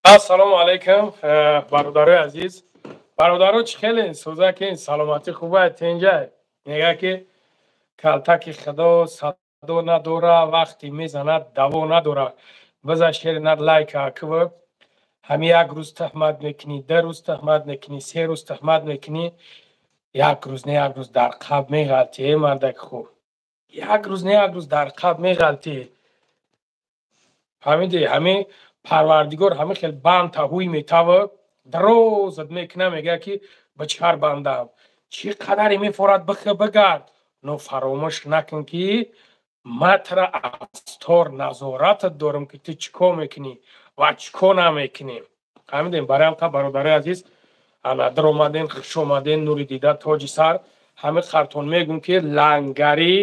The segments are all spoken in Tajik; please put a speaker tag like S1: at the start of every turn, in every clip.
S1: Ассалому алайкум, бародарои азиз. Бародаро, чӣ хеле сӯзаки саломатӣ хуба, тенҷай. Мега ки калтаки худо садо надора, вақти мезанад даво надора. Биза шери над лайка кв. Ҳами як рӯз туҳмат мекунӣ, ду рӯз туҳмат мекунӣ, се рӯз туҳмат мекунӣ, як рӯз не як рӯз дар қабр меғалтӣ, э мардаки хуб. Як рӯз не як рӯз дар қабр меғалтӣ. Фаҳмидӣ? Ҳами парвардигор ҳами хел банд таҳуй метава, дарозат мекуна, мега ки ба чар бандам. Чӣ қадаре мефорад бихе бигард, но фаромӯш накун ки ман тура аз тор назоратат дорам ки ту чӣ кор мекунӣ ва чӣ кор намекунӣ. Фаҳмидем? Барои ҳам бародарои азиз, ана даромаден, хуш омаден, нури дида, тоҷи сар. Ҳами қартон мегӯм ки лангарӣ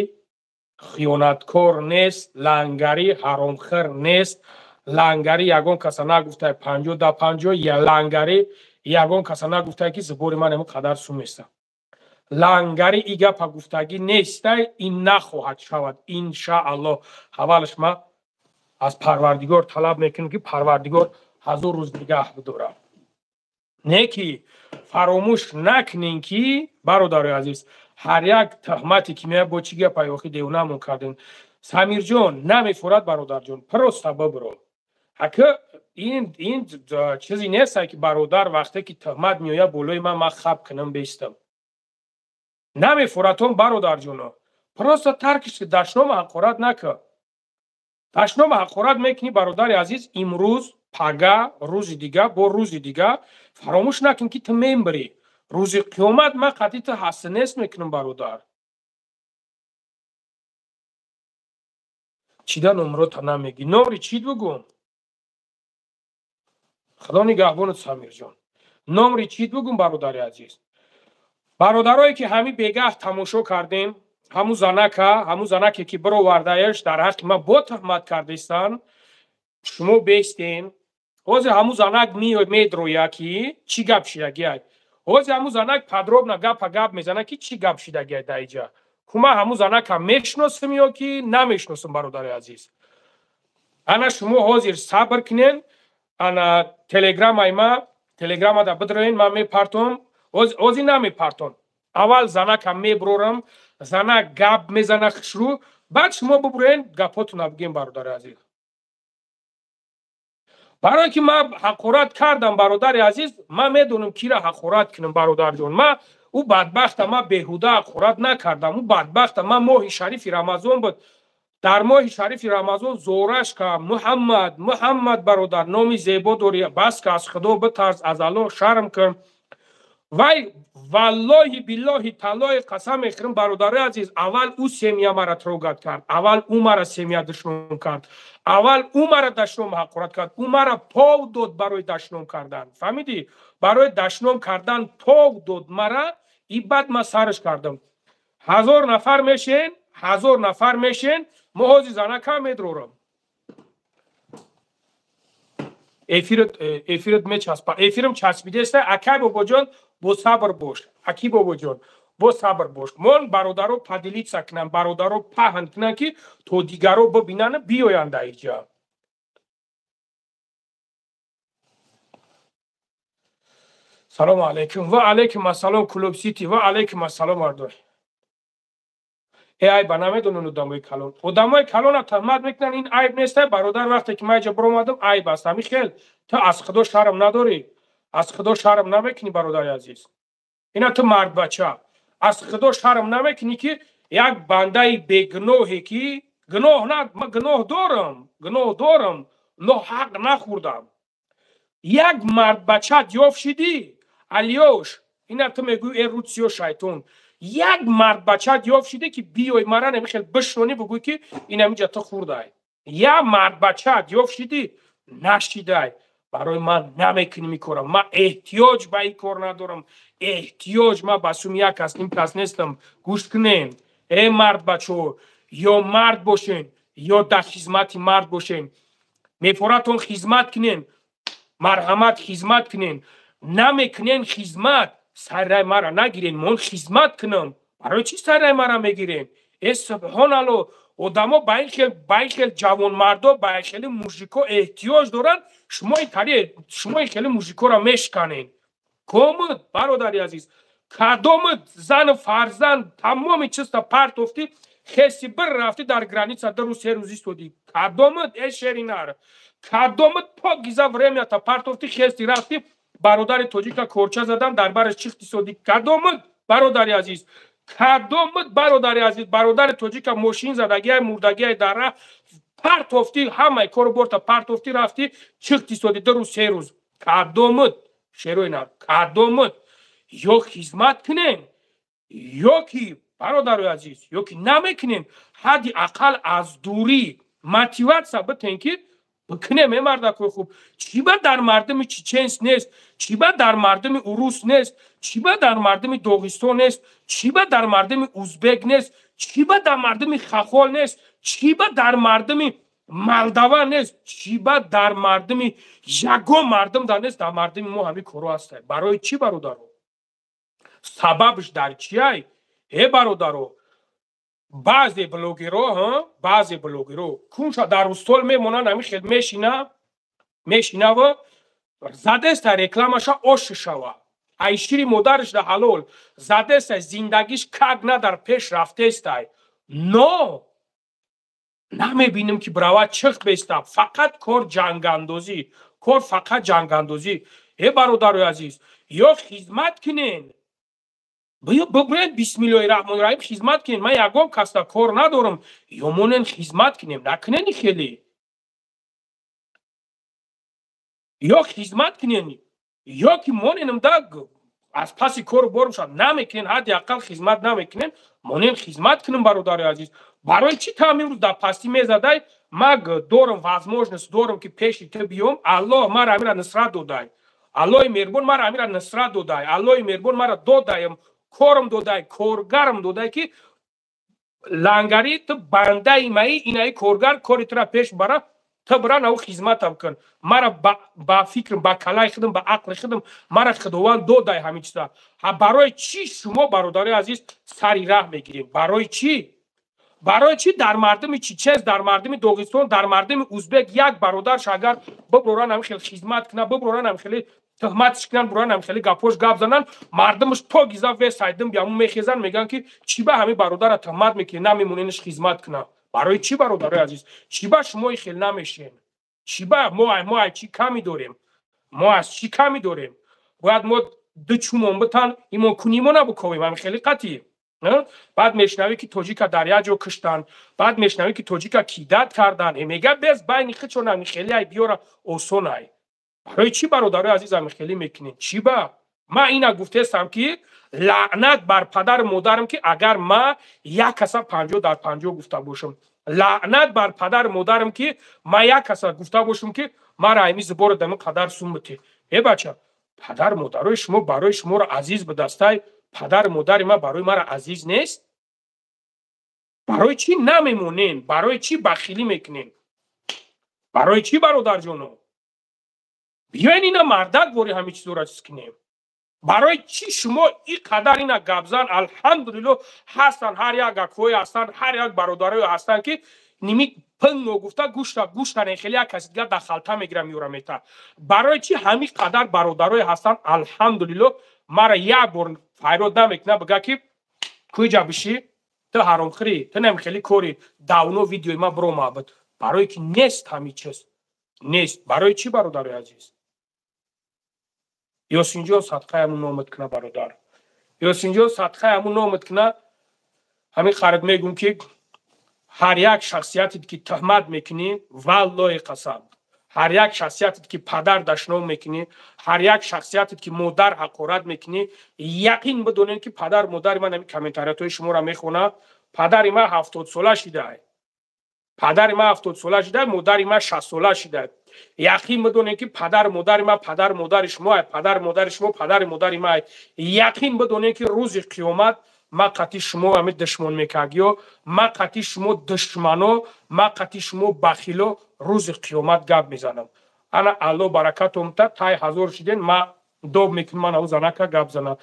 S1: хиёнаткор нест, лангарӣ ҳаромхӯр нест, лангарӣ ягон каса нагуфтай 50 да 50, лангарӣ ягон каса нагуфтай ки зибори ман ин қадар сум неста. Лангарӣ и гапа гуфтагӣ нестай, ин нахоҳад шавад иншааллоҳ. Аввалаш ман аз парвардигор талаб мекунам ки парвардигор ҳазор рӯз нигаҳ бидорад. Не ки фаромӯш накунем ки бародарои азиз, ҳар як туҳмате ки меяд бо чӣ гапа охи девонамон кардем. Самирҷон намефорад, бародарҷон, просто бибро. Ака ин чизе нест ки бародар вақте ки туҳмат меояд болои ман, ман хаб кунам бестам. Намефоратон бародарҷоно. Просто таркиш, дашнома ҳақорат накун. Дашнома ҳақорат мекунӣ бародари азиз, имрӯз, пага, рӯзи дига, бо рӯзи дига фаромӯш накун ки ту мембирӣ. Рӯзи қиёмат ман қатъи ту ҳасту нест мекунам бародар. Чида номрота намегӣ? Номри чит бугум? Худо нигаҳбонат Самирҷон. Номри чит бугум бародари азиз? Бародарое ки ҳами бегаҳ тамошо кардем, ҳамун занака, ҳамун занаке ки бировардаеш дар ҳаққи ман бо туҳмат кардестанд, шумо бестен. Ҳозир ҳамун занак медроя ки чӣ гап шидагиай. Ҳозир ҳамун занак подробно гапа гап мезанад ки чӣ гап шидагиай дар иҷа. Ку ман ҳамун занака мешиносам ё ки намешиносам бародари азиз? Ана шумо ҳозир сабр кунен, ана телеграмаи ма, телеграмада бидроен, ман мепартом. Ҳозир намепартом. Аввал занака меброрам, занак гап мезана хушрӯ, баъд шумо бибурен гапотона бигем бародари азиз. Барое ки ман ҳақорат кардам бародари азиз, ман медонам кира ҳақорат кунам бародарҷон. Ман ӯ бадбахта ман беҳуда ҳақорат накардам. Ӯ бадбахта ман моҳи шарифи Рамазон буд. Дар моҳи шарифи Рамазон зораш кам Муҳаммад, Муҳаммад бародар, номи зебо дорӣ, бас ка аз Худо битарс, аз Аллоҳ шарм кун. Вай валлоҳи биллоҳи таллоҳи қасам мехӯрам бародарои азиз, аввал ӯ семья мара трогать кард, аввал ӯ мара семья душмон кард, аввал ӯ мара дашном ҳақорат кард, ӯ мара пов дод барои дашном кардан. Фаҳмидӣ? Барои дашном кардан пов дод мара, и баъд ман сараш кардам. 1000 нафар мешен, 1000 нафар мешен, мо ҳозир занака медрорам. Эфират, эфират мечаспа. Эфирам часпидеста, акай бобоҷон, бо сабр бош. Аки бобоҷон, бо сабр бош. Мон бародаро поделиться кунанд, бародаро паҳн кунанд ки то дигаро бибинанд, биёянд дар иҷа. Салому алайкум. Ва алайкум ассалом Клуб Сити, ва алайкум ассалом мардой. Э айба намедонанд одамои калон. Одамои калона туҳмат мекунанд, ин айб нест бародар, вақте ки ман иҷа биромадам айб аст. Ҳамин хел ту аз Худо шарм надорӣ? Аз Худо шарм намекунӣ бародари азиз? Ина ту мардбача. Аз Худо шарм намекунӣ ки як бандаи бегуноҳе ки гуноҳ на, ман гуноҳ дорам, гуноҳ дорам, но ҳақ нахӯрдам. Як мардбачат ёфт шидӣ, Алиёш, ина ту мегӯӣ э рӯтсиё шайтон. Як мардбачат ёфт шиде ки биёй мара намихел бишнонӣ бугӯй ки ин ҳаминҷа ту хӯрдай. Як мардбачат ёфт шидӣ, нашидай. Барои ман намекунӣ ин кора. Ман эҳтиёҷ ба ин кор надорам. Эҳтиёҷ ман ба суми як кас ним кас нестам. Гӯш кунем. Э мардбачо, ё мард бошен, ё дар хизмати мард бошен. Мефоратон хизмат кунен, марҳамат хизмат кунен. Намекунен хизмат, саррай мара нагирен, мон хизмат кунам. Барои чӣ саррай мара мегирен? Э субҳоналло, Одамо ба ин хел ҷавонмардо, ба ин хели мужико эҳтиёҷ доранд. Шумо ин хели мужикоро мешканед. Комуд, бародари азиз, кадомуд зану фарзанд тамоми чизта партофтӣ, хеси бир рафтӣ дар граница ду рӯз, се рӯз истодӣ? Кадомуд, э шеринар, кадомуд покиза времята партофтӣ, хести рафтӣ, бародари тоҷика корча задан, дар бараш чихт истодӣ? Кадомуд, бародари азиз, кадомуд, бародари азиз, бародари тоҷика мошин задагиай, мурдагиай дар раҳ, партофтӣ, ҳамаи кору борта партофтӣ, рафтӣ, чихт истодӣ ду рӯз, се рӯз? Кадомуд, шерои нар, кадомуд? Ё хизмат кунем, ё ки, бародарои азиз, ё ки намекунем, ҳадди ақал аз дурӣ мотиватсия битен, ки бикунем. Э мардакои хуб, чӣ ба дар мардуми чеченс нест, чӣ ба дар мардуми урус нест, чӣ ба дар мардуми Доғистон нест, чӣ ба дар мардуми узбек нест, чӣ ба дар мардуми хахол нест, чӣ ба дар мардуми молдава нест, чӣ ба дар мардуми ягон мардум дар нест? Дар мардуми мо ҳамин коро ҳастай. Барои чӣ, бародаро? Сабабш дар чиай, э бародаро? Баъзе блогеро, баъзе блогеро кунша дар устол мемонанд, ҳамин хел мешинава, задеста рекламаша ош шава, ай шири модараш да ҳалол задеста, зиндагиш как на дар пеш рафтестай, но намебинем, ки брава чихт беста. Фақат кор ҷангандозӣ, кор фақат ҷангандозӣ. Э бародарои азиз, ё хизмат кунен, бибурен, бисмиллоҳи раҳмони раҳим, хизмат кунем. Ман ягон касда кор надорам. Ё монен, хизмат кунем, накунени хеле. Ё хизмат кунем, ё ки моненам да аз паси кору борум шад. Намекунен, ҳадди ақал хизмат намекунен, монен, хизмат кунем, бародари азиз. Барои чӣ там имрӯз дар пастӣ мезадай? Ман дорам, возможность дорам, ки пеши ту биём. Аллоҳ мара ҳамира нусрат додай, Аллоҳи меҳрубон мара ҳамира нусрат додай, Аллоҳи меҳрубон мара додаям, корм додай, коргарам додай, ки лангари ту бандаи маи, инаи коргар кори тура пеш бара, ту бира нав хизматам кун. Мара ба фикрам, ба калаи худам, ба ақли худам мара Худованд додай ҳамин чиза. Ҳа, барои чӣ шумо, бародарои азиз, сари раҳ мегирем? Барои чӣ? Барои чӣ дар мардуми чеченс, дар мардуми Доғистон, дар мардуми узбек як бародарш агар биброран, ҳамин хел хизмат кунад, биброран, ҳамин хеле тӯҳматш кунанд, буран, ҳамин хеле гапош гап зананд, мардумаш покиза весайдим бияму мехезанд, мегӯянд, ки чӣ ба ҳамин бародара тӯҳмат мекунӣ, намемоненаш хизмат кунад? Барои чӣ, бародарои азиз? Чӣ ба шумо хел намешем? Чӣ ба мо аз чӣ ками дорем? Мо аз чӣ ками дорем? Бояд мо ду чумон битан, имон кунимо набуковем ҳамин хеле қатъӣ. Баъд мешунавӣ, ки тоҷика дар як ҷо киштанд, баъд мешунавӣ, ки тоҷика кидат карданд. Э мега без байни хичон ҳамин хеле ай биёра осонай. Барои чӣ, бародарои азиз, ҳамин хеле мекунем? Чӣ ба? Ман ина гуфтестам, ки лаънат бар падару модарам, ки агар ман як каса 50 дар 50 гуфта бошам. Лаънат бар падару модарам, ки ман як каса гуфта бошам, ки мара ами зиборо дами қадар сум бите. Э бача, падару модарои шумо барои шуморо азиз бидастай, падару модари ман барои мара азиз нест? Барои чӣ намемонем? Барои чӣ бахилӣ мекунем? Барои чӣ, бародарҷоно? Биёен, ина мардак вори ҳамин чизоро чиз кунем. Барои чӣ шумо ин қадар ина гапзан? Алҳамдулилло, ҳастанд, ҳар як акҳое ҳастанд, ҳар як бародарое ҳастанд, ки ними пин ногуфта гӯшта гӯштане, хеле як каси дигар дар халта мегира, меёра, мета. Барои чӣ ҳамин қадар бародарое ҳастанд, алҳамдулилло, мара як бор файрод намекунад, бига, ки куҷа бишӣ, ту ҳаромхӯрӣ, ту нами хеле кори давно видеои ма биромабуд? Барое ки нест, ҳамин чиз нест. Барои чӣ, бародарои азиз? Ёсинҷон, садқаи ҳамун номат куна, бародар Ёсинҷон, садқаи ҳамун номат куна. Ҳамин харид мегӯм, ки ҳар як шахсиятет, ки тӯҳмат мекунӣ, валлоҳи қасам, ҳар як шахсиятет, ки падар дашном мекунӣ, ҳар як шахсиятет, ки модар ҳақорат мекунӣ, яқин бидонед, ки падар модари ман ҳамин комментариятҳои шуморо мехонад. Падари ман 70-сола шидай, падари ман 70-сола шидай, модари ман 60-сола шидай. Яқин бидонед, ки падару модари ман падару модари шумо, падару модари шумо падари модари ман. Яқин бидонед, ки рӯзи қиёмат ман қатъи шумо ҳамин душмон мекагиё, ман қатъи шумо душмано, ман қатъи шумо бахило рӯзи қиёмат гап мезанам. Ана, Алло баракатум та тай ҳазор шиден. Ма доб мекунам, ман ау занака гап зана.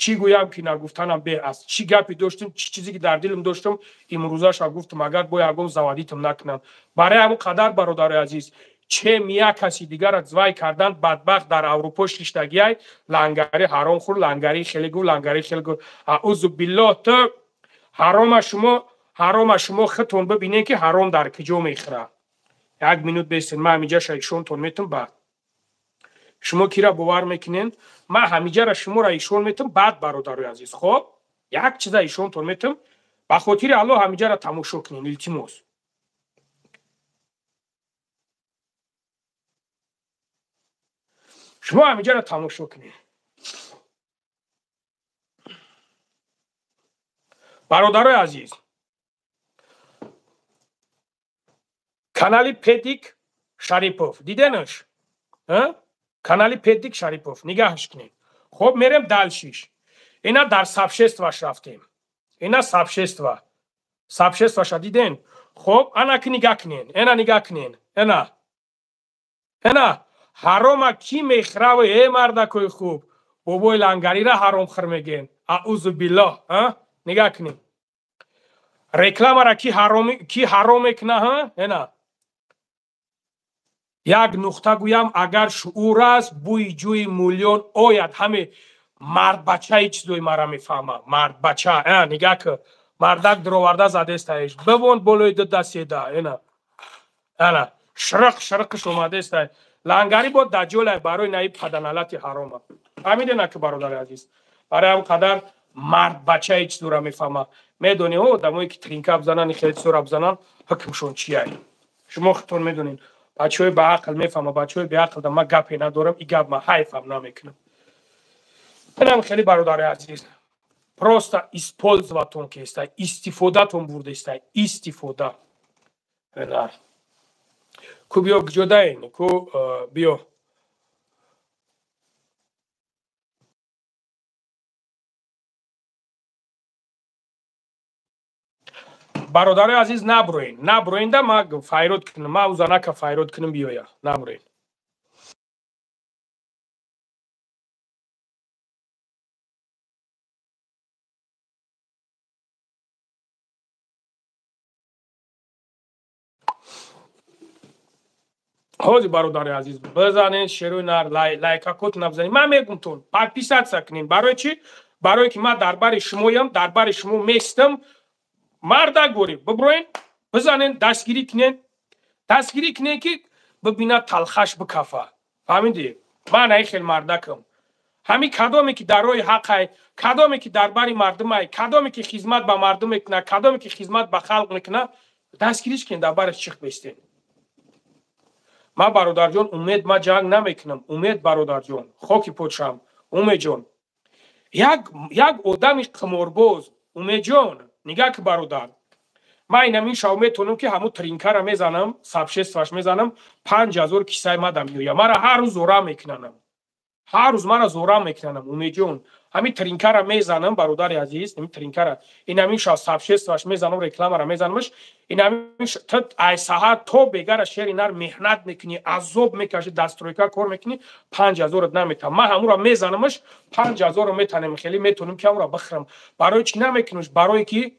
S1: Чӣ гӯям ки нагуфтанам беҳ аст. Чӣ гапе доштам, чӣ чизе ки дар дилам доштам, имрӯзаша гуфтам, агар бо ягон заводитам накунам. Барои ҳамон қадар, бародари азиз, чем як каси дигарро звай кардан, бадбахт дар Аврупо шиштагиай, лангари ҳаром хӯр, лангари хеле гуфт, лангари хеле гуфт. Аузу биллоҳ, ту ҳарома шумо, ҳарома шумо худтон бибинед, ки ҳаром дар куҷо мехӯрад. Як минут бестед, ман ҳамиҷаша ишонтон метам, баъд шумо кира бовар мекунед? Ман ҳамиҷара шуморо ишон метам, баъд, бародарои азиз, хоб, як чиза ишонтон метам, ба хотири Аллоҳ ҳамиҷара тамошо кунед, илтимос. Шумо ҳамиҷара тамошо кунед. Бародарои азиз, канали Педик Шарипов диденаш? Канали Педик Шарипов нигаҳш кунед. Хоб, мерем дальшиш. Ина дар сообществош рафтем. Ина сообщество. Сообществоша диден? Хоб, ана ки нигаҳ кунед. Ена нигаҳ кунед. Ена. Ена. Ҳарома кӣ мехӯрав, э мардакои хуб? Бобои лангарира ҳаром хӯр мегӯен. Аузу биллоҳ, а? Нигаҳ кунед. Рекламара ки ҳаром, ки ҳаром мекуна, ҳа? Ена. Як нуқта гӯям, агар шуур аст, бӯи ҷӯи миллион ояд. Ҳаме мардбачаи чизои мара мефаҳма. Мардбача, нигаҳ ку. Мардак дуроварда задестаеш. Бивон болои ду даседа, ена. Ана, ширқ ширқш омадестай. Лангари бо даҷолай барои наи паданалати ҳарома. Фаҳмидена ки, бародари азиз? Барои ҳам қадар мардбачаи чизора мефаҳма. Медонӣ, одамое ки тринка бизананд, хеле чизора бизананд, ҳукмшон чияй? Шумо худтон медонед. Бачаҳои баақл мефаҳма, бачаҳои беақл да ман гапе надорам, и гап ман ҳайфам намекунам. Инам хеле, бародари азиз, просто использоватон кестай, истифодатон бурдестай, истифода. Ку биё, куҷодаен? Ку биё. Бародарои азиз, наброен, наброен, да ма файрод кунам, ма узанака файрод кунам, биёя, наброен. Ҳозир, бародари азиз, бизанен шерои нар, лайкакот набизанед. Ман мегумтон, подписаться кунед. Барои чӣ? Барое ки ман дар бари шумоям, дар бари шумо местам. Мардак борӣ, биброен, бизанен, дастгирӣ кунен, дастгирӣ кунен, ки бибинад, талхаш бикафа. Фаҳмидӣ? Ман ай хел мардакам. Ҳамин кадоме ки дар роҳи ҳақай, кадоме ки дар бари мардумай, кадоме ки хизмат ба мардум мекунад, кадоме ки хизмат ба халқ мекунад, дастгириш кунед, дар бараш чихт бестен. Ман, бародарҷон, Умед, ман ҷанг намекунам. Умед, бародарҷон, хоки подшам, Умедҷон, як одами қиморбоз. Умедҷон, нигаҳ ки, бародар, ман инамин шав метавонам, ки ҳамун тринкара мезанам, сообществош мезанам, 5000 кисаи мада меояд. Мара ҳар рӯз зора мекунанам, ҳар рӯз мара зора мекунанам. Умедҷон, ҳамин тринкара мезанам, бародари азиз, ҳамин тринкара инамин шав сообществош мезанам, рекламара мезанамаш. Инамин ай саҳар то бегара, шери нар, меҳнат мекунӣ, азоб мекашӣ, дар стройка кор мекунӣ, 5000-ат наметавам. Ман ҳамура мезанамаш, 5000-ро метанем, хеле метавонам, ки ҳамура бихӯрам. Барои чӣ намекунаш? Барое ки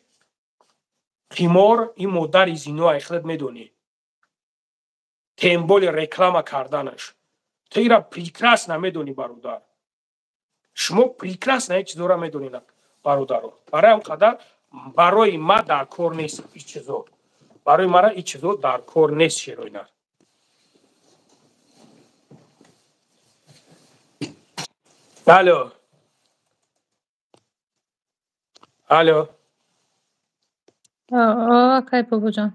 S1: қимор ин модари зино, ай худат медонӣ, тем более реклама карданаш. Ту ира прекрасно медонӣ, бародар. Шумо прекрасно ҳеҷ чизора медонед, бародаро. Барои ҳам қадар барои ма дар кор нест ҳеҷ чизо, барои мара ҳеҷ чизо дар кор нест, шероинар. Алло, алло.
S2: Акай бобоҷон.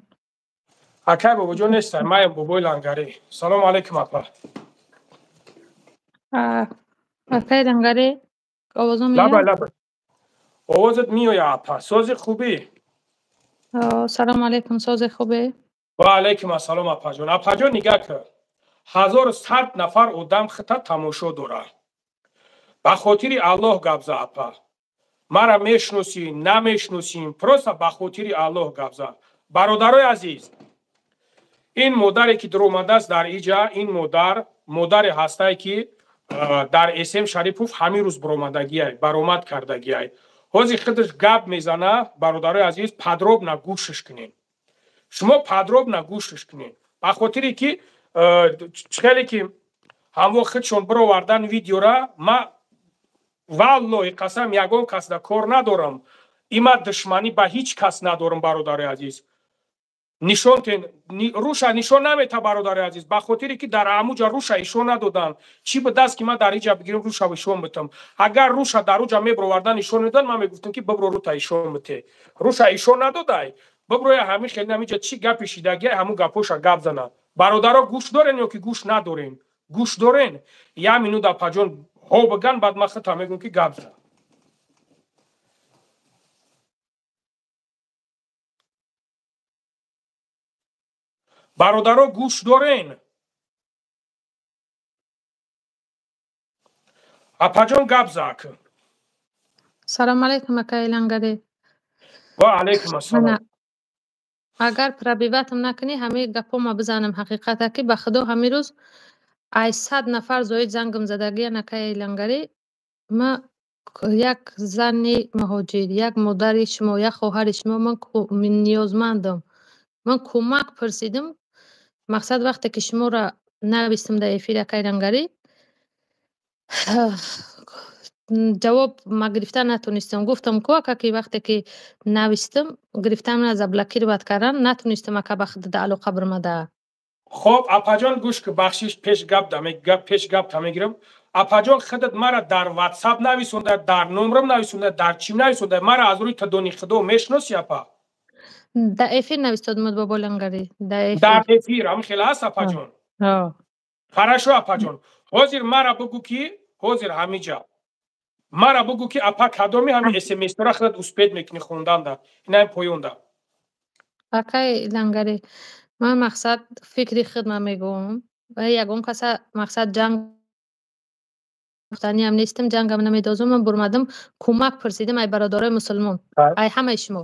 S1: Акай бобоҷон нестам, маям бобои лангарӣ. Салому алайкум, апа.
S2: Акай лангарӣ, овозам
S1: Лаба, лаба, овозат меояд, апа. Сози, хубӣ?
S2: Салому алайкум, сози, хубе?
S1: Ва алайкум ассалом, апаҷон. Апаҷон, нигаҳ кар, 1100 нафар одам хита тамошо дорад. Ба хотири Аллоҳ гап за, апа. Мара мешиносӣ, намешиносим, просто ба хотири Аллоҳ гап за. Бародарои азиз, ин модаре ки дуромадааст дар иҷа, ин модар модаре ҳастае, ки Дар СМ Шарипов ҳамин рӯз баромадагиай, баромад кардагиай. Ҳозир худаш гап мезана, бародарои азиз, подробно гӯшш кунед. Шумо подробно гӯшш кунед. Ба хотире ки хеле ки ҳамво худшон бировардан видеора, ма валлоҳи қасам ягон касда кор надорам. Има душманӣ ба ҳеҷ кас надорам, бародари азиз. Нишонтен руша нишон намета, бародари азиз, ба хотире ки дар ҳамуҷа руша ишон надоданд. Чӣ будаст ки ман дар иҷа бигирам руша ишон битам? Агар руша дар уҷа мебировардан ишон медоданд, ман мегуфтам ки бибро рута ишон бите. Руша ишон надодай, биброя ҳамин хел намиҷа чӣ гапи шидагия, ҳамун гапоша гап зана. Бародаро, гӯш дорен ё ки гӯш надорен? Гӯш дорен? Я минут, апаҷон, ҳо биган, баъд ман худта мегӯм ки гап зан. Бародаро, гӯш дорен? Апаҷон, гап зак.
S2: Салом алейкум, акаи Лангари.
S1: Ва алейкум ассалом.
S2: Агар пробивать ам накунӣ, ҳамаи гапҳома бизанам. Ҳақиқата ки ба худо ҳамин рӯз ай 100 нафар зоид зангам задагиян, акаи Лангарӣ. Ма як зани муҳоҷир, як модари шумо, як хоҳари шумо, ман ниёзмандам. Ман кӯмак пурсидим. Мақсад, вақте ки шуморо навистам дар эфир, акаи Лангарӣ, ҷавоб ма гирифта натонистам. Гуфтам ку, ака, ки вақте ки навистам, гирифтам, заблокировать кардан натонистам, ака, ба худ алоқа бирмада.
S1: Хоб, апаҷон, гӯш ки, бахшиш, пеш гап пеш гап та мегирам. Апаҷон, худат мара дар ватсап нависонда, дар номрам нависонда, дар чим нависонда? Мара аз рӯи тадони худо мешиноси, апа?
S2: Дар эфир навистодмуд, бобо Лангарӣ.
S1: Дар эфир ҳам хеле аст, апаҷон? Хорошо, апаҷон, ҳозир мара бугӯ ки, ҳозир ҳамиҷа мара бугӯ ки, апа, кадоми ҳами смсора худат успеть мекунӣ хонданда, инаи поёнда?
S2: Акаи Лангарӣ, ман мақсад фикри худма мегӯм ва ягон каса мақсад ҷанг гуфтаниам нестам, ҷангам намедозум. Ман бурмадам, кӯмак пурсидам ай бародарои мусулмон, ай ҳамаи шумо.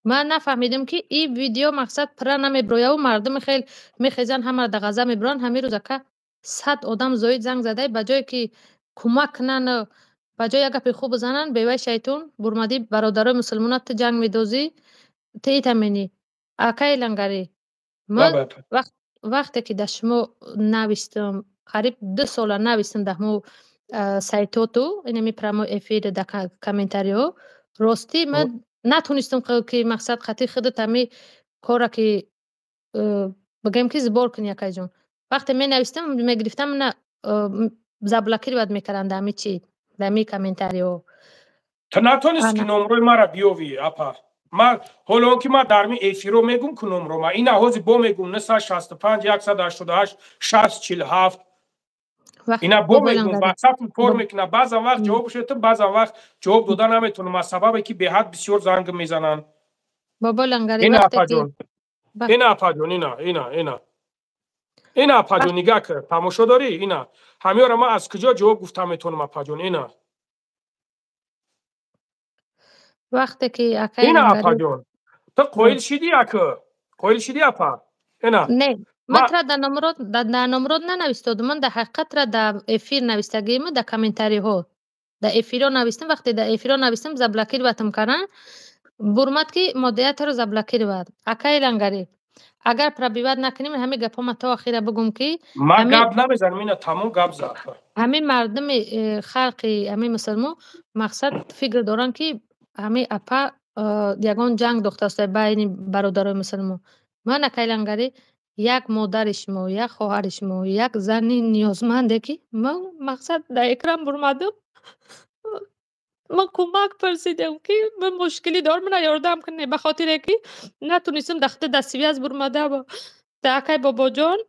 S2: Ман нафаҳмидам ки ин видео мақсад пурра намеброяву мардуми хел мехезанд, ҳамаро да ғазаб мебуранд. Ҳамин рӯз, ака, 100 одам зоид занг задай, ба ҷое ки кӯмак кунанд, ба ҷои як гапи хуб бизананд, бевай шайтон бурмадӣ бародарои мусулмона ту ҷанг медозӣ, ту ита менӣ. Акаи Лангарӣ, ман вақте ки дар шумо навистам, қариб 2 сола навистам дар ҳамо сайтоту, инами прямой эфир, дар комментариҳо, ростӣ ман натонистам ки мақсад хати худат ҳами кора ки бигӯем ки сбор кунӣ, акайҷон. Вақте менавистам, мегирифтам, на заблокировать мекарданд ҳами чи, дар ҳами комментариҳо.
S1: Ту натонисти ки номрои мара биёвӣ, апа? Ман ҳоло он ки ман дар ми эфиро мегум ку номро ма ина ҳозир бо мегум: 965 188 60 47. Ина бо мегум, ватсап кор мекуна. Баъзан вақт ҷавоб шудатам, баъзан вақт ҷавоб дода наметавонам, аз сабабе ки беҳад бисёр занг мезананд.
S2: Бобо Лангари.
S1: Ина, апаҷон, ина, апаҷон, ина, ина, ина, ина, апаҷон, нигаҳ кар, тамошо дорӣ? Ина, ҳамиёра ман аз куҷо ҷавоб гуфта метавонам, апаҷон? Ина.
S2: Вақте ки
S1: Ина, апаҷон, ту қоил шидӣ, ака? Қоил шидӣ, апа? Ина.
S2: Не, ман тра дар номрод нанавистодум. Ман дар ҳақиқатра дар эфир навистагиему, дар комментариҳо, дар эфиро навистам. Вақте дар эфиро навистам, заблокировать ам карданд. Бурмад ки модераторро заблокировать. Акаи Лангарӣ, агар пробивать накунем, ҳамин гапҳома то охира бигӯм ки
S1: Ман гап намезанам, ина тамом, гап зад.
S2: Ҳамин мардуми халқи ҳамин мусулмон мақсад фикр доранд ки ҳамин апа ягон ҷанг дохтааст байни бародарои мусулмон. Ман, акаи Лангарӣ, як модари шумо, як хоҳари шумо, як зани ниёзманде ки ман мақсад дар экран бурмадам, ман кӯмак пурсидам ки ман мушкилӣ дорам, мана ёрдам кунед, ба хотире ки натонистам дар худи дар связь бурмада дар акай Бобоҷон.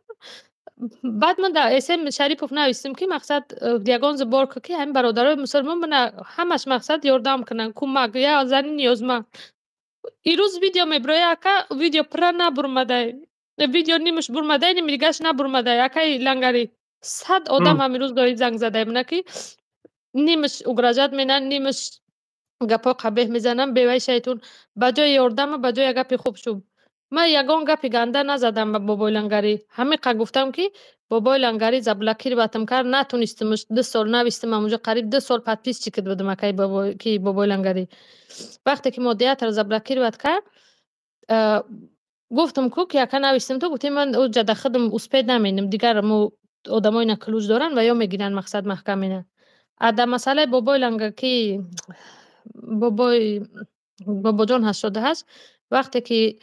S2: Баъд ман дар СМ Шарипов навистам ки мақсад ягон сбор ку ки ҳамин бародарои мусулмон мана ҳамаш мақсад ёрдам кунанд, кӯмак, як зани ниёзманд. Ирӯз видео мебирояд, ака, видео пурра набурмадай, видео нимаш бурмадай, ними дигараш набурмадай. Акаи Лангарӣ, 100 одам ҳамин рӯз дои занг задай мана ки нимаш угрожать менан, нимаш гапҳои қабеҳ мезананд. Беваи шайтон, ба ҷои ёрдама, ба ҷои як гапи хуб шуд. Ман ягон гапи ганда назадам ба бобои Лангарӣ, ҳамин қа гуфтам ки Бобои Лангарӣ заблокировать кард, натонистимш, 2 сол навистим амуҷо, қариб 2 сол подписчик будам акаи ки Бобои Лангарӣ. Вақте ки модератор заблокировать кард, гуфтам ку ки ака, навистим, ту гуфтӣ, ман уҷада худам успеть намедим, дигар мо одамои на ключ доранд ва ё мегиранд, мақсад маҳкам мена. А дар масъалаи Бобои Ланга ки бобои Бобоҷон 88, вақте ки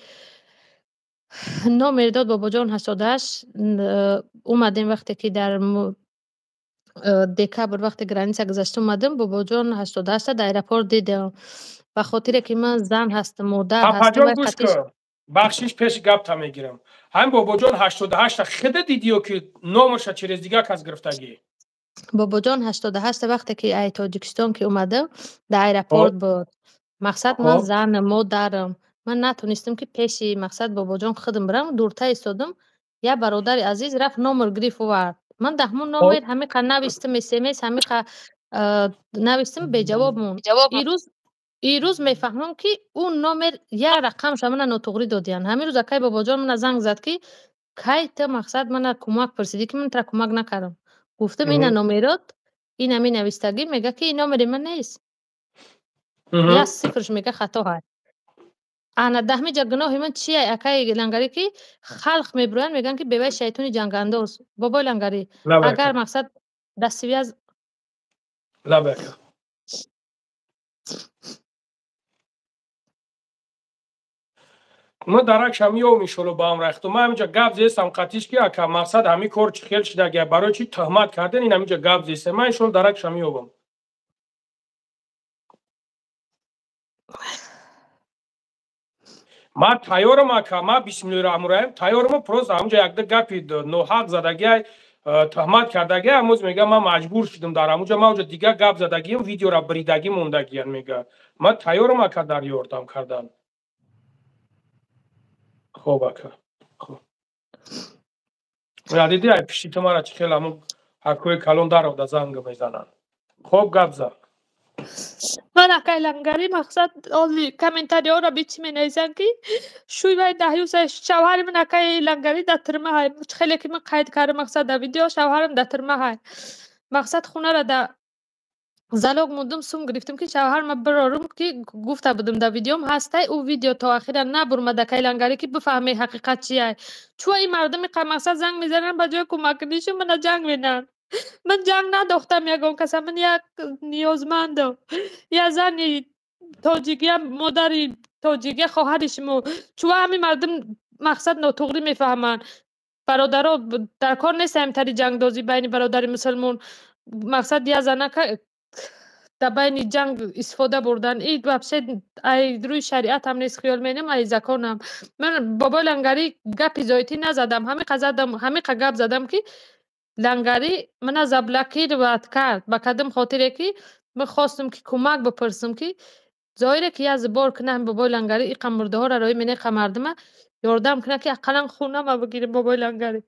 S2: номер дод Бобоҷон 88, омадем, вақте ки дар декабр, вақте граница гузашта омадем, Бобоҷон 88-та дар аэропорт дидем. Ба хотире ки ман зан ҳастам, модар ҳастам.
S1: Гӯш кун, бахшиш, пеши гапта мегирам. Ҳамин Бобоҷон 88-та хида дидиё ки номаша через дигар кас гирифтагӣ?
S2: Бобоҷон 88-та вақте ки ай Тоҷикистон ки омадам, дар аэропорт буд. Мақсад, ман занам, модарам, ман натонистам ки пеши, мақсад, Бобоҷон худам бирам, дурта истодам. Як бародари азиз рафт, номер гирифт, овард. Ман дар ҳамон номер ҳамиқа навистам, смс ҳамиқа навистам, беҷавоб монд. Ирӯз мефаҳмам, ки ӯ номер як рақамша мана нотуғрӣ додиянд. Ҳамин рӯз акай Бобоҷон мана занг зад, ки кай ту, мақсад, мана кӯмак пурсидӣ, ки ман тура кӯмак накардам. Гуфтам, ина номерот, ина менавистагӣ, мега ки ин номери ман нест, як сифрш, мега, хато ҳаст. Ана даҳмиҷа гуноҳи ман чия, акаи Лангарӣ, ки халқ мебироянд, мегӯянд, ки беваи шайтони ҷангандоз Бобои Лангарӣ, агар, мақсад, дастивяз.
S1: Лабака. Ма даракшам ём, иншолло, ба ҳам рахту. Ман ҳаминҷа гап зестам қатиш, ки ака, мақсад, ҳамин кор чӣ хел шидагия, барои чӣ туҳмат карден, ин ҳаминҷа гап зестем. Ман иншолло даракшам ёбам. Ман тайёрам, ака, ман бисмиллоҳи раҳмони раҳим тайёрам. Просто ҳаминҷа якда гапи ноҳақ задагиай, туҳмат кардагиай. Ҳамоз мега, ман маҷбур шудам дар ҳамунҷа, ман уҷа дигар гап задагиам, видеора бридагӣ мондагиян, мега. Ман тайёрам, ака, дар ёрдам кардан. Хоб, ака, хоб. Диди, ай пишти ту мара чӣ хел ҳамун ҳакҳои калон даровда занг мезананд. Хоб, гап зад.
S2: Ман, акай Лангарӣ, мақсад, оли комментариҳоро бичи менависанд, ки шӯй вай даҳюса. Шавҳари ман, акаи Лангарӣ, дар тюрьма ҳай. Хеле ки ман қайд кардам, мақсад, дар видео, шавҳарам дар тюрьма ҳай. Мақсад, хонара дар залог мондум, сум гирифтам, ки шавҳарма бирорум, ки гуфта будам, дар видеом ҳастай. Ӯ видео то ахира набурмад, акаи Лангарӣ, ки бифаҳме ҳақиқат чияй. Чӯ ин мардуми мақсад занг мезананд, ба ҷои кӯмаккунишу мана ҷанг менанд. Ман ҷанг надохтам ягон каса, ман як ниёзмандам, як зани тоҷик, як модари тоҷик, як хоҳари шумо. Чӯ ҳамин мардум, мақсад, нотуғрӣ мефаҳманд? Бародаро, дар кор нест ҳамтари ҷангдозӣ байни бародари мусулмон. Мақсад, як занака дар байни ҷанг истифода бурдан, и вообще ай рӯи шариатам нест, хиёл менам, ай законам. Ман Бобои Лангарӣ гапи зоитӣ назадам, ҳамиқа задам, ҳамиқа гап задам, ки Лангарӣ мана заблокировать кард. Ба кадом хотире ки ман хостам, ки кӯмак бипурсам, ки зоҳире ки як бор кунам, Бобои Лангарӣ иқа мурдаҳоро роӣ мене, иқа мардума ёрдам кунад, ки ақаллан хунама бигирем, Бобои Лангарӣ.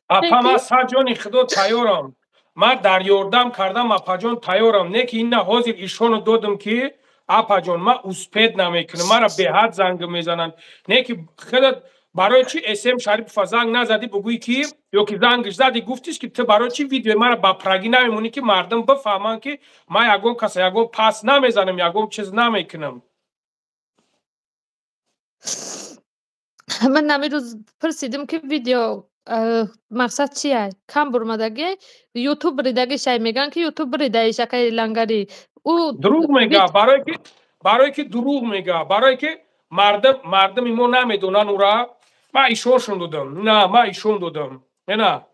S1: Апа, ман саҷони худо тайёрам, ман дар ёрдам кардам, апаҷон, тайёрам. Не ки ина ҳозир ишону додам, ки апаҷон, ман успеть намекунам, мара беҳад занг мезананд. Не ки худат барои чи СМ Шарипова занг назадӣ, бугӯӣ ки, ё ки зангш задӣ, гуфтиш, ки ту барои чи видеои мара ба праги намемонӣ, ки мардум бифаҳманд, ки ман ягон каса ягон пас намезанам, ягон чиз намекунам?
S2: Ман ҳамин рӯз пурсидим, ки видео, мақсад, чия, кам бурмадаги, Ютуб биридагишай, мегӯянд, ки Ютуб биридаиш, акаи Лангарӣ. Ӯ
S1: дурӯғ мега, барое ки дурӯғ мега, барое ки мардуми мо намедонанд ура. Ман ишоншон додам, на, ман ишон додам. На,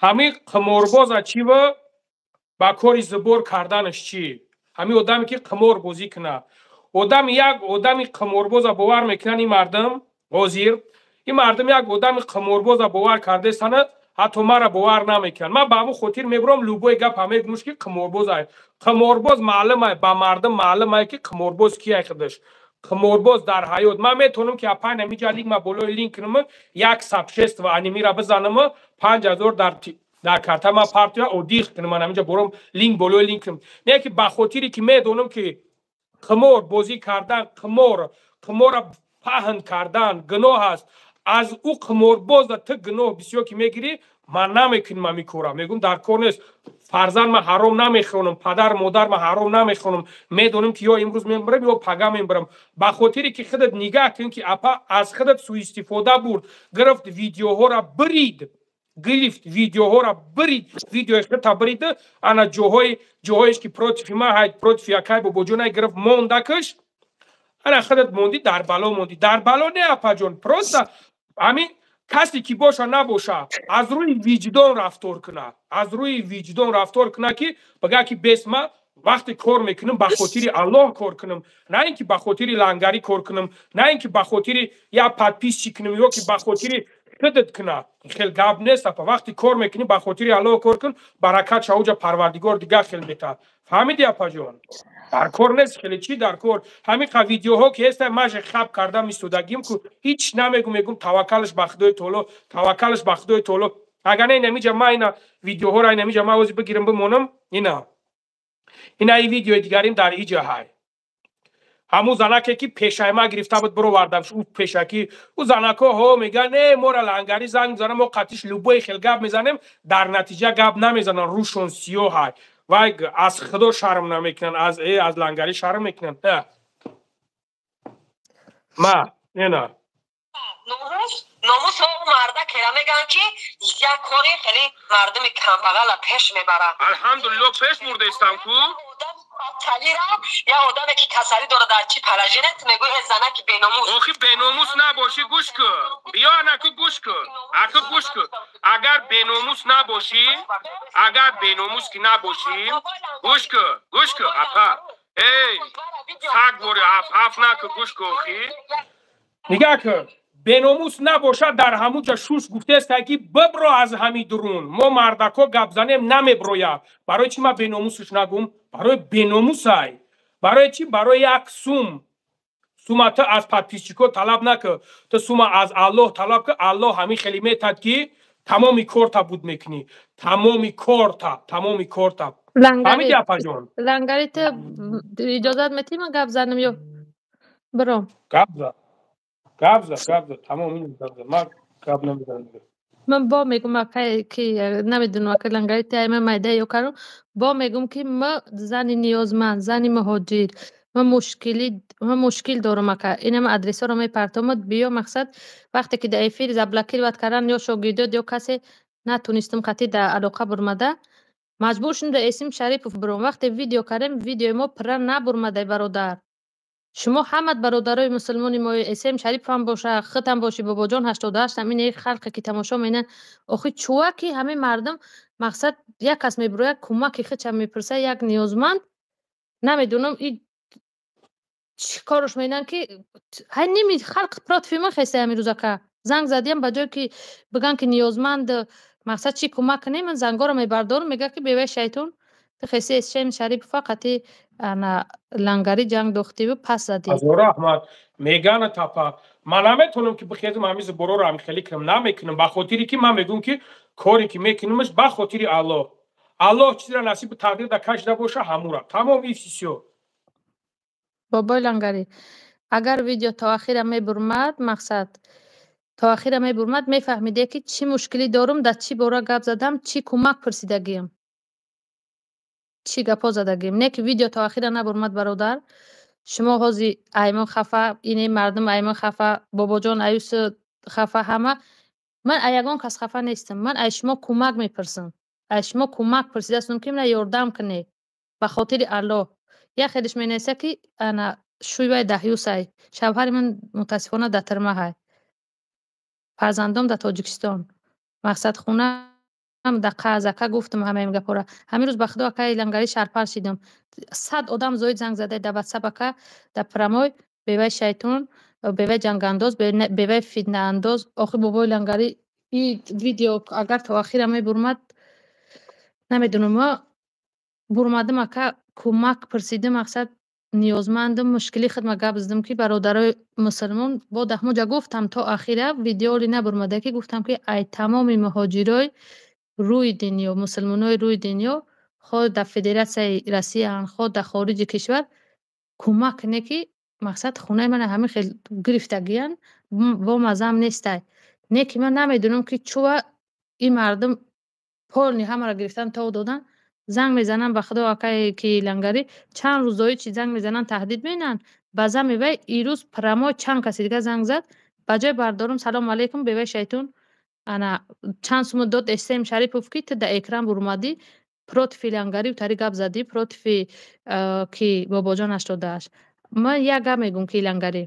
S1: ҳамин қиморбоза чива ба кори зибор карданаш чӣ? Ҳамин одаме ки қимор бозӣ кунад, одами, як одами қиморбоза бовар мекунанд ин мардум. Ҳозир ин мардум як одами қиморбоза бовар кардастанад, ҳатто мара бовар намекунанд. Ман ба ҳамон хотир мебурам, любой гапа мегӯмш, ки қиморбоз ай. Қиморбоз маълум ай, ба мардум маълум ай, ки қиморбоз кияй худаш. Қиморбоз дар ҳаёт ман метавонам, ки апай намиҷа линк ма болои линк кунам, як сообщество анимира бизанам, 5000 дар карта ман партия одих кунам, ман ҳаминҷа борам линк болои линк кунам. Не ки ба хотире ки медонам, ки қимор бозӣ кардан, қимора паҳн кардан гуноҳ аст. Аз ӯ қиморбоза ту гуноҳ бисёр ки мегирӣ. Ман намекунам ами кора. Мегум, дар кор нест. Фарзанд ман ҳаром намехонам, падар модар ман ҳаром намехонам. Медонам, ки ё имрӯз мебарам, ё пага мебарам. Ба хотире ки худат нигаҳ кун, ки апа аз худат суистифода бурд, гирифт, видеоҳоро бирид, гирифт, видеоҳоро бирид, видеои худта бирид. Ана ҷоҳоеш ки против и ман ҳайд, против якай бобоҷонай, гирифт, мондакаш. Ана худат мондӣ, дар бало мондӣ. Дар бало не, апаҷон, просто ҳамин касе ки боша набоша, аз рӯи виҷдон рафтор куна, аз рӯи виҷдон рафтор куна, ки бага ки бес ма вақте кор мекунам, ба хотири Аллоҳ кор кунам, на ин ки ба хотири лангарӣ кор кунам, на ин ки ба хотири як подписчик кунам ё ки ба хотири худат куна. Хел гап нест, апа. Вақте кор мекунӣ, ба хотири Аллоҳ кор кун, баракат шауҷа Парвардигор дигар хел метаҳад. Фаҳмиди, апаҷон? Дар кор нест хеле чӣ дар кор. Ҳамин қа видеоҳо ки ҳеста, маже хаб кардам, истодагим ку, ҳеҷ намегум. Мегум, таваккалаш ба Худои Таоло, таваккалаш ба Худои Таоло. Агар не, инамиҷа ма ина видеоҳоро, инамиҷа ма ози бигирам, бимонам. Ина и видеои дигарим дар иҷа ҳай. Ҳамун занаке ки пешаи ма гирифта буд, бировардам. Ӯ пешакӣ, ӯ занако ҳо мегӯян, не, мора лангарӣ занг мезанам, мо қатиш любой хел гап мезанем. Дар натиҷа гап намезананд, рӯшон сиёҳ ҳай. Вай аз Худо шарм намекунанд, аз лангарӣ шарм мекунанд. Ма ена.
S3: Номус марда кера мегӯянд, ки як кори хеле мардуми камбағала пеш мебарад.
S1: Алҳамдулилло, пеш бурдаистам ку.
S3: Талира я одаме ки касалӣ дорад, дар чи положение мегӯи, занаки беномус.
S1: Охи, беномус набошӣ, гӯш кун, биё, анаку, гӯш кун, аку, гӯш кун. Агар беномус набошӣ, агар беномус ки набошӣ, гӯш кун, гӯш кун, апа. Эй, саг бори, аф аф наку, гӯш кун. Охи, нигаҳ кун, беномус набошад, дар ҳамуҷа шуш гуфтеста, ки бибро аз ҳами дурун. Мо мардако гап занем, намеброяд. Барои чӣ ман беномусш нагум? Барои беномусай. Барои чӣ? Барои як сум. Сума ту аз подписчик о талаб накун, ту сума аз Аллоҳ талаб кун. Аллоҳ ҳамин хеле метад, ки тамоми корта буд мекунӣ, тамоми корта, тамоми корта. Фаҳмиди, апаҷон?
S2: Лангари, ту иҷозат метӣ, ман гап занам ё биром?
S1: Гап зан, гап зад, гап зад, тамом, ин гап зад, ман гап намезанам.
S2: Ман бо мегум, акай, ки намедонам, ака лангари, ти айма майда ё каро, бо мегум, ки ма зани ниёзманд, зани муҳоҷир, ма мушкил дорам, ака. Инама адресҳоро мепартомад, биё. Мақсад, вақте ки дар эфир заблокировать кардан ё шогирдёт ё касе, натунистам қатъи дар алоқа бурмада, маҷбур шудем дар Эсим Шарипов биром. Вақте видео кардем, видеои мо пурра набурмадай, бародар. Шумо ҳамат бародарои мусулмони мо, Эсем Шарипов ҳам боша, худам бошӣ, бобоҷон 88-ам, ин халқе ки тамошо менанд. Охи, чува ки ҳамин мардум, мақсад, як кас мебирояд, кӯмаки худша мепурсад, як ниёзманд, намедонам и чӣ корш менанд, ки ҳай ними халқ против ман хеста. Ҳамин рӯз, ака, занг задиям, ба ҷое ки бигӯянд, ки ниёзманд, мақсад, чӣ кӯмак кунем, ман зангоро мебардорам, мегӯяд, ки беваи шайтон, ту хеси Эсем Шарипова қатъи ана лангарӣ ҷанг дохтиву пас задӣ.
S1: Ҳазор раҳмат мегана, тапа. Ман наметавонам, ки бихезам, ҳамин зубороро ҳамин хеле кунам, намекунам, ба хотире ки ман мегӯям, ки коре ки мекунамаш ба хотири Аллоҳ. Аллоҳ чизро насибу тақдир да кашида боша, ҳамура, тамом, и всё.
S2: Бобои лангарӣ, агар видео то ахира мебурмад, мақсад, то ахира мебурмад, мефаҳмиде, ки чӣ мушкилӣ дорум, дар чӣ бора гап задам, чӣ кӯмак пурсидагиам, чӣ гапҳо задагием. Не ки видео то ахира набурмад, бародар. Шумо ҳози аймон хафа, ине мардум аймон хафа, бобоҷон аюс хафа, ҳама. Ман а ягон кас хафа нестам. Ман аз шумо кӯмак мепурсам, аз шумо кӯмак пурсидаастам, ки мана ёрдам кунед ба хотири Аллоҳ. Як хелиш менависа, ки ана шӯйвай даҳюсай, шавҳари ман мутаассифона дар тирмаҳай, фарзандом дар Тоҷикистон, мақсад, хонаам дар қарз. Ака, гуфтам ҳамаи гапҳоро. Ҳамин рӯз, ба Худо, акаи лангарӣ, шарпар шидам. 100 одам зоид занг зада дар Ватсап, ака, дар прямой: бевай шайтон, бевай ҷангандоз, бевай фитнаандоз. Охи, бобои лангарӣ, и видео агар то ахира мебурмад, намедонам, ма бурмадам, ака, кӯмак пурсидам, мақсад, ниёзмандам, мушкили худма гап задам, ки бародарои мусулмон бо даҳмоҷа гуфтам, то ахира видеоли набурмада, ки гуфтам, ки ай тамоми муҳоҷирои рӯи дунё, мусулмонои рӯи дунё, хоҳ дар Федератсияи Россияанд, хоҳ дар хориҷи кишвар, кӯмак кунед, ки мақсад, хонаи мана ҳамин хел гирифтагиянд, бо маззаам нестай. Не ки ман намедонам, ки чува. Ин мардум полный ҳамаро гирифтан, тов додан. Занг мезананд, ба худо, акае ки Лангарӣ, чанд рӯзои чи занг мезананд, таҳдид менанд. Ба зами вай ирӯз прямой чанд каси дига занг зад. Ба ҷои бардорум «Салому алейкум», бевай шайтон ана чанд сума дод Эсем Шарипов, ки ту да экран бурумадӣ, против Лангарӣ тари гап задӣ, против ки Бобоҷон 88. Ман як гап мегӯм, ки Лангарӣ,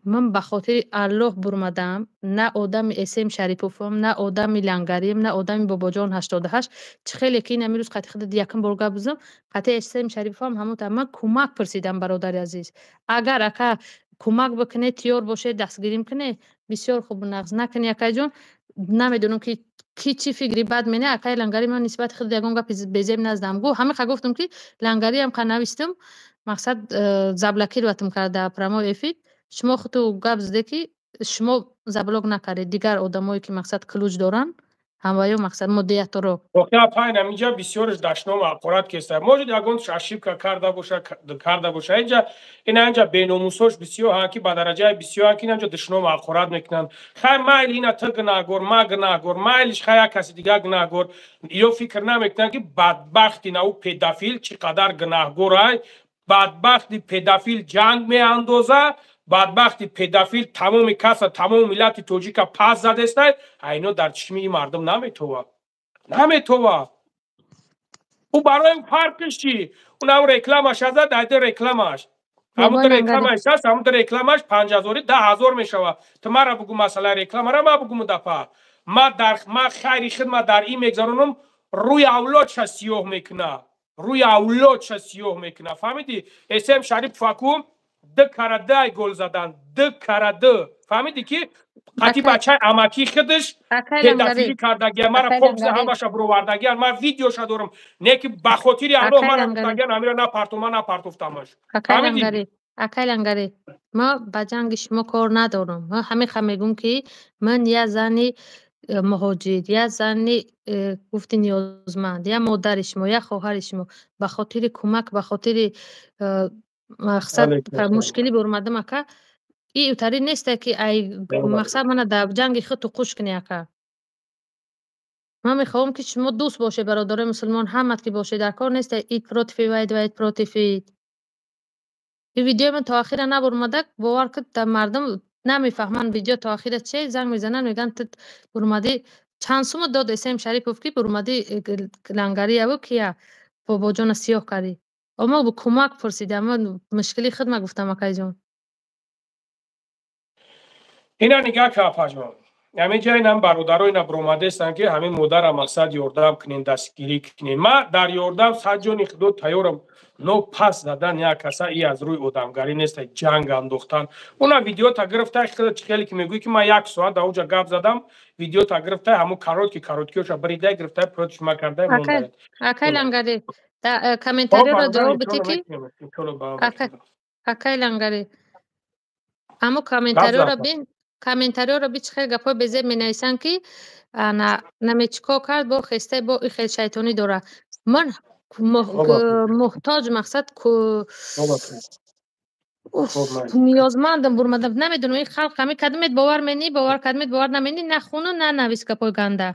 S2: ман ба хотири Аллоҳ бурмадаам, на одами Эсем Шариповам, на одами Лангариам, на одами Бобоҷон 88. Чӣ хеле ки ин амирӯз қати худат якум бор гап бизам, қати Эсем Шариповам ҳамон. Ман кӯмак пурсидам, бародари азиз. Агар, ака, кӯмак бикунед, тиёр бошед, дастгирим кунед, бисёр хуб. Нағз накунӣ, акайҷон, намедонам, ки ки чӣ фикри бад мене. Акаи Лангарӣ, ман нисбати худ ягон гапи безеб наздам. Гу ҳамиқа гуфтам, ки Лангариам қа навистам, мақсад заблокировать ам карда прямой эфир. Шумо худту гап заде, ки шумо заблок накардед, дигар одамое, ки мақсад ключ доранд, ҳамваё мақсад модераторо.
S1: Воқеа пайн ҳаминҷа бисёрш дашном ҳақорат кеста. Может, ягон ошибка карда боша. Инҷа ина инҷа беномусош бисёр ҳан, ки ба дараҷаи бисёр ҳан, ки инҷа душном ҳақорат мекунанд. Хай, майли, ина ту гунаҳгор, ма гунаҳгор, майлиш, хай, як каси дигар гунаҳгор. Ё фикр намекунанд, ки бадбахти на ӯ педофил чӣ қадар гунаҳгорай. Бадбахти педофил ҷанг меандоза, бадбахти педофил тамоми каса, тамоми миллати тоҷика пас задестай. Айно дар чишми ин мардум наметова, наметова. Ӯ барои фарқиш чӣ? Унам рекламаш азад, айда рекламаш, ҳамута рекламаш аст, ҳамута рекламаш 5000-и 10 000 мешавад. Ту мара бугу, масъалаи рекламара ма бугуму дафа ма дар ма хайри хидма дар ин мегзаронам. Рӯи авлодша сиёҳ мекуна, рӯи авлодша сиёҳ мекуна, фаҳмидӣ? Эсем Шарипов аку д карадай гол задан, д карады, фаҳмидӣ, ки қати бачаи амакӣ худаш педофилӣ кардагия. Мара покза ҳамаша буровардагиян, ман видеоша дорам. Не ки ба хотири Аллоҳ мара гуфтагиян, ҳамира напартов, ман напартофтамаш.
S2: Фаҳмидӣ? Акай Лангарӣ, ма ба ҷанги шумо кор надорам. Ман ҳамиқа мегӯм, ки ман як зани муҳоҷир, як зани гуфти ниёзманд, як модари шумо, як хоҳари шумо, ба хотири кӯмак, ба хотири мақсад мушкилӣ бурмадам, ака. И утари несте, ки ай мақсад мана дар ҷанги худту қуш кунӣ, ака. Ман мехоҳам, ки шумо дӯст бошед, бародарои мусулмон ҳамат ки бошед. Дар кор несте ид против вайд, вайд против ид. И видеои ман то охира набурмада, бовар кун, мардум намефаҳманд видео то охира че. Занг мезананд, мегӯянд, ту бурмадӣ, чанд сума дод Эсем Шарипов, ки бурмадӣ Лангарияву кия Бобоҷона сиёҳ кардӣ. Мо кӯмак пурсидам, ман мушкили худма гуфтам, акайҷон.
S1: Ина нигаҳ ка, апаҷон, ҳамин ҷа инам бародаро ина биромадестанд, ки ҳамин модарам мақсад ёрдам кунен, дастгирӣ кунен. Ма дар ёрдам садҷони худо тайёрам, но пас задан як каса и аз рӯи одамгарӣ нест, ҷанг андохтан. Уна видеота гирифта, чӣ хеле ки мегӯӣ, ки ман як соат дар оҷа гап задам, видеота гирифта, ҳамун короткий короткиёша бридай гирифта, против ма кардай мондай.
S2: Акай Лангарӣ, комментариёро ҷавоб бите, ки акай Лангарӣ, аммо комментариёро бин, комментариёро би, чӣ хел гапҳои безеб менависанд, ки ана намечикор кард, бо хестай, бо и хел шайтонӣ дорад. Ман муҳтоҷ, мақсад ниёзмандам, бурмадам. Намедонам, ин халқ ҳами кадомет бовар менӣ, бовар кадомет бовар наменӣ. Нахуну нанавис гапҳои ганда.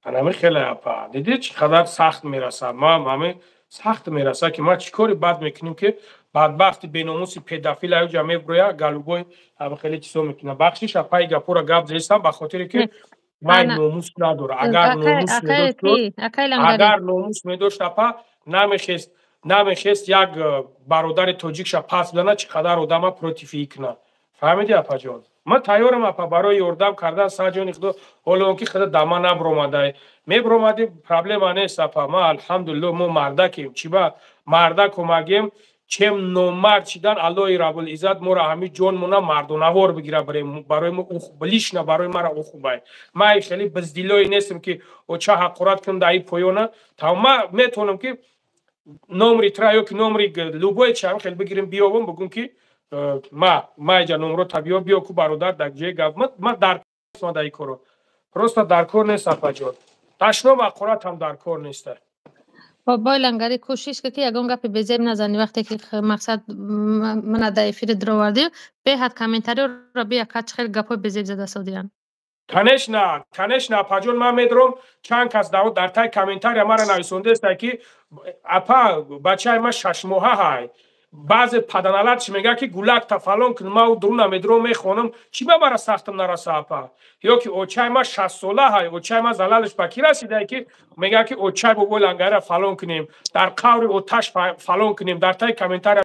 S1: Анами хеле, апа, дидӣ, чӣ қадар сахт мерасад. Ман ҳами сахт мерасад, ки ма чӣ кори бад мекунем, ки бадбахти беномуси педофил аюҷа меброя, голубой ҳами хеле чизо мекунад. Бахшиш, апаи, гапҳоро гап зестам, ба хотире ки ман номус надора. Агар номус медошт, апа, намехест як бародари тоҷикша пас бидана, чӣ қадар одама против и кунад. Фаҳмидӣ, апаҷон? Ман тайёрам, апа, барои ёрдам кардан саҷони худо. Ҳоло он ки худо дама набуромадай, мебуромадӣ, проблема нест, апа. Ма, алҳамдулилло, мо мардакем. Чӣ ба мардак омагем, чем номард шидан. Аллоҳи Рабулиззат моро ҳамин ҷонмона мардонавор бигира. Барои мо, лично барои мара ӯ хубай. Ман хеле биздилое нестам, ки ча ҳақорат кунам дар ин поёна. Ма метавонам, ки номри тра ё ки номри любое чи ҳам хеле бигирем, биёбам, бугум, ки ма иҷа номро та биё, биё ку, бародар, дар ҷои гап ма дар ма дар ин коро просто дар кор нест, апаҷон. Ташном ҳақоратам дар кор неста.
S2: Бобои Лангарӣ, кӯшиш кун, ки ягон гапи безеб назанӣ. Вақте ки мақсад мана дар эфири дуровардӣ, беҳад комментариёро бия, ка чӣ хел гапҳои безеб зада содиянд.
S1: Конечно, конечно, апаҷон, ман медорам, чанд кас дар таи комментария мара нависондааст, ки апа, бачаи ман 6 моҳа ҳай. Баъзе паданалатш мега, ки гулакта фалон кун, ма дуруна медурам, мехонам, чӣ ба мара сахтам нараса, апа? Ё ки очаи ма 60 сола ҳай, очаи ма залалаш ба кӣ расидае, ки мега, ки очаи бобои Лангарира фалон кунем, дар қаври оташ фалон кунем. Дар таи комментария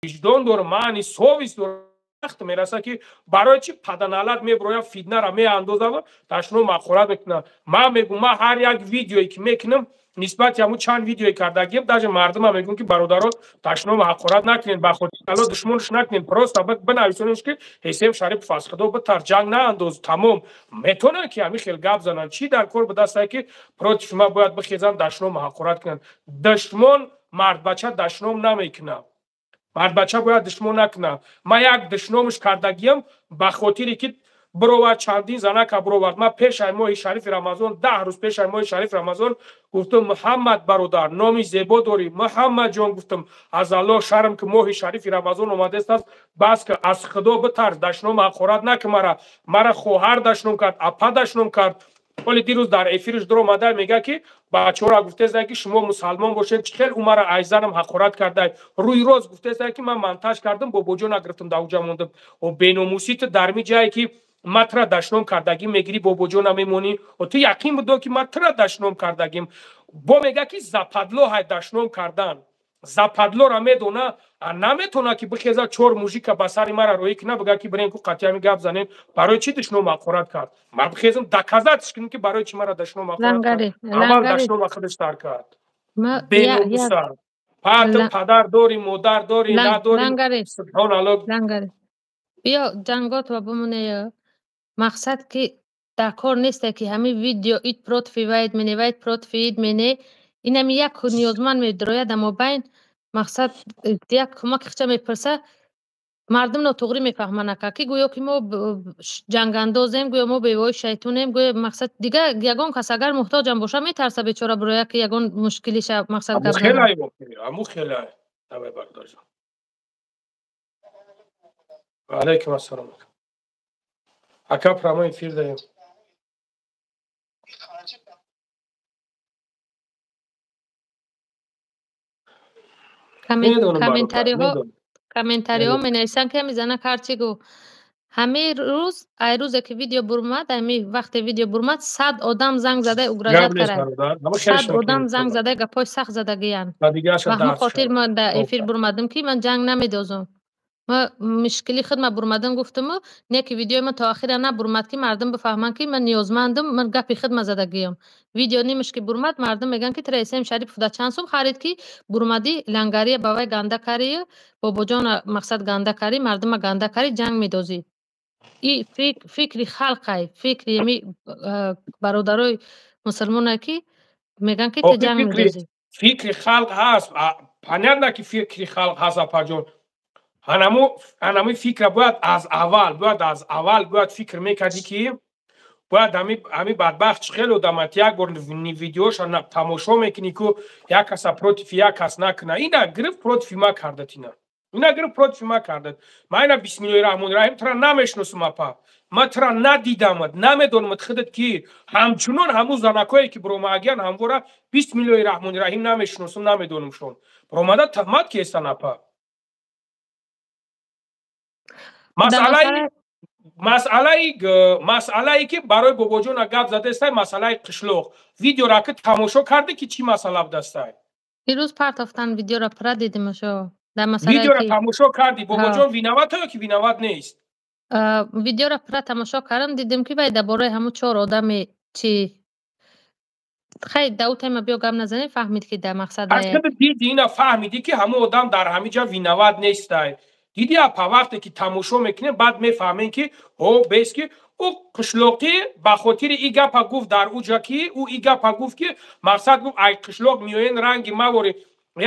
S1: виҷдон дорам, маъни совесть дорам. Вақт мераса, ки барои чӣ паданалат меброяд, фитнара меандозава, дашном ҳақорат мекунад. Ман мегӯм, ман ҳар як видеое ки мекунам, нисбати ҳамун чанд видеое кардагиам, даже мардума мегӯм, ки бародаро, дашном ҳақорат накунед, ба хотири Алло душмонш накунед, просто бинависонеш, ки Ҳесем Шарипов, аз Худо битарс, ҷанг наандоз, тамом. Метавонанд, ки ҳамин хел гап зананд. Чӣ дар кор будастае, ки против ма бояд бихезанд, дашном ҳақорат кунанд? Душмон мардбача дашном намекунад, мардбача бояд душмон накунад. Ман як душномш кардагиам ба хотире ки бировард, чандин занака бировард. Ман пешаи моҳи шарифи Рамазон, 10 рӯз пешаи моҳи шарифи Рамазон гуфтам: «Муҳаммад бародар, номи зебо дорӣ, Муҳаммадҷон», гуфтам, «аз Аллоҳ шарм ки моҳи шарифи Рамазон омадааст, бас ки, аз Худо битарс, дашном ҳақорат накун мара». Мара хоҳар дашном кард, апа дашном кард. Ҳоли дирӯз дар эфирш дуромада, мега, ки бачаҳоро гуфтеста, ки шумо мусалмон бошед, чӣ хел умара айзанам ҳақорат кардай? Рӯи рост гуфтеста, ки ман монтаж кардам, бобоҷона гирифтам, дар уҷа мондам. Беномусӣ, ту дар ми ҷае, ки ман тура дашном кардагим, мегирӣ, бобоҷона мемонӣ. Ту яқин будо, ки ман тура дашном кардагим. Бо мега, ки западло ҳай дашном кардан, западлора медона, наметона, ки бихеза, чор мужика ба сари мара роҳӣ кина, бига, ки бирен ку қатъиями гап занен, барои чӣ дашном ҳақорат кард. Ман бихезам, доказать ш кунем, ки барои чӣ мара дашном ҳақорат кард. Аввал дашнома худаш тар кард, беномуса. Ту падар дорӣ, модар дорӣ, надорӣ? Субҳоналло.
S2: Биё, ҷангот ва бимоне. Мақсад ки дар кор несте, ки ҳамин видео ид против вайд мене, вайд против ид мене. Инами як ниёзманд медрояд, дар мобайн мақсад як кӯмаки хича мепурса, мардум нотуғрӣ мефаҳманд, ака, ки гӯё ки мо ҷангандозем, гӯё мо бевои шайтонем, гӯё мақсад дига. Ягон кас агар муҳтоҷам боша, метарса бечора бирояд, ки ягон мушкилиша мақсад гап.
S1: Аму хелай. Давай, бародарҷон. Алайкум ассалом, ака, прямой эфир даем.
S2: Комментариҳо менависанд, ки ҳами занак ҳарчи гуфт, ҳамин рӯз, ай рӯзе ки видео бурмад, ҳами вақте видео бурмад, 100 одам занг зада угрожать карад, 100 одам занг зада гапҳои сахт задагиянд. Ба ҳамин хотир ман дар эфир бурмадам, ки ман ҷанг намедозам. Ма мушкили худма бурмадам, гуфтаму не, ки видеои ман то охира набурмад, ки мардум бифаҳманд, ки ман ниёзмандам, ман гапи худма задагиям. Видео нимаш ки бурмад, мардум мегӯянд, ки тра Эсем Шарипов да чанд сум харид, ки бурмадӣ, лангария ба вай ганда карию, бобоҷона мақсад ганда карӣ, мардума ганда карӣ, ҷанг медозӣ. И фикри халқай, фикри ами бародарои мусулмоне, ки мегӯянд, ки ту ҷанг медозӣ.
S1: Фикри халқ ҳаст, понятно, ки фикри халқ ҳаст, апаҷон. Анаму фикра бояд аз аввал бояд фикр мекардӣ, ки бояд ҳами бадбахт чӣ хеле одамат. Як бор видеоша тамошо мекунӣ, ку як каса против як кас накуна. Ина гирифт, против ма кардат, ина гирифт, против ма кардат. Ма ина, бисмиллоҳи раҳмони раҳим, тура намешиносам, апа, ма тура надидамад, намедонамад худат ки. Ҳамчунон ҳамун занакое, ки биромаагиян, ҳамвора, бисмиллоҳи раҳмони раҳим, намешиносам, намедонамшон, биромада туҳмат кестан, апа. Масъалае, ки барои бобоҷона гап задастай, масъалаи қишлоқ, видеора ки тамошо кардӣ, ки чӣ масъала будастай?
S2: Дирӯз партофтан видеора, пура дидимашо. Дар
S1: Видеора тамошо кардӣ, бобоҷон виноват ё ки виноват нест?
S2: Видеора пура тамошо кардам, дидем, ки вай дар бораи ҳамун чор одами чи хай да ӯ тема биё гап назанем, фаҳмид, ки дар мақсад.
S1: Аз диди, ина фаҳмидӣ, ки ҳамун одам дар ҳамин ҷа виноват нестай. Диди, апа, вақте ки тамошо мекунем, баъд мефаҳмем, ки ҳо бес, ки ӯ қишлоқӣ ба хотири и гапа гуфт дар уҷа, ки ӯ и гапа гуфт, ки мақсад гуфт, ай қишлоқ меоен, ранги мавори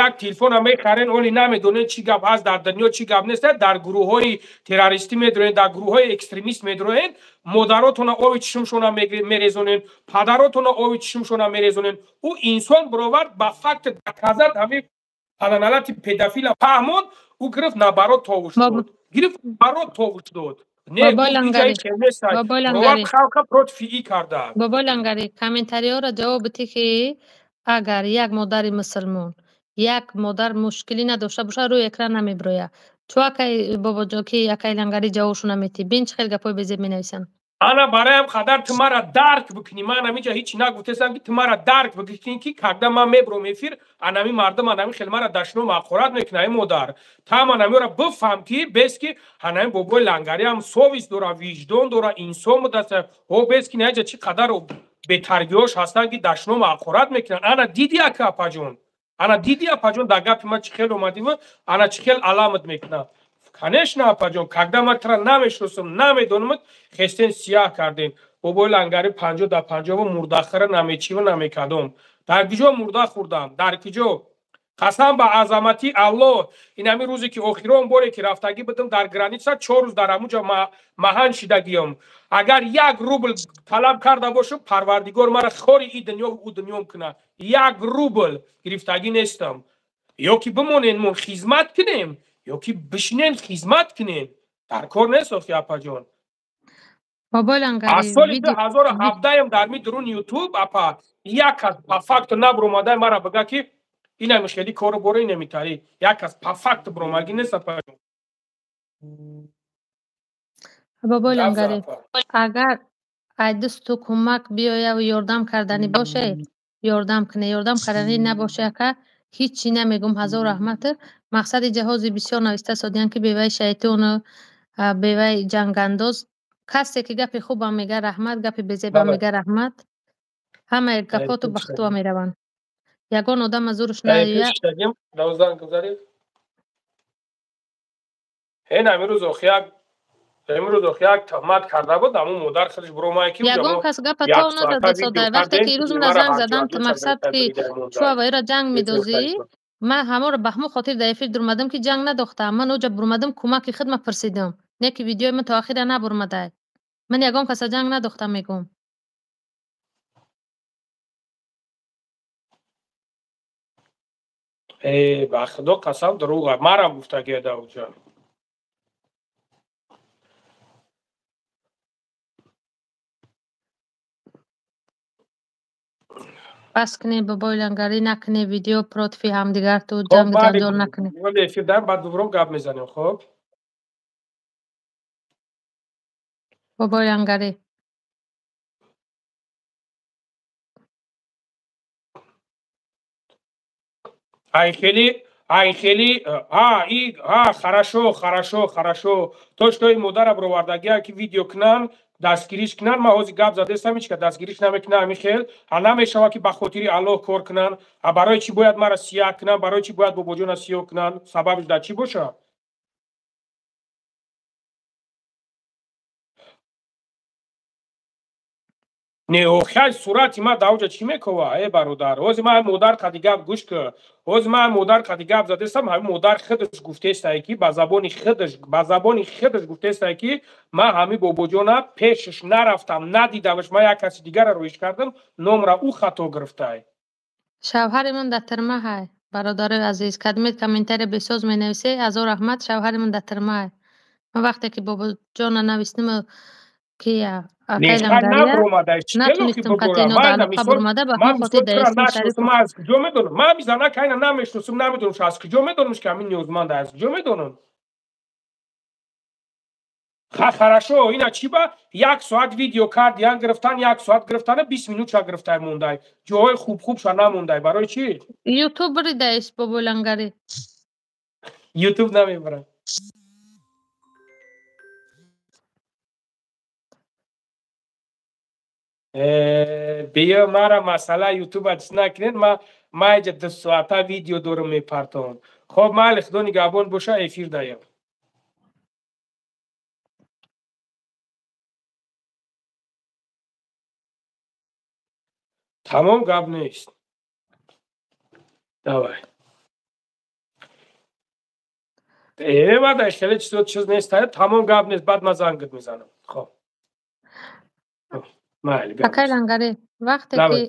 S1: як телефона мехарен, оли намедонен чӣ гап ҳаст дар дунё, чӣ гап нест, дар гурӯҳҳои террористӣ медроен, дар гурӯҳҳои экстремист медроен, модаротона ови чишмшона мерезонен, падаротона ови чишмшона мерезонен. Ӯ инсон бировард, ба факт доказать ҳамин. Пананалати педофила фаҳмонд, ӯ гирифт наоборот товуш дод. Гирифт наоборот товуш дод. Не, халқа против и карда.
S2: Бобои Лангари, комментариёро ҷавоб битӣ, ки агар як модари мусулмон, як модар мушкилӣ надошта бошад, рӯи экран намебирояд. Чӯ акай бобоҷон, ки акай Лангари ҷавобшо наметӣ? Бин, чӣ хел гапҳои безеб менависанд.
S1: Ана бароям қадар ту мара дарк бикунӣ. Ман ҳаминҷа ҳеҷ нагуфтесам, ки ту мара дарк бикунӣ, ки когда ман мебуром эфир, анами мардум анами хел мара дашном ҳақорат мекунад. Ай модар, та ман ҳамиро бифаҳм, ки бес ки ҳанами бобои Лангариам совесть дора, виҷдон дора, инсон будаст. О бес ки наҷа чӣ қадар бетарбиёш ҳастанд, ки дашном ҳақорат мекунанд. Ана диди, ака апаҷон, ана диди, апаҷон, дар гапи ман чӣ хел омадиву ана чӣ хел аламат мекунад. Конечно, апаҷон, когда ман тра намешносам, намедонамат, хестен сияҳ кардем. Бобои Лангари 50 дар 50 мурдахӯра намечиву намекардом. Дар киҷо мурда хӯрдам? Дар киҷо? Қасам ба азамати Аллоҳ, ин ҳамин рӯзе ки охирон боре ки рафтагӣ будам дар граница, 4 рӯз дар ҳамунҷа маҳан шидагиём. Агар як рубл талаб карда бошам, Парвардигор мара хори и дунёву ӯ дунём кунад. Як рубл гирифтагӣ нестам. Ё ки бимонен, мо хизмат кунем, ё ки бишинен, хизмат кунем. Дар кор нест охи, апаҷон.
S2: Бобои Лангари,
S1: Аз соли 2017-ам дар ми дуруни Ютуб, апа, як кас по факту набуромадай мара бига, ки инами хели кору боро, инами тари. Як кас по факту буромагӣ нест, апаҷон.
S2: Бобои Лангари, агар ай дасту кӯмак биёяву ёрдам карданӣ боше, ёрдам куне, ёрдам карданӣ набоше, ака, ҳичи намегум, ҳазор раҳмат. Мақсади ҷаҳози бисёр нависта содиян, ки беваи шайтону беваи ҷангандоз. Касе ки гапи хубам мега, раҳмат, гапи безебам мега, раҳмат. Ҳамаи гапоту ба хутуа мераванд. Ягон одам аз зурш наояд.
S1: Ин имрӯз охи як тӯҳмат карда буд, ҳамун модар худаш буромае ки
S2: Ягон кас гапа то надада содай. Вақте ки ирӯз мана занг задам, ту мақсад ки чӯ аваира ҷанг медозӣ, ман ҳаморо ба ҳамон хотир дар эфир дурмадам, ки ҷанг надохтам. Ман оҷа бурмадам, кӯмаки хидма пурсидам. Не ки видеои ман то охира набурмадай. Ман ягон каса ҷанг надохтам, мегӯм.
S1: Э, ба Худо қасам, дурӯға. Марам гуфтагиада оҷа.
S2: Бас кунед, бобои Лангарӣ, накунед видео против ҳамдигар, ту ҷангу ҷанҷол накунед.
S1: Эфир дар баъд дубром гап мезанем, хоб?
S2: Бобои Лангарӣ.
S1: Ай хели, ай хели, а и а хорошо, хорошо, хорошо, то что ин модара бировардагия, ки видео кунанд, дастгириш кунанд. Ман ҳозир гап задестам, ҳеч ка дастгириш намекунам. Ҳамин хел а намешавад, ки ба хотири Аллоҳ кор кунанд. А барои чӣ бояд мара сияҳ кунанд? Барои чӣ бояд бобоҷона сиёҳ кунанд? Сабабш дар чӣ бошад? Не, охай, сурати ма дар оҷа чӣ мекова? Э, бародар, ҳозир ман модар қади гап гӯш кӯ. Ҳозир ман модар қади гап задестам, ҳамин модар худаш гуфтестае, ки ба забони худаш гуфтестае, ки ман ҳамин бобоҷона пешаш нарафтам, надидамаш, ман як каси дигарро роиш кардам, номра ӯ хато гирифтай.
S2: Шавҳари ман дар тирма ҳай. Бародарои азиз, кадмед комментария бесоз менависе, ҳазор раҳмат, шавҳари ман дар тирма ҳай. Ман вақте ки бобоҷона навистим, ки натунистам қатъи алоқа бурмада, ба ҳамон хотир дар исми Шариф.
S1: Ман аз куҷо медонам? Ман ҳамин занака айна намешносам, намедонам. Аз куҷо медонам, ки ҳамин ниёзманда? Аз куҷо медонам? Ха, хорошо, ина чӣ ба як соат видео кардиян, гирифтан, як соат гирифтана, 20 минутша гирифтай, мондай, ҷоҳои хуб хубша намондай, барои чӣ?
S2: Ютуб бридаиш, бобои Лангарӣ.
S1: Ютуб намебарам. Биё, мара масъала ютуба чиз накунед. Ма иҷа 2 соата видео дорам, мепартом. Хоб, майли, Худо нигаҳбон боша, эфир даям. Тамом, гап нест, давай. Мада хеле чизо чиз нест, тамом, гап нест, баъд ма зангат мезанам, хоб, майли.
S2: Акай Лангарӣ, вақте ки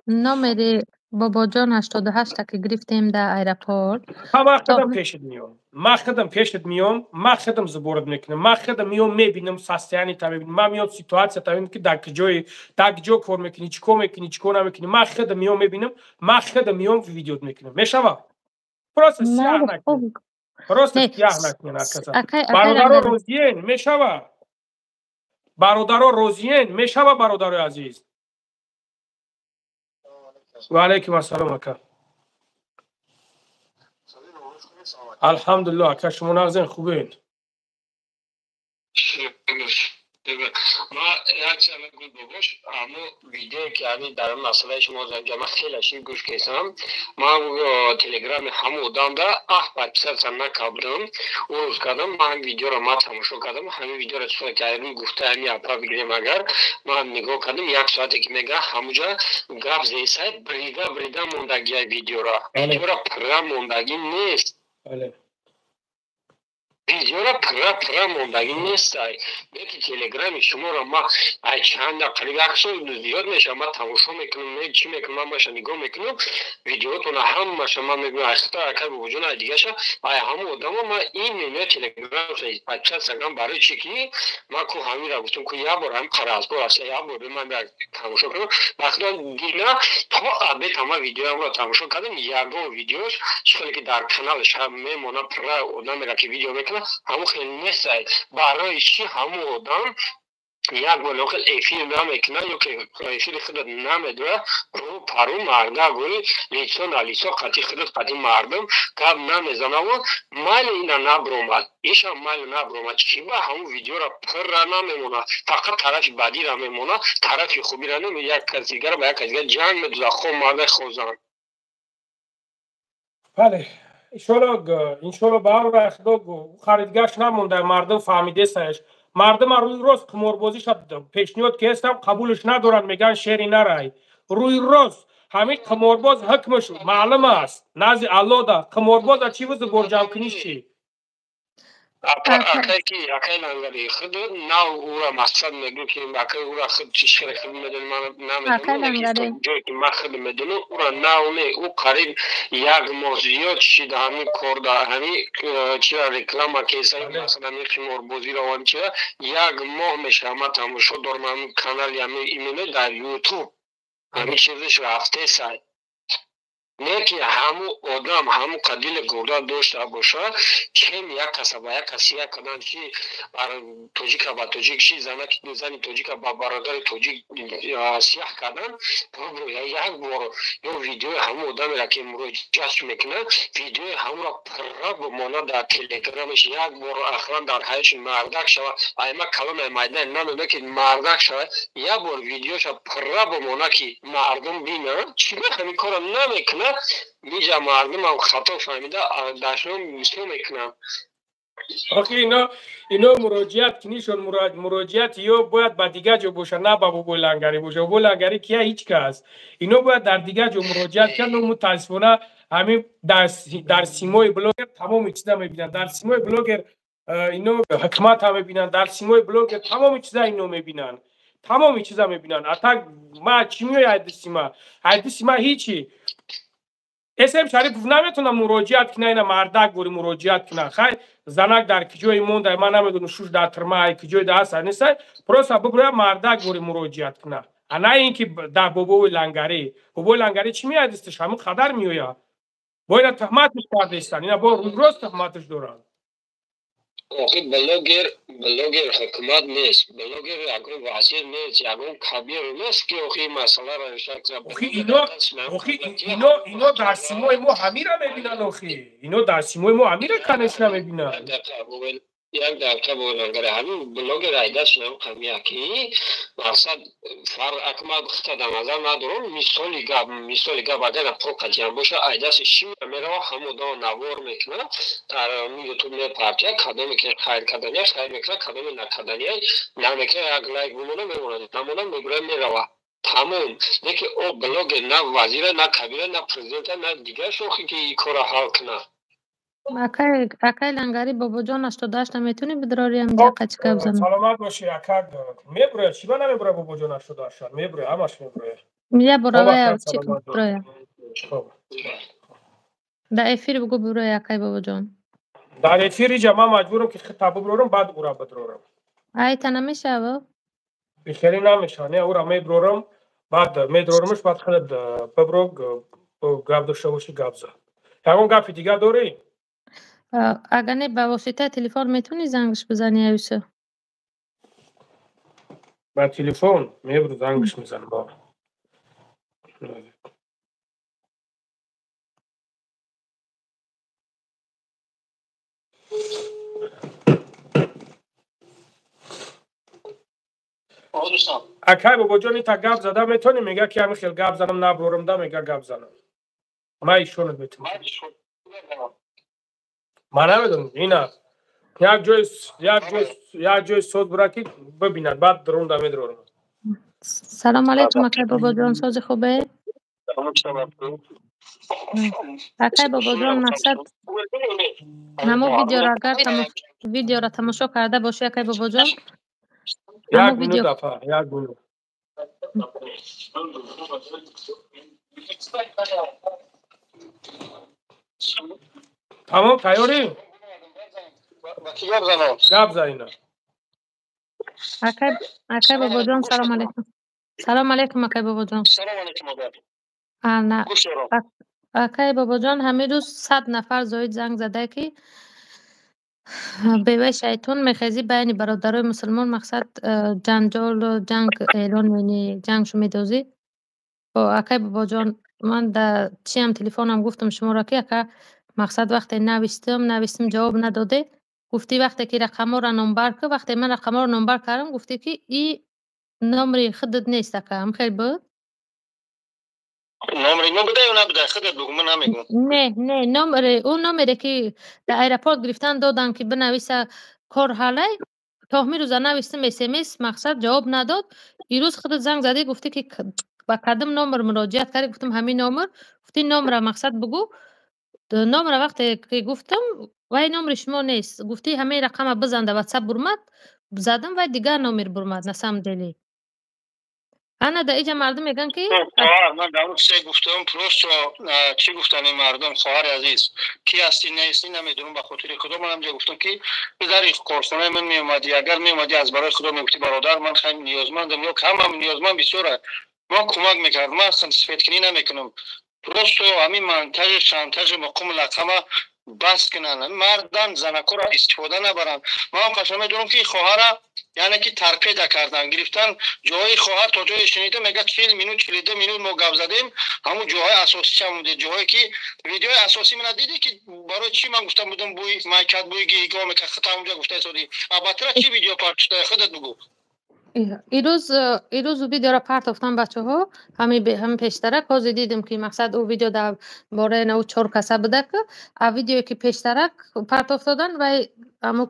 S2: номери Бобоҷон, 88-та ки гирифтем дар аэропорт.
S1: Ман худам пешат меём, ман худам пешат меём, ман худам сборить мекунам, ман худам меём, мебинам, состояние та мебинам, ман меём, ситуация та мебинам, ки дар куҷои, дар куҷо кор мекунӣ, чӣ кор мекунӣ, чӣ кор намекунӣ. Ман худам меём, мебинам, ман худам меём, видео мекунам. Мешава? Просто сияҳ накунӣ, просто сияҳ накунӣ. Бародаро, розиен? Мешава? Бародаро, розиен? Мешава, бародарои азиз? Ва алайкум ассалом, ака. Алҳамдулилло, ака, шумо нағзен, хубен?
S4: Ма як чиз гул бобош, ҳамо видеое ки ҳамин дар масъалаи шумо занҷа, ман хеле ши гӯш кесам. Ман телеграми ҳамо одамда аҳ подписаться накардам, ӯ рӯз кардам. Ман ҳамин видеоро ма тамошо кардам. Ҳамин видеоро чӣ ки айрун гуфта, ҳамин апа бигирем, агар ман нигоҳ кардам, як соате ки мега, ҳамуҷа гап зесай, брида брида мондагия видеора пурра мондагӣ нест, видеора пурра пурра мондагӣ нестай. Леки телеграми шуморо ма ай чанда, қариб як сол зиёд мешавад, ман тамошо мекунам, чӣ мекунам, ман маша нигоҳ мекунам, видеотона ҳамаша ман мегӯям, ай хата акай бобоҷон, ай дигаша, ай ҳама одамо ма именно телеграмша подписаться кардам. Барои чӣ ки ман ку ҳамира гуфтам, ку як бор ҳамин қаразбор аст, як бор ман тамошо кардам. Вақто дина то абед ҳама видеоамро тамошо кардам, ягон видеош чӣ хеле ки дар каналаш мемона, пурра одамера ки видео мекунад, ҳамон хел нестай. Барои чӣ ҳамон одам як бор хел эфир намекунад ё ки эфири худат намедорад, рӯ пару марда гӯи, лицо на лицо қати худат, қати мардум гап намезанаву майли ина набромад, ишам майли набромад, чӣ ба ҳамон видеора пурра намемонад, фақат тарафи бадира мемонад, тарафи хубира наме? Як кас дигара ба як кас дигар ҷанг медозад, хо марда, хо зан.
S1: Бале, иншолло, иншолло, ба ҳар худо харидгашт намонда, мардум фаҳмидесаеш. Мардума рӯи рост қиморбозиша пешниҳод кестам, қабулш надоранд, мегӯянд шери нарай. Рӯи рост ҳамин қиморбоз ҳукмаш маълум аст назди Алло да. Қиморбоза чӣ вузу борҷамкуниш чӣ?
S4: Акай ки акай лангари худ нав ура мақсад мегӯ ки акай ура худ чӣ хеле худ медонӣ, ман намедонам, ҷое ки ман худ медонам, ура нав не, ӯ қариб як моҳ зиёд шида ҳамин кор да, ҳамин чира реклама кеса, масалан ҳамин қиморбозиро, ҳамин чира як моҳ мешавад ман тамошо дорам, ҳамин канали ҳамин именно дар Ютуб ҳамин чизаш рафтесай. Не ки ҳамун одам ҳамун қадили гурда дошта бошад, чем як каса ба як кас як кадан, чи тоҷика ба тоҷик, чи зани тоҷика ба бародари тоҷик сияҳ кардан. Як бор ё видеои ҳамун одамеро ки муроҷиат мекунад, видеои ҳамонро пурра бимонад дар телеграмаш, як бор ахлан дар ҳаёти мардак шавад. Айма калон ай майдан намедонад ки мардак шавад, як бор видеоша пурра бимонад, ки мардум бинанд. Чӣ ҳамин корро намекунад? Миҷа мардумам хато фаҳмида, дашном бисёр мекунам.
S1: Охи ино муроҷиат кинишон, муроҷиат ё бояд ба дигар ҷо боша, на ба бобои Лангарӣ боша. Бобои Лангарӣ кия? Ҳеҷ кас. Ино бояд дар дигар ҷо муроҷиат кард, но мутаассифона ҳамин дар симои блогер тамоми чиза мебинанд. Дар симои блогер ино ҳукмата мебинанд, дар симои блогер тамоми чиза ино мебинанд, тамоми чиза мебинанд. А так ма чӣ меояд айдиси ма? Айдиси ма ҳичи. Эсм Шарипов наметавонад муроҷиат кунад, ина мардак бори муроҷиат кунад. Хай, занак дар киҷое монда, ман намедонам, шуш дар тирма киҷое да ҳаст нестай, просто бибуря мардак бори муроҷиат кунад, а на ин ки дар бобои Лангарӣ. Бобои Лангарӣ чӣ меояд дисташ? Ҳамин қадар меояд, бо ина туҳматш кардестанд, ина бо рӯйрост туҳматш доранд.
S4: Охи блогер ҳукумат нест, блогер ягон вазир нест, ягон кабир нест, ки охи масъаларо
S1: Охи ино, охи ино дар симои мо ҳамира мебинанд, охи ино дар симои мо ҳамира, конечно, мебинанд.
S4: Як дақиқа, бо ҳамин блогер айдашнам қамия ки мақсад фарқ акма хита дар назар надорам. Мисоли гап, агар проқатиям боша, айдаси ши мерава, ҳамо одама навор мекунад, дар Ютуб мепартия, кадоме ки хайр кардания хайр мекунад, кадоме накардания намекунад, як лайк бимона мемонад, намона мегӯяд, мерава, тамом. Леки о блогер на вазира, на кабира, на президента, на дигар шохи ки ин корро ҳал кунад.
S2: Акай Лангари, бобоҷон, 88-та метавонӣ бидрори, ҳамҷа қачи гап занам?
S1: Саломат бошӣ, ака. Мебурояд, чӣ ба намебурояд? Бобоҷон, 88 мебурояд, ҳамаш мебурояд.
S2: Я боравая, чӣ бироя.
S1: Хоб.
S2: Дар эфир бугӯ, биброи, акай Бобоҷон.
S1: Дар эфир иҷа ман маҷбурам, ки хита биброрам, баъд ура бидрорам.
S2: Айта намешава?
S1: Хеле намешава, не, ура меброрам, баъд медрорамаш, баъд худат бибро, гап дошта бошӣ, гап зад. Ягон гапи дигар дорӣ?
S2: Агар не, ба воситаи телефон метавонӣ зангш бизанӣ, Аюсуф?
S1: Ба телефон мебру, зангш мезанам. Акай Бобоҷон, ита гап зада метавонӣ? Мега, ки ҳамин хел гап занам, наброрам да, мега, гап занам. Ман ишонат метавонам. Ман намедонам, ина як ҷои соз бура, ки бибинад, баъд рунда медрорам.
S2: Салому алайкум, акай Бобоҷон, сози хубе? Акай Бобоҷон, мақсад, намо видеоро агар видеоро тамошо карда бошӣ, акай Бобоҷон.
S1: Як минут, апа, як минут. Тамом, тайёрӣ? Гап зан, ина.
S2: Акай Бобоҷон, салому алайкум, салому алайкум, акай Бобоҷон. Ана, акай Бобоҷон, ҳамин рӯз 100 нафар зоид занг задае, ки беваи шайтон мехезӣ, байни бародарои мусулмон, мақсад, ҷанҷолу ҷанг эълон мени, ҷангшу медозӣ. Акай Бобоҷон, ман дар чиам телефонам гуфтам шуморо, ки ака, мақсад, вақте навистам, ҷавоб надоде. Гуфтӣ, вақте ки рақамҳоро номбар кун. Вақте ман рақамҳоро номбар кардам, гуфтӣ, ки и номери худат нест, ака, ҳам хел буд?
S4: Номери мо буда ё набуда, худат бугу, ман намегӯм.
S2: Не, не, номери ӯ, номере ки дар аэропорт гирифтан додан, ки бинависа, кор ҳалай. То ҳамин рӯза навистам смс, мақсад, ҷавоб надод. Ирӯз худат занг задӣ, гуфтӣ, ки ба кадом номер муроҷиат кардӣ? Гуфтам, ҳамин номер. Гуфтӣ, номера, мақсад, бугӯ. Номера вақте ки гуфтам, вай номери шумо нест. Гуфтӣ, ҳамин рақама бизан, дар ватсап бурмад. Задам, вай дигар номер бурмад. На самом деле, ана дар иҷа мардум мегӯянд, ки
S4: Хоҳар, ман дар се гуфтам, просто чӣ гуфтан ин мардум? Хоҳари азиз, ки ҳастӣ, нестӣ, намедонам, ба хотири Худо, ман ҳамҷа гуфтам, ки дари корхонаи ман меомадӣ, агар меомадӣ, аз барои Худо мегуфтӣ: бародар, ман хеле ниёзмандам ё ҳамам ниёзманд бисёра, мо кӯмак мекард. Ман светкунӣ намекунам, просто ҳамин монтажи, шантажи, мақому лақама бас кунанд, мардан занакоро истифода набаранд. Ман қашан медонам, ки хоҳара, яъне ки торпеда кардан гирифтан ҷои хоҳар. То ҷое шунида, мега, 40 минут, 42 минут мо гап задем, ҳамун ҷоҳои асосиам буде, ҷоҳое ки видеои асосӣ мана дидӣ, ки барои чӣ ман гуфтам будам, бӯи майкат, бӯи гиҳгоҳ мекард, худат ҳамунҷа гуфта истодӣ. Абатра чӣ видео партошта, худат бугӯ.
S2: Ирӯз видеоро партофтам, бачаҳо, ҳамин пештарак. Ҳозир дидем, ки, мақсад, ӯ видео дар бораи нав чор каса буда, ки а видеое ки пештарак партофтодан, вай ҳамо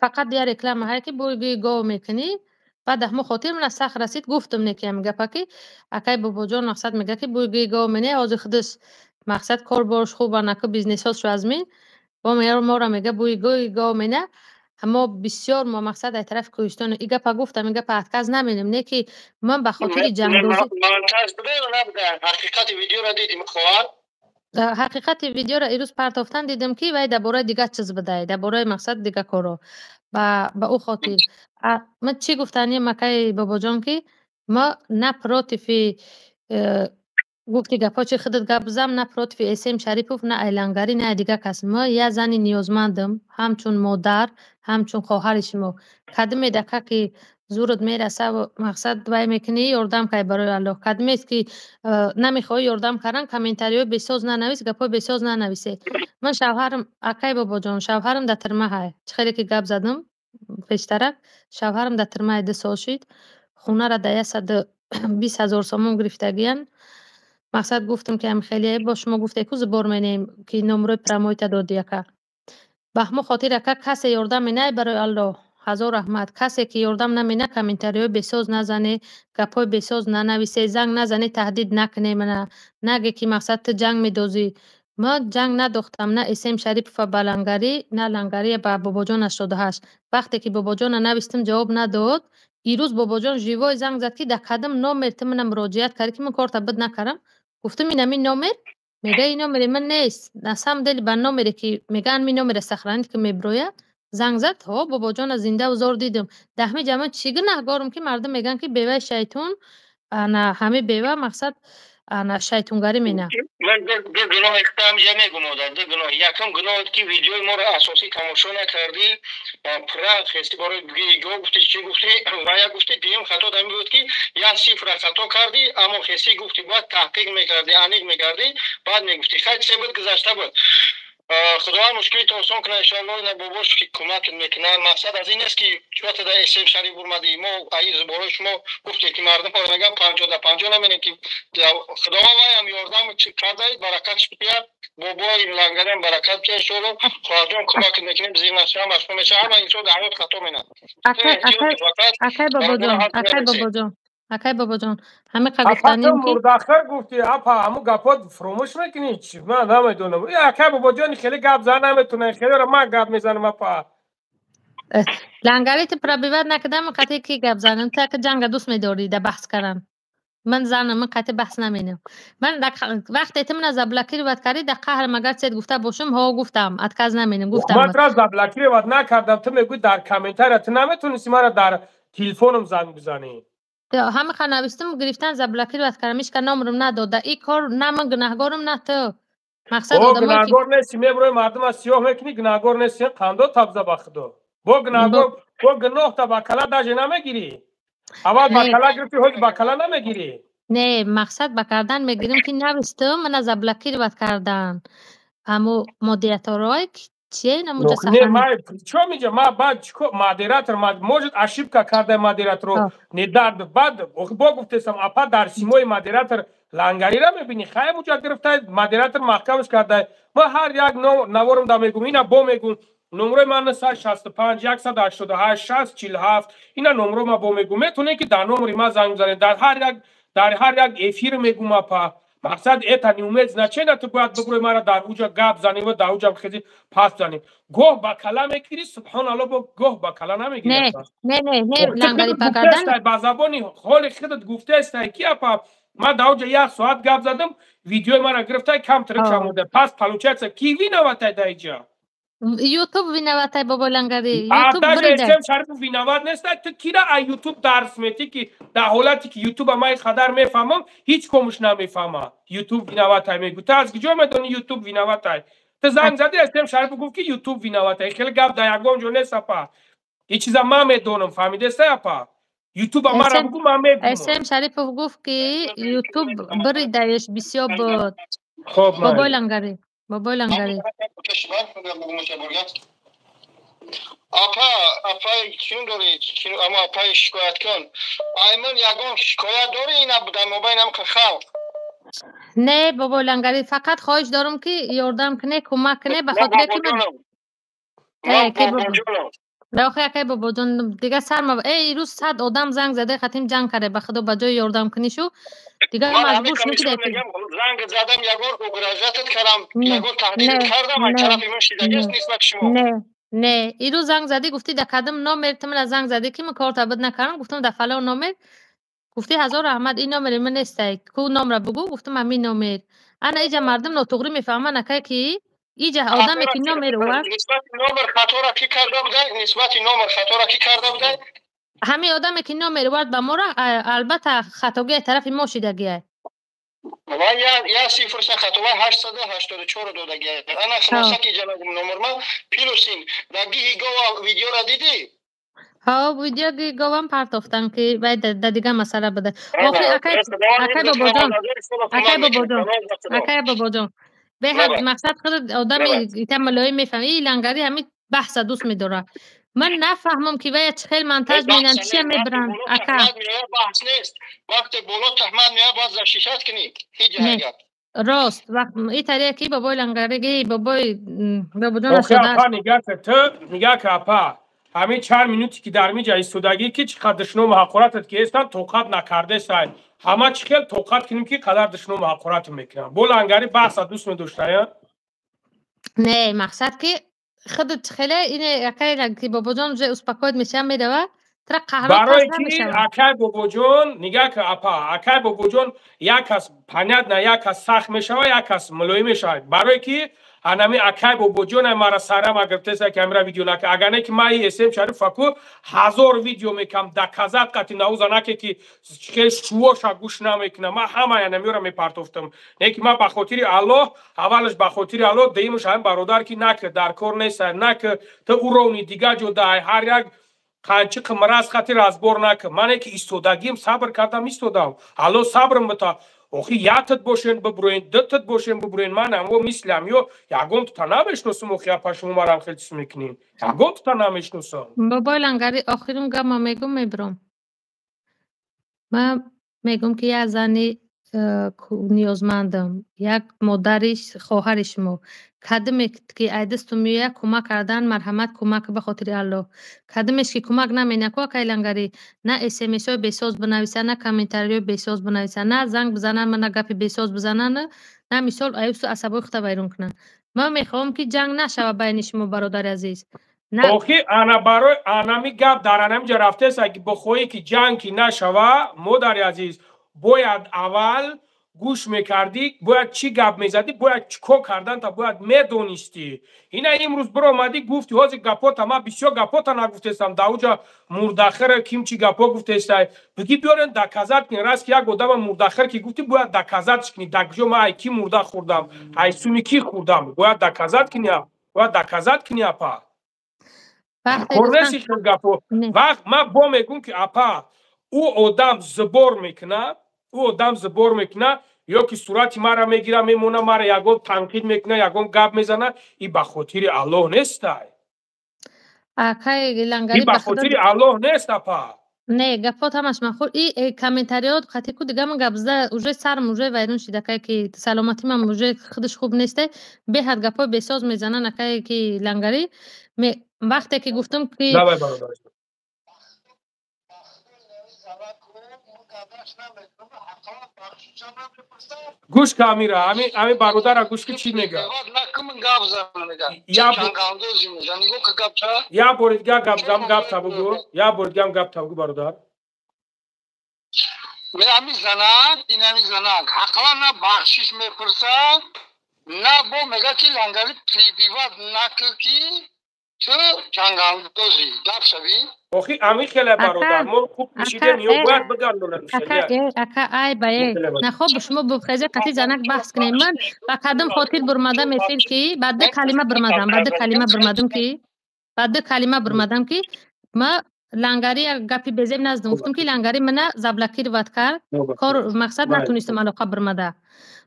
S2: фақат я реклама ҳае, ки бӯи гов мекунӣ. Баъд ҳамо хотир мана сахт расид, гуфтам, не, ки ҳамин гапа, ки акай Бобоҷон, мақсад, мега, ки бӯи гов мене. Ҳозир худаш, мақсад, кор борш хуб, анаку бизнесҳошо аз мин бо мора мега, бӯи гов мена. Мо бисёр, мо, мақсад, аз тарафи кӯҳистон и гапа гуфтам, и гапа отказ наменем, не, ки ман ба хотири ҷангдозӣ.
S4: Монтаж буда ё набуда, ҳақиқати видеоро дидим, хоҳар?
S2: Ҳақиқати видеоро ирӯз партофтан, дидем, ки вай дар бораи дигар чиз будае, дар бораи, мақсад, дигар коро. Ба ӯ хотир ман чӣ гуфтанем, акай Бобоҷон, ки мо на против гуфти гапҳо, чи худат гап бизам, на против Эсем Шарипов, на айлангарӣ, на дигар кас. Мо як зани ниёзмандам, ҳамчун модар, ҳамчун хоҳари шумо. Кадоме дака ки зурат мераса, мақсад, вай мекунӣ, ёрдам кай, барои Аллоҳ. Кадомест ки намехоҳӣ ёрдам кардан, комментариҳои бесоз нанавис, гапҳои бесоз нанависе. Ман шавҳарам, акай Бобоҷон, шавҳарам дар тирмаҳай. Чӣ хеле ки гап задам пештарак, шавҳарам дар тирмаи 2 сол шид. Хонара дар 120 000 сомон гирифтагиян. Мақсад, гуфтам, ки ҳам хеле бо шумо гуфте, ку зубор менем, ки номрои прямойта доди, ака. Ба ҳамон хотир, ака, касе ёрдам менай, барои Аллоҳ, ҳазор раҳмат. Касе ки ёрдам намена, комментариҳои бесоз назане, гапҳои бесоз нанависе, занг назане, таҳдид накуне мана, наге, ки, мақсад, ту ҷанг медозӣ. Ман ҷанг надохтам на Эсем Шарипова ба лангарӣ, на лангарӣ ба Бобоҷон 88. Вақте ки Бобоҷона навистам, ҷавоб надод. Ирӯз Бобоҷон живой занг зад, ки дар кадом номер ту мана муроҷиат кардӣ, ки ман корта бид накардам. Гуфтам, ин ҳамин номер. Мега, ин номери ман нест. На самом деле ба номере ки меган, ми номера сохранить ки меброя, занг зад. Ҳо, бобоҷона зиндаву зор дидам. Дар ҳамин ҷа ман чӣ гунаҳгорам, ки мардум мегӯянд, ки беваи шайтон, ана ҳамин бева, мақсад, ана шайтонгарӣ мена?
S4: Ман ду гуноҳи ҳамҷа мегум, модар, ду гуноҳ. Якум гуноҳ, ки видеои моро асосӣ тамошо накардӣ, пурра хести барои го гуфти, чӣ гуфти ва як гуфти. Дуюм хато дар буд, ки як цифра хато кардӣ, аммо хести гуфти. Бояд таҳқиқ мекардӣ, аниқ мекардӣ, баъд мегуфтӣ. Хай, се буд, гузашта буд. Худованд мушкилито осон кунад, иншоалло. Ина бобош ки кӯмакат мекунад. Мақсад аз ин нест, ки чӯата дар эсем шариф бурмадӣ. Мо аиз борои шумо гуфте, ки мардум меган 50 да 50 наменем, ки Худованд вайам ёрдам кардаид, баракатш биёяд, бобои лангарам баракат биёяд, иншоалло. Хоҳарҷон, кӯмакат мекунем, зир наша, машғул меша. Ҳама инсон дар ҳаёт хато менад.
S2: Акай бобоҷон, акай бобоҷон, акай бобоҷон, ҳамиқа
S1: Апа,
S2: гуфтанем, ки
S1: мурдахир гуфти, апа, ҳамун гапот фуромӯш мекунӣ? Чӣ, ман намедонам. Акай бобоҷони хеле гап зан наметонад, хелеро ман гап мезанам, апа.
S2: Лангари, ту пробивать накардам, қати ки гап занам? Ту ака ҷанга дӯст медорӣ, да баҳс кардан. Ман занам, ман қати баҳс наменам. Ман вақте ту мана заблокировать кардӣ, дар қаҳрам агар чизе гуфта бошам, ҳо, гуфтам, отказ наменам, гуфтам.
S1: Ман тура заблокировать накардам. Ту мегӯӣ дар комментария, ту наметонисти мара дар телефоном занг бизанӣ.
S2: Ҳамиқа навистам, гирифтан заблокировать кардам, ҳеч ка номерам надода. Ин кор на ман гунаҳгорам, на ту. Мақсад
S1: О,
S2: одамое ки
S1: гунаҳгор нести, меброи мардума сиёҳ мекунӣ, гунаҳгор нести, қандо табза ба худо. Бо гунаҳгор, бо гуноҳта ба кала даже намегирӣ. Аввал ба
S2: Не.
S1: кала гирифтӣ, ҳози ба кала намегирӣ.
S2: Не, мақсад ба кардан мегирем, ки навистам, мана заблокировать кардан. Ҳамо модераторое чие намуҷа
S1: Не,
S2: сахани.
S1: Ма чо миҷа, ма баъд чико модератор, может, ошибка карда модераторо, не дар баъд бо гуфтесам, апа, дар симои модератор лангарира мебинӣ, хай, муҷа гирифта модератор маҳкамаш карда. Ма ҳар як наворам да мегум, ина бо мегум, номрои ман 965 188 60 47. Ина номро ма бо мегум, метонед, ки дар номери ма занг бизанед. Дар ҳар як эфир мегум, апа. Мақсад, это не имеет значения. Ту бояд бигӯи, мара дар уҷа гап занӣ ва дар уҷа хези пас занӣ. Гоҳ ба кала мегирӣ, субҳоналло, бо гоҳ ба кала намегирӣ.
S2: Не, не, не, не, лангари ба кардан.
S1: Гуфтестай, ба забони ҳоли худат гуфтестай, ки апа, ман дар уҷа як соат гап задам, видеои мара гирифтай, кам трик шамода. Пас получается, ки виноватай дар иҷа?
S2: Ютуб виноватай, бобои лангари. Ютуб
S1: даже
S2: бурида.
S1: Эсем Шарипов виноват нестай. Ту кира а Ютуб дарс метӣ, ки дар ҳолате ки Ютуба ман қадар мефаҳмам, ҳеҷ комуш намефаҳма. Ютуб виноватай мегӯ. Ту аз куҷо медонӣ Ютуб виноватай? Ту занг задӣ, Эсем Шарипов гуфт, ки Ютуб виноватай. Хеле гап дар ягон ҷо нест, апа. Ин чиза ман медонам, фаҳмидестай, апа? Ютуба мара бугӯ, ман мегӯм.
S2: Эсем Шарипов гуфт, ки Ютуб буридаеш бисёр буд.
S1: Хоб.
S2: Бобои лангари, бобои лангари.
S4: Апа, апай, чун дорӣ, ама апаи шикояткун, айман ягон шикоят дорӣ ина дар мобайнам халқ?
S2: Не, бобои лангари, фақат хоҳиш дорам, ки ёрдам куне, кӯмак куне, ба хотире ки охи, акай бобоҷон, дига сарма ирӯз 100 одам занг зада, хатим ҷанг карде, ба худо, ба ҷои ёрдам кунишу дига маҷбур шудем, ки
S4: Занг задам, ягон угрожать кардам, ягон таҳдид кардам, аз тарафи ман шидагист нисбати шумо?
S2: Не, не, ирӯз занг задӣ, гуфтӣ, да кадом номер ту мана занг задӣ, ки ман корта буд накардам? Гуфтам, да фалон номер. Гуфтӣ, ҳазор раҳмат, ин номери ман нестай, ку номра бугӯ. Гуфтам, ҳамин номер. Ана иҷа мардум нотуғрӣ мефаҳманд, акай, ки иҷа одаме ки номер овард.
S4: Нисбати номер хатора кӣ карда буда? Нисбати номер хатора кӣ карда буда?
S2: Ҳамин одаме ки номер овард ба мора, албатта, хатогии тарафи мо шидагиай.
S4: Ва я сифрса хато, ва 884 додагиай. Ана хулоса, ки ҷаноб, номерма плюсин да гиҳи гова видеора дидӣ?
S2: Ҳо, видеоги говам партофтан, ки вай да дига масъала буда. Охи, акай бобоҷон, акай бобоҷон, акай бобоҷон, беҳад мақсад, худ одами ита мулоим мефаҳми, и лангари ҳамин баҳса дӯст медорад. Ман нафаҳмам, ки вая чӣ хел монтаж менанд, чия мебаранд, ака.
S4: Баҳс нест, вақте боло таҳмат меояд, бояд защищать кунӣ, ҳеҷ гап.
S2: Рост, и таре ки бобои лангари, бобои бобоҷон.
S1: Апа, нигаҳ ка, ту нигаҳ ка, апа, ҳамин чанд минуте ки дар миҷа истодагӣ, ки чӣ қадр душному ҳақоратат ки ҳестанд, тоқат накардесай. Ҳама чӣ хел тоқат кунем, ки қадар душному ҳақоратат мекунам? Бо лангари баҳса дӯст медоштая?
S2: Не, мақсад, ки худат хеле ине, акай, ки бобоҷон уже успокоить мешава, мерава. Тра қаҳрот
S1: Барои
S2: пас
S1: ки
S2: намешавад.
S1: Акай Бобоҷон, нигаҳ ка, апа, акай Бобоҷон, як кас, понятно, як кас сахт мешава, як кас мулоим мешавад. Барое ки анами акай Бобоҷон мара сарама гирифтеса, ки амира видео нака. Агар не ки ман эсем Шариф аку ҳазор видео мекам, доказать қати науза наке ки хел шувоша гӯш намекунам. Ман ҳамаи анамиёра мепартофтам. Не ки ман ба хотири Аллоҳ, аввалаш ба хотири Аллоҳ, дуюмаш ҳамин бародар ки наки дар кор неста, наки ту уровни дига ҷо дай, ҳар як қанчиқи мраз хати разбор накун. Мане ки истодагим, сабр кардам, истодам, Алло сабрм бита. Охи, якт бошен бибурен, дутт бошен бибурен, ман амво мислам ё ягон тута намешносам. Охи, апа, шумо марам хел чиз мекунин, ягон тута намешносам.
S2: Бобои Лангари, охирум гапма мегум, мебиром. Ман мегум, ки як зани ниёзмандам, як модари хоҳари шумо. Кадиме ки ай дасту меояд кӯмак кардан, марҳамат, кӯмак ба хотири Аллоҳ. Кадимеш ки кӯмак наменяку, акай Лангарӣ, на смсҳои бесоз бинависа, на комментариҳои бесоз бинависа, на занг бизананд, на гапи бесоз бизананд, на мисол аюсу асабои худта вайрон кунанд. Ман мехоҳам, ки ҷанг нашава байни шумо, бародари азиз. На.
S1: Охи, ана барои анами гап дар анами ҷа рафтеса, ки бихоҳӣ ки ҷанг ки нашава, модари азиз, бояд аввал гӯш мекардӣ, бояд чӣ гап мезадӣ, бояд чӣ кор карданта бояд медонистӣ. Ина имрӯз биромадӣ, гуфтӣ, ҳозир гапота ман бисёр гапота нагуфтестам, дар мурдахира ким чӣ гапо гуфтестай, бигӣ биёрен, доказать кунӣ. Раст ки як одама мурдахир ки гуфтӣ, бояд доказать кунӣ, дар куҷо ман ай кӣ мурда хӯрдам, ай суми кӣ хӯрдам, бояд доказать кунӣ, бояд доказать кунӣ, апа.
S2: Вақте
S1: Кор
S2: гуфтан
S1: нест хел гапо.
S2: Не.
S1: Вақт ман бо мегӯм, ки апа, ӯ одам зибор мекунад, ӯ одам зибор мекунад ё ки сурати мара мегира, мемона, мара ягон танқид мекуна, ягон гап мезана, и ба хотири Аллоҳ нестай.
S2: Акай
S1: И
S2: Лангари,
S1: ба
S2: ба худо.
S1: хотири Аллоҳ нест, апа.
S2: Не, гапот ҳамаш махур. И комментариёт қати ку дига ман гап зада уже сарм уже вайрон шид, акай, ки саломатимам уже худаш хуб несте. Беҳад гапҳои бесоз мезананд, акай ки Лангари. Вақте ки гуфтам, ки
S1: Давай, бародар. Гӯш ка, Амира, ами бародара гӯш ки чӣ мега. Як бори дига гап зам, гап та бугӯ, як бори дигам гап та бугӯ, бародар.
S4: Ами занак, инами занак ҳақлан на бахшиш мепурсад, на бо мега, ки Лангари, перебивать накӣ, ки ту ҷангандозӣ, гап шавӣ.
S1: Охи, ами хеле, бародар, мо хуб пишидем ё бояд бигардонем.
S2: Ака, ака, ай ба э нахоб шумо бухезе қати занак баҳс кунем. Ман ба кадом хотир бурмадам эфир, ки ба ду калима бурмадам, ба ду калима бурмадам, ки ба ду калима бурмадам, ки ма Лангари як гапи безеб наздам. Гуфтам, ки Лангари мана заблокировать кард, кор мақсад натунистам алоқа бурмада.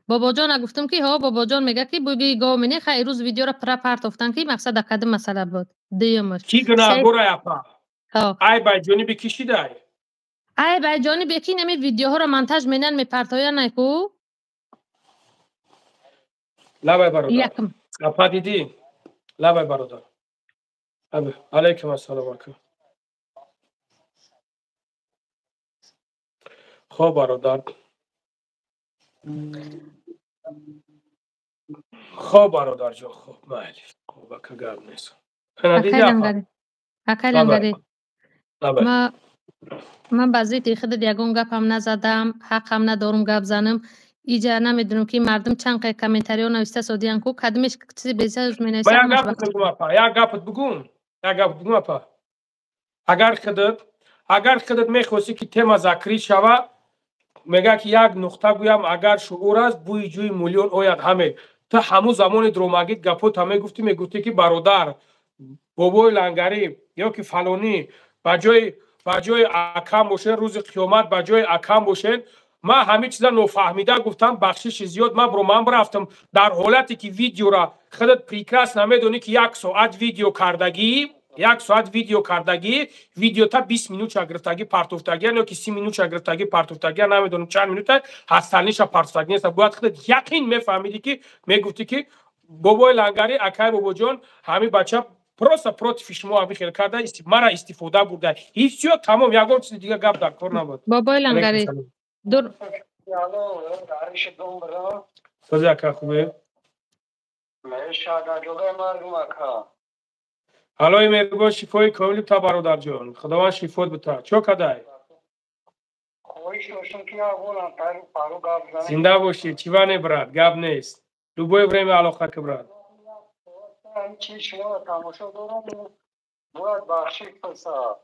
S2: Бобоҷона гуфтам, ки ҳо, бобоҷон мега, ки буги гомине. Хай, рӯз видеора пра партофтан, ки мақсад дар кадом масъала буд. Дуюмаш
S1: Кӣ гунаҳгорай, апа? Ай ба ҷониби кӣ шидай?
S2: Ай ба ҷониби ки нами видеоҳоро монтаж менан, мепартоян, ку.
S1: Лабай, бародар.
S2: Якм.
S1: Апа, дидӣ? Лабай, бародар. Алайкум ассалом, ака. Хоб, бародар, хоб, бародарҷон, хоб, майли, хоб, ака, гап нест.
S2: Акай Лангари, акай Лангари, ман ба зидди худат ягон гапам назадам, ҳақам надорум гап занам. Иҷа намедонам, ки мардум чанд қай комментариҳо нависта содиян ку, кадомеш чизи бесоз менависад.
S1: Як гапат бигум, апа, як гапат бигум, як гапат бигум, апа. Агар худат мехостӣ, ки тема закрыть шава, мега, ки як нуқта гӯям: агар шуур аст, бӯи ҷӯи миллион ояд ҳаме. Ту ҳамун замони дромагит гапота мегуфтӣ, мегуфтӣ, ки бародар бобои Лангарӣ ё ки фалонӣ ба ҷои акам бошен, рӯзи қиёмат ба ҷои акам бошен. Ман ҳамин чиза нофаҳмида гуфтам, бахшиши зиёд. Ман бро, ман рафтам дар ҳолате, ки видеора худат прекрасно медонӣ, ки як соат видео кардагӣ, як соат видео кардагӣ, видеота 20 минутша гирифтагӣ партофтагия ё ки 30 минутша гирифтагӣ партофтагия, намедонам чанд минута ҳасталниша партофтагӣ неста. Бояд худат яқин мефаҳмидӣ, ки мегуфтӣ, ки бобои Лангарӣ, акай Бобоҷон, ҳамин бача просто против шумо ҳамин хел карда, мара истифода бурда, и всё, тамом, ягон чизи дига гап дар кор набуд.
S2: Бобои Лангарӣ, дур.
S1: Сози, ака, хубе? Аллоҳи меҳрубон шифои комил бита, бародарҷон. Худованд шифот бита. Чо кадай? Зинда бошӣ. Чива не, брат, гап нест. Любое время алоқа ки, брат.
S5: Чи шумо тамошо дорам, бояд бахшиш пурсад.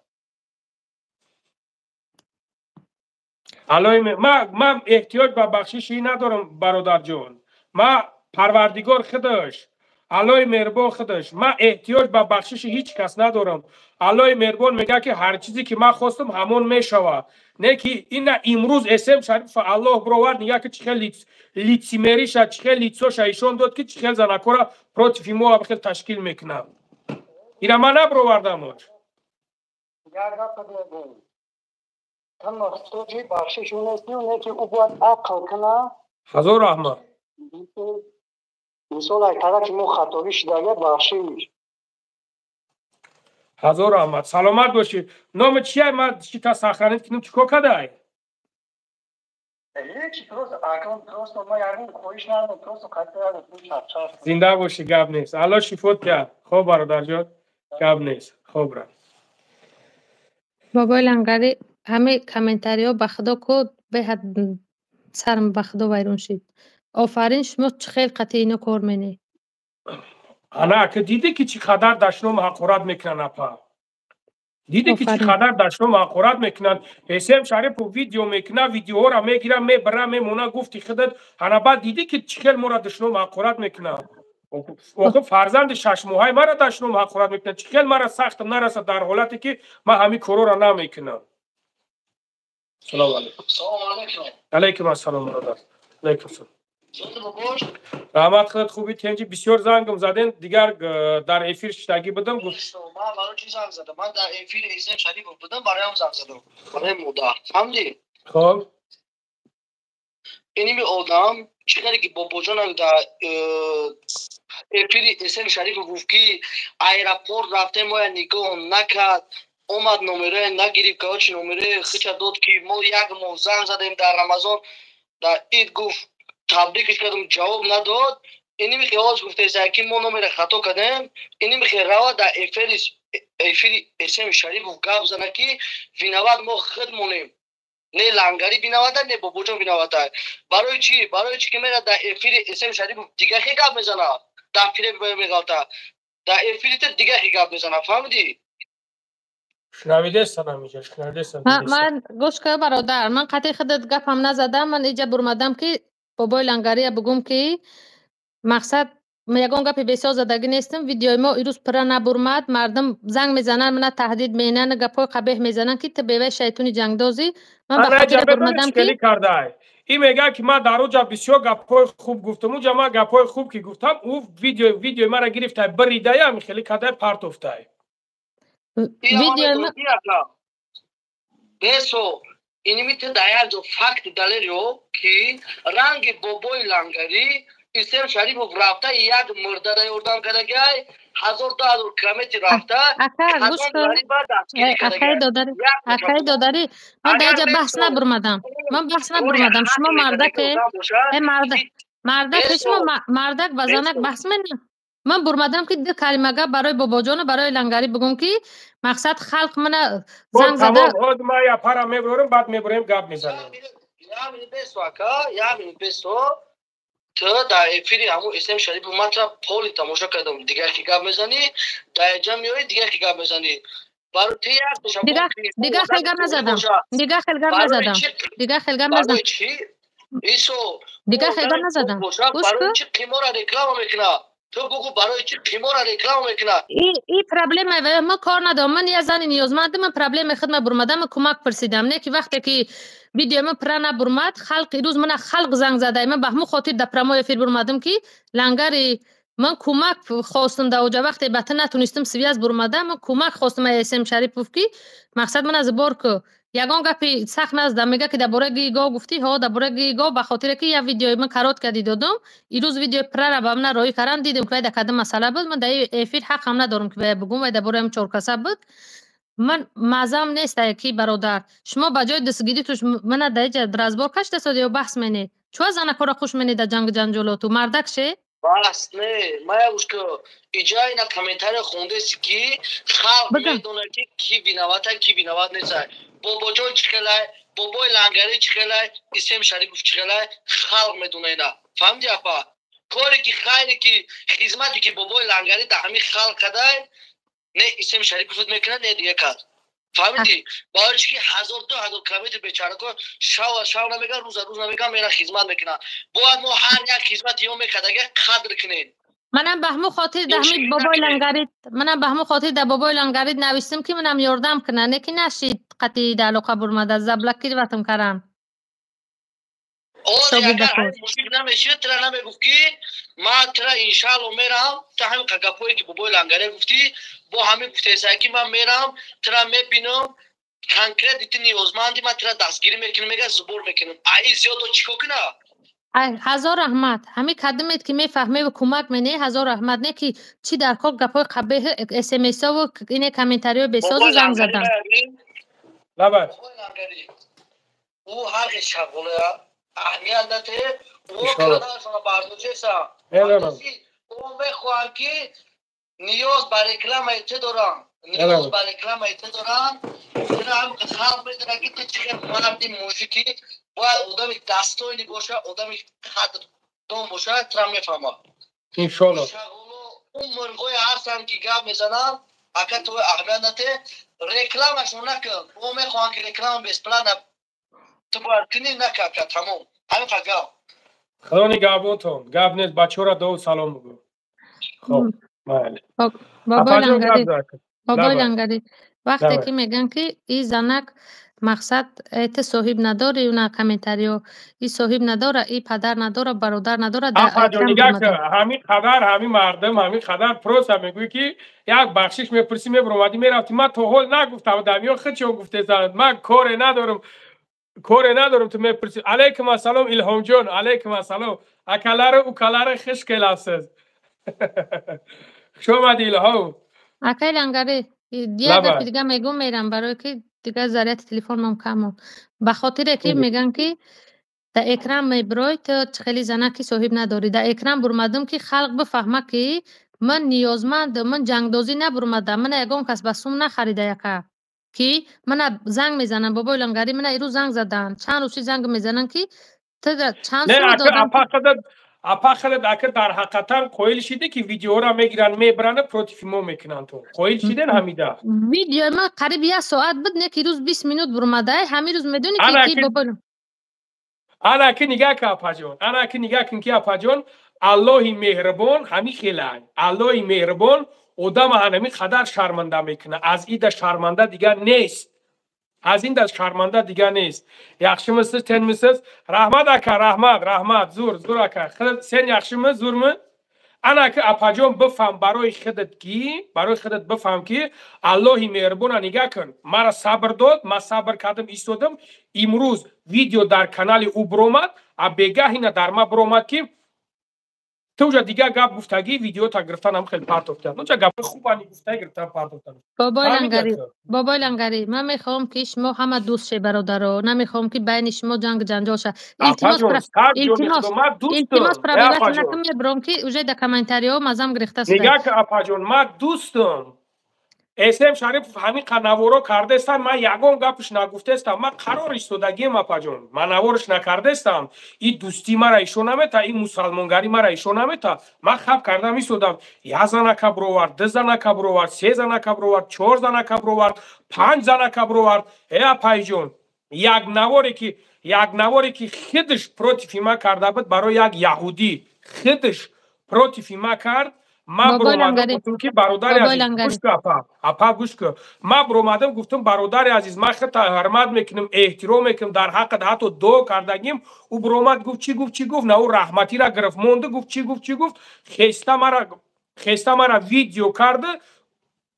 S1: Аллоҳи ман эҳтиёҷ ба бахшиши надорам, бародарҷон. Ма Парвардигор худаш, Аллоҳи меҳрубон худаш, ман эҳтиёҷ ба бахшиши ҳеҷ кас надорам. Аллоҳи меҳрубон мегӯяд, ки ҳар чизе ки ман хостам, ҳамон мешавад. Не ки ина имрӯз СМ Шарипов Аллоҳ бировард, нигаҳ ки чӣ хел лицемериша, чӣ хел лицоша ишон дод, ки чӣ хел занакора против мо хел ташкил мекунад. Ина ман набировардамош.
S5: Як гапа бигӯм. Ту муҳтоҷи бахшиш нестӣ, не ки ӯ бояд ақл кунад.
S1: Ҳазор раҳмат.
S5: Мисол, ай тарафи мо хаторӣ шудага, бахшиш.
S1: Ҳазор раҳмат, саломат бошӣ. Номи чия? Ман чита сохранить кунам, чӣ кор кадай?
S5: Ҳеҷ, просто акл, просто ман ягон хоҳиш надорам, просто қайта
S1: Зинда бошӣ, гап нест. Аллоҳ шифот диҳад. Хоб, бародарҷон, гап нест. Хоб, брат.
S2: Бобои Лангарӣ, ҳамаи комментариҳо, ба худо ку, беҳад сарам, ба худо, вайрон шид. Офарин, шумо чӣ хел қатъи ино кор менед.
S1: Ана ки дидӣ, ки чӣ қадар дашном ҳақорат мекунанд, апа? Дидӣ, ки чӣ қадар дашном ҳақорат мекунанд? Эсем Шарипов видео мекунад, видеоҳоро мегира, мебара, мемона, гуфти худат. Ана баъд дидӣ, ки чӣ хел моро дашном ҳақорат мекунанд? Охи, фарзанди шашмоҳаи маро дашном ҳақорат мекунанд. Чӣ хел мара сахтам нарасад, дар ҳолате ки ман ҳамин корҳоро намекунам? Салому алайкум. Алайкум ассалом, бародар. Алайкум ассалом. Раҳмат, худат хуби, тенҷи? Бисёр зангам заден, дигар дар эфир шиштагӣ будам.
S5: Ман барои чӣ занг задам? Ман дар эфири Эсем Шарипов будам, бароям занг задам, барои модар, фаҳмидӣ?
S1: Хоб.
S5: Иними одам чӣ хеле ки бобоҷонам дар эфири Эсем Шарипов гуфт, ки аэропорт рафтем, моя нигоҳ накард, омад, номероя нагирифт, короче, номерои хича дод, ки мо як моҳ занг задем, дар Рамазон, дар ид гуфт, табрикш кардам, ҷавоб надод. Иними хиёлаш гуфтеса, ки мо номера хато кардем. Иними хел рава дар эфири Эсем Шарипов гап зана, ки виноват мо худ монем, не Лангари виновата, не бобоҷон виновата. Барои чӣ? Барои чӣ ки мера дар эфири Эсем Шарипов дига хе гап мезана, дар фиреб меғалта, дар эфири ту дига хе гап мезана, фаҳмидӣ?
S1: Шунавидестан, ҳамиҷа шунавидестан.
S2: Ман, гӯш кар, бародар, ман қатъи худат гапам назадам. Ман иҷа бурмадам, ки бобои Лангария бугум, ки мақсад ягон гапи бесоз задагӣ нестам. Видеои мо ирӯз пурра набурмад. Мардум занг мезананд, мана таҳдид менанд, гапҳои қабеҳ мезананд, ки ту беваи шайтони ҷангдозӣ. Ман ба хотире бурмадам, ки
S1: кардай. Ин мегӯяд, ки ман дар уҷа бисёр гапҳои хуб гуфтам. Уҷа ман гапҳои хуб ки гуфтам, ӯ видеои мара гирифтай, биридая, ами хеле кадай, партофтай.
S2: Видеои
S5: Бесо иними ту дар як ҷо факт далериё, ки ранги бобои Лангарӣ Исем Шарипов рафта, як мурдада ёрдам кардагай, 1000, 2000 километр рафта.
S2: Акаи додарӣ, ман дар ҷа баҳс набурмадам, ман баҳс набурмадам. Шумо мардаке, э мардак, мардак, шумо мардак ба занак баҳс мена. Ман бурмадам, ки ду калима гап барои бобоҷону барои Лангарӣ бугум, ки мақсад халқ мана занг зада.
S1: Ман япара мебурам, баъд мебурем, гап мезанем.
S5: Як минут бесо. Ту дар эфири ҳамун Эсем Шарипов ман тра поли тамошо кардам, дигар ки гап мезанӣ, дар ҷа меоӣ, дигар ки гап мезанӣ.
S2: Дигар хел гап назадам, дигар хел гап назадам, дигар хел гап назадам.
S5: Исо.
S2: Дигар хел гап назадам.
S5: Барои чӣ қимора реклама мекунад? Ту бугу, барои чӣ қимора реклама мекунад?
S2: И проблема ма кор надорам. Ман я зани ниёзмандам, ман проблемаи худма бурмадам, ман кӯмак пурсидам. Не ки вақте ки видеои ман пурра набурмад, халқ ирӯз мана халқ занг зада. Ман ба ҳамун хотир дар прямой эфир бурмадам, ки Лангари, ман кӯмак хостам. Дар оҷа вақте ба ту натунистам связь бурмадам, ман кӯмак хостам аз Эсем Шарипов, ки мақсад ман аз бор ку. Ягон гапи сахт назадам. Мега, ки дар бораи гии гов гуфтӣ. Ҳо, дар бораи гии гов, ба хотире ки як видеои ман коротко дидодам. Ирӯз видеои пуррара ба ман роҳӣ кардам, дидем, ки вай дар кадом масъала буд. Ман дар эфир ҳақам надорам, ки вай бугум, вай дар бораи ҳам чоркаса буд. Ман мазам нест, ки бародар, шумо ба ҷои дастгирӣ туш мана дар иҷа разбор кашидасод ё баҳс менед. Чӯа занакҳоро хуш менед дар ҷангу ҷанҷолоту? Мардак ше.
S5: Бас не, мая гӯш ку, иҷа ина комментария хондеси, ки халқ медонад, ки ки виновата, ки виноват неста. Бобоҷон чӣ хелай, бобои Лангарӣ чӣ хелай, Исем Шарипов чӣ хелай, халқ медона ина. Фаҳмиди, апа? Коре ки, хайре ки, хизмате ки бобои Лангарӣ дар ҳамин халқ кадай, не Исем Шарипов мекунад, не дига кас. Фаҳмидӣ? Барои чӣ ки 1000-2000 километр бечорако шава шав намеган, рӯза рӯз намеган, меран, хизмат мекунанд. Бояд мо ҳар як хизмати ё мекардага қадр кунем.
S2: Манам ба ҳамун хотир дар ҳамин бобои Лангарид, манам ба ҳамун хотир дар бобои Лангарид навиштам, ки манам ёрдам кунад, не ки нашид қатъи алоқа бурмада, заблокировать карам.
S5: Агар мушик намешид, тра намегуфт, ки ман тра иншаалло мерам. Та ҳамин гапое ки бобои Лангаре гуфтӣ, бо ҳамин гуфтеса, ки ман мерам, тра мебинам, конкретно ти ниёзманди, ман тра дастгирӣ мекунам, мега сбор мекунам. Аи зиёдо чӣ кор куна?
S2: Ҳазор раҳмат, ҳамин кадимет ки мефаҳмеву кӯмак мене, ҳазор раҳмат. Не ки чӣ дар кор гапҳои қабеҳ, смсову ине комментариҳои бесозу занг задан.
S1: Лабай.
S5: Ӯ ҳар шағолая аҳамият нате, ӯ каналшона бардошеса. Ӯ мехоҳанд, ки ниёз ба рекламаи ту доранд, ниёз ба рекламаи ту доранд. Халқ медонад, ки ту чӣ хел марди мужики, бояд одами достойный боша, одами қадрдон боша, тура мефаҳмад.
S1: Иншолло.
S5: Ӯ мурғои ҳастанд, ки гап мезананд, ака, ту аҳамият нате, рекламашон накун. Ӯ мехоҳанд, ки реклама бесплатно ту бояд кунӣ, нака, ака, тамом, ҳамин қад гап.
S1: Худо нигаҳбонтон, гап нест, бачаҳоро дуо салом бигӯ. Хоб, майли.
S2: Бобои Лангарӣ, вақте ки мегӯянд, ки и занак, мақсад, ту соҳиб надорӣ, на комментариё, и соҳиб надора, и падар надора, бародар надора.
S1: Ҳамин қадар ҳамин мардум, ҳамин қадар просто мегӯӣ, ки як бахшиш мепурсӣ, мебуромадӣ, мерафтӣ. Ман то ҳол нагуфтам, дамиё худшон гуфтесанд. Ман коре надорам, коре надорам, ту мепурсӣ. Алайкум ассалом, Илҳомҷон, алайкум ассалом, акалари, укалари, хуш келабсиз, хуш омадӣ, Илҳом.
S2: Акай Лангарӣ, як гапи дига мегӯм, мерам, барое ки дигар заряди телефонам камо. Ба хотире ки мегӯянд, ки дар экран мебирой, ту хеле занаки соҳиб надорӣ. Дар экран бурмадам, ки халқ бифаҳма, ки ман ниёзмандам, ман ҷангдозӣ набурмадам, мана ягон кас ба сум нахарида яка, ки мана занг мезанам. Бобои Лангарӣ, мана ирӯз занг заданд, чанд рӯзи занг мезананд, ки ту чанд сум додам.
S1: Апа, худат ака дар ҳақиқатан қоил шидӣ, ки видеоро мегиранд, мебаранд, против мо мекунанд, ту қоил шиден ҳамида?
S2: Видеои ман қариб як соат буд, не ки рӯз 20 минут бурмадай. Ҳамин рӯз медонӣ, ки бобои
S1: Ана ки нигаҳ кун, апаҷон, ана ки нигаҳ кун, ки апаҷон, Аллоҳи меҳрибон ҳамин хелай, Аллоҳи меҳрибон одама ҳамин қадар шарманда мекунад, аз ида шарманда дигар нест, аз ин даст шарманда дигар нест. Яхшимисиз, тенмисиз? Раҳмат, ака, раҳмат, раҳмат, зур, зур, ака. Сен яхшими, зурми? Ана ки, апаҷон, бифаҳм барои худат, ки барои худат бифаҳм, ки Аллоҳи меҳрибона нигаҳ кун, мара сабр дод, ман сабр кардам, истодам. Имрӯз видео дар канали ӯ биромад, а бегаҳ ина дар ма биромад, ки ту уҷа дигар гап гуфтагӣ, видеота гирифтанам хеле партофтан, уҷа гапи хубани гуфтаи, гирифтан, партофтан.
S2: Бобои Лангарӣ, бобои Лангарӣ, ман мехоҳам, ки шумо ҳама дӯст ше, бародаро, намехоҳам, ки байни шумо ҷанг ҷанҷол ша. Илтимос, илтимос, илтимос, проверять накун, мебурам, ки уже дар комментариҳо мазам гирифта.
S1: Нигаҳ ки, апаҷон, ман дӯстам Эсем Шарипов ҳамин наворо кардестам, ман ягон гапш нагуфтестам, ман қарор истодагием, апаҷон, ман наворш накардестам. И дӯстӣ мара ишо намета, и мусалмонгарӣ мара ишо намета. Ман хаб кардам, истодам. Як занака бировард, ду занака бировард, се занака бировард, чор занака бировард, панҷ занака бировард. Э, апайҷон, як наворе ки, як наворе ки хидш против ма карда буд, барои як яҳудӣ хидш против ма кард, ман биромадам, гуфтам, ки бародари азиз, гӯш кун, апа, апа, гӯш кун, ман биромадам, гуфтам: бародари азиз, ман худта ҳурмат мекунам, эҳтиром мекунам, дар ҳаққат ҳатто дуо кардагим. Ӯ биромад, гуфт, чӣ гуфт, чӣ гуфт, на ӯ раҳматира гирифт, монду, гуфт, чӣ гуфт, чӣ гуфт, хеста мара, хеста мара видео карда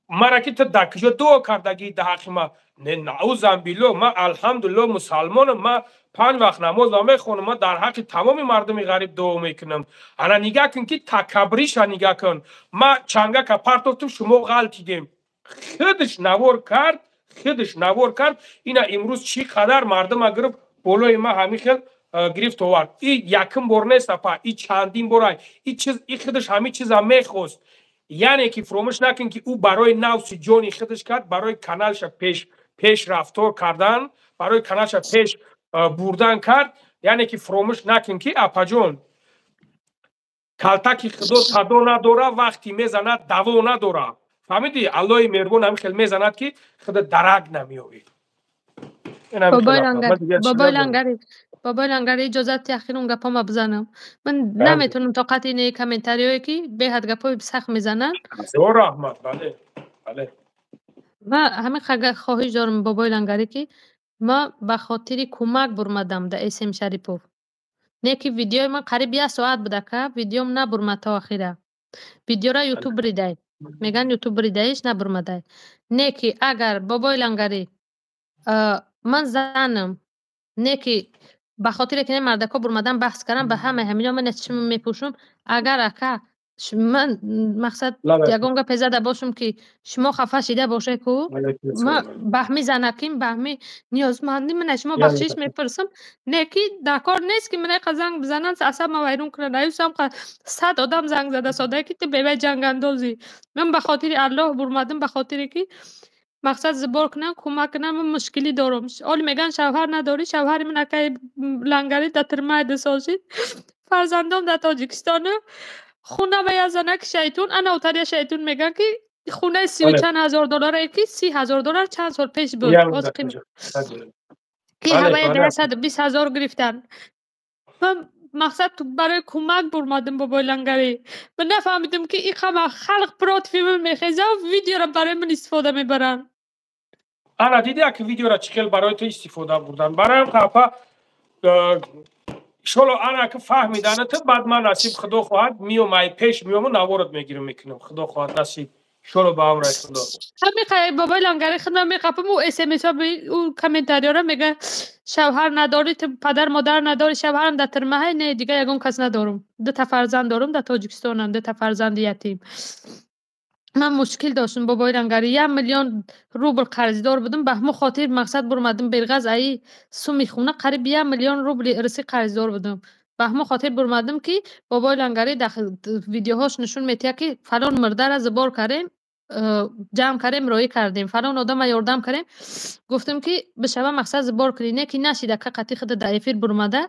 S1: мара, ки ту дар куҷо дуо кардагӣ дар ҳаққи ман? Не, наузан билло, ман алҳамдулилло мусалмонам, ман панҷ вақт намоза мехонам, ман дар ҳаққи тамоми мардуми ғариб дуо мекунам. Ана нигаҳ кун, ки такаббриша нигаҳ кун. Ман чангака партофтум, шумо ғалтидем, худш навор кард, худш навор кард. Ина имрӯз чӣ қадар мардума гирифт болои ман, ҳамин хел. Гирифт, овард. И якум бор нест, апа, и чандин бора и чиз, и худаш ҳамин чиза мехост. Яъне ки фуромӯш накун, ки ӯ барои нафси ҷони худаш кард, барои каналша пеш рафтор кардан, барои каналша пеш бурдан кард. Яъне ки фуромӯш накун, ки, апаҷон, калтаки Худо садо надора, вақти мезанад, даво надора. Фаҳмидӣ? Аллоҳи меҳрубон ҳамин хел мезанад, ки худа дарак намеёбӣ.
S2: Бобои Лангари, иҷозат, ахирон гапома бизанам. Ман наметавонам тоқати ини комментариҳое, ки беҳад гапҳои сахт мезананд.
S1: Раҳмат, бале, бале.
S2: Ма ҳамин хоҳиш дорам, бобои Лангарӣ, ки ма ба хотири кӯмак бурмадам да СМ Шарипов. Не ки видеои ман қариб як соат буд, ака, видеом набурмад то охира. Видеора Ютуб бридай. Меган, Ютуб бридаиш, набурмадай. Не ки агар, бобои Лангарӣ, ман занам, не ки ба хотире ки мардако бурмадан баҳс кардам, ба ҳамаи ҳамино ман чишм мепӯшум. Агар, ака, ман мақсад ягон гапе зада бошам, ки шумо хафа шида бошед ку, ма баҳми занаким, баҳми ниёзмандӣ мана шумо бахшиш мепурсам. Не ки дар кор нест, ки мана қа занг бизананд, асабма вайрон кунанд. Аюсам 100 одам занг зада содае, ки ту бевай ҷангандозӣ. Ман ба хотири Аллоҳ бурмадам, ба хотире ки мақсад сбор кунам, кӯмак кунам. Ман мушкилӣ дорам. Оли мегӯянд, шавҳар надорӣ. Шавҳари ман, акаи Лангарӣ, дар тирмаи 2 сол шид. Фарзандом дар Тоҷикистону хона ба як занаки шайтун, ана утария шайтун, мегӯянд, ки хонаи сию чанд ҳазор долларе, ки 30 000 доллар чанд сол пеш буд, ки ҳаваи 120 000 гирифтанд. Ман мақсад барои кӯмак бурмадам, бобои Лангарӣ. Ман нафаҳмидам, ки ин ҳама халқ против ман мехезад, видеоро барои ман истифода мебаранд.
S1: Ана диди, ки видеоро чӣ хел барои ту истифода бурданд. Бароям хафа иншолло, ана ки фаҳмидана ту. Баъд ман, насиб, Худо хоҳад, миём, ай пеш миёму наворот мегирам, мекунам, Худо хоҳад, насиб, иншолло, ба амраи Худо.
S2: Ҳамиқай, бобои Лангари, худман меқапам, ӯ смсҳо, ӯ комментариёро мега, шавҳар надорӣ, ту падар модар надорӣ, шавҳарам дар тирмаҳай. Не, дигар ягон кас надорам. Дута фарзанд дорам, дар Тоҷикистонам, дута фарзанди ятим. Ман мушкил доштам, бобои Лангари, 1 миллион рубл қарздор будам. Ба ҳамон хотир мақсад бурмадам. Беғаз аи суми хона қариб 1 миллион рубли русӣ қарздор будам. Ба ҳамон хотир бурмадам, ки, бобои Лангари, видеоҳош нишон метиҳад, ки фалон мурдара сбор кардем, ҷамъ кардем, роӣ кардем, фалон одама ёрдам кардем. Гуфтам, ки бишава, мақсад сбор кунӣ. Не ки нашида, ка қатъи худа дар эфир бурмада,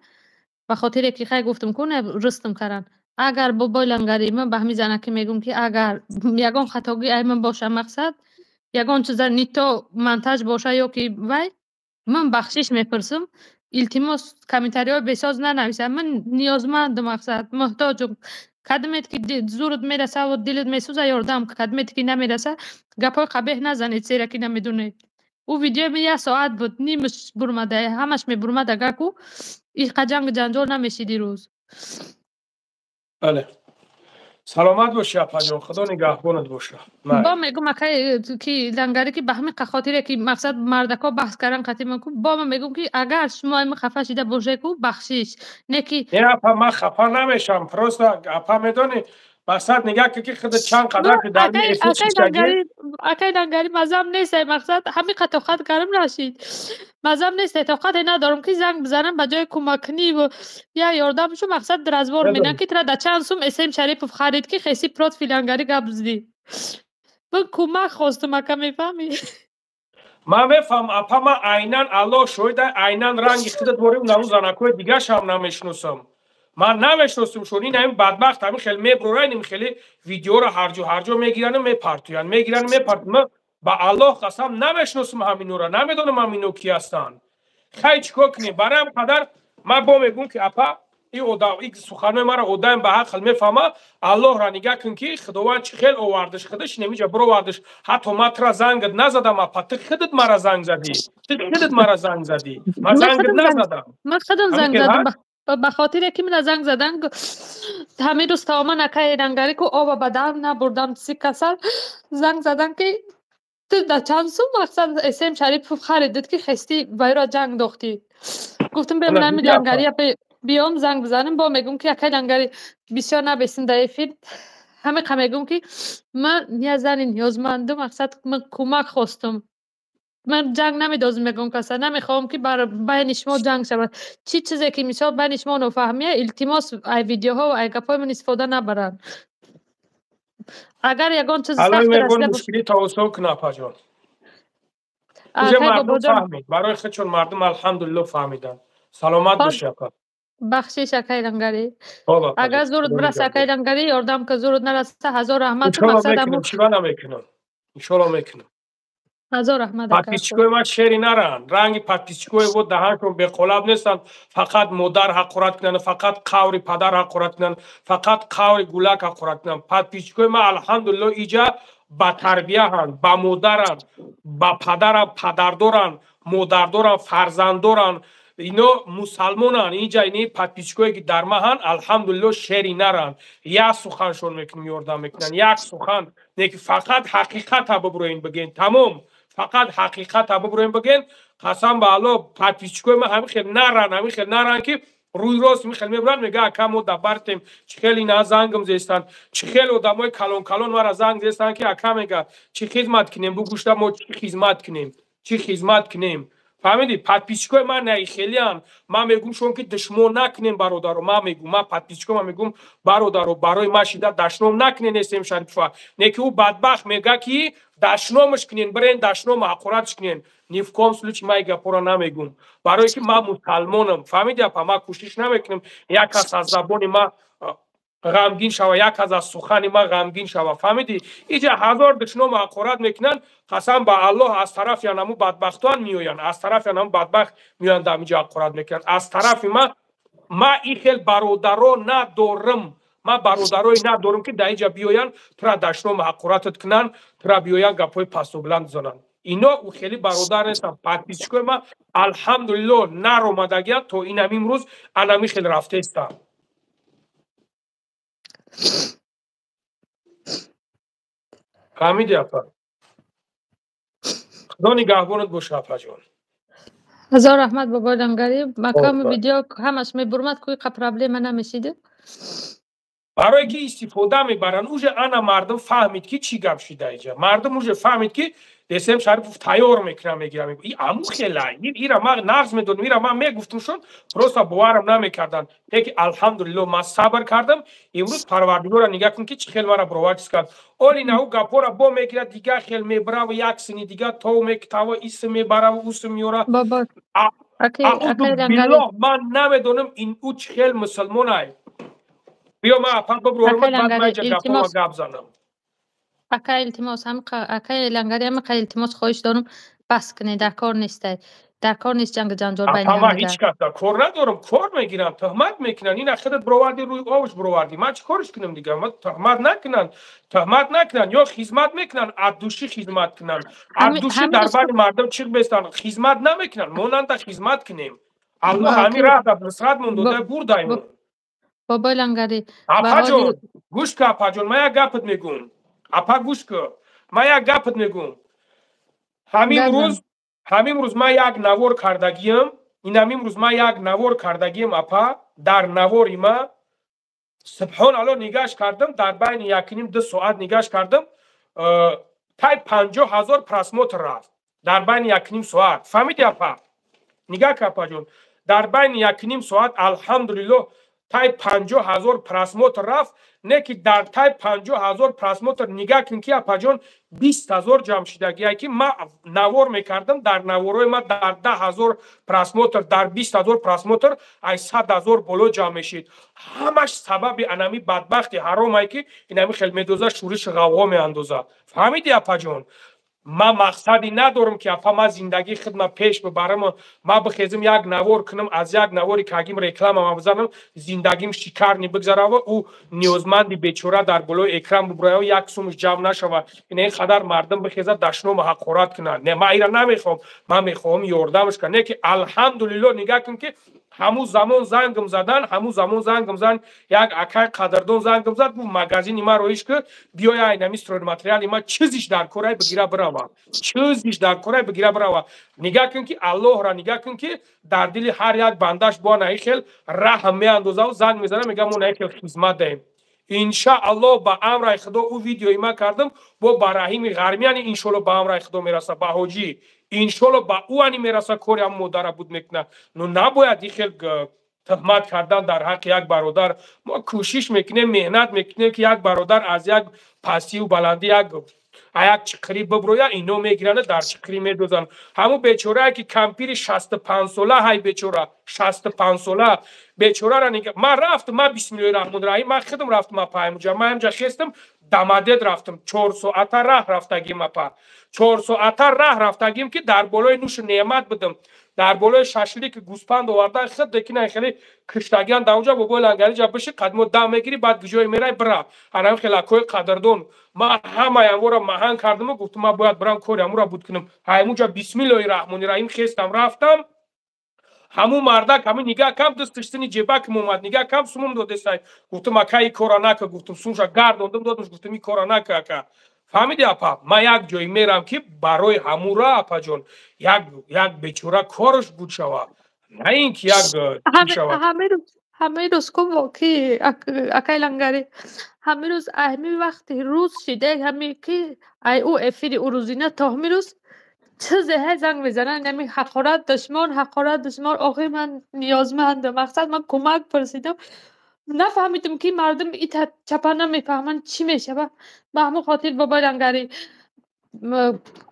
S2: ба хотире ки хай гуфтам ку, рустам кардан. Агар, бобои Лангари, ман ба ҳамин занаки мегӯм, ки агар ягон хатогӣ ай ман боша, мақсад ягон чиза не то монтаж боша ё ки вай, ман бахшиш мепурсам. Илтимос, комментариҳои бесоз нанависам. Ман ниёзмандам, мақсад муҳтоҷум. Кадомет ки зурут мерасаву дилат месӯза, ёрдам. Кадомете ки намераса, гапҳои қабеҳ назанед, зера ки намедонед. Ӯ видеои як соат буд, нимаш бурмада. Ҳамаш мебурмад, агар ку иқа ҷангу ҷанҷол намешид ирӯз.
S1: Бале, саломат бошӣ, апаҷон, Худо нигаҳбонат боша.
S2: Бо мегӯм, акай ки Лангарӣ, ки ба ҳамин хотире ки мақсад мардако баҳс кардан қатъи ман ку, бо ман мегӯм, ки агар шумо ами хафа шида бошед ку, бахшиш. Не ки
S1: Не, апа, ман хафа намешавам. Просто, апа, медонӣ, мақсад нигаҳ ки худ чанд қадар ки дар
S2: Акай Лангари, мазам нест, мақсад ҳамин қа тоқат гарм нашид. Мазам нест, тоқате надорам, ки занг бизанам, ба ҷои кӯмаккуниву я ёрдамшу, мақсад разбор менам, ки тра да чанд сум СМ Шарипов харид, ки хеси против Лангари гап зидӣ. Ман кӯмак хостум, ака, мефаҳмӣ?
S1: Ман мефаҳмам, апа. Ман айнан, Аллоҳ шоҳида, айнан ранги худат борим, наву занакҳои дигаршам намешиносам. Ман намешиносам шон. Ин ҳамин бадбахт ҳамин хел мебуроранд, ин хеле видеоро ҳарҷо ҳарҷо мегирану мепартоянд, мегирану мепартоянд. Ман ба Аллоҳ қасам, намешиносам ҳаминора, намедонам ҳамино ки ҳастанд. Хай, чӣ кор кунем? Барои ҳам қадар ман бо мегӯм, ки, апа, и суханои маро одам ба ақл мефаҳма. Аллоҳро нигаҳ кун, ки Худованд чӣ хел овардаш, худаш немиҷа бировардаш. Ҳатто ман тура зангат назадам, апа, ту худат мара занг задӣ, ту худат мара занг задӣ, ман зангат назадам.
S2: Ман худам занг задам, ба хотире ки мана занг задан. Ҳамин рӯз таоман, акаи Лангари, ку оба ба даҳан набурдам, си касал. Занг задан, ки ту да чанд сум мақсад СМ Шарипов харидид, ки хести вайро ҷанг дохтӣ. Гуфтам, беман ҳамин Лангари биём, занг бизанем. Бо мегӯм, ки, акаи Лангари, бисёр набесин дар эфир. Ҳамиқа мегӯм, ки ман я зани ниёзмандум, мақсад ман кӯмак хостум. Ман ҷанг намедозм ягон каса, намехоҳам, ки бар байни шумо ҷанг шавад. Чӣ чизе ки, мисол, байни шумо нофаҳмия, илтимос, ай видеоҳо ва ай гапҳои ман истифода набаранд. Агар ягон чиз
S1: Аллои
S2: сахт
S1: меҳрубон
S2: расида
S1: мушкилӣ осон кунад, апаҷон. Уже
S2: Акай
S1: мардум
S2: Бобоҷон.
S1: фаҳмид. Барои худшон мардум, алҳамдулилло, фаҳмиданд. Саломат
S2: Хоб.
S1: бошӣ, апа.
S2: Бахшиш, акай Лангарӣ.
S1: Хоб, апаҷон.
S2: Агар зурут
S1: Худо
S2: бираса,
S1: нигаҳдор.
S2: акай Лангарӣ, ёрдам ка, зурут нараса, ҳазор раҳмат.
S1: Иншолло
S2: Мақсад
S1: мекунам,
S2: аму
S1: чӣ ба намекунам. Иншолло мекунам.
S2: Ҳазор раҳмат, ака.
S1: Подписчикои ман шери наранд. Ранги подписчикои во даҳаншон беқолаб нестанд. Фақат модар ҳақорат кунанд, фақат қаври падар ҳақорат кунанд, фақат қаври гулак ҳақорат кунанд. Подписчикои ман, алҳамдулилло, иҷа ба тарбияҳанд, ба модаранд, ба падаранд, падардоранд, модардоранд, фарзанддоранд. Ино мусалмонанд. Инҷа ини подписчикое ки дар маҳанд, алҳамдулилло, шери наранд. Як суханшон мекунем, ёрдам мекунанд. Як сухан не ки фақат ҳақиқата бибуроен бигӯен. Тамом. Фақат ҳақиқата бибуроен бигӯен. Қасам ба Аллоҳ, подписчикои ман ҳамин хел наранд, ҳамин хел наранд, ки рӯи рост михел мебуранд, мега, ака, мо дабартем, чӣ хел ина зангм зестанд, чӣ хел одамои калон калон мара занг зестанд, ки ака, мега, чӣ хизмат кунем, бугӯшта мо чӣ хизмат кунем, чӣ хизмат кунем. Фаҳмидӣ? Подписчикои ман наихелиянд. Ман мегӯм шон, ки душмон накунем, бародаро. Ман мегӯм, ман подписчико ман мегӯм, бародаро, барои ман шида дашном накунен Эсем Шарипова. Не ки ӯ бадбахт мега, ки дашномаш кунен, бирен дашнома ҳақоратш кунен. Ни в коем случае ман ин гапҳоро намегӯм, барое ки ман мусалмонам. Фаҳмидӣ, апа? Ман кӯшиш намекунам як кас аз забони ман ғамгин шава, як кас аз сухани ман ғамгин шава. Фаҳмидӣ? Иҷа ҳазор душному ҳақорат мекунанд. Қасам ба Аллоҳ, аз тарафи анаму бадбахтоан меоянд, аз тарафи анаму бадбахт меоянд, дар инҷа ҳақорат мекунанд. Аз тарафи ман, ман ин хел бародаро надорам. Ман бародарое надорам, ки дар инҷа биёянд, тура дашному ҳақоратат кунанд, тура биёянд, гапҳои пасту баланд зананд. Ино ӯ хеле бародар нестанд. Подписчикои ман, алҳамдулилло, наромадагиянд, то инам имрӯз анами хел рафтаистанд. Фаҳмидӣ, апа? Худо нигаҳбонат боша, апаҷон.
S2: Ҳазор раҳмат, бобои Лангарӣ. Маками видео ҳамаш мебурмад, ку иқа проблема намешида.
S1: Барое ки истифода мебаранд. Уже ана мардум фаҳмид, ки чӣ гап шида иҷа. Мардум уже фаҳмид, ки Десем Шарипов тайёр мекунам, мегирам. И аму хела ира ман нағз медонам, ира ман мегуфтумшон, просто боварам намекарданд. Леки, алҳамдулилло, ман сабр кардам. Имрӯз Парвардигорро нигаҳ кун, ки чӣ хел мара бироварчиз кард. Оли нау гапҳоро бо мегирад, дигар хел мебараву як сини дигар тов мекитаву исм мебараву усм меёра. Аузу биллоҳ, ман намедонам, ин ӯ чӣ хел мусулмонай. Биё, ман апа бибурорам, баъд ман иҷа гапҳома гап занам.
S2: Ака, илтимос, акай Лангари, ҳамақа илтимос, хоҳиш дорам, бас кунед, дар кор нестай, дар кор нест ҷангу ҷанҷол байни
S1: Апа, ман
S2: ҳамдигар.
S1: ҳеҷ кас дар кор надорам. Кор мегиранд, туҳмат мекунанд. Ина худат бировардӣ, рӯи овш бировардӣ. Ман чӣ корш кунам дигар? Ман туҳмат накунанд, туҳмат накунанд ё хизмат мекунанд, аз души хизмат кунанд, аз души дар байни мардум чиқ бестанд. Хизмат намекунанд, монанда хизмат кунем. Аллоҳ ҳамин раҳ дар нусратмон дода, бурдаймон.
S2: Бобои Лангарӣ.
S1: Апаҷон, гӯш ку, апаҷон, ман як гапат мегӯм. Апа, гӯш ку, ман як гапат мегӯм. Ҳамин рӯз, ҳамин рӯз ман як навор кардагиам. Инам имрӯз ман як навор кардагиам, апа. Дар навори ма, субҳон Алло, нигаш кардам, дар байни 1,5-2 соат нигаш кардам, тай 50 000 просмотр рафт дар байни 1,5 соат. Фаҳмиди, апа? Нигаҳ ка, апаҷон, дар байни 1,5 соат, алҳамдулилло, тай 50 000 просмотр рафт. Не ки дар тай 50 000 просмотр, нигаҳ кун, ки, апаҷон, 20 000 ҷамъ шидагие, ки ма навор мекардам. Дар наворои ма дар 10 000 просмотр, дар 20 000 просмотр ай 100 000 боло ҷамъ мешид. Ҳамаш сабаби анами бадбахти ҳаромае, ки инами хел медоза, шӯриши ғавғо меандоза. Фаҳмиди, апаҷон? Ман мақсаде надорам, ки, апа, ман зиндагии худма пеш бибарам, ман бихезам, як навор кунам, аз як навори кагим рекламама бизанам, зиндагим шикарный бигзарава, ӯ ниёзманди бечора дар болои экран бубурая, як сумш ҷамъ нашава, ина ин қадар мардум бихезад, дашному ҳақорат кунанд. Не, ман ира намехоҳам. Ман мехоҳам ёрдамаш кунам. Не ки, алҳамдулилло, нигаҳ кун, ки ҳамун замон зангм задан, ҳамун замон зангм зан, як акай қадрдон зангм зад, гуфт: «Магазини ма роиш ки, биёя, айнами стройматериали ма чизиш дар корай, бигира бирава, чизиш дар корай, бигира бирава». Нигаҳ кун, ки Аллоҳра нигаҳ кун, ки дар дили ҳар як бандаш бо наи хел раҳм меандозаву занг мезана, мега: «Мо наи хел хизмат даҳем». Иншааллоҳ, ба амраи Худо, ӯ видеои ман кардам бо ба Раҳими Ғармияни, иншоалло, ба амраи Худо мераса, ба ҳоҷӣ, иншоалло, ба ӯ ани мераса, кори ҳам модара буд мекуна. Ну набояд ин хел туҳмат кардан дар ҳаққи як бародар. Мо кӯшиш мекунем, меҳнат мекунем, ки як бародар аз як пастию баландӣ, як чиқирӣ биброя. Ино мегиранд, дар чиқирӣ медозанд. Ҳамун бечорае, ки кампири 65-сола ҳай, бечора 65-сола бечорара. Ман рафтам, ман, бисмиллоҳи раҳмони раҳим, ман худам рафтам, апа, ҳамуҷа. Ман ҳамҷа хестам, Дамадед рафтам, 4 соата раҳ рафтагим, апа, 4 соата раҳ рафтагим, ки дар болои нӯшу неъмат будам, дар болои шашлик гӯспанд овардан, худ декина хеле киштагиан дар онҷа. Бобои Лангариҷа биши, қадмо дам мегирӣ, баъд гиҷое мерай, бира. Анам хелакҳои қадрдон, ман ҳамаи амвора маҳан кардаму гуфтам, ман бояд бирам, кори амура буд кунам. Ҳамунҷа, бисмиллоҳи раҳмони раҳим, хестам, рафтам. Ҳамун мардак ҳамин нигаҳ кам, дасташ сини ҷебакам омад, нигаҳ кам, сумум додесай. Гуфтам: «Ака, ин кора нака». Гуфтам, сумша гардондам, додамш, гуфтам: «Ин кора нака, ака». Фаҳмиди, апа? Ман як ҷое мерам, ки барои ҳамура, апаҷон, як бечора кораш буд шава, на ин ки як шава.
S2: Ҳамаи рӯз ку ки, акай Лангари, ҳамин рӯз, ҳамин вақти рӯз шида, ҳами ки ай ӯ эфири ӯ рӯзина то ҳамин рӯз чизе ҳай занг мезананд, ҳамин ҳақорат, душмон, ҳақорат, душмон. Охир ман ниёзмандам, мақсад, ман кӯмак пурсидам. Нафаҳмидам, ки мардум ита чапа намефаҳманд, чӣ мешавад. Ба ҳамон хотир, бобои Лангарӣ,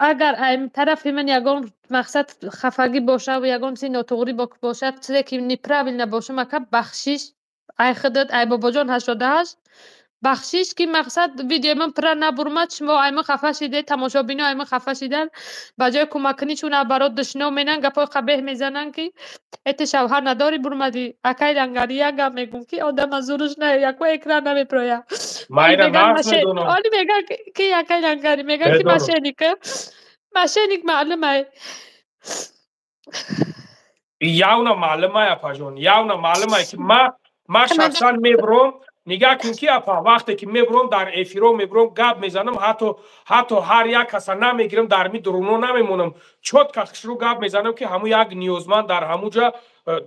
S2: агар тарафи ман ягон, мақсад, хафагӣ бошад, ягон чизи нотуғрӣ бошад, чизе ки неправильно бошам, ака, бахшиш. Ай худат, ай бобоҷон 88, бахшиш, ки, мақсад, видеои ман пурра набурмад. Шумо ай ман хафа шидед, тамошобино ай ман хафа шиданд. Ба ҷои кӯмак кунӣ, чун барот душном менан, гапҳои қабеҳ мезананд, ки эти шавҳар надорӣ, бурмадӣ. Акай Лангарӣ, як гап мегӯм, ки одам аз зуруш на яко экран намепроя. Оли меган, ки, акай Лангарӣ, меган, ки мошенник, мошенник маълумай.
S1: Явно маълумай, апаҷон, явно маълумай, ки ма шахсан мебуром. Нигаҳ кун, ки, апа, вақте ки мебуром, дар эфиро мебуром, гап мезанам, ҳатто ҳар як каса намегирам, дар ми дуруно намемонам, чётко, хушрӯ гап мезанам, ки ҳамун як ниёзманд дар ҳамун ҷа,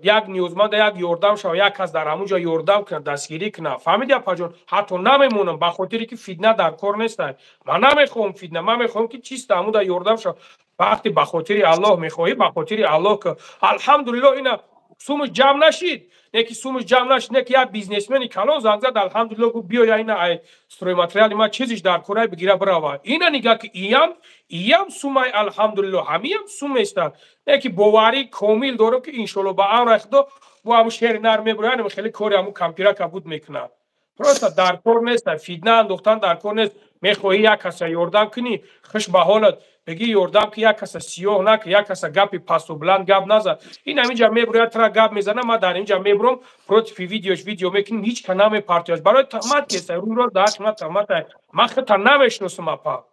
S1: як ниёзманда як ёрдам шава, як кас дар ҳамун ҷа ёрдам кунад, дастгирӣ кунад. Фаҳмиди, апаҷон? Ҳатто намемонам, ба хотире ки фитна дар кор нестай. Ман намехоҳам фитна, ман мехоҳам, ки чиста ҳамун да ёрдам шава. Вақте ба хотири Аллоҳ мехоҳӣ, ба хотири Аллоҳ ки, алҳамдулиллоҳ, ина сумуш ҷамъ нашид, неки сумуш ҷамъ нашид, неки як бизнесмени калон занг зад, алҳамдулилло, гуфт: «Биёя, ина ай стройматериали ма чизиш дар корай, бигира, бирава». Ина нигаҳ, ки иям сумай, алҳамдулилло, ҳамиям сум еста. Неки боварӣ комил дорам, ки иншолло, ба амраи Худо, бо ҳамун шери нар мебуроян, хеле кори ҳамун кампирака буд мекунад. Просто дар кор нест фитна андохтан, дар кор нест. Мехоҳӣ як каса ёрдам кунӣ, хуш ба ҳолат, бигӣ ёрдам, ки як каса сиёҳ наки, як каса гапи пасту баланд гап назад. Ин ҳаминҷа мебурояд, тра гап мезана. Ман дар инҷа мебуром, против видеош видео мекунем, ҳеҷ ка намепартояш. Барои туҳмат кеста, рӯй рост дар ҳаққи ман туҳмат. Ман худта намешиносам, апа.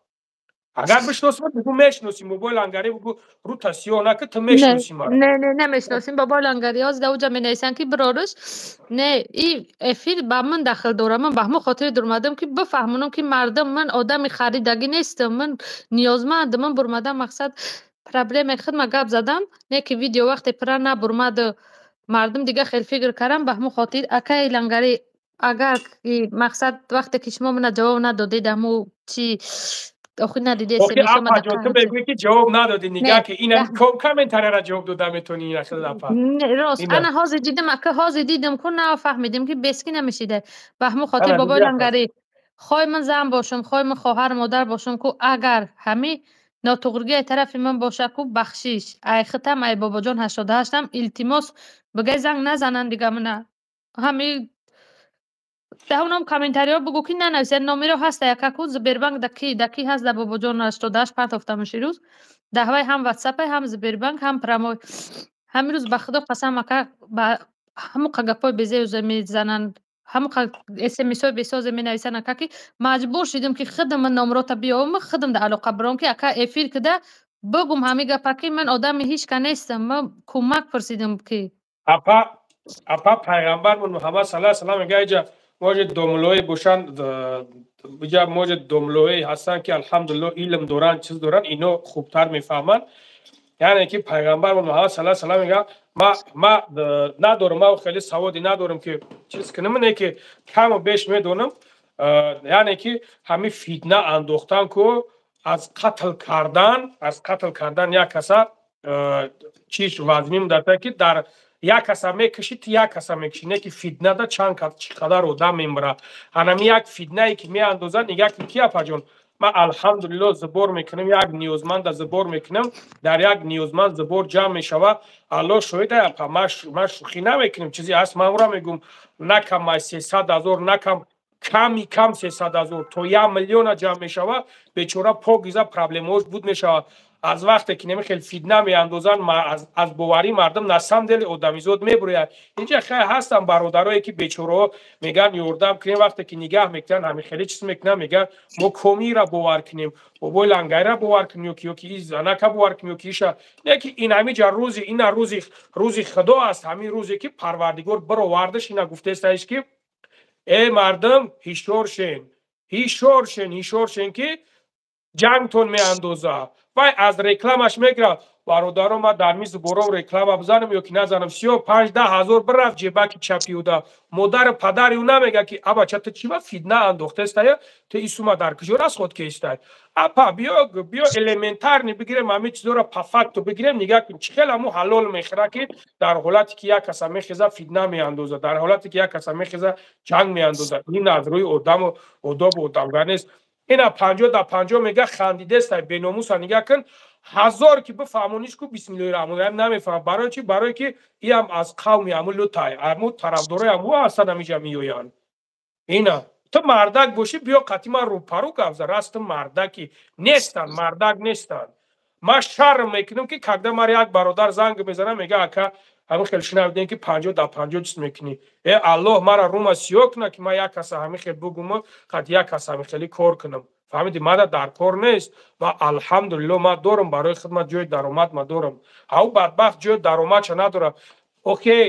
S1: Агар бишносим, бигӯ мешиносим. Бобои Лангарӣ, бигӯ, рӯта сиёҳ наки, ту мешиносим.
S2: Не, не, намешиносим, бобои Лангарӣ. Ҳозир дар уҷа менависанд, ки бироруш. Не, и эфир ба ман дахл дорад. Ман ба ҳамон хотири дурмадам, ки бифаҳмонам, ки мардум, ман одами харидагӣ нестам, ман ниёзмандам. Ман бурмадам, мақсад, проблемаи худма гап задам, не ки видео вақте пурра набурмаду мардум дига хел фикр кардам. Ба ҳамон хотир, акаи Лангарӣ, агар ки, мақсад, вақте ки шумо мана ҷавоб надодед, ҳамун чи охир надиди.
S1: Смс. Ту мегӯӣ, ки ҷавоб надодӣ. Нигаҳ, ки ина комментарияра ҷавоб дода метавонӣ, апа.
S2: Рост, ана ҳозир дидам, ака, ҳозир дидам ку, нафаҳмидем, ки бески намешида. Ба ҳамон хотир, бобои Лангарӣ, хоҳи ман зан бошам, хоҳи ман хоҳар, модар бошам ку, агар ҳами нотуғригии тарафи ман боша ку, бахшиш. Ай хитам, ай бобоҷон 88-ам, илтимос, бигай занг назананд дига мана. Ҳами даҳонам комментариҳо бугӯ, ки нанависед. Номеро ҳаста якаку Сбербанк даки ҳаст, да бобоҷон 88 партофтамаш ирӯз. Даҳвай ҳам ватсапай, ҳам Сбербанк, ҳам прямой. Ҳамин рӯз, ба Худо қасам, ака, ба ҳамоқа гапҳои безеӯзе мезананд, ҳамоқа смсҳои бесозе менависанд, ака, ки маҷбур шидам, ки худам номрота биёвам, худам да алоқа биром, ки, ака, эфир кида бигум ҳамин гапа, ки ман одами ҳеҷ ка нестам, ман кӯмак пурсидам, ки
S1: Апа, апа, пайғамбармон Муҳаммад саллаллоҳу алайҳи васаллам мега, иҷа может домлое бошанд, иҷа может домлое ҳастанд, ки, алҳамдулилло, илм доранд, чиз доранд, ино хубтар мефаҳманд. Яъне ки пайғамбармон Муҳаммад саллаллоҳу алайҳи васаллам мега: Ма надорам, ма хеле саводи надорам, ки чиз кунам, не ки каму беш медонам. Яъне ки ҳамин фитна андохтан ку аз қатл кардан як каса чиш вазмин муддата, ки дар як каса мекушӣ, ту як каса мекушӣ, не ки фитнада чанд чӣ қадар одам мемирад. Ҳанами як фитнае ки меандозад, нигаҳ кун, ки апаҷон, ман алҳамдулилло сбор мекунам, як ниёзманда сбор мекунам, дар як ниёзманд сбор ҷамъ мешавад. Алло шоҳид, апа, ман шӯхӣ намекунем, чизе ҳаст, ман ура мегӯм, на кам аз 300 000, на кам, ками кам 300 000 то 1 миллиона ҷамъ мешавад. Бечора покиза проблемаош буд мешавад. Аз вақте ки неми хел фитна меандозанд, аз боварии мардум на самом деле одамизод мебурӯяд. Инҷа хай ҳастанд бародарое, ки бечораҳо мегӯянд, ёрдам кунем. Вақте ки нигаҳ мекунанд, ҳамин хеле чиз мекунанд, мегӯянд, мо комира бовар кунем, бобои Лангарира бовар кунем, ёки и занака бовар кунем, ёки иша не, ки ин ҳамиҷа рӯзи ина рӯзи Худо аст. Ҳамин рӯзе ки Парвардигор бировардаш, ина гуфтестаиш, ки э мардум, ҳишёр шен, ҳишёр шен, ҳишёр шен, ки ҷангтон меандоза. Вай аз рекламаш мегирад. Бародаро, ман дар мизи бором реклама бизанам ё ки назанам, всё, 5-10 ҳазор бирафт ҷебаки чапиуда. Модару падари ӯ намега, ки абача, ту чӣ ба фитна андохтестая, ту и сума дар куҷо расход кестай? Апа, биё, биё, элементарный бигирем, ҳамин чизоро по факту бигирем. Нигаҳ кун, чӣ хел ҳаму ҳалол мехӯра, ки дар ҳолате ки як каса мехеза, фитна меандоза, дар ҳолате ки як каса мехеза, ҷанг меандоза. Ин аз рӯи одаму одобу одамгар нест. Ина 50 да 50 мега, хандидестай беномуса. Нигаҳ кун, ҳазор ки бифаҳмониш ку, бисмиллоҳи раҳмони раҳим, намефаҳм. Барои чӣ? Барое ки иам аз қавми ҳаму лутай, ҳаму тарафдорои ҳаму ҳастан, ҳамиҷа меоянд. Ина ту мардак бошӣ, биё қатъи ман рӯпарӯ гап зан. Раст, ту мардаки нестанд, мардак нестанд. Ман шарм мекунам, ки когда мара як бародар занг мезанам, мега, ака, ҳамин хел шунавидем, ки 50 да 50 чиз мекунӣ. Э, Аллоҳ мара рума сиёҳ куна, ки ман як каса ҳамин хел бугуму қад як каса ҳамин хели кор кунам. Фаҳмиди? Мада дар кор нест. Ма алҳамдулилло, ман дорам барои хидмат ҷои даромад, ма дорам. Ҳав бадбахт ҷои даромадша надорам. Окей,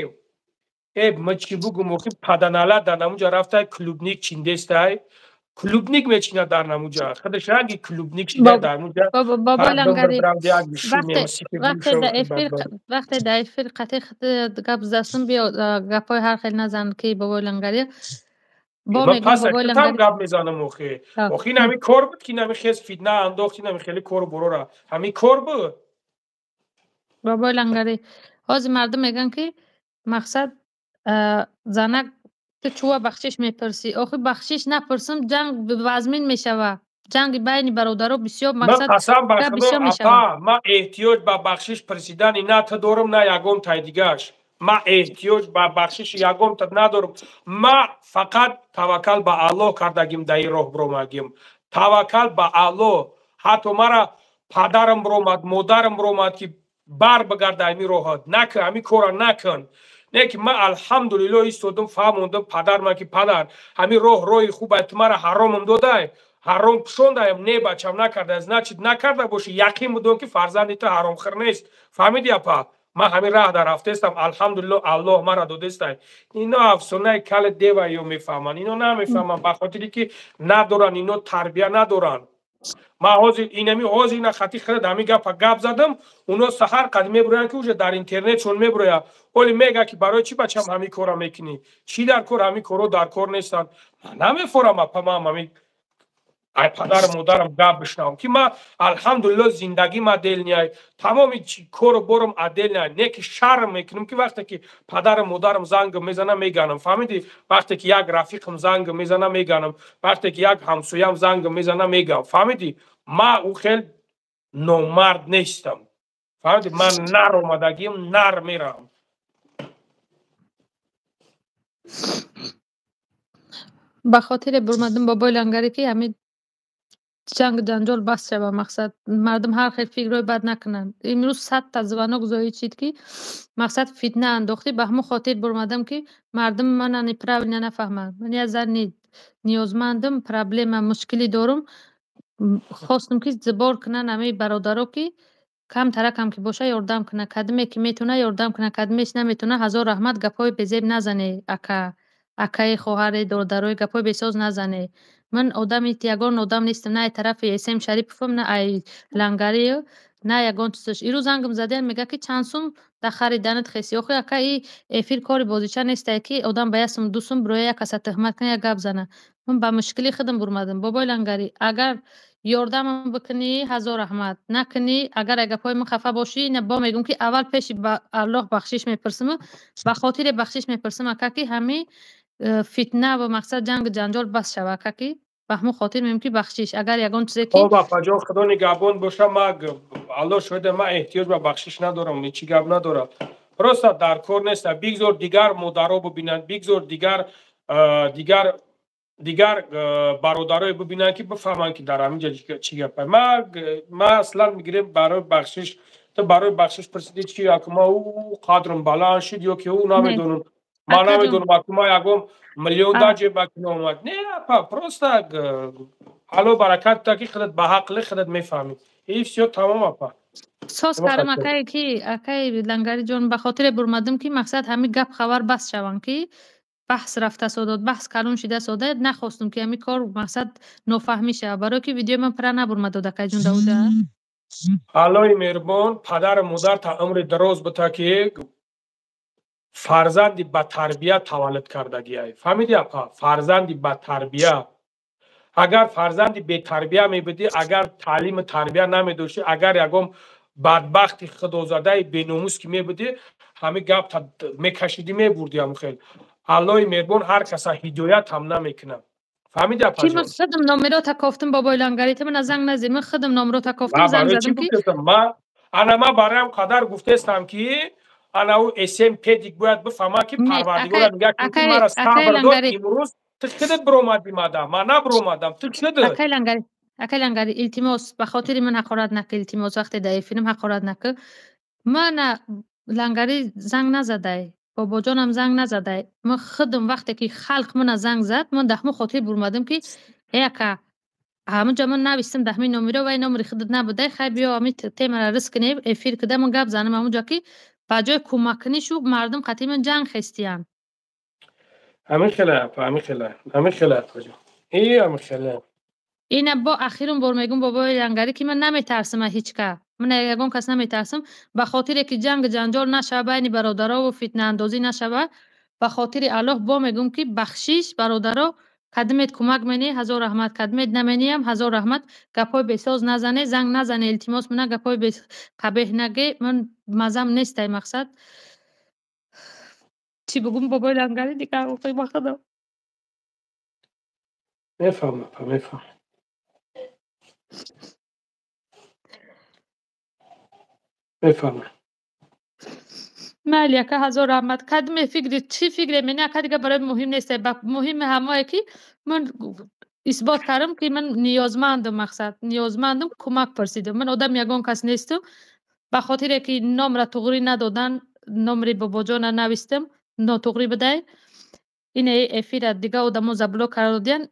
S1: э, ма чӣ бугум? Охи, паданала дар намуҷа рафтай, клубник чиндестай, клубник мечинад дар намуҷа, худаш ранги клубник шида дар муҷа.
S2: Бобои Лангари, вақте дар эфир қатъи гап задастум, биё, гапҳои ҳар хел назан, ки бобои Лангари.
S1: Там гап мезанам. Охи, охи, ин ҳамин кор буд, ки ин ҳамин хез фитна андохт, ин ҳамин хеле кору борора, ҳамин кор буд.
S2: Бобои Лангари, ҳозир мардум мегӯянд, ки мақсад занак, ту чӯва бахшиш мепурсӣ? Охи, бахшиш напурсам, ҷанг вазмин мешавад, ҷанги байни бародаро бисёр мақсад.
S1: Қасам ба Худо, апа, ман эҳтиёҷ ба бахшиш пурсидани на ту дорам, на ягон тай дигаш. Ман эҳтиёҷ ба бахшиши ягонта надорам. Ма фақат таваккал ба Аллоҳ кардагим, дар ин роҳ биромадгим, таваккал ба Аллоҳ. Ҳатто мара падарам биромад, модарам биромад, ки бар бигарда ҳамин роҳат накун, ҳамин корра накун. Не ки ман алҳамдулилло истодам, фаҳмондам падарма, ки падар, ҳамин роҳ роҳи хуб, ту мара ҳаромам додай, ҳаром пӯшондаям. Не, бачам, накарда, значит, накарда бошӣ, яқин будом, ки фарзанди ту ҳаромхӯр нест. Фаҳмиди, апа? Ман ҳамин раҳ дар рафтаестам, алҳамдулилло, Аллоҳ мара додестай. Ино афсонаи кали дева ё мефаҳманд, ино намефаҳманд, ба хотире ки надоранд, ино тарбия надоранд. Ман ҳозир инами ҳозир ина хати хирад ҳамин гапа гап задам, уно саҳар қад мебуроянд, ки уже дар интернетшон мебурояд. Оли мега, ки барои чӣ, бачам, ҳамин корра мекунӣ? Чӣ дар кор? Ҳамин корҳо дар кор нестанд. Ман намефорам, апа, ман ҳамин ай падару модарам гап бишнавам, ки ман алҳамдулилло зиндагим отдельный, тамоми кору борам отдельный. Не ки шарм мекунам, ки вақте ки падару модарам занг мезанам, меганам. Фаҳмиди? Вақте ки як рафиқам занг мезанам, меганам. Вақте ки як ҳамсоям занг мезанам, мегам. Фаҳмиди? Ман ӯ хел номард нестам. Фаҳмиди? Ман нар омадагим, нар меравам.
S2: Ба хотире бурмадим, бобои Лангарӣ, ки ҳамин ҷангу ҷанҷол бас шава. Мақсад, мардум ҳар хел фикрҳои бад накунанд. Имрӯз 100-та звонок зоид шид, ки мақсад фитна андохтӣ. Ба ҳамон хотир бурмадам, ки мардум мана неправильно нафаҳманд. Ман як зани ниёзмандам, проблема, мушкилӣ дорум. Хостум, ки сбор кунанд ҳамаи бародаро, ки камтаракам ки боша, ёрдам кунад. Кадоме ки метавона, ёрдам кунад, кадомеш наметавона, ҳазор раҳмат. Гапҳои безеб назане, ака, акаи, хоҳаре, додарои, гапҳои бесоз назане. Ман одами ягон одам нестам, на ай тарафи Эсем Шариповам, на ай Лангарию. На ягон чизаш. Ирӯз зангам задиям, мега ки чанд сум дар хариданат хеси. Охи ака, и эфир кори бозича нестае, ки одам ба як сум, ду сум бироя, як каса туҳмат кана, як гап зана. Ман ба мушкили худам бурмадам. Бобои Лангарӣ, агар ёрдамам бикунӣ, ҳазор раҳмат. Накунӣ, агар гапҳои ман хафа бошӣ, ина бо мегӯм, ки аввал пеши Аллоҳ бахшиш мепурсиму ба хотире бахшиш мепурсим, ака, ки ҳами фитна ва мақсад ҷангу ҷанҷол бас шава, ака, ки ба ҳамун хотир мегӯм, ки бахшиш, агар ягон чизе ки
S1: Хоб, апаҷон, Худо нигаҳбон боша. Ма, Аллоҳ шоҳида, ман эҳтиёҷ ба бахшиш надорам, ҳечи гап надорам. Просто дар кор неста. Бигзор дигар модаро бибинанд, бигзор дигар бародарое бибинанд, ки бифаҳманд, ки дар ҳамин ҷа чӣ гапа. Ма аслан мегирем барои бахшиш, ту барои бахшиш пурсидӣ, чи аку ма ӯ қадрам баланд шуд ё ки ӯ намедонам, ман намедонам, аку ма ягон миллион дар ҷеба ки наомад. Не, апа, просто Алло баракат та, ки худат ба ҳақли худат мефаҳмӣ, и всё, тамом, апа.
S2: Соз кардам, акае ки, акаи Лангариҷон, ба хотире бурмадам, ки мақсад ҳамин гап хабар бас шаванд, ки баҳс рафта содод, баҳс калон шида сода. Нахостум, ки ҳамин кор мақсад нофаҳмӣ шавад, барое ки видеои ман пира набурмад дод, акаҷон Давуда.
S1: Аллои меҳрубон падару модар та умри дароз бита, ки фарзанди батарбия таваллуд кардагиай. Фаҳмиди, апа? Фарзанди батарбия. Агар фарзанди бетарбия мебудӣ, агар таълиму тарбия намедоштӣ, агар ягон бадбахти худозадаи беномус ки мебудӣ, ҳамин гап мекашидӣ, мебурдӣ. Ҳамн хел Аллои меҳрубон ҳар каса ҳидоят ҳам намекунад. Фаҳмиди, апаҷон?
S2: Ман худам номерота кофтам, бобои Лангари, ту мана занг назди, ман худам номерота кофтам, занг задам ки
S1: Ана ман бароям қадар гуфтестам, ки ана ӯ см педик бояд бифаҳмад, ки Парвардигора мегӯяд, ки мара сабр дод. Имрӯз ту худат биромадӣ, мада ман набиромадам, ту худат.
S2: Акай Лангари, акай Лангари, илтимос, ба хотири ман ҳақорат накӣ, илтимос, вақте дар эфирам ҳақорат накӣ. Мана Лангари занг назадай, бобоҷонам занг назадай. Ман худам вақте ки халқ мана занг зад, ман дар ҳамон хотир бурмадам, ки э ака, ҳамунҷа ман навистам дар ҳамин номеро, вай номери худат набудай. Хай, биё, ҳамин темара рис кунем, эфир кида ман гап занам. Ҳамунҷа ки ба ҷои кӯмак кунишу мардум қатъи ман ҷанг хестиянд.
S1: Ҳамин хела, апа, ҳамин хела, ҳамин хела, апаҷон, и ҳамин хела.
S2: Ина бо ахирум бор мегӯм, бобои Лангарӣ, ки ман наметарсам аз ҳеҷ ка, ман ягон кас наметарсам. Ба хотире ки ҷангу ҷанҷол нашава байни бародарову фитнаандозӣ нашава, ба хотири Аллоҳ бо мегӯм, ки бахшиш, бародаро. Кадимет кӯмак менӣ, ҳазор раҳмат, кадимет намениям, ҳазор раҳмат. Гапҳои бесоз назане, занг назане, илтимос, мана гапҳои қабеҳ наге. Ман мазам нестай. Мақсад чӣ бугум, бобои Лангари, дигар ба худо.
S1: Мефаҳмам, апа, мефаҳмам, мефаҳмам.
S2: Майли, ака, ҳазор раҳмат. Кадиме фикри чӣ фикре мени, ака, дига барои муҳим нест. Муҳими ҳамое, ки ман исбот кардам, ки ман ниёзмандам, мақсад ниёзмандам, кӯмак пурсидам. Ман одам ягон кас нестам. Ба хотире ки номра туғрӣ надодан, номри бобоҷона навистам, нотуғрӣ будай. Ина эфира дига одамо заблок карда додиян.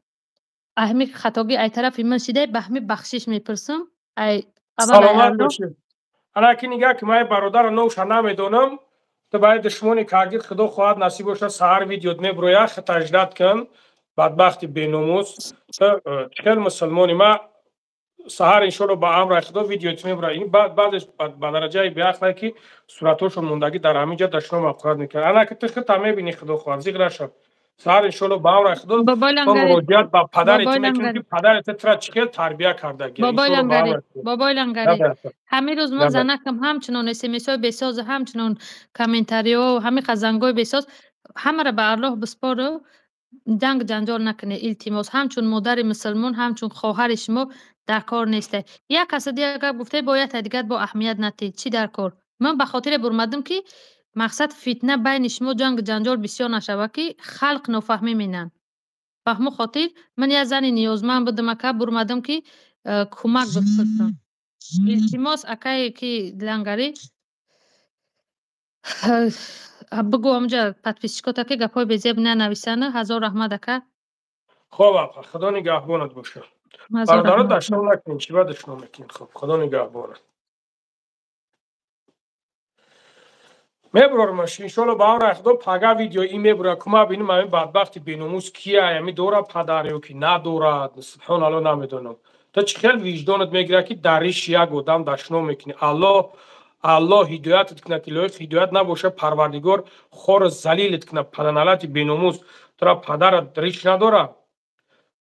S2: Ҳами хатогӣ ай тарафи ман шидай, ба ҳами бахшиш мепурсам ай аввал ай
S1: Саломат
S2: Аллоҳ.
S1: бошед. Ана ки нигаҳ ки ман бародарро номша намедонам, ту бояд душмони кардид. Худо хоҳад, насиб бошад, саҳар видеот меброя, хатаждат кун, бадбахти беномус. Ту чӣ хел мусулмони? Ма саҳар иншолло ба амри Худо видеот меброя. Ин баъзеш ба дараҷаи беақле, ки суратҳошон мондагӣ дар ҳамин ҷа дашном ҳақорат мекунад. Ана ки ту худта мебинӣ, Худо хоҳад, зиқ нашав. Саҳар иншолло ба амри Худо
S2: Бобои
S1: мо
S2: Лангари,
S1: муроҷиат ба падари ту
S2: бобои
S1: мекунем,
S2: Лангари,
S1: ки падари ту тура чӣ хел тарбия кардагия.
S2: бобои
S1: Иншолло ба
S2: Лангари,
S1: амри Худо.
S2: бобои Лангари, ҳамин рӯз мо
S1: Набе.
S2: занакам ҳамчунон смсҳои бесозу, ҳамчунон комментариҳо, ҳамин зангҳои бесоз, ҳамаро ба Аллоҳ биспору, ҷанг ҷанҷол накунед, илтимос. Ҳамчун модари мусулмон, ҳамчун хоҳари шумо, дар кор несте. Як каса дигар гап гуфте, бояд дигар бо аҳамият натед. Чӣ дар кор? Ман ба хотире бурмадам, ки мақсад фитна байни шумо, ҷангу ҷанҷол бисёр нашава, ки халқ нофаҳмӣ менанд. Ба ҳамон хотир ман як зани ниёзманд будам, ака, бурмадам, ки кӯмак бипурсам. Илтимос, акае ки Лангарӣ, бигӯ ҳамҷа подписчикота, ки гапҳои безеб нанависанд. Ҳазор раҳмат, ака.
S1: Хоб, апа, Худо нигаҳбонат бошад.
S2: Ҳазор
S1: Бародаро,
S2: раҳмат.
S1: дашном накунед. Чӣ ба дашном мекунед? Хоб, Худо нигаҳбонат. Мебурормаш, иншолло ба амри Худо пага видео ин мебура. Кума биним, ҳамин бадбахти беномус кия, ҳами дора падар ё ки надорад. Субҳоналло, намедонам. Ту Ту чӣ хел виҷдонат мегирад, ки дар риши як одам дашном мекунӣ? Аллоҳ ҳидоятат кунад, ки лоиқ ҳидоят набошад, Парвардигор хору залилат кунад, паданалати беномус. Тура падарат риш надорад,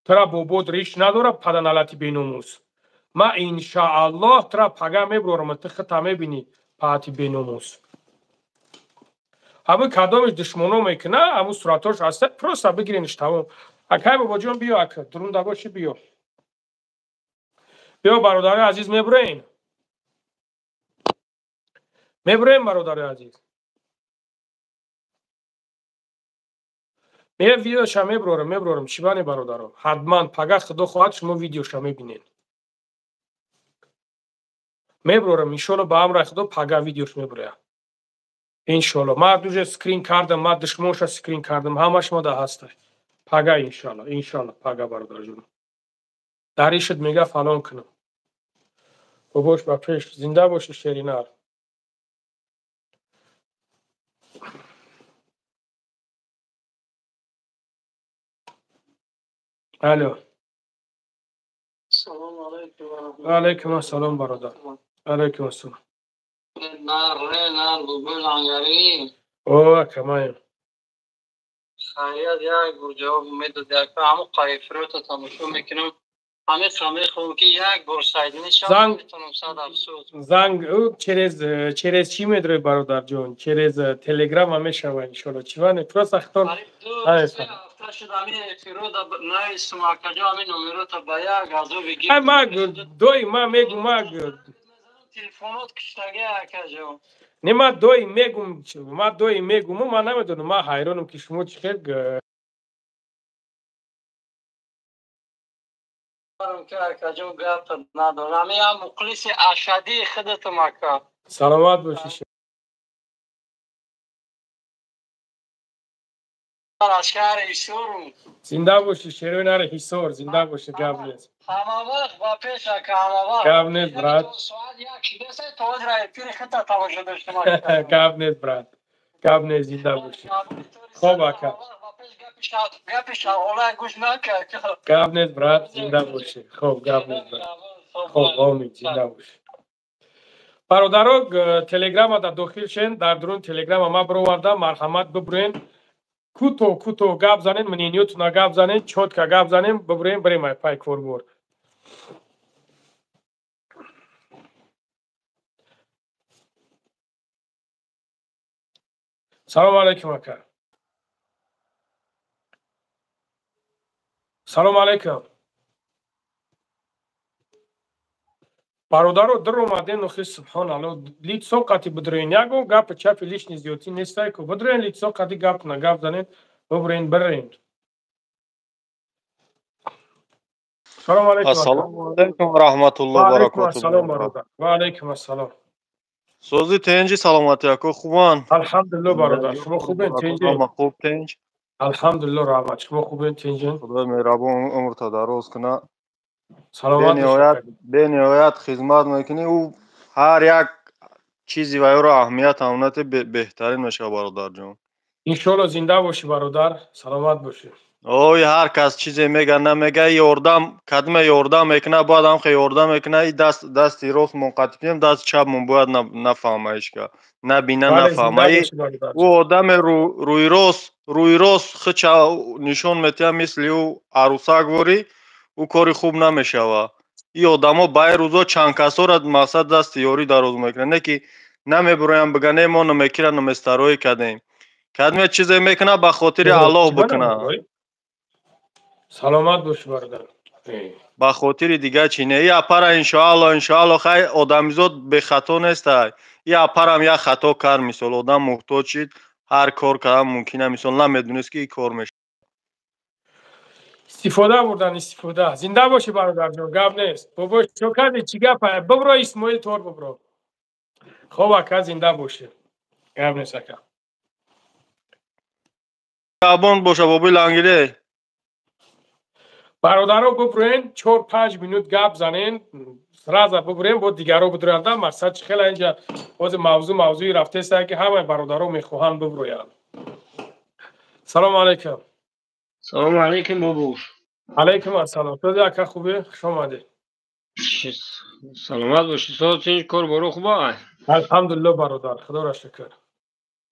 S1: тура бобот риш надорад, паданалати беномус. Ман иншааллоҳ тура пага мебурорам, ту худта мебинӣ, паати беномус. Ҳамун кадомиш душмоно мекуна, ҳамун суратош ҳаста, просто бигирениш, тамом. Акай бобоҷон, биё, ака, дурунда бошӣ, биё. Биё, бародари азиз, мебуроем. Мебуроем, бародари азиз. Ме видеоша мебурорам, мебурорам, чӣ бане, бародаро? Ҳатман пага, Худо хоҳад, шумо видеоша мебинед. Мебурорам, иншоалло, ба амри Худо пага видеош мебуроям. Иншоалло. Ман уже скрин кардам, ман душмонша скрин кардам, ҳамаш мо да ҳаста. Пага иншоалло, иншоалло пага, бародарҷон. Даришат мега фалон кунам. Бобош ба пеш, зинда боши, шеринар. Алло.
S5: Салом алейкум.
S1: Ва алейкум ассалом, бародар. Алейкум ассалом.
S5: Нар нар бобои Лангарӣ.
S1: О, акамаем.
S5: Хайрият, як бор ҷавоб медод, ака, ҳамун қайфирота тамошо мекунам. Ҳамин мехоҳам, ки як бор сайдинӣ шавам, метавонам, сад афсӯс.
S1: Занг через чӣ медрои, бародарҷон? Через телеграма мешава, иншоалло. Чӣ ване? Просто хитон.
S5: Ҳафта шуд, ҳамин эфирода нависум, акаҷо, ҳамин номерота ба як азоби гир.
S1: Ма доим ма мегум, ма
S5: телефонот киштага, акаҷо.
S1: Не, ма доим мегум, ма доим мегуму, ман намедонам, ман ҳайронам, ки шумо чӣ хел
S5: акаҷо гап надорам. Ҳамин ям мухлиси ашадии худатам, ака.
S1: Саломат бошӣ.
S5: Аз шаҳри Ҳисорум.
S1: Зинда бошӣ, шерои нари Ҳисор, зинда бошӣ, гап нест.
S5: Ҳама вақт ба пеш, ака, ҳама вақт.
S1: Гап нест, брат.
S5: Соат 1 шудаса, то ҳозир эфири худта тамошо доштам.
S1: Гап нест, брат. Гап нест, зинда бошӣ. Хоб, ака.
S5: Гапи шағола гӯш накард.
S1: Гап нест, брат, зинда бошӣ. Хоб, гап нест, брат. Хоб, омин, зинда бошӣ. Бародаро, телеграма да дохил шен, дар дурун телеграма ма бировардам, марҳамат, бибурен. Кӯтоҳ кӯтоҳ гап занен, мнениётуна гап занен, чётко гап занем, бибурем, бирем ай пай корбор. Салом алейкум, ака. Салом алейкум. Бародаро, дар омаден, охи, субҳоналло, лицо қати бидроен, ягон гапи чапи лишний зиёдтӣ нестай ку. Бидроен, лицо қати гап на гап занен, бибурен, бирен. Салом алейкум.
S6: Ассалому алейкум ва раҳматуллоҳи ва баракотуҳ.
S1: Ассалом, бародар. Ва алейкум ассалом.
S6: Сози, тенҷи, саломатӣ, ако, хубан?
S1: Алҳамдулилло, бародар. Шумо хубен, тенҷи?
S6: Хуб, тенҷ.
S1: Алҳамдулилло, раҳмат. Шумо хубен, тенҷи?
S6: Худои меҳрабон умрта дароз кунад.
S1: Саломат.
S6: Бениҳоят хизмат мекунӣ, ӯ ҳар як чизи вайро аҳамият амнати беҳтарин мешавад, бародарҷон.
S1: Иншоалло, зинда бошӣ, бародар, саломат бошӣ.
S6: Ой, ҳар кас чизе мега, намега, ёрдам кадме ёрдам мекуна, бояд ҳамхе ёрдам мекуна, и даст дасти рост мон қатӣ кунем, дасти чапмон бояд нафаҳма, ҳечка набина, нафаҳма. Ӯ одаме рӯйрост, рӯйрост хича нишон метиҳад, мисли ӯ арӯсак ворӣ, ӯ кори хуб намешавад. И одамо ба ин рӯзо чанд касора мақсад дасти ёрӣ дароз мекунад, не ки намебуроям, бигӯянд, не, мо намекира наместароӣ кардем. Кадме чизе мекунад, ба хотири Аллоҳ бикунад.
S1: Саломат бошӣ, бародар.
S6: Ба хотири дигар чи не. И апара, иншоалло, иншоалло, хай, одамизод бехато нестай. И апарам як хато кард, мисол, одам муҳтоҷ шид, ҳар кор кардан мумкин, мисол, намедонист, ки ин кор мешавад.
S1: Истифода бурдан, истифода. Зинда бошӣ, бародарҷон, гап нест. Бобо, чо кардӣ, чӣ гапа? Бибро, Исмоил тор, бибро. Хоб, ака, зинда бошӣ, гап нест, ака.
S6: Абон боша, бобои Лангире.
S1: Бародаро, биброен, 4-5 минут гап занен, сразу биброен, бо дигаро бидроянда. Мақсад чи хела инҷа ҳозир мавзӯъ мавзӯи рафтеста, ки ҳамаи бародаро мехоҳанд биброянд. Салому алайкум.
S5: Салому алайкум, бобуш.
S1: Алайкум ассалом. Шоди, ака, хубе? Хуш омадед.
S4: Саломат бошӣ. Соат кор боро хуб ай?
S1: Алҳамдулилло бародар, худоро шукр.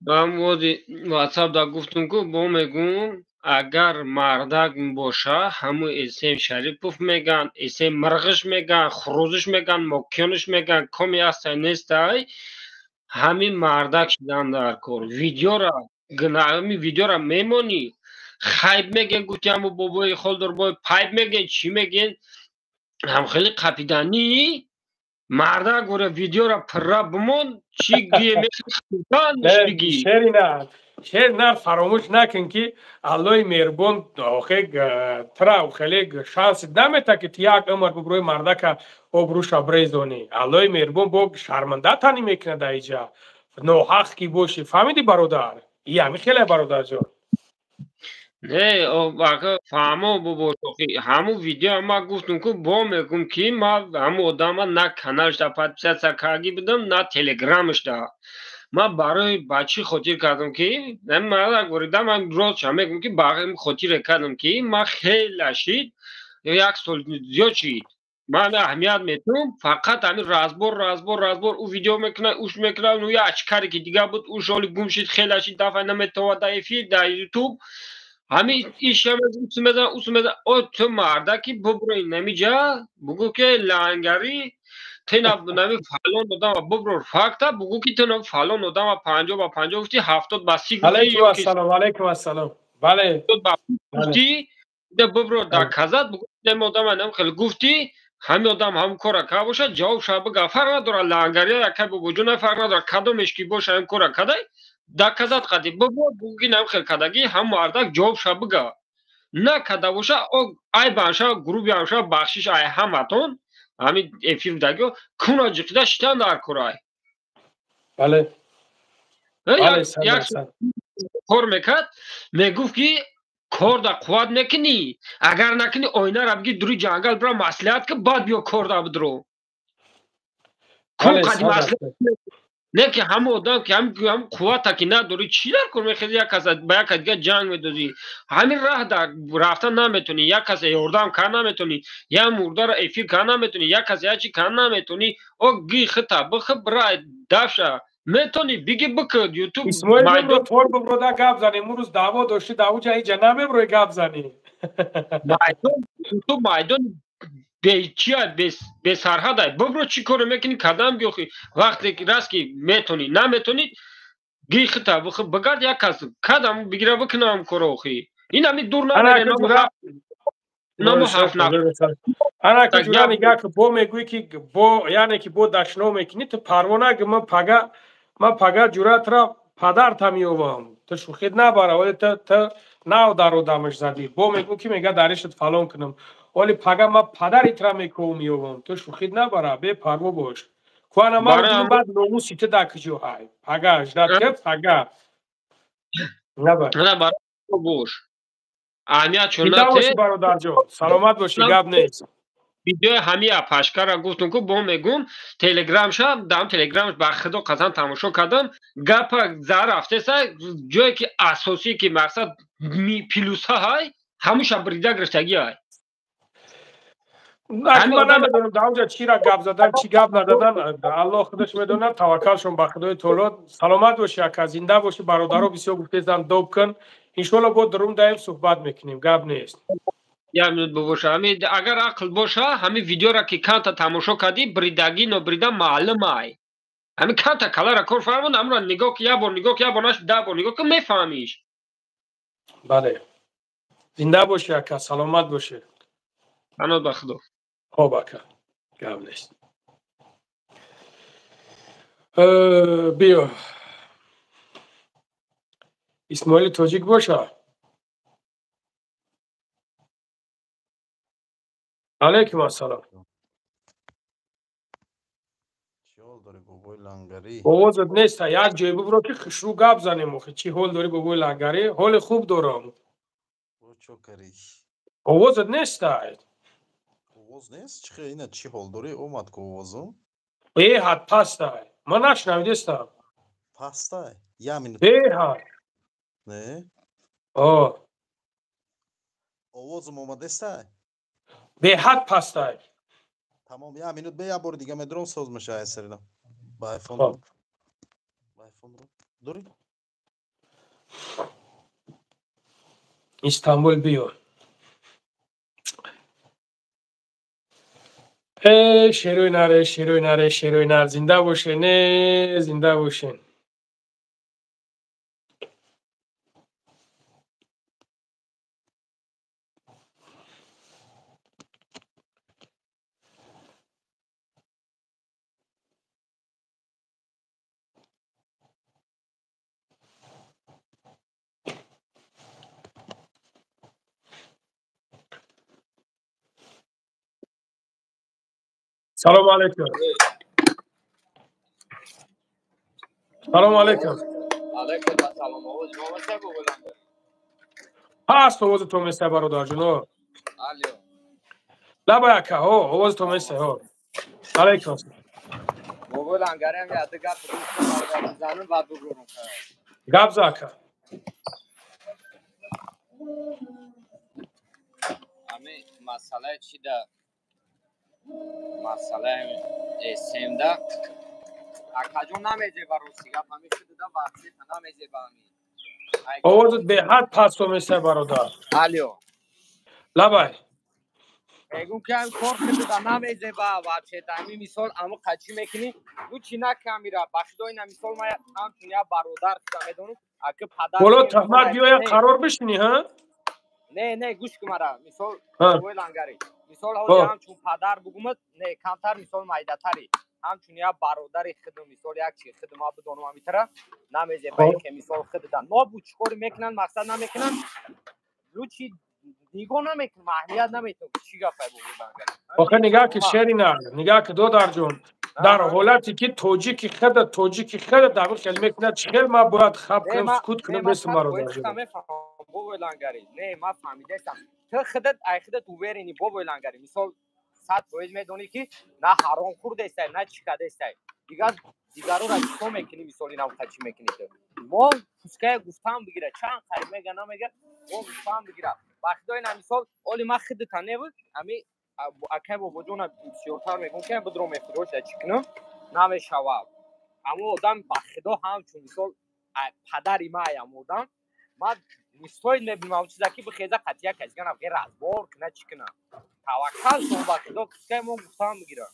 S4: Ман вози WhatsApp да гуфтум ку бо мегум агар мардак боша ҳаму Эсем Шарипов меган, Эсем мирғиш меган, хурӯзиш меган, мокёниш меган, коми ҳастай нестай, ҳамин мардак шидан дар кор. Видеора ҳами видеора мемонӣ, хайб меген гуфти ҳаму бобои холдорбой пайб меген, чӣ меген, ҳам хеле қапиданӣ мардак гура видеора пирра бимон, чӣ гӯе мебигӣ.
S1: Шерина шер нар фаромӯш накун ки Аллоҳи меҳрубон охе тра хеле шанс намета ки ту як умр буброи мардака обрӯша брезонӣ. Аллоҳи меҳрубон бо шарманда танӣ мекунад дар иҷа. Ноҳақ ки бошӣ, фаҳмидӣ бародар? И ҳами хеле бародарҷон.
S4: Не, фаҳмо бобошохи, ҳаму видео ма гуфтум ку бо мегум ки ма ҳаму одама на каналшда подписаться карги будам, на телеграмшда. Ма барои ба чӣ хотир кардам ки ман ман ростша мегум ки ба хотире кардам ки ма хела шид, як сол зиёд шид. Ман аҳамият метум, фақат ҳамин разбор разбор разбор ӯ видео мекунад, уш мекунад, ну як ачкаре ки дигар буд, уш оли гум шид, хела шид, дафъа наметавад дар эфир, дар ютуб. Ҳамин иша мезан, мезан, ус мезан, о ту мардаки бубро намиҷа, бугу ки лангари тена нами фалон одама бубро факта, бугу ки тена фалон одама 50 ба 50 гуфти, 70 ба 30 гуфти.
S1: Алайкум ассалом, алайкум ассалом. Бале.
S4: Гуфти, да бубро доказат, бугу нами одама нам хеле гуфти, ҳамин одам ҳам кора ка бошад, ҷавоб ша бага, фарқ надорад лангари якай бобоҷон, фарқ надорад кадомеш ки боша ҳам кора кадай. Доказат қади бобо буги нам хел кадаги ҳам мардак ҷавоб ша бига. На када боша, айбанша, грубианша, бахшиш ай ҳаматон, ҳамин эфир дагио, куна ҷиқида шитан дар корай.
S1: Бале.
S4: Як кор мекард, мегуфт ки кор да қувват мекунӣ, агар накунӣ оинара биги дури ҷангал бира маслиҳат ки баъд биё кор да бидро. Кун қади маслиҳат не ки ҳама одам ки ҳам қуввата ки надорӣ, чӣ дар кор мехези, як кас ба як кас дигар ҷанг медозӣ, ҳамин раҳ дар рафта наметонӣ, як кас ёрдам кар наметонӣ, як мурдаро эфир кар наметонӣ, як кас як чӣ кар наметонӣ, о ги хита бихи бира дафша метонӣ биги бикид ютуб.
S1: Исмоил тор буброда гап занӣ, имрӯз даъво доштӣ, даъвоҷа иҷа намеброи гап занӣ.
S4: Ютуб майдон бечия бесарҳадай, бубро чӣ коро мекунӣ, кадам биёхи, вақте ки раст ки метонӣ, наметонӣ ги хита бигард як кас кадам бигира бикунам коро охи. Ин ҳами дур намере, намо ҳафт нафар.
S1: Ана ки ҷура нигаҳ ки бо мегӯӣ ки бо яъне ки бо дашно мекунӣ, ту парво наги, ман пага ҷуратра падарта меёвам, ту шӯхит набара, вале ту нав дар одамаш задӣ. Бо мегӯ ки мега даришат фалон кунам, вале пага ман падаритра мекӯвам меёвам, ту шӯхит набара, бепарво бош. Куана ман баъд номуси ту дар куҷо ҳай? Пага ждат ки пага набар.
S4: Набар бош. Аҳамият чун
S1: нате. Бародарҷон, саломат бошӣ, гап нест.
S4: Видеои ҳами апашкара гуфтум ку бо мегум телеграмша, дам телеграмш ба худо қасам тамошо кардам, гапа зар рафтеса, ҷое ки асосӣ ки мақсад плюса ҳай, ҳамуша брида гирифтагӣ ҳай.
S1: Ман намедонам дар онҷа чира гап задан, чӣ гап нададан, Аллоҳ худаш медонад, таваккалшон ба Худои таоло. Саломат бошӣ ака, зинда бошӣ, бародаро бисёр гуфтезан доб кун. Иншоалло бо дурум даем суҳбат мекунем, гап нест.
S4: Як минут бобоша, ҳами агар ақл боша, ҳами видеора ки канта тамошо кардӣ, бридагӣ нобрида маълум ай. Ҳами канта калара кор фармон, ҳамро нигоҳ ки як бор нигоҳ ки як бор нашд, 10 бор нигоҳ ки мефаҳмиш.
S1: Бале. Зинда бошӣ ака, саломат бошӣ.
S4: Паноҳ ба Худо.
S1: Хоб ака, гап нест. Биё. Исмоили тоҷик боша? Алейкум ассалом.
S7: Чӣ ҳол дорӣ бобои лангарӣ?
S1: Овозат нест, як ҷой бубро ки хушрӯ гап занем охи. Чӣ ҳол дорӣ бобои лангарӣ? Ҳоли хуб дорам.
S7: Чо карӣ?
S1: Овозат нест.
S7: Овоз нест? Чӣ хел ина чӣ ҳол дорӣ? Омад ку овозум?
S1: Беҳад пастай. Ман нашнавидестам.
S7: Пастай? Як минут.
S1: Беҳад.
S7: Не?
S1: О.
S7: Овозум омадестай?
S1: Беҳад пастай.
S7: Тамом, як минут бе, як бори дига медурам, соз меша айсарина. Ба айфон. Ба айфон дори?
S1: Истанбул биё. Э, шерои наре, шерои наре, шерои нар, зинда бошен, э, зинда бошен. Салом алейкум. Салом алейкум.
S8: Алейкум ассалом. Овоз мо бо
S1: Ҳаст, овози то меса, бародарҷон.
S8: Алло.
S1: Лаба яка, ҳо, овози то меса, ҳо. Алейкум.
S8: Бобо лангарам я дигар занум бад бугурум.
S1: Гап за ака.
S8: Ами масъала чи да масъалаи СМ-да акаҷон намезеба, рости гап, ҳами шудуда вақти намезеба ами.
S1: Овозат беҳад паст меса, бародар.
S8: Алло.
S1: Лабай.
S8: Мегум ки ами кор шудуда намезеба вообще ами мисол аму қачи мекунӣ ду чи накамира ба худо ина мисол ма ҳамчун як бародар шуда медонам аки падар
S1: боло таҳмат биёя қарор бишинӣ, ҳа?
S8: Не, не, гӯш кун мара, мисол бобои лангари, мисол ҳозир ҳамчун падар бугумад, не, камтар мисол майдатари, ҳамчун як бародари худм, мисол як чи худм ма бидонам амитара намезеба ки мисол худда нобуд чӣ кори мекунанд, мақсад намекунанд, лучи нигоҳ намекунам, аҳамият наметиҳам, чӣ гапай бобои лангари.
S1: Охир нигаҳ ки, шерина, нигаҳ ки, додарҷон, дар ҳолате ки тоҷики худа, тоҷики худа дар хел мекунад, чӣ хел ма бояд хаб кунам, сукут кунам, бесм, бародарҷон?
S8: Бобои лангари, не, ма фаҳмидаистам, ту худат ай худат уверени, бобои лангари, мисол 100% медонӣ ки на ҳаром хӯрдаистай, на чӣ кадаистай, дигар дигарора чӣ мекунӣ, мисол инам чӣ мекунӣ ту? Мо пуская гуфтан бигира, чанд қариб мега намега, мо гуфтан бигира, ба худо ина мисол оли ма худата небуд, ами акай бобоҷона бисёртар мегӯм ки бидро мефурӯша, чӣ кунам, намешавад. Аммо одам ба худо ҳамчун мисол падари ма аям одам ман мистоид мебинам чиза ки бихеза қатия касигана ғер разбор куна, чӣ куна, таваккал кун ба худо, пускай мо гуфтан бигира.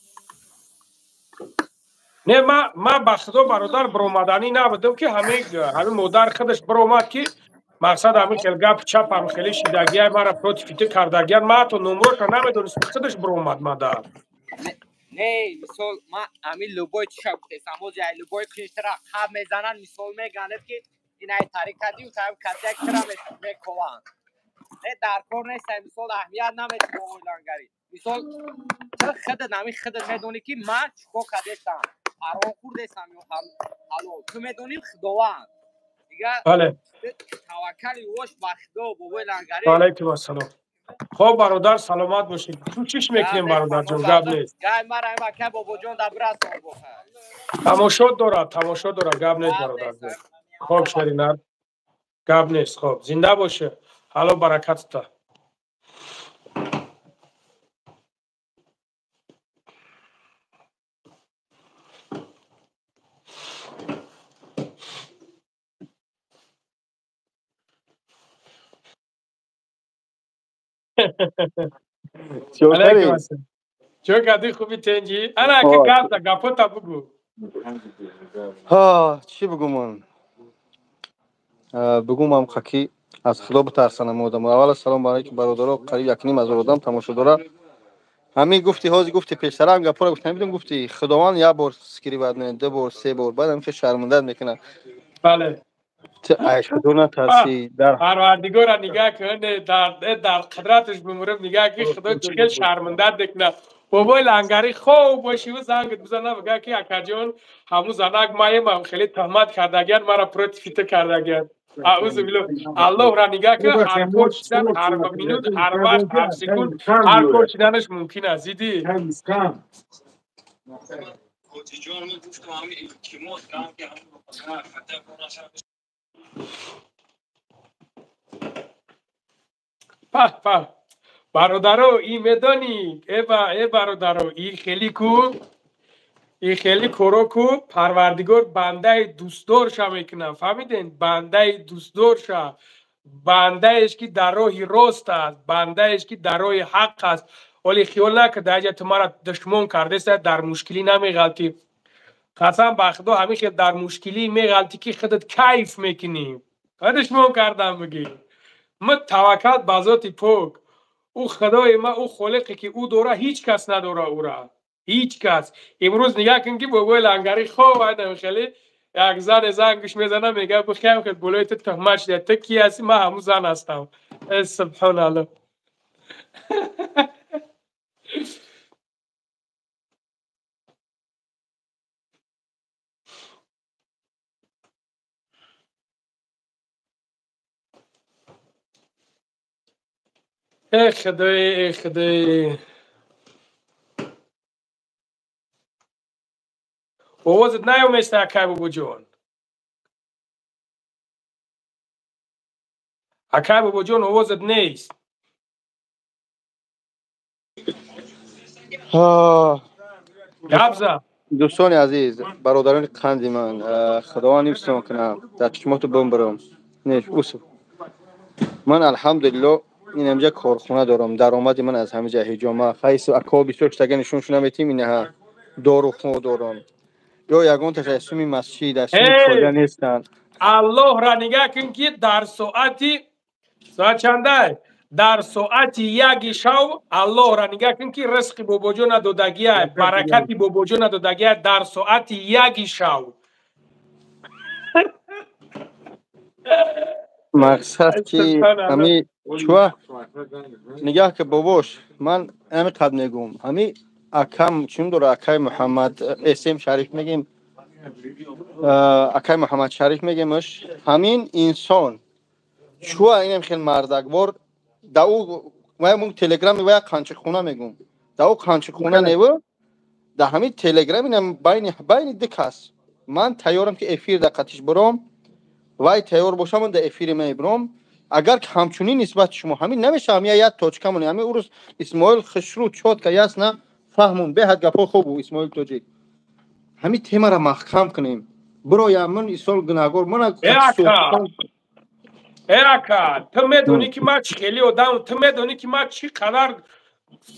S1: Не, ма ба худо, бародар, биромаданӣ набудам ки ҳамин модар худаш биромад ки мақсад ҳамин хел гап чап ҳам хеле шидагия мара против ту кардагиян, ма ҳатто номроша намедонистам, худаш биромад мадар.
S8: Не, мисол ма ҳамин любой чиша гуфтесам, ҳози ай любой киштара қаб мезананд, мисол меганед ки ин ай тариқати касяк тира мекованд, не, дар кор нест, мисол аҳамият наметиҳ, бобои лангари, мисол ту худат ҳамин худат медонӣ ки ман чӣ кор кардестам, ҳаром хӯрдестам ё ҳалол, ту медонӣ, худованд дигар.
S1: Бале.
S8: Таваккали вош ба худо, бобои лангари.
S1: Алайкум ассалом. Хоб, бародар, саломат бошед, кӯшиш мекунем, бародарҷон, гап нест.
S8: Гай мара ака бобоҷон да бирасон боха.
S1: Тамошо дорад, тамошо дорад, гап нест, бародарҷон. Хоб, шеринар, гап нест, хоб, зинда боше, ҳало баракатта. Чо кади, хуби, тенҷи? Ана ака, гап за, гапота бугу.
S9: Ҳа, чӣ бугумон? Бугумам хаки аз худо битарсанам одам. Аввал салом алайкум, бародаро, қариб 1,5 ҳазор одам тамошо дора. Ҳамин гуфти, ҳозир гуфти, пештарам гапҳоро гуфтам, бидум, гуфти худованд як бор скрывать мекунад, ду бор, се бор, баъд ҳамин шармандат мекунад.
S1: Бале.
S9: Ту ай худо натарсӣ дар
S1: Парвардигора нигаҳ кун, дар қудраташ бимурам, нигаҳ ки худо чӣ хел шармандат мекунад. Бобои лангари, хоб бошиву зангат бизана, бигӯ ки акаҷон, ҳамун занак маемам, хеле туҳмат кардагиян, мара против ту кардагиян. Аузу биллоҳ, аллоҳро нигаҳ кун, ҳар кор шидан, ҳар минут, ҳар вақт, ҳар секунд, ҳар кор шиданаш мумкин аст, дидӣ? Пах, пах. Бародаро, и медонӣ, э бародаро, и хеле ку, и хеле коро ку, Парвардигор бандаи дӯстдорша мекунад. Фаҳмиден? Бандаи дӯстдорша, бандаеш ки дар роҳи рост аст, бандаеш ки дар роҳи ҳақ аст. Оле хиёл накард, аҷа ту мара душмон кардеста, дар мушкилӣ намеғалтӣ. Қасам ба Худо, ҳамин хел дар мушкилӣ меғалтӣ, ки худат кайф мекунӣ. Душмон кардам бигӣ. Ма таваккал ба зоти пок. Ӯ Худои ма, ӯ холиқе ки ӯ дора, ҳеҷ кас надора ӯра. Ҳеҷ кас. Имрӯз нигаҳ кун ки бобои Лангарӣ хоб айдам хеле як зане зангш мезана, мегӯяд бихем хел болои ту туҳмат шуда. Ту кӣ ҳастӣ? Ман ҳамун зан ҳастам. Э субҳоналлоҳ. Э Худои, э Худои. Овозат наёместа, акай бобоҷон. Акай бобоҷон, овозат нест. Гап зан.
S9: Дӯстони азиз, бародарони қанди ман, Худованд ҳифзтон кунад, дар чишмоту бимбирам. Неш, Усуф. Ман алҳамдулиллоҳ ин ҳамҷа корхона дорам, даромади ман аз ҳамиҷа ҳиҷома. Хайс ако бисёр читага нишон шуна метим, инаҳа дорухона дорам. Ё ягонташ аз суми масҷид, аз суми коля нестанд.
S1: Аллоҳра нигаҳ кун ки дар соати соат чандай? Дар соати яки шав Аллоҳра нигаҳ кун ки ризқи бобоҷона додагиай, баракати бобоҷона додагиай дар соати яки шав.
S9: Мақсад ки ҳами чуа нигаҳ ки бобош, ман ҳами қад мегӯм, ҳами акам чун дора, акай Муҳаммад эсем Шариф мегем, акай Муҳаммад Шариф мегемш, ҳамин инсон чуа инам хел мардаквор да ӯ вай мун телеграми вай қанчихона мегӯм, да ӯ қанчихона неву да ҳамин телеграм инам байни ду кас ман тайёрам ки эфир да қатиш буром, вай тайёр бошам да эфири мебуром. Агар ҳамчунин нисбати шумо ҳамин намешавам, я як точкамон ҳамин урус Исмоил хушрӯ чётко ясно фаҳмун, беҳад гапҳо хуб бу Исмоил тоҷик. Ҳамин темаро маҳкам кунем. Бироя ман исол гунаҳгор мана.
S1: Э ака, ту медонӣ ки ман чӣ хели одам, ту медонӣ ки ман чӣ қадар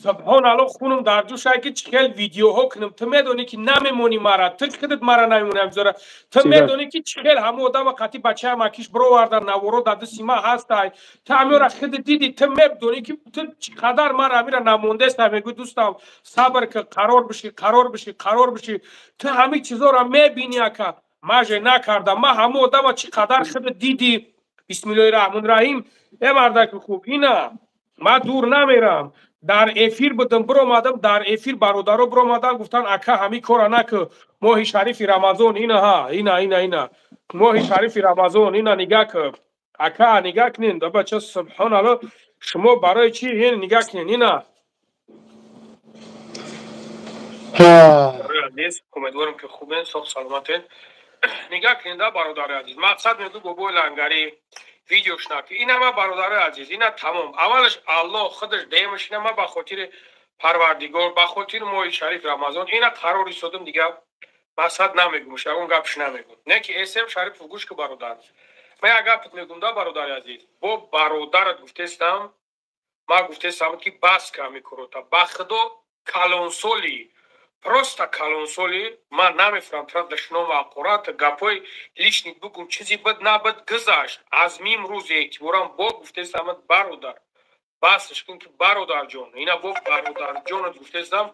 S1: субҳоналлоҳ хунум дар ҷӯша ки чӣ хел видеоҳо кунам. Ту медонӣ ки намемонӣ мара, ту худат мара намемонӣ ҳамзора. Ту медонӣ ки чӣ хел ҳамон одама қатъи бачаам акиш бировардан, наворо дар дасти ман ҳастай. Ту ҳамёра худат дидӣ, ту медонӣ ки ту чӣ қадар мара ҳамира намондеста. Мегӯӣ дӯстам сабр ки, қарор бишӣ, қарор бишӣ, қарор бишӣ. Ту ҳамин чизоро мебинӣ ака. Ман же накардам. Ман ҳамон одама чӣ қадар худат дидӣ. Бисмиллоҳи раҳмони раҳим. Э мардаки хуб, ина ман дур намерам. Дар эфир будам, биромадам дар эфир, бародаро биромадан, гуфтан ака ҳамин кора накӣ, моҳи шарифи Рамазон, ина ҳа, ина ина ина моҳи шарифи Рамазон, ина нигаҳ кӣ, ака нигаҳ кунен, бача субҳоналлоҳ, шумо барои чӣ ин нигаҳ кунен, ина. Азиз, умедворам ки хубен, соғ саломатен. Нигаҳ кунен да бародари азиз, мақсад мегӯ бобои Лангарӣ видеош наки. Ина ма бародари азиз, ина тамом. Аввалаш Аллоҳ худаш деемаш, ина ма ба хотири Парвардигор, ба хотири моҳи шариф Рамазон ина қарор истодам, дига мақсад намегӯм, ягон гапш намегӯм. Не ки эсем Шариф гӯш ки бародар. Ман як гапат мегӯм да бародари азиз. Бо бародарат гуфтестам, ман гуфтестам ки бас ка ҳамин корота. Ба Худо калонсоли, просто калонсоли, ман намефаҳмам тра дашном ва ҳақорат, гапҳои лишний бигӯм, чизи бад набад гузашт. Аз мим рӯзи эътиборам бо гуфтестам бародар, басш кун ки бародарҷон, ина бо бародарҷонат гуфтестам,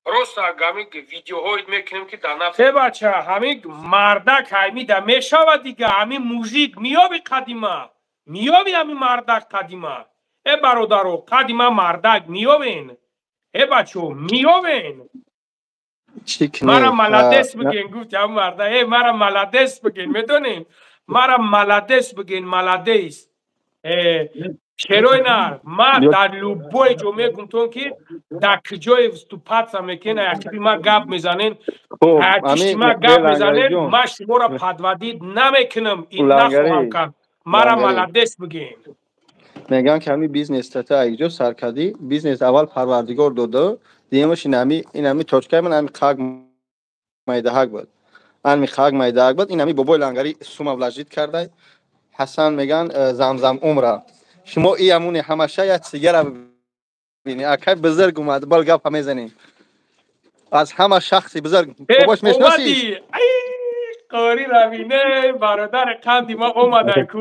S1: просто ҳамин видеоҳоит мекунем ки дар нафс. Э бача, ҳамин мардак ҳамида мешавад дига, ҳамин мужик меёби қадима, меёби ҳамин мардак қадима. Э бародаро, қадима мардак меёбен. Э бачо, меёбен. Мара молодец бигин, гуфт ҳам марда. Э мара молодец бигин, медонем? Мара молодец бигин, молодец. Э шерои нар, ман дар любой ҷо мегум тон ки дар куҷое вступаться мекунен, ақиби ма гап мезанен, ақиши ма гап мезанен, ман шуморо подводить намекунам, ин нахоҳам кард. Мара молодец бигин.
S9: Мегӯянд ки ҳамин бизнес тата айҷо сар кардӣ, бизнес аввал Парвардигор дода, дуюмаш инами точкаи ман ҳами қаг майдаҳак буд. Ҳами қаг майдаҳак буд, инами бобои лангари сума вложить кардай. Ҳасан мегӯянд замзам умра. Шумо и амуни ҳамаша як сигара бибини. Акай бузург омад, бал гапа мезанем. Аз ҳама шахси бузург. Бобош мешиносӣ?
S1: Қори равине, бародари қанди ма омада ку.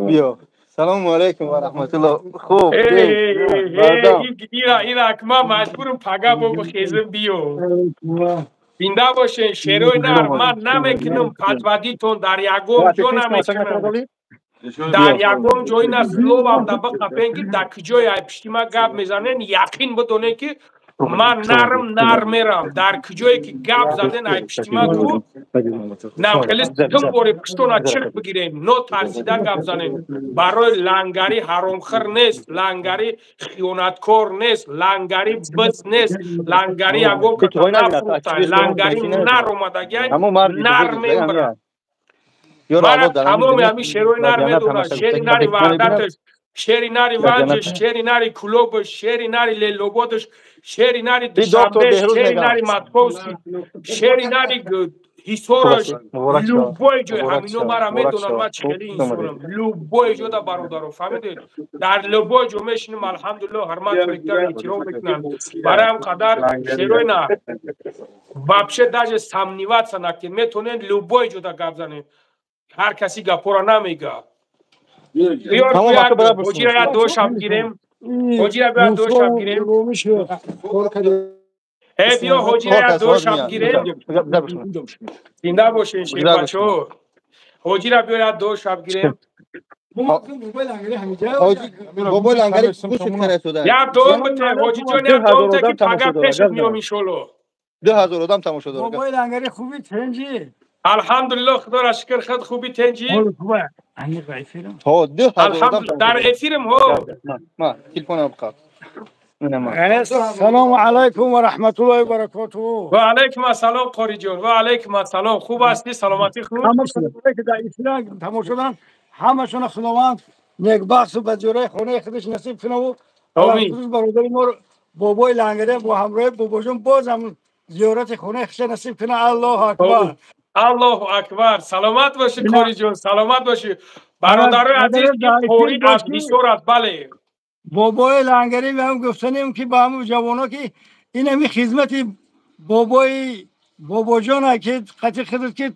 S9: Биё. Салому алайкум ва раҳматуллоҳ. Хуб.
S1: Ира ма маҷбурам пага бо хезим биё. Зинда бошен, шерои нар, ман намекунам патвадитон дар ягон ҷо намекунам. Дар ягон ҷой на словам да биқапен ки дар куҷое ай пишти ма гап мезанен, яқин бидонен ки ман нарм нар мерам. Дар куҷое ки гап заден ай пишти ма ку нам хеле тум бори пуштона чиқ бигирем, нотарсида гап занем. Барои лангари ҳаромхӯр нест, лангари хиёнаткор нест, лангари биз нест, лангари ягон ката нафурӯхта, лангари нар омадагиай нар мебарад. Мара тамоми ҳамин шерои нар медонад, шери нари Ваҳдаташ, шери нари Ванҷаш, шери нари Кулобаш, шери нари Лелободаш, шери нари Душанбеш, шери нари Московский, шери нари Ҳисораш, любой ҷой ҳамино мара медонанд ман чӣ хели инсонам. Любой ҷода бародаро, фаҳмидед? Дар любой ҷо мешинем, алҳамдулиллоҳ, ҳурмат мекунанд, эҳтиром мекунанд. Барои ҳам қадар шерои нар вообще даже сомневаться накунед, метавонед любой ҷода гап занед. Ҳар каси гапҳоро намегӯяд. Ҳоҷира як дошам гирем. Ҳоҷира биё дошам гирем. Э биё ҳоҷира як дошам гирем. Зинда бошен шербачаҳо. Ҳоҷира биё як дошам гирем.
S9: Бобои лангари гӯшт карда.
S1: Як дом бите ҳоҷиҷон, як дом бите ки пага пешат меом иншоллоҳ.
S9: 2000 одам тамошо дорад.
S10: Бобои лангари хуби тенҷи.
S1: Алҳамдулиллоҳ, худоро шукр, худ хуби тенҷи.
S9: Ҳо, 2000 одам
S1: дар эфирим ҳо.
S9: Ма телефонам биқаб.
S10: Салому алайкум ва раҳматуллоҳи ва баракотуҳ.
S1: Ва алайкум ассалом қориҷон, ва алайкум ассалом. Хуб ҳастӣ? Саломатӣ хуб?
S10: Ҳама ки дар эфиран тамошо доранд, ҳамашона Худованд некбахту ба ҷураи хонаи худаш насиб кунаву
S1: Омин.
S10: Бародари мо бобои лангаре бо ҳамроҳи бобоҷон боз ҳам зиёрати хонаи худаш насиб кунад. Аллоҳу акбар.
S1: Аллоҳу акбар. Саломат бошӣ қориҷон, саломат бошӣ. Бародарои азиз, қори аз Ҳисор аст, бале.
S10: Бобои лангари ҳам гуфтанем ки ба ҳамун ҷавоно ки ин ҳами хизмати бобои бобоҷона ки қати худат ки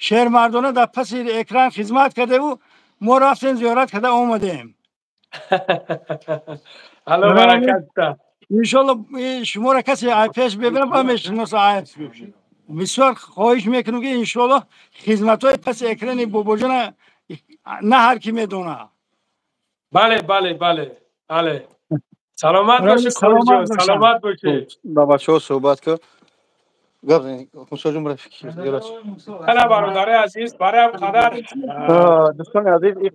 S10: шермардона дар паси экран хизмат кардеву мо рафтем зиёрат карда омадем.
S1: Аллоҳ баракат диҳад.
S10: Иншоллоҳ шуморо касе ай пеш бибинад ба мешиносад. Бисёр хоҳиш мекунем ки иншоллоҳ хизматҳои паси экрани бобоҷона на ҳар ки медонад.
S1: Бале, бале, бале, бале. Саломат бошӣ қориҷон, саломат бошӣ.
S9: Ба бачаҳо суҳбат кун. Гап занед. Мусоҷон бира фикр.
S1: Ҳала бародари азиз, барои ҳам қадар
S9: дӯстони азиз, ин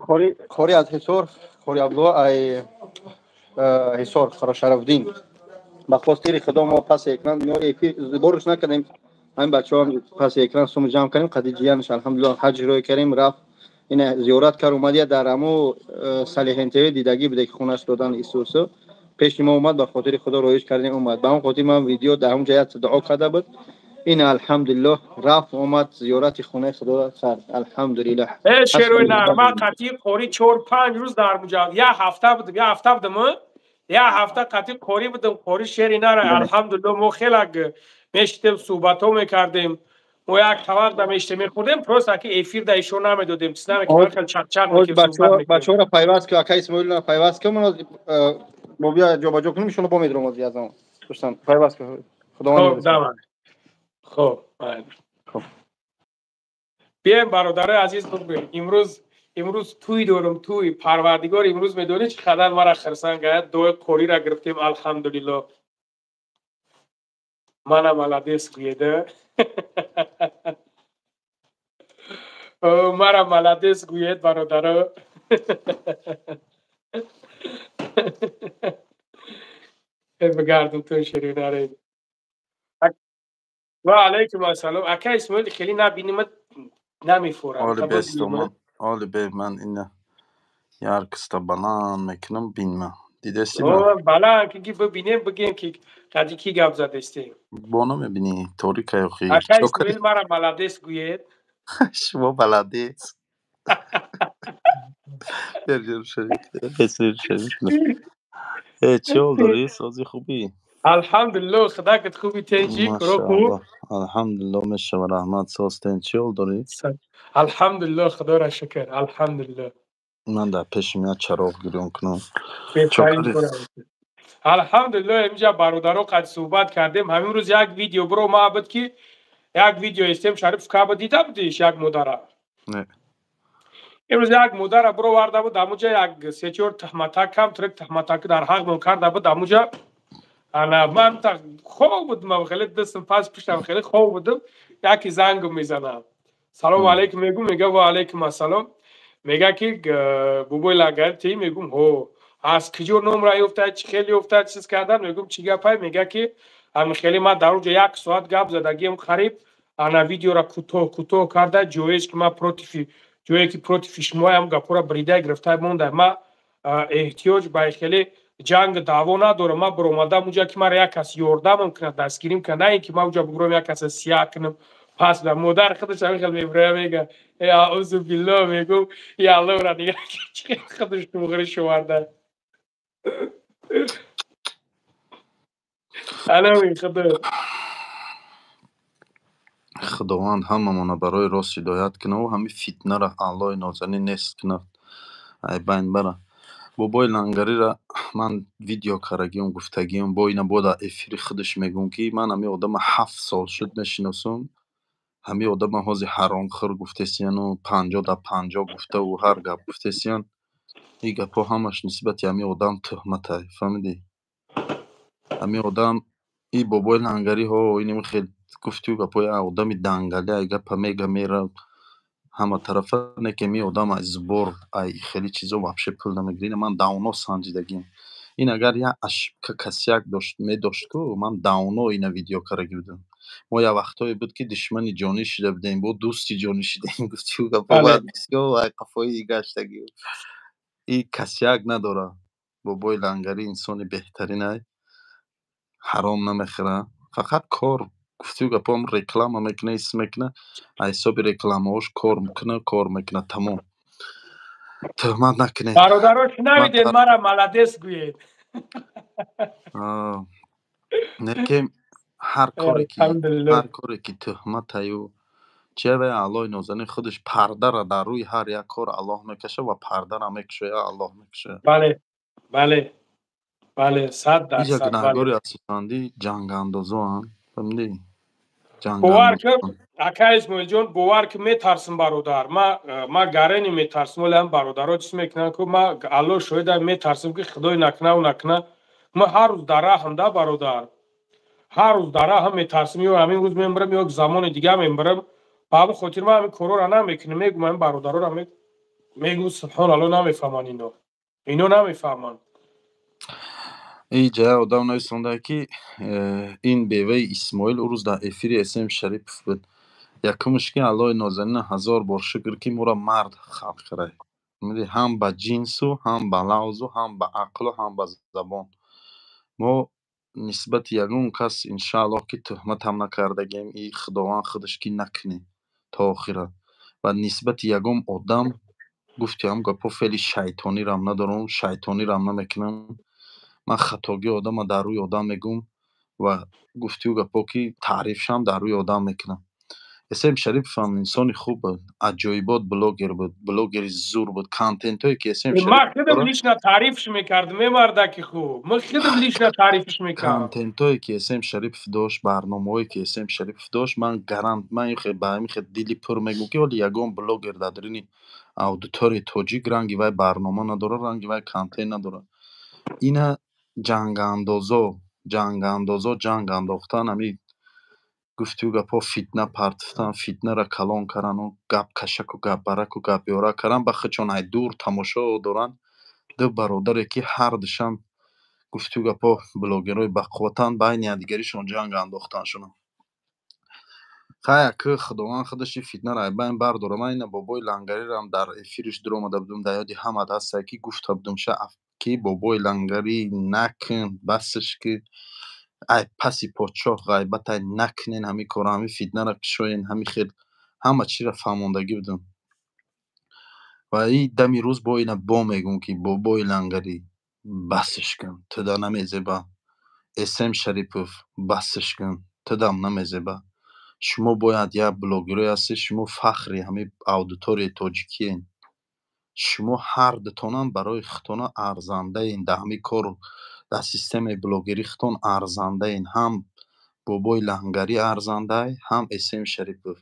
S9: қори аз Ҳисор, қори Абдулло ай Ҳисор Қорошарафдин. Ба хостири Худо мо паси экран мо эфир борш накардем. Ҳамин бачаҳо паси экран сум ҷамъ кардем, қади ҷиянаш алҳамдулиллоҳ ҳаҷ рӯй кардем, рафт ина зиёрат кард, омадия дар ҳамо Салиҳин ТВ дидагӣ буде ки хонаш додан Исусу. Пеши мо омад, ба хотири Худо роиш кардем, омад. Ба ҳамон хотир ман видео дар ҳамон ҷо дуо карда буд. Ин алҳамдулиллоҳ рафт омад зиёрати хонаи Худоро кард. Алҳамдулиллоҳ.
S1: Э шерои нар, ман қатъи қори 4-5 рӯз дар муҷа як ҳафта будам, як ҳафта будам, як ҳафта қатъи қори будам, қори шери нар. Алҳамдулиллоҳ мо хеле мешитем, суҳбатҳо мекардем. Мо як тавақ да мешитем, мехӯрдем, просто ки эфир да ишо намедодем, чиз намекардем, хеле чақчақ мекардем.
S9: Бачаҳоро пайваст ку, акай Исмоилро пайваст ку, ман бо бия ҷобаҷо кунем, иншоалло бо медурам аз язам. Дӯстон, пайваст ку. Худованд.
S1: Хуб, давай. Хуб, хуб. Биёем бародарои азиз, бигӯем имрӯз тӯй дорам, тӯй Парвардигор имрӯз медонӣ чӣ қадар мара хирсанд кард, дуои қориро гирифтем, алҳамдулиллоҳ. Мана молодец гӯеда. Мара молодец гӯед бародаро. Бигардум тӯй ширинаре. Ва алайкум ассалом. Ака Исмоил хеле набинимат намефорам.
S7: Оли бестомон, оли бе ман ина Яркоста баланд мекунам, бинма. Дидасти ма?
S1: Баланд ки бибинем, бигем ки қади ки гап задестем.
S7: Бо намебинӣ, торика охи.
S1: Ака Исмоил, мара молодец гӯед.
S7: Шумо молодец. Чӣ ҳол дорӣ? Сози хубӣ?
S1: Алҳамдулилло, худакат хуби, тенчи, куро хуб?
S7: Алҳамдулилло, мешава, раҳмат, соз тен, чӣ ҳол дорӣ?
S1: Алҳамдулилло, худоро шукр, алҳамдулилло.
S7: Ман дар пеши як чароғ гирён кунам.
S1: Алҳамдулилло, инҷа бародаро қад суҳбат кардем. Ҳамин рӯз як видео биро ма буд, ки як видео истем Шариф Каба дида будиш, як модара.
S7: Не.
S1: Имрӯз як модара бироварда буд, амуҷа як се-чор таҳматак, кам трек таҳматак дар ҳақмон карда буд амуҷа. Ана ман та хоб будам, хеле дастам пас пуштам, хеле хоб будам. Яки зангу мезанам. Салом алейкум мегум, мега ва алейкум ассалом. Мега ки бобои Лангари ти, мегум ҳо. Аз киҷо номра ёфта, чӣ хеле ёфта, чиз кардан, мегум чӣ гапай, мега ки ҳамин хеле ман дар онҷо як соат гап задагиам қариб, ана видеора кӯтоҳ кӯтоҳ карда, ҷоеш ки ман против ҷое ки против шумоям гапора брида гирифта монда. Ман эҳтиёҷ ба хеле ҷанг даъво надорам. Ман биромадам унҷа ки мара як кас ёрдамам кунад, дастгирим кунад, на ин ки ман унҷа бигурам як каса сияҳ кунам. Пас да модар худаш ҳамин хел мебироя, мега э аузу билло, мегум я аллоҳра дига чӣ худаш туғри шуварда. Алами худо.
S7: Худованд ҳамамона барои рост ҳидоят кунаву ҳамин фитнара Аллоҳи нозанин нест кунад, ай байн бара. Бобои Лангарира ман видео карагиам, гуфтагиам, бо ина бо дар эфири худаш мегӯм, ки ман ҳамин одама 7 сол шуд мешиносам. Ҳамин одама ҳози ҳаромхӯр гуфтесияну 50 да 50 гуфтаву ҳар гап гуфтесиян. Ин гапҳо ҳамаш нисбати ҳамин одам тӯҳматай, фаҳмидӣ? Ҳамин одам, и бобои Лангари ҳо иним хел гуфтию гапҳои одами дангалӣ, ай гапа мега мера ҳама тарафа, не ки ҳамин одам аз сбор, ай хеле чизо вообще пул намегирад. Ина ман давно санҷидагиам. Ин агар як ошибка касяк дошт медошт ку, ман давно ина видео кардаги будам. Мо як вақтҳое буд, ки душмани ҷонӣ шуда будем, бо дӯсти ҷонӣ шидаем, гуфтию гапҳо баъд бисёр ай қафои гаштагӣ. И касяк надорад. Бобои Лангарӣ инсони беҳтаринай, ҳаром намехӯрад, фақат кор гуфтию гапҳо реклама мекунад, ис мекунад, аз ҳисоби рекламаҳош кор мекунад, кор мекунад, тамом. Тӯҳмат накунед.
S1: Бародаро, шунавидед, мара молодец гӯед.
S7: Не ки ҳар коре ки ҳар коре ки тӯҳматаю чия, вай Аллоҳи нозанин худаш пардара дар рӯи ҳар як кор Аллоҳ мекашад ва пардара мекушояд, Аллоҳ мекушояд.
S1: Бале, бале, бале, 100%.
S7: Иҷа гунаҳгори асосандӣ ҷангандозоанд, фаҳмидӣ?
S1: Бовар кун, ака Исмоилҷон, бовар ки метарсам, бародар. Ма гарени метарсам, вале ҳам бародаро чиз мекунанд ку, ма Аллоҳ шоҳида, метарсам ки худой накунаву накуна. Ма ҳар рӯз дар раҳам да, бародар. Ҳар рӯз дар раҳам метарсам, ё ҳамин рӯз мемирам, ё замони дига мемирам. Ба ҳамин хотир ман ҳамин корора намекунам, мегум ҳамин бародарора мегум, субҳоналлоҳ, намефаҳманд ино. Ино намефаҳманд.
S7: Иҷа одам нависонда, ки ин беваи Исмоил ӯ рӯз дар эфири СМ Шарипов буд. Якумш ки Аллоҳи нозанина ҳазор бор шукр, ки моро мард халқ кард. Ҳам ба ҷинсу, ҳам ба лавзу, ҳам ба ақлу, ҳам ба забон. Мо нисбати ягон кас иншааллоҳ ки тӯҳматам накардагем, и Худованд худаш ки накунӣ то охира. Ва нисбати ягон одам гуфти ҳам гапҳо феъли шайтонирам надорам, шайтонирам намекунам. Ман хатогии одама дар рӯи одам мегӯм ва гуфтию гапҳо ки таърифшам дар рӯи одам мекунам. СМ Шариповам инсони хуб буд, аҷоибот блогер буд, блогери зур буд. Контентҳое ки СМ
S1: Ман худам лично таърифш мекардам, мемардаки хуб. Ман худам лично таърифш мекардам.
S7: Контентҳое ки СМ Шарипов дошт, барномаҳое ки СМ Шарипов дошт, ман гарант, ман ба ҳамин хел дили пур мегӯм, ки ҳоли ягон блогер дар даруни аудиторияи тоҷик ранги вай барнома надорад, ранги вай контент надорад. Ина ҷангандозо, ҷангандозо ҷанг андохтан, ҳамин гуфтию гапҳо фитна партофтан, фитнара калон кардану гапкашаку гапбараку гапёра кардан, ба худшон ай дур тамошо доранд. Ду бародаре ки ҳардушам гуфтию гапҳо блогерҳои бақувватанд, байни якдигаришон ҷанг андохтаншона. Хай, ки Худованд худаши фитнаро айбайн бардора. Ман ина бобои Лангарирам дар эфириш дуромада будум, дар ёди ҳамат ҳаста, ки гуфта будум ша, ки бобои Лангарӣ накун, басш ки ай паси подшоҳ ғайбатай накунен, ҳамин кора, ҳамин фитнаро кушоен, ҳамин хел ҳама чиро фаҳмондагӣ будум. Ва и дами рӯз бо ина бо мегӯм, ки бобои Лангарӣ, басш кун, туда намезеба. Эсем Шарипов, басш кун, тудам намезеба. Шумо бояд як блогерое ҳастед, шумо фахри ҳамин аудиторияи тоҷикиен. Шумо ҳар дутонам барои худтона арзандаен, дар ҳамин кор, дар системаи блогерӣ худтон арзандаен. Ҳам бобои Лангарӣ арзандай, ҳам Эсем Шарипов.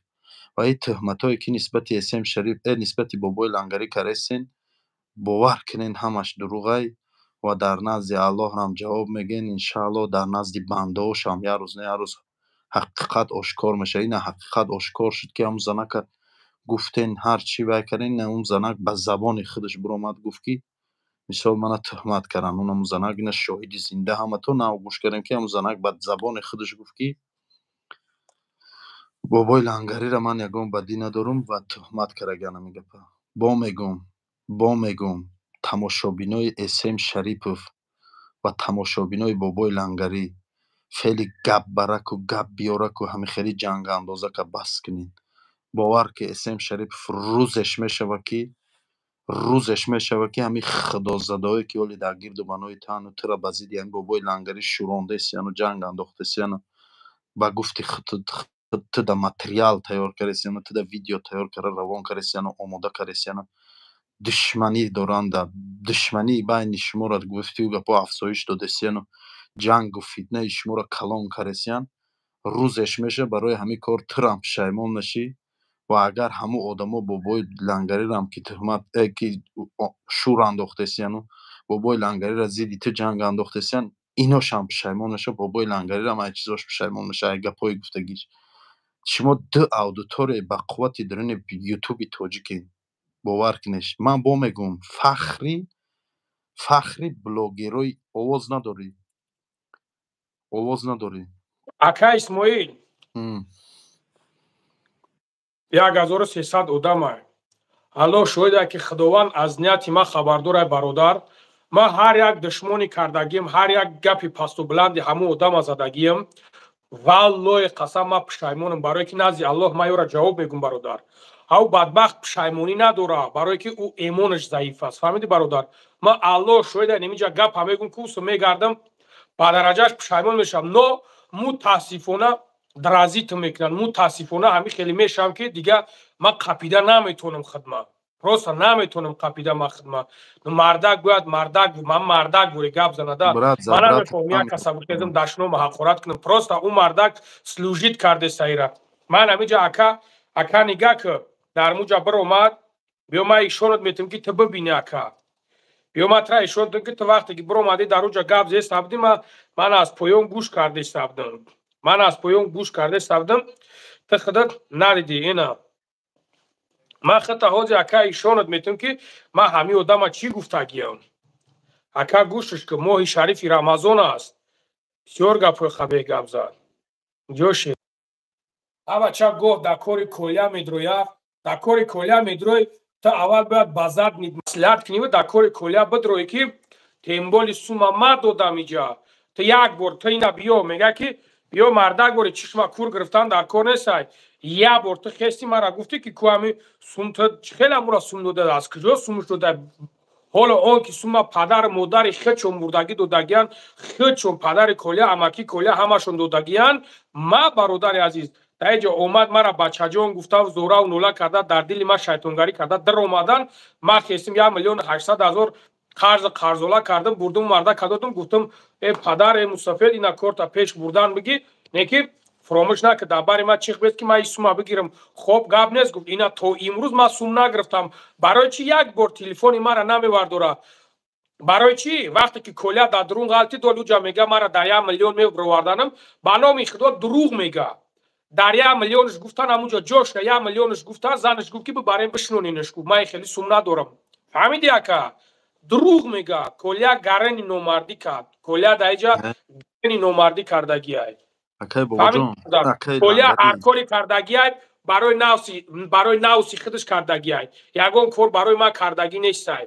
S7: Ва ин тӯҳматҳое, ки нисбати Эсем Шарип, нисбати бобои Лангарӣ карестен, бовар кунен, ҳамаш дурӯғай ва дар назди Аллоҳам ҷавоб мегӯен, иншааллоҳ. Дар назди бандаҳошам як рӯз на як рӯз ҳақиқат ошкор мешавад. Ина ҳақиқат ошкор шуд, ки ҳамун занака гуфтен, ҳар чӣ вай карден, ина он занак ба забони худаш биромад, гуфт, ки мисол мана тӯҳмат карданд. Он ҳамун занак ина шоҳиди зинда, ҳаматон нав гӯш кардем, ки ҳамун занак ба забони худаш гуфт, ки бобои Лангариро ман ягон бадӣ надорам ва тӯҳмат кардагиан. Ҳамин гапа бо мегӯм, тамошобинои Эсем Шарипов ва тамошобинои бобои Лангарӣ, феъли гап бараку гап биёраку ҳамин хели ҷангандозака бас кунед. Бовар ки, Эсем Шарипов, рӯзеш мешава, ки рӯзеш мешава, ки ҳамин худозадаое, ки ҳоли дар гирду банои тану тура ба зидди ҳамин бобои Лангарӣ шӯрондесияну ҷанг андохтесияну ба гуфти туда материал тайёр кардесияну туда видео тайёр карда равон кардесияну омода кардесияну душманӣ доранда, душмании байни шуморо гуфтию гапҳо афзоиш додесияну ҷангу фитнаи шуморо калон кардесиян. Рӯзеш меша, барои ҳамин кор турам пушаймон нашӣ. Ва агар ҳамун одамо бобои Лангарирам ки тӯҳмат, ки шӯр андохтесияну бобои Лангариро зидди ту ҷанг андохтесиян, иношам пушаймон меша, бобои Лангарирам ай чизош пушаймон меша, ай гапҳои гуфтагиш. Шумо ду аудиторияи бақуввати даруни Ютуби тоҷикед, бовар кунед. Ман бо мегӯм, фахри блогерои. Овоз надорӣ, овоз надорӣ.
S1: Ака Исмоил, 1300 одама. Аллоҳ шоҳида, ки Худованд аз нияти ман хабардорай, бародар. Ман ҳар як душмонӣ кардагиам, ҳар як гапи пасту баланди ҳамун одама задагиам, валлоҳи қасам, ман пушаймонам, барое ки назди Аллоҳ ман ёра ҷавоб мегӯм, бародар. Ҳав бадбахт пушаймонӣ надора, барое ки ӯ эмонаш заиф аст. Фаҳмидӣ, бародар? Ман, Аллоҳ шоҳида, немиҷа гапа мегӯм, ки усу мегардам, ба дараҷааш пушаймон мешавам. Но мутаассифона дразнить мекунанд, мутаассифона ҳамин хеле мешавам, ки дига ман қапида наметавонам хидмат, просто наметавонам қапида ман хидмат. Мардак бояд мардак, ман мардак бури гап занада. Ман намехоҳам як каса бихезам, дашнома ҳақорат кунам. Просто ӯ мардак служить карде саира. Ман ҳамиҷа, ака, ака, нигаҳ ки дар муҷа биромад. Биё, ман ишонат метавам, ки ту бибини, ака. Биё, ман тра ишон ки ту вақте ки биромадӣ, дар уҷа гап зеста будӣ. Ман аз поён гӯш кардеста будам, ман аз поён гӯш кардеста будам, ту худат надидӣ. Ина ман худта ҳозир, ака, ишонат метавам, ки ман ҳамин одама чӣ гуфтагиям. Ака, гӯшаш ки моҳи шарифи Рамазон аст, бисёр гапҳои хабеҳ гап зад. Ҷоши ҳамача гоҳ дар кори колия медроя, дар кори колия медрой. Ту аввал бояд ба задний маслиҳат кунӣ, дар кори колия бидроӣ, ки темболи сума ма додам иҷа. Ту як бор ту ина биё, мега ки биё, мардак бори чишма кур гирифтан дар кор нестай. Як бор ту хести мара гуфтӣ, ки ку ҳами сум ту хеле амура сум дода, аз куҷо сумш дода? Ҳоло он ки сума падару модари хечон мурдагӣ додагиян, хечон падари колия, амаки колия, ҳамашон додагиян. Ма, бародари азиз, дар иҷо омад, мара бачаҷон гуфтав, зораву нола карда, дар дили ман шайтонгарӣ карда дар омадан. Ман хестим, 1 800 000 қарзи қарзола кардам, бурдум, мардака додум, гуфтам: «Э падар, э мусафед, ина корта пеш бурдан бигӣ, не ки фуромӯш накард, дар бари ман чих бест, ки ман сума бигирам». Хоб, гап нест, гуфт. Ина то имрӯз ман сум нагирифтам. Барои чӣ як бор телефони мара намевардора? Барои чӣ вақте ки колия дар дурун ғалти долуҷа мега, мара дар 1 миллион мебироварданам, ба номи Худо, дурӯғ мега. Дар 1 миллионш гуфтан, ҳамунҷо ҷошка 1 миллионш гуфтан, занаш гуфт, ки бибарем бишнонинаш. Гуфт: «Ман хеле сум надорам». Фаҳмиди, ака? Дурӯғ мега. Колия гарани номардӣ кард, колия дар иҷа гарани номардӣ кардагиай.
S7: Акай Бобоҷон, акай
S1: Коля
S7: Лангарӣ.
S1: Ҳар кори кардагиай барои нафси худаш кардагиай, ягон кор барои ман кардагӣ нестай.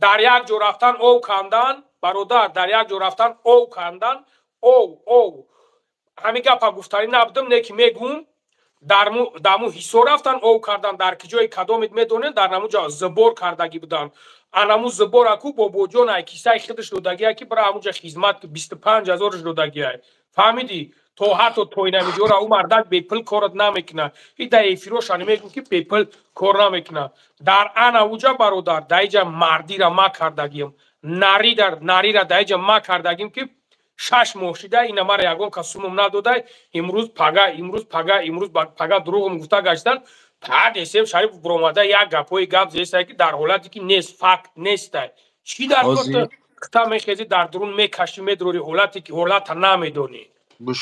S1: Дар як ҷо рафтан, ов кандан, бародар, дар як ҷо рафтан, ов кандан, ов ҳамин гапа гуфтанӣ набудам, не ки мегум. Даму Ҳисор рафтан, ов кардан, дар ки ҷои кадомед медонед, дар наму ҷо забор кардагӣ буданд. Анаму забораку Бобоҷон ай кисаи худаш додагиай, ки бира ҳамуҷа хизмат, 25 000-ш додагиай, фаҳмидӣ? То ҳатто то инамиҷора ӯ мардак бепул корат намекунад. И дар эфирошани мегӯм, ки бепул кор намекунад. Дар ана уҷа, бародар, дар иҷа мардира ма кардагием, нарира дар иҷа ма кардагим, ки 6 моҳ шида ина мара ягон кас сумум надодай. Имрӯз пага, имрӯз пага, имрӯз пага дурӯғум гуфта гаштан. Баъд Эсем Шариф буромада як гапҳои гап зестай, ки дар ҳолате ки нест, факт нестай. Чӣ дар кор та мехезӣ, дар дурун мекашӣ, медурорӣ, ҳолате ки ҳолата намедонӣ?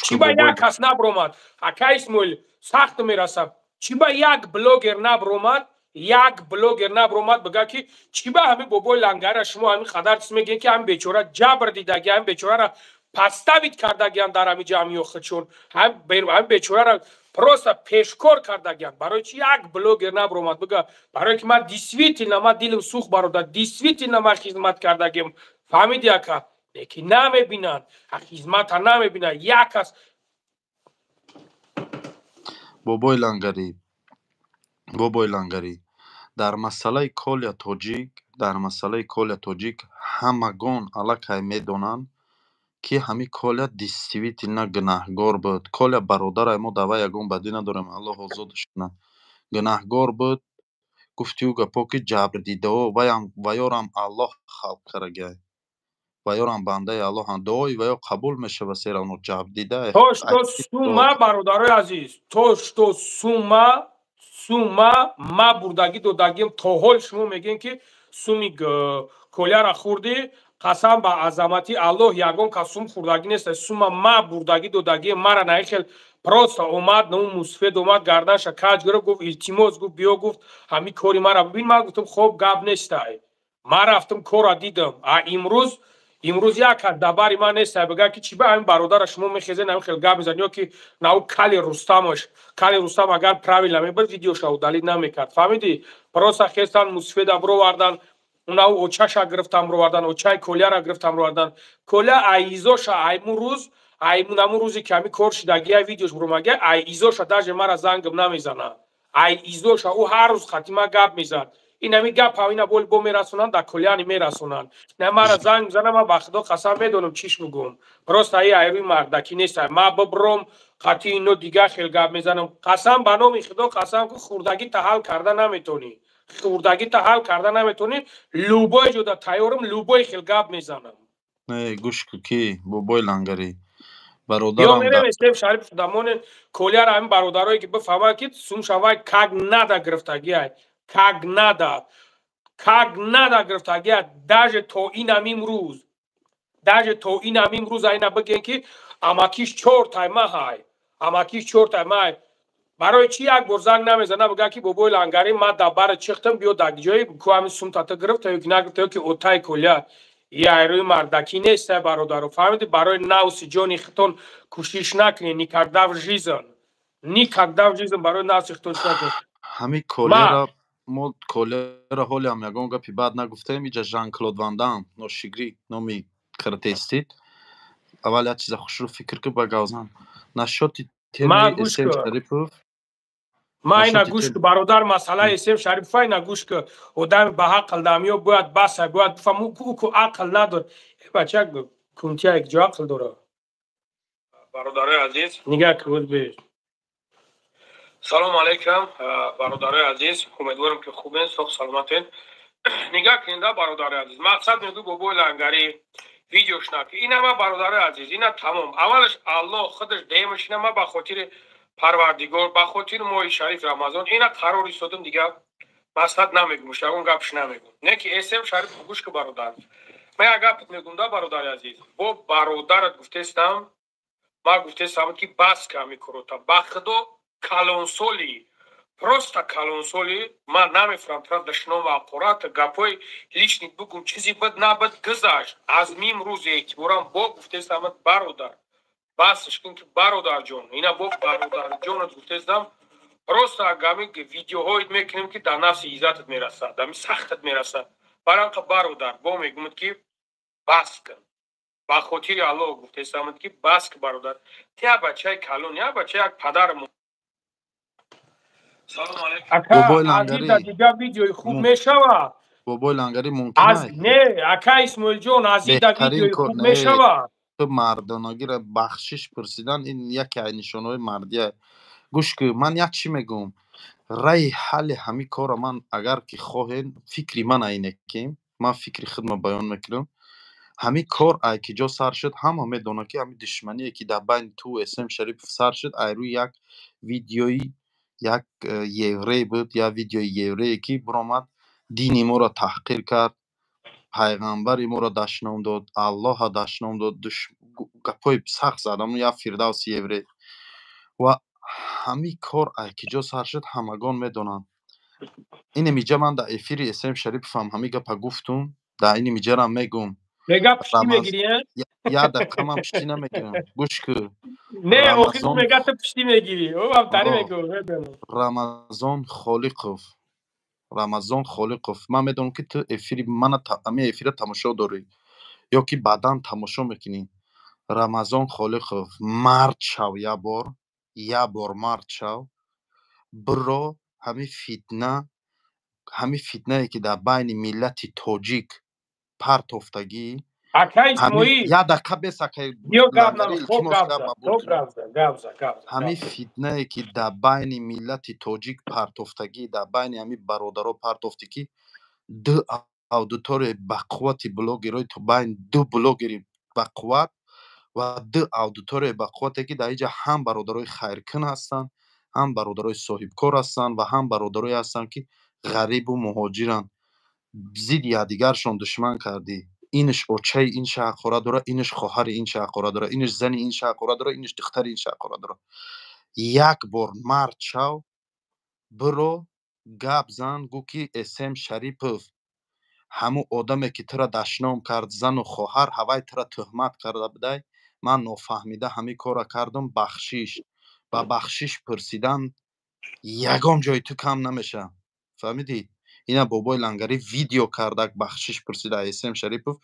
S1: Чӣ ба як кас набуромад? Ака Исмоил, сахт мерасад. Чӣ ба як блогер набуромад, як блогер набуромад, бига, ки чӣ ба ҳамин бобои Лангарра шумо ҳамин қадар чиз мегӯед, ки ҳамин бечора ҷабр дидаги, ҳамин бечорара подставить кардагиан дар ҳамин ҷамъиё худшон, ҳамин бечорара просто пешкор кардагиан? Барои чи як блогер набуромад бига? Барое ки ман действительно, ман дилам сӯхт, бародар, действительно ман хизмат кардагиам, фаҳмиди, ака? Лекин намебинанд, хизмата намебинанд, як кас.
S7: Бобои Лангарӣ, бобои Лангарӣ, дар масъалаи Коля Тоҷик, дар масъалаи Коля Тоҷик ҳамагон аллакай медонанд, ки ҳамин Коля действительно гунаҳгор буд. Коля бародарай мо, давай ягон бадӣ надорем, Аллоҳ озодаш кунад. Гунаҳгор буд, гуфти ӯ гапҳо, ки ҷабрдидао ваям, ваёрам Аллоҳ халқ карагай, ваёрам бандаи Аллоҳанд, дуои ваё қабул мешава, сера оно ҷабрдида.
S1: То что сума, бародарои азиз, то что сума ма бурдагӣ додагим, то ҳол шумо мегӯем, ки суми Коляра хӯрдӣ. Қасам ба азамати Аллоҳ, ягон кас сум хӯрдагӣ нест. Сума ма бурдагӣ додагӣ, мара наихел просто омад ну мусфед омад, гарданша каҷ гирифт, гуфт: «Илтимос», гуфт, «биё», гуфт, «ҳамин кори мара бибин». Ман гуфтам: «Хоб, гап нестай». Ман рафтам, кора дидам. А имрӯз як кас дабари ман нестай, бигӯяд, ки чӣ ба ҳамин бародара шумо мехезед, ҳамин хел гап мезанед, ё ки нау кали Рустамаш. Кали Рустам агар правильно мебуд, видеоша удалить намекард, фаҳмидӣ? Просто хестан, мусфеда бировардан, унау очаша гирифтан, бировардан, очаи Коляра гирифтан, бировардан. Коля айизоша айму рӯз, аймунаму рӯзе ки ҳамин кор шидагия, видеош буромагия, ай изоша даже мара зангам намезана. Ай изоша ӯ ҳар рӯз хатима гап мезад. Ин ҳамин гап ҳамина боли бо мерасонанд, дар Коляни мерасонанд. На мара занг мезана, ман ба Худо қасам, медонам чиш мегӯм. Просто ай айрӯи мардакӣ нест. Ма бибром қати ино, дигар хел гап мезанам. Қасам ба номи Худо, қасам, ку хурдагита ҳал карда наметонӣ, хурдагита ҳал карда наметонӣ. Любой ҷода тайёрам, любой хел гап мезанам.
S7: Не, гӯш ку, ки бобои Лангарӣ,
S1: ё
S7: бародарам.
S1: Мерем, Эслем Шариф дамоне Коляра, ҳамин бародарое ки бифаҳманд, ки сум шавай как надо гирифтагиай, как надо, как надо гирифтагиай. Даже то инам имрӯз, даже то инам имрӯз айна бигем, ки амакиш чортай маҳай, амакиш чортай маҳай. Барои чӣ як бор занг намезана, бигӯяд, ки бобои Лангарӣ, ман дар бара чихтам, биё дар ҷои ку ҳамин сумтата гирифта ё ки нагирифта, ё ки отай Коля? Яйрӯи мардакӣ нестай, бародаро, фаҳмиди? Барои нафси ҷони худтон кӯшиш накунед. Никогда в жизнь, никогда в жизнь барои нафси худтон чӣ накунед.
S7: Ҳамин Коляра мо, Коляра ҳолиам ягон гапи бад нагуфтаем. Иҷа Жан Клод Ван Дам ношигрӣ номи каратестит. Аввал як чиза хушрӯ фикр ку, ба гавзан насчёти
S1: Ман
S7: теми
S1: гӯш
S7: Эсем
S1: кун.
S7: Шарипов.
S1: Ма ина
S7: Насчёти
S1: гӯш
S7: теми
S1: ку, бародар, масъалаи Эсем Шарипова ина гӯш ку. Одами ба ақл дамиё бояд баса, бояд бифаҳм, ӯ ку ақл надор. Э, бача, кунтия якҷо ақл дора. Бародарои азиз, нигаҳ ку бе. Салому алайкум, бародарои азиз, умедворам, ки хубен, соғ саломатен. Нигаҳ кунед, бародарои азиз, мақсад мегӯй бобои Лангарӣ видеош наки. Ина ма, бародарои азиз, ина тамом. Аввалаш Аллоҳ худаш, деемаш, ина ма ба хотири Парвардигор, ба хотири моҳи шариф Рамазон ина қарор истодам, дигар масъад намегӯм, ягон гапш намегӯм. Не ки Эсем Шариф, гӯш ку, бародар, ман як гапат мегӯм да, бародари азиз, бо бародарат гуфтестам, ман гуфтестам, ки бас ка ҳамин корота. Ба Худо, калонсоли, просто калонсоли, ман намефаҳмам тра дашном ҳақорат, гапҳои личный бугум, чизи буд набуд, гузашт. Аз мим рӯзи эътиборам бо гуфтестам, бародар. Басш кун, ки бародарҷон, ина бо бародарҷонат гуфтестам. Просто агами видеоҳоит мекунем, ки дар нафси иззатат мерасад, ами сахтат мерасад. Баранқа бародар, бо мегумад, ки бас кун, ба хотири Аллоҳ гуфтестамад, ки бас ки бародар, ти я бачаи калон, я бача як падармо. Ака Азиза, дига видеои хуб мешавад.
S7: Бобои Лангари, мумкин
S1: Не, ака Исмоилҷон, Азиза, видеои хуб мешавад.
S7: Ту мардонагиро бахшиш пурсидан, ин яке аз нишонаҳои мардия. Гӯш ку, ман як чӣ мегӯм: раи ҳалли ҳамин корро ман, агар ки хоҳем, фикри ман ине, ки ман фикри худро баён мекунам. Ҳамин кор ай ки ҷо сар шуд, ҳама медонад, ки ҳамин душмание, ки дар байни ту СМ Шарипов сар шуд, ай рӯи як видеои як еврей буд, як видеои еврее, ки биромад, дини моро таҳқир кард, пайғамбари моро дашном дод, Аллоҳа дашном дод, гапҳои сахт зад, ҳамун як Фирдавси еврей. Ва ҳамин кор ай ки ҷо сар шуд, ҳамагон медонанд. Инем иҷа ман дар эфири СМ Шариповам ҳамин гапа гуфтум, дар иним иҷарам мегӯм.
S1: Мега, пуштӣ мегирӣ?
S7: Як дақиқа, ман пуштӣ намегирам, гӯш ку.
S1: Не, охир мега, ту пуштӣ мегирӣ.
S7: Рамазон Холиқов, Рамазон Холиқов, ман медонам, ки ту эфири мана, ҳамин эфира тамошо дорӣ ё ки баъдан тамошо мекунӣ. Рамазон Холиқов, мард шав, як бор, як бор мард шав, биро ҳамин фитна, ҳамин фитнае, ки дар байни миллати тоҷик партофтагӣ.
S1: Ака Исмоил.
S7: Як дақиқа бес, акай. Ҳамин фитнае, ки дар байни миллати тоҷик партофтагӣ, дар байни ҳамин бародаро партофтӣ, ки ду аудиторияи бақуввати блогерои ту, байни ду блогери бақувват ва ду аудиторияи бақуввате, ки дар инҷа ҳам бародарои хайркун ҳастанд, ҳам бародарои соҳибкор ҳастанд ва ҳам бародарое ҳастанд, ки ғарибу муҳоҷиранд, зидди якдигаршон душман кардӣ. Инаш очаи ин ҳақора дора, инаш хоҳари ин ҳақора дора, инаш зани ин ҳақора дора, инаш духтари ин ҳақора дора. Як бор мард шав, биро, гап зан, гӯ, ки СМ Шарипов, ҳамун одаме, ки тура дашном кард, зану хоҳар ҳавай тура тӯҳмат карда будай, ман нофаҳмида ҳамин корро кардам, бахшиш. Ба бахшиш пурсидан ягон ҷои ту кам намешавад, фаҳмидӣ? Ина бобои Лангарӣ видео кардак, бахшиш пурсида СМ Шарипов,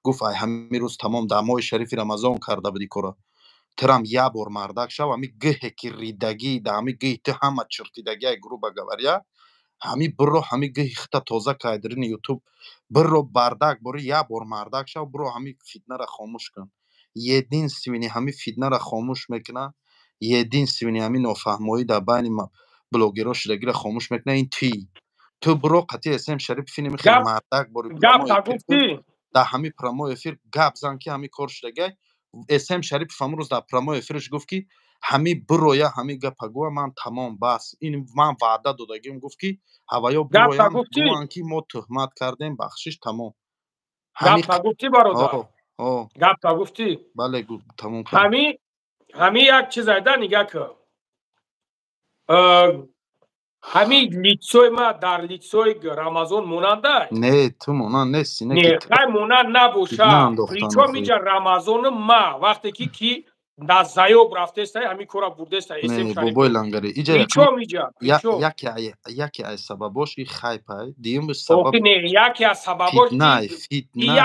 S7: гуфт: ай ҳамин рӯз тамом, дар моҳи шарифи Рамазон карда буди кора. Турам як бор мардак шав, ҳамин гӯҳе, ки ридагӣ дар ҳамин гӯҳи ту ҳама чиртидагиай, грубо говоря, ҳамин биро, ҳамин гӯҳи хита тоза кайдрини Ютуб, биро, бардак бори, як бор мардак шав, биро, ҳамин фитнара хомӯш кун. Единственный ҳамин фитнара хомӯш мекунад, единственный ҳамин нофаҳмоӣ дар байни блогерҳо шудагиро хомӯш мекунад, ин туӣ. Ту биро, қатъи СМ Шарипов инами хеле мардак бори, дар ҳамин прямой эфир гап зан, ки ҳамин кор шудагиай. СМ Шарипов ҳамун рӯз дар прямой эфираш гуфт, ки ҳамин бироя, ҳамин гапа гӯя, ман тамом, бас, ин ман ваъда додагим. Гуфт, ки ҳаваё бироянд, гӯянд, ки мо тӯҳмат кардем, бахшиш, тамом.
S1: Гапа гуфтӣ, бародар, гапа гуфтӣ.
S7: Бале, тамом.
S1: Ҳамин як чиз айда, нигаҳ кун, ҳамин лицои ма дар лицои Рамазон монанда?
S7: Не, ту монанд нести.
S1: Не, хай, монанд набоша, причём иҷа Рамазону ма вақте ки дар заёб рафтеста, ҳамин кора бурдеста.
S7: Бобои Лангари,
S1: иҷа
S7: яке аз сабабош и хайпай, дуюм
S1: сабаб не, яке аз сабабош,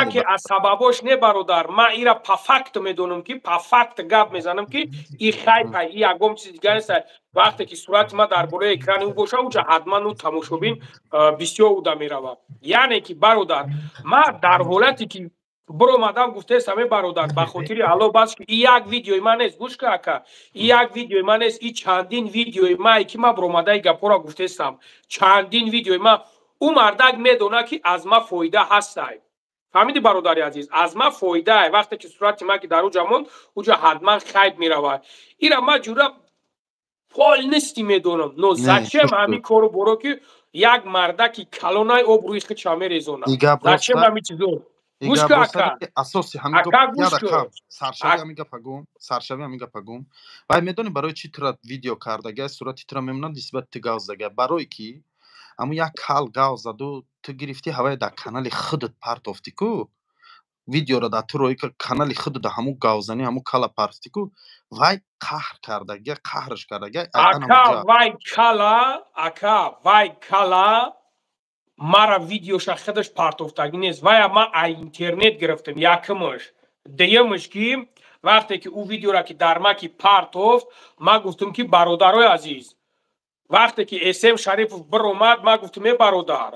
S1: яке аз сабабош не, бародар, ман ира по факту медонам, ки по факт гап мезанам, ки и хайпай, и ягон чизи дигар нест. Вақте ки сурати ма дар болои экрани ӯ боша, уҷа ҳатман ӯ тамошобин бисёр уда меравад. Яъне ки, бародар, ма дар ҳолате ки биромадам, гуфтестам: е бародар, ба хотири Алло, бас ки, и як видеои ман нест, гӯш ка, ака, и як видеои ман нест, и чандин видеои мае, ки ман биромадаи гапҳоро гуфтестам, чандин видеои ман. Ӯ мардак медонад, ки аз ма фоида ҳастай, фаҳмиди, бародари азиз? Аз ма фоидае, вақте ки сурати ман ки дар уҷа монд, уҷа ҳатман хайб меравад. Ира ман ҷура полностью медонам, но зачем ҳамин кору боро, ки як мардаки калонай обрӯи хича мерезонад? Зачем ҳамин чизо? Гӯш ку, ака.
S7: Асоси ҳамин саршави ҳамин гапа гум, саршави ҳамин гапа гум. Вай медонӣ, барои чӣ тура видео кардага, сурати тура мемонад, нисбати ту гав зага? Барое ки ҳамун як кал гав заду, ту гирифтӣ, ҳавае дар канали худат партофтӣ ку. Видеоро дар ту роӣ канали худ да ҳамун гавзанӣ, ҳамун кала партӣ ку, вай қаҳр кардагия, қаҳрш кардагия.
S1: Ака, вай кала, ака, вай кала мара видеоша худаш партофтагӣ нест. Вая ман а интернет гирифтам, якумаш. Дуюмаш, ки вақте ки ӯ видеора ки дар маки партофт, ман гуфтам, ки бародарои азиз, вақте ки Эсем Шарипов биромад, ман гуфтам: е бародар,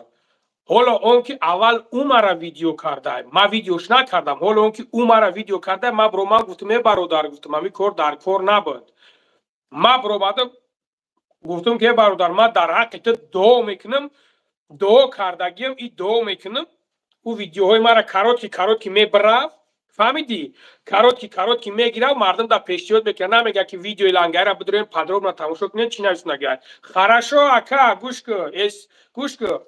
S1: ҳоло он ки аввал ӯ мара видео карда, ман видеош накардам, ҳоло он ки ӯ мара видео карда, ман биромад, гуфтам: е бародар, гуфтам, ҳамин кор дар кор набуд. Ман биромадам, гуфтам, ки е бародар, ман дар ҳаққи ту дуо мекунам, дуо кардагиам и дуо мекунам. Ӯ видеоҳои мара короткий короткий мебирафт, фаҳмидӣ? Короткий короткий мегирав, мардум дар пешниҳод мекунад, намега, ки видеои Лангарира бидурем, подробно тамошо кунем, чӣ нависонага. Хорошо, ака, гӯш ку, эс, гӯш ку.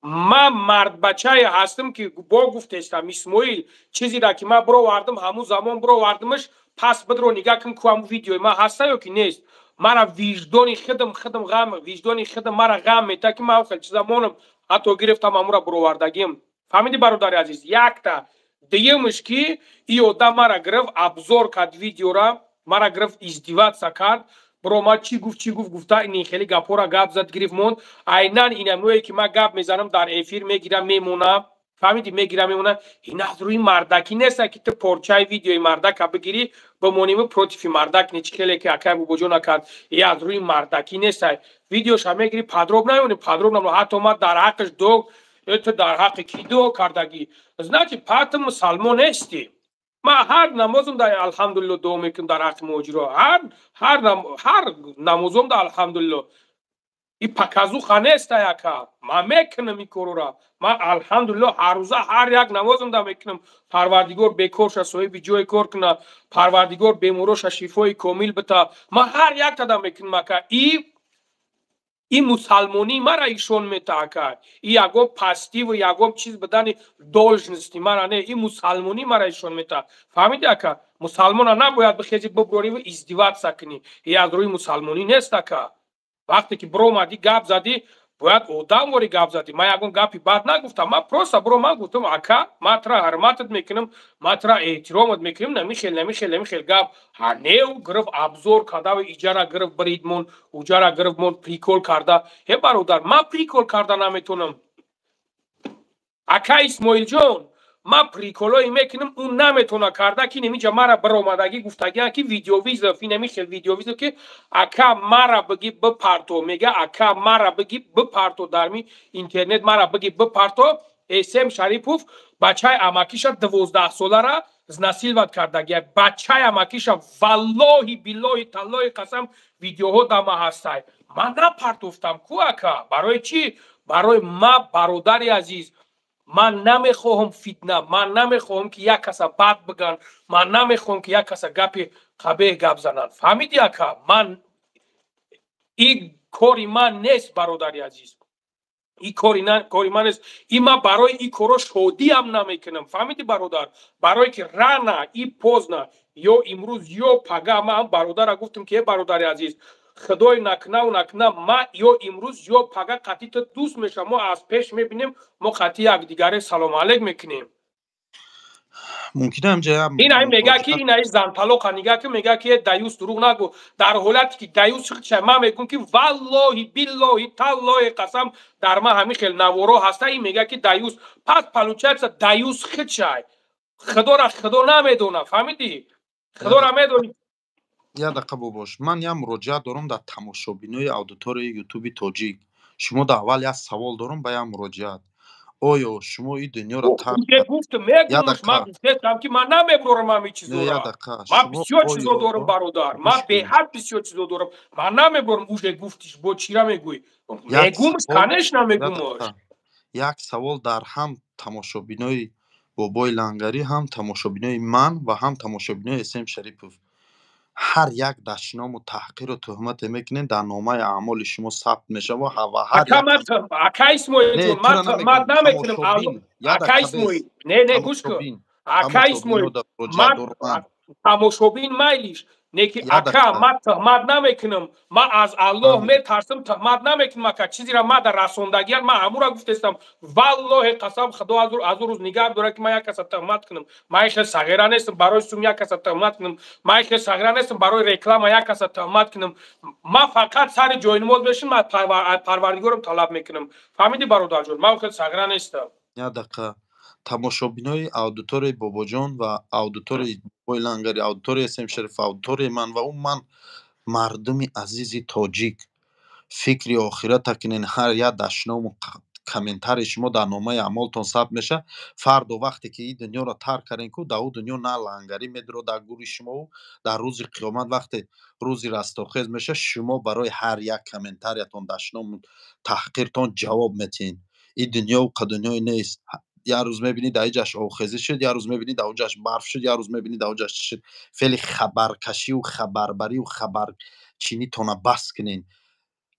S1: Ман мардбачае ҳастам, ки бо гуфтестам, Исмоил, чизеро ки ман бировардам, ҳамун замон бировардамаш. Пас бидро, нигаҳ кун, ку ҳамун видеои ман ҳаста ё ки нест. Мара виҷдони худам ғам, виҷдони худам мара ғам мета, ки ман хел чиза монам, ҳатто гирифтам, ҳамура бировардагим. Фаҳмидӣ, бародари азиз? Якта. Дуюмаш, ки и одам мара гирифт, обзор кард, видеора мара гирифт, издеваться кард, биромад, чӣ гуфт, чӣ гуфт, гуфта, ин хеле гапҳоро гап зад, гирифт, монд. Айнан инамое ки ман гап мезанам, дар эфир мегирам, мемонам, фаҳмидӣ? Мегирам, мемонам. Ин аз рӯи мардакӣ неста, ки ту порчаи видеои мардака бигирӣ, бимониму против и мардак не, чӣ хеле ки акай Бобоҷон накард. И аз рӯи мардакӣ неста. Видеоша мегирӣ, подробно мемонӣ, подробно. Ҳатто ман дар ҳаққаш дуо, ту дар ҳаққи кӣ дуо кардагӣ? Значит, пату мусалмон нестӣ. Ман ҳар намозам да алҳамдулилло дуо мекунам дар ҳаққи муҳоҷиро, ҳар намозом да алҳамдулилло. И показуха неста, яка. Ман мекунам ин корора. Ман алҳамдулилло ҳаррӯза ҳар як намозам да мекунам: Парвардигор бекорша соҳиби ҷои кор куна, Парвардигор бемороша шифои комил бита. Ман ҳар яктада мекунам, ака. И мусалмонӣ мара ишон мета, ака. И ягон пастиву ягон чиз бидани должности мара не, и мусалмонӣ мара ишон мета, фаҳмиди, ака? Мусалмона набояд бихези, биброриву издеваться кунӣ. И аз рӯи мусалмонӣ нест, ака. Вақте ки биромадӣ, гап задӣ, бояд одамворӣ гап задӣ. Ман ягон гапи бад нагуфтам, ман просто ман гуфтам: ака, ман тура ҳурматат мекунам, ман тура эҳтиромат мекунам, намихел, намихел, намихел гап ҳа неу. Гирифт, обзор кардаву иҷара гирифт, биридмон, уҷара гирифт, мон, прикол карда. Е бародар, ман прикол карда наметонам, ака Исмоилҷон. Ман прикол ое мекунам, ӯ наметона карда, ки немиҷа мара биромадагӣ гуфтагиам, ки видеовызов, инамихел видеовызов, ки ака, мара биги бипарто, мега, ака, мара биги бипарто дар ми интернет, мара биги бипарто, Эсем Шарипов бачаи амакиша 12-солара изнасиловать кардагия, бачаи амакиша. Валлоҳи, биллоҳи, таллоҳи қасам, видеоҳо дама ҳастай. Ман напартофтам ку, ака. Барои чӣ? Барои ма, бародари азиз, ман намехоҳам фитна, ман намехоҳам, ки як каса бад биган, ман намехоҳам, ки як каса гапи қабеҳ гап зананд. Фаҳмиди, ака? Ман и кори ман нест, бародари азиз, и кори ман нест. И ман барои и коро шодиам намекунам, фаҳмиди, бародар? Барое ки рано или поздно, ё имрӯз, ё пага, ман бародара гуфтам, ки е бародари азиз, худой накунаву накуна, ма ё имрӯз, ё пага қатъи ту дӯст мешавам, мо аз пеш мебинем, мо қатъи якдигаре салому алейк мекунем.
S7: Мумкин ҳамҷа
S1: Ин ай мега, ки ин ай занталоқа нига, ки мега, ки даюс, дурӯғ нагӯ. Дар ҳолате ки даюс ча, ман мегӯм, ки валлоҳи, биллоҳи, таллоҳи қасам, дар ман ҳамин хел наворо ҳаста. Ин мега, ки даюс. Пас получается, даюс хичай худора худо намедона, фаҳмидӣ? Худора медонӣ.
S7: Як дақиқа, бобош, ман як муроҷиат дорам дар тамошобинои аудиторияи Ютуби тоҷик. Шумо дар аввал як савол дорам, ба як муроҷиат: оё шумо ин дунёро
S1: Гуфтам, мегӯмш, ман гуфтам, ки ман намебурорам ҳамин чизора. Ман бисёр чизо дорам, бародар, ман беҳад бисёр чизо дорам, ман намебурам. Уже гуфтиш, бо чира мегӯӣ? Мегӯмш, конечно, мегӯмш.
S7: Як савол дар ҳам тамошобинои Бобои Лангарӣ, ҳам тамошобинои ман ва ҳам тамошобинои Эсем Шарипов. Ҳар як дашному таҳқиру туҳмате мекунед, дар номаи аъмоли шумо сабт мешавад ва ҳар
S1: Ака Исмоилҷон, ман намекунам, ака Исмоил. Не, не, гӯш кун, ака Исмоил, ман тамошобин майлиш. Не ки ака, ман тӯҳмат намекунам, ман аз Аллоҳ метарсам, тӯҳмат намекунам, ака. Чизеро ман дар расондагиан, ман ҳамура гуфтестам. Валлоҳи қасам, Худо аз ӯ рӯз нигаҳ дорад, ки ман як каса тӯҳмат кунам. Ман хел сағира нестам барои сум як каса тӯҳмат кунам. Ман хел сағира нестам барои реклама як каса тӯҳмат кунам. Ман фақат сари ҷойнамоз мешинам, аз Парвардигорам талаб мекунам. Фаҳмидӣ, бародарҷон? Ман хел сағира нестам.
S7: Як дақиқа. Тамошобинои аудиторияи Бобоҷон ва аудиторияи Бобои Лангари, аудиторияи См Шариф, аудиторияи ман ва умуман мардуми азизи тоҷик, фикри охирата кунен. Ҳар як дашному комментарии шумо дар номаи аъмолтон сабт мешавад. Фардо вақте ки ин дунёро тарк кардем ку, дар ӯ дунё на Лангарӣ медурод дар гури шумову дар рӯзи қиёмат, вақте рӯзи растохез мешавад, шумо барои ҳар як комментариятон, дашному таҳқиртон ҷавоб метиҳед. Ин дунё қа дунёе нест. Як рӯз мебинӣ, дар иҷаш обхезӣ шуд, як рӯз мебинӣ, дар оҷаш барф шуд, як рӯз мебинӣ, дар оҷаш чӣ шуд. Феъли хабаркашиву хабарбариву хабарчинитона бас кунен.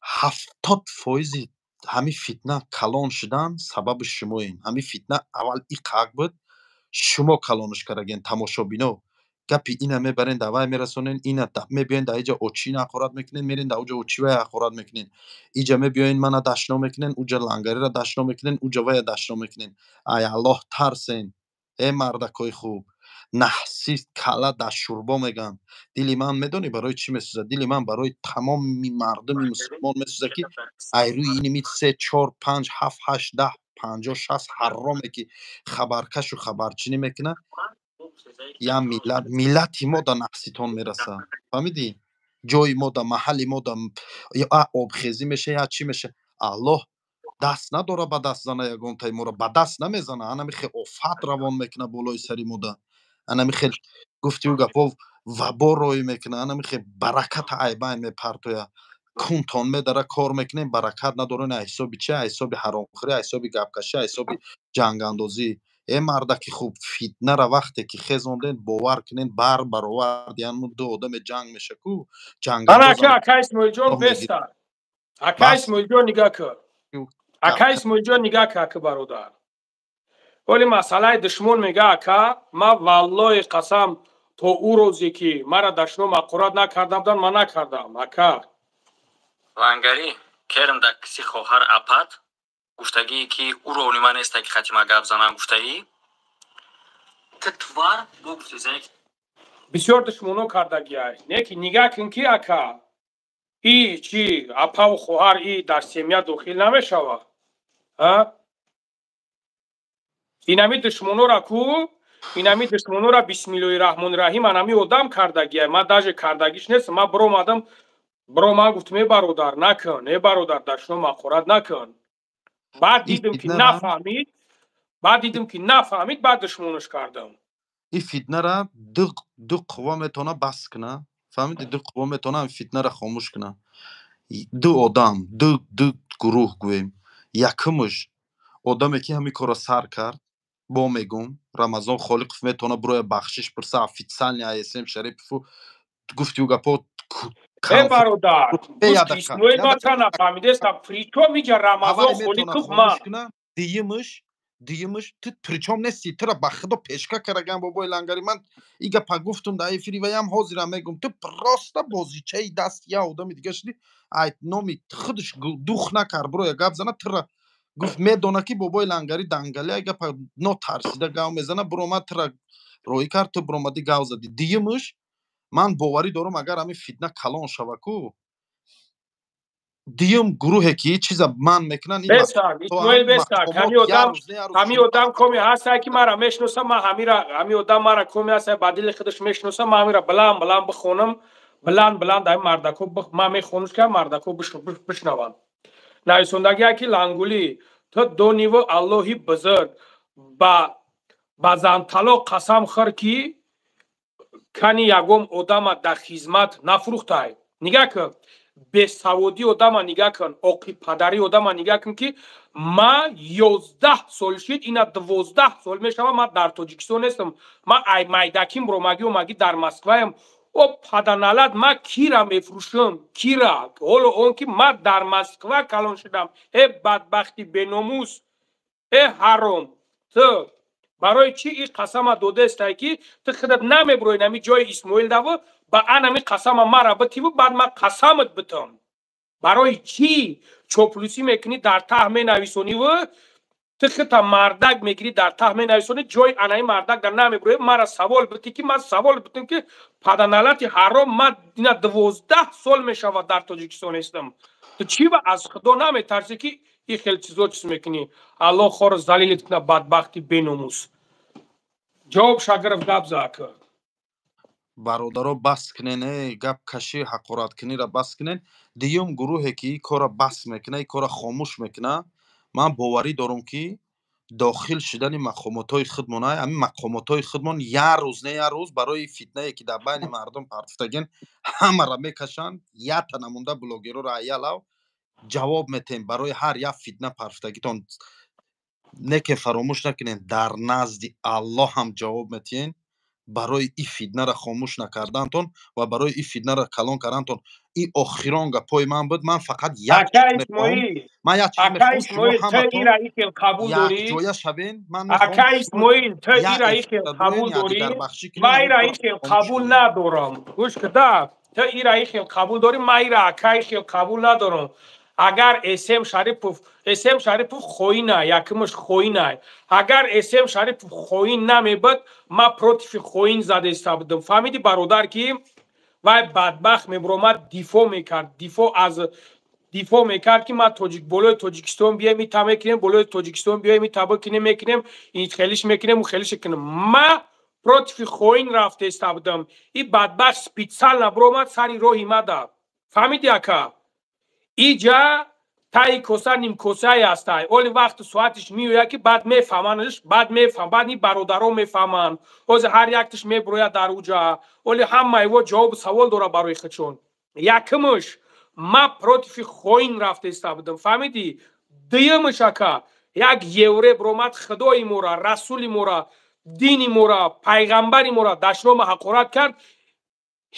S7: 70 фоизи ҳамин фитна калон шудан сабаби шумоен. Ҳамин фитна аввал иқак буд, шумо калонаш кардаген. Тамошобино, гапи ина мебарен, дар вай мерасонен, ина мебиёен, дар иҷа очина ҳақорат мекунен, мерен, дар оҷа очи вай ҳақорат мекунен, иҷа мебиёен, мана дашно мекунен, уҷа Лангариро дашно мекунен, уҷа вая дашно мекунен. Ай Аллоҳ тарсен, э мардакои хуб. Наҳси кала дар шӯрбо мегӯянд. Дили ман медонӣ барои чӣ месӯзад? Дили ман барои тамоми мардуми мусулмон месӯзад, ки ай рӯи иними се, чор, панҷ, ҳафт, ҳашт, 10, 50, 60 ҳарроме, ки хабаркашу хабарчинӣ мекунад, як миллат, миллати мо да наҳситон мерасад. Фаҳмидӣ? Ҷои мо да, маҳалли мо да обхезӣ меша, я чӣ меша. Аллоҳ даст надора ба даст зана, ягонтаи моро ба даст намезана. Анами хел офат равон мекуна болои сари мода, анами хел гуфтиу гапо вабо роӣ мекуна, анами хел бараката айбай мепартоя. Кунтон медара, кор мекунем, баракат надорен. Ҳисоби чи? Ҳисоби ҳаромхӯрӣ, ҳисоби гапкашӣ, ҳисоби ҷангандозӣ. Э мардаки хуб, фитнара вақте ки хезонден, бовар кунен, бар баровард яну ду одаме ҷанг меша ку.
S1: Ака Исмоилҷон, беста. Ака Исмоилҷон, нигаҳ кун. Ака Исмоилҷон, нигаҳ кун. Ака, бародар, оли масъалаи душмон мега. Ака, ман валлоҳи қасам, то ӯ рӯзе ки мара дашном ҳақорат накарда буданд, ман накардам, ака.
S11: Лангарӣ, керм дар киси хоҳар апат гуфтагие, ки ӯро нима неста, ки хатима гап занам гуфтагӣ ту твар бо гуфти.
S1: Бисёр душмоно кардагиай. Не ки нигаҳ кун, ки ака, и чи апаву хоҳар и дар семья дохил намешавад. Инами душмонора ку, инами душмонора, бисмиллоҳи раҳмони раҳим, анами одам кардагиай. Ман даже кардагиш нест. Ман биромадам, биромад, гуфтам: «Э бародар, накун, э бародар, дашном ҳақорат накун». Баъд дидам, ки нафаҳмид, баъд дидам, ки нафаҳмид, баъд душмонаш кардам.
S7: Ин фитнара ду қувва метавона бас куна. Фаҳмиди? Ду қувва метавона фитнара хомӯш куна, ду одам, ду гурӯҳ гӯем. Якумш одаме, ки ҳамин корро сар кард, бо мегум, Рамазон Холиқов, метавона бироя бахшиш пурса официально асм Шарипову гуфти ӯ гапо.
S1: Э бародар, Исмоил, ма та нафаҳмидестам, причём иҷа Рамазон Холиқов ма?
S7: Дуюмш, ту причём нести, тура ба Худо пешка караган, бобои Лангари. Ман и гапа гуфтум дар эфири ваям, ҳозирам мегум: ту просто бозичаи даст я одами дига шуди. Ай номи худаш дух накард бироя гап зана, тура гуфт, медона, ки бобои Лангари дангали, ай гапа нотарсида гав мезана, биромад, тура роҳӣ кард, ту биромадӣ, гав задӣ. Дуюмш, ман боварӣ дорам, агар ҳамин фитна калон шава ку, дуюм гурӯҳе, ки чиза ман мекунанд.
S1: Ҳами одам коми ҳастае, ки мара мешиносам. Ман ҳамира, ҳами одам мара коми ҳастае, ба дили худаш мешиносам. Ман ҳамира баланд баланд бихонам, баланд баланд ҳами мардако ман мехонам, ки мардако бишнаванд. Нависондагие, ки Лангулӣ, ту дониву Аллоҳи бузург ба занталоқ қасам хӯр, ки кани ягон одама дар хизмат нафурӯхтай. Нигаҳ кун, бесаводӣ одама нигаҳ кун, оқи падарии одама нигаҳ кун, ки ма 11 сол шид, ина 12 сол мешава, ман дар Тоҷикистон нестам. Ман ай майдаким ромагӣ омагӣ дар Москваям. О паданалат, ман кира мефурӯшам, кира? Ҳоло он ки ман дар Москва калон шудам. Э бадбахти беномус, э ҳаром, ту. Барои чӣ ин қасама додаестай, ки ту худат намебурои нами ҷои Исмоил даву ба анами қасама мара битиву баъд ман қасамат битам? Барои чӣ чоплусӣ мекунӣ, дар таҳ менависониву ту худта мардак мегирӣ, дар таҳ менависонӣ, ҷои анаи мардак дар намебурои, мара савол битӣ, ки ман савол битам, ки паданалати ҳаром, ман ина 12 сол мешавад дар Тоҷикистон ҳестам, ту чӣ ба аз Худо наметарсӣ, ки ин хел чизо чиз мекунӣ? Аллоҳ хоро залилит кунад, бадбахти беномус. Ҷавоб шагиров, гап за, ака.
S7: Бародаро, бас кунен, гап кашӣ, ҳақораткунира бас кунен. Дуюм гурӯҳе, ки ин корро бас мекуна, ин корро хомӯш мекуна, ман боварӣ дорам, ки дохил шудани мақомотҳои худмон, ҳамин мақомотҳои худмон як рӯз не як рӯз барои фитнае, ки дар байни мардум партофтагин, ҳамаро мекашанд, якта намонда блогерора аялав ҷавоб метем барои ҳар як фитна партофтагитон. Не ке фаромӯш накунед, дар назди Аллоҳ ҳам ҷавоб метиҳен барои ин фитнаро хомӯш накардантон ва барои ин фитнаро калон кардантон. Ин охирон гапҳои ман буд. Ман фақат як ман як чиз мехоҳам, шумо ҳаматон якҷоя шавен. Ман
S1: ака Исмоил, ту ира ихел қабул дорӣ? Ман ира ихел қабул надорам. Гӯш кида, ту ира ихел қабул дорӣ, ман ира, ака, ихел қабул надорам. Агар Эсем Шарипов, Эсем Шарипов хоина, якумаш хоина. Агар Эсем Шарипов хоин намебуд, ма против хоин задаиста будам. Фаҳмиди, бародар, ки вай бадбахт мебуромад, дифоъ мекард, дифоъ аз дифоъ мекард, ки ма тоҷик, болои Тоҷикистон бием, ита мекунем, болои Тоҷикистон биёем, ита бикунем, мекунем, ин хелиш мекунем, хелиш мекунем. Ма против хоин рафтаиста будам. И бадбахт специально буромад сари роҳи мада. Фаҳмиди, ака? Иҷа таи коса нимкосае ҳастай. Оли вақту соатиш меояд, ки баъд мефаҳманш, баъд мефаҳм, баъд ин бародаро мефаҳманд. Ҳозир ҳар яктиш мебурояд дар уҷа. Оли ҳамаи во ҷавобу савол дорад барои худшон. Якумш, ма против хоин рафтаиста будам, фаҳмидӣ? Дуюмш, ака, як евре биромад, худои мора, расули мора, дини мора, пайғамбари мора дашнома ҳақорат кард.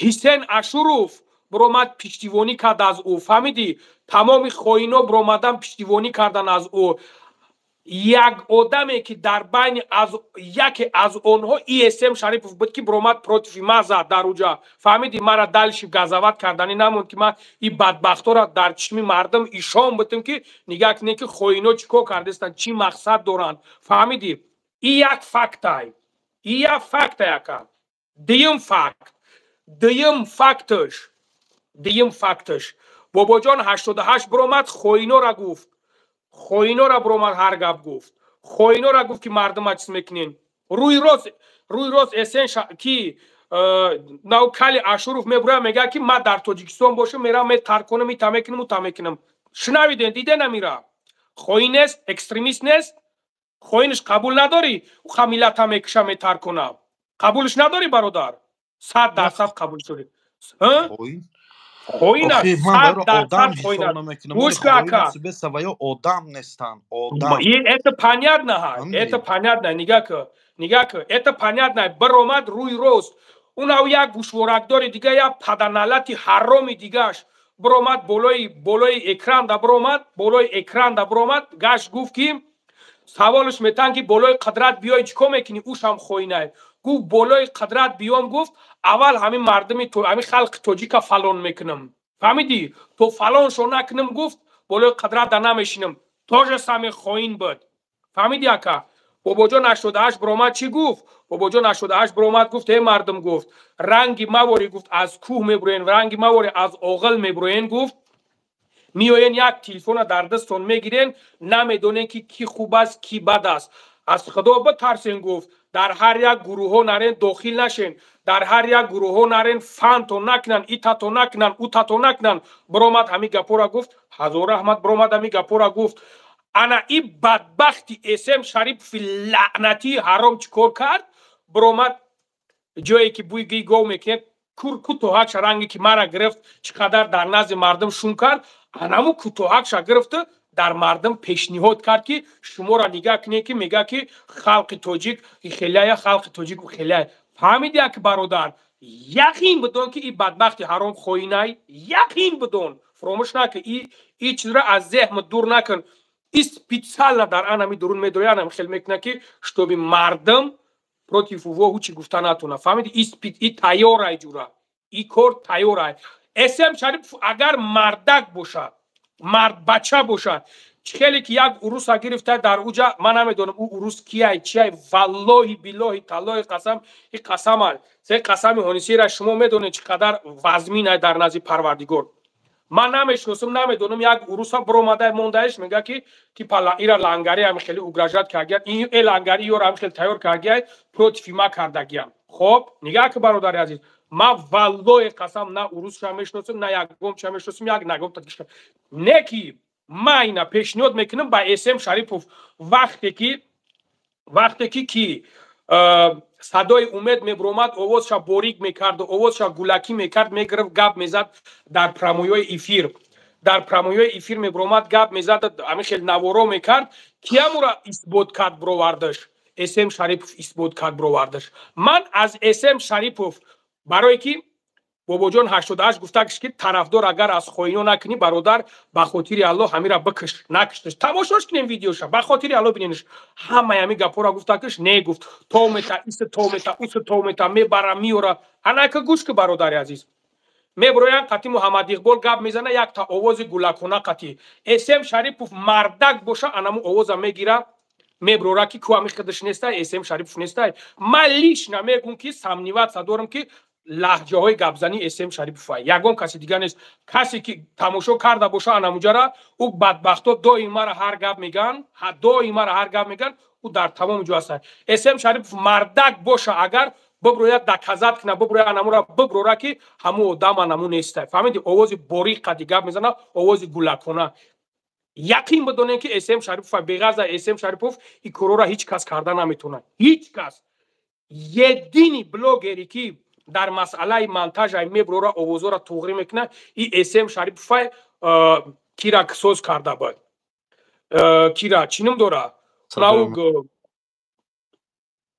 S1: Ҳисен Ашуров биромад, пиштивонӣ кард аз ӯ. Фаҳмидӣ? Тамоми хоино биромадан, пиштивонӣ кардан аз ӯ. Як одаме, ки дар байни аз яке аз онҳо исм Шарипов буд, ки биромад, против ма зад дар уҷа. Фаҳмидӣ? Мара дальше газават карданӣ намонд, ки ман и бадбахтора дар чишми мардум ишон бутам, ки нигаҳ кунед, ки хоино чӣ кор кардастанд, чӣ мақсад доранд. Фаҳмидӣ? И як фактай, и як фактай, ака. Дуюм факт, дуюм факташ, дуюм факташ: Бобоҷон 88 биромад, хоинора гуфт, хоинора биромад, ҳар гап гуфт, хоинора гуфт, ки мардума чиз мекунен. Рӯи рост, рӯи рост эсен ки нав кали Ашуров мебурояд, мегӯяд, ки ман дар Тоҷикистон бошам, мерам, метарконам, ита мекунам, ута мекунам. Шунавиден, диден? Амира хоин нест, экстремист нест? Хоинш қабул надорӣ? Ха, миллата мекуша, метаркона, қабулш надорӣ, бародар? 100% қабул дорӣ. Хоин аст, 100% хоин аст. Гӯш кун, ака.
S7: Одам нестанд, одам.
S1: Это понятно, это понятно. Нигаҳ ку, нигаҳ ку, это понятно. Биромад рӯи рост, унав як гӯшворакдори дига, як паданалати ҳароми дигаш биромад, болои экран да биромад, болои экран да биромад, гашт, гуфт, ки саволш метан, ки болои қудрат биёй, чӣ кор мекунӣ? Ушам хоинай. Гуфт, болои қудрат биём, гуфт, аввал ҳамин мардуми, ҳамин халқи тоҷика фалон мекунам. Фаҳмидӣ? То фалоншо накунам, гуфт, болои қудрат да намешинам. Тоже сами хоин буд. Фаҳмидӣ, ака? Бобоҷон 88 биромад, чӣ гуфт? Бобоҷон 88 биромад, гуфт: «Э, мардум, — гуфт, — ранги маворӣ, — гуфт, — аз кӯҳ мебуроен, ранги маворӣ аз оғил мебуроен, — гуфт, — меоен, як телефона дар дастон мегирен, намедонен, ки кӣ хуб аст, кӣ бад аст. Аз Худо битарсен, — гуфт, — дар ҳар як гурӯҳҳо нарен, дохил нашен, дар ҳар як гурӯҳҳо нарен, фанто накунанд, итато накунанд, утато накунанд». Биромад, ҳамин гапора гуфт. Ҳазор раҳмат, биромад, ҳамин гапора гуфт. Ана и бадбахти Эсем Шарипови лаънатии ҳаром чӣ кор кард? Биромад, ҷое ки бӯи гии гов мекунед, кӯтоҳакша ранге ки мара гирифт, чӣ қадар дар назди мардум шум кард, анаму кӯтоҳакша гирифту дар мардум пешниҳод кард, ки шуморо нигаҳ кунед, ки мегӯяд, ки халқи тоҷик хеляя, халқи тоҷик хеляя. Фаҳмиди, ки бародар, яқин бидон, ки и бадбахти ҳаром хоинай. Яқин бидон, фуромӯш накун, и чизро аз зеҳн дур накун. И специально дар анами дурун медроя, анами хел мекуна, ки чтобы мардум против его ҳучи гуфта натона. Фаҳмиди? И тайёрай ҷура, и кор тайёрай. Эсем Шарипов агар мардак бошад, мардбача бошад, хеле ки як уруса гирифта дар уҷа, ман намедонам ӯ урус кияй, чияй. Валлоҳи, биллоҳи, таллоҳи, қасам, и қасама се қасами ҳонисира шумо медонед, чӣ қадар вазминай дар назди Парвардигор. Ман намешиносам, намедонам, як уруса биромада мондаеш, мега ки типа ира Лангари ами хеле угрожать кардия, э Лангари ёро ами хеле тайёр кардия, против ма кардагиям. Хоб, нигаҳ ки, бародари азиз, ман валлоҳи қасам, на урусша мешиносам, на ягомча мешиносам, як нагом не ки ман ина пешниҳод мекунам ба Эсем Шарипов. Вақте ки Садои Умед мебуромад, овозша борик мекарду овозша гулакӣ мекард, мегирифт, гап мезад дар прямой эфир, дар прямой эфир мебуромад, гап мезад, ами хел наворо мекард. Киамура исбот кард, бировардаш? Эсем Шарипов исбот кард, бировардаш. Ман аз Эсем Шарипов, барое ки Бобоҷон 88 гуфтакш, ки тарафдор агар аз хоино накунӣ, бародар, ба хотири Аллоҳ ҳамира бикиш, накишташ. Тамошош кунем видеоша, ба хотири Аллоҳ биненш. Ҳамаи ҳами гапҳоро гуфтакш, не гуфт, то мета иса, то мета уса, то мета мебара, миёра. Анака гӯш ки, бародари азиз, меброян қати Муҳаммад Иқбол гап мезана, якта овози гулакона қати. Эсем Шарипов мардак боша, анаму овоза мегира, меброра, ки ку ами худаш нестай, Эсем Шарипов нестай. Ман лично мегум, ки сомневаться дорам, ки лаҳҷаҳои гапзании Эсем Шарипова, ягон каси дигар нест. Касе ки тамошо карда боша анамуҷара, ӯ бадбахто доимара ҳар гап меган, доимара ҳар гап меган, ӯ дар тамоми ҷо аста. Эсем Шарипов мардак боша агар, биброяд, доказать кина, биброя, анамура биброра, ки ҳамун одам анаму нестай. Фаҳмиди? Овози борик қади гап мезана, овози гулакона. Яқин бидонем, ки Эсем Шарипов, беғарза Эсем Шарипов ин корора ҳеҷ кас карда наметавонад, ҳеҷ кас. Единый блогере ки дар масъалаи монтажай меброра, овозора туғрӣ мекунад, и Эсем Шариповай. Кира соз карда буд, кира чӣ ном дора,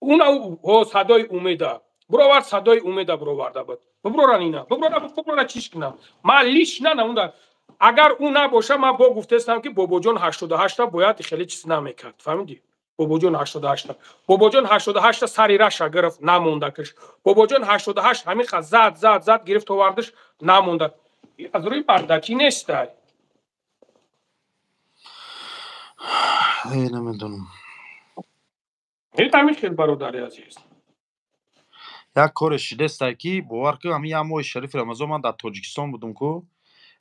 S1: уна Садои Умеда бировард, Садои Умеда бироварда буд. Биброран ина, биброра, биброра, чиш кунам. Ман лично наунда, агар ӯ набоша, ман бо гуфтестам, ки Бобоҷон 88-та бояд хеле чиз намекард. Фаҳмидӣ? Бобоҷон 88-та, Бобоҷон 88-та сари раша гирифт, намондакаш. Бобоҷон 88 ҳамин ха зад, зад, зад, гирифт, овардаш, намонда. Аз рӯи мардакӣ нестай.
S7: Намедонам.
S1: Ҳамин хел, бародари азиз.
S7: Як коре шидестай, ки бовар кун, ҳамин як моҳи шарифи Рамазон ман дар Тоҷикистон будум ку.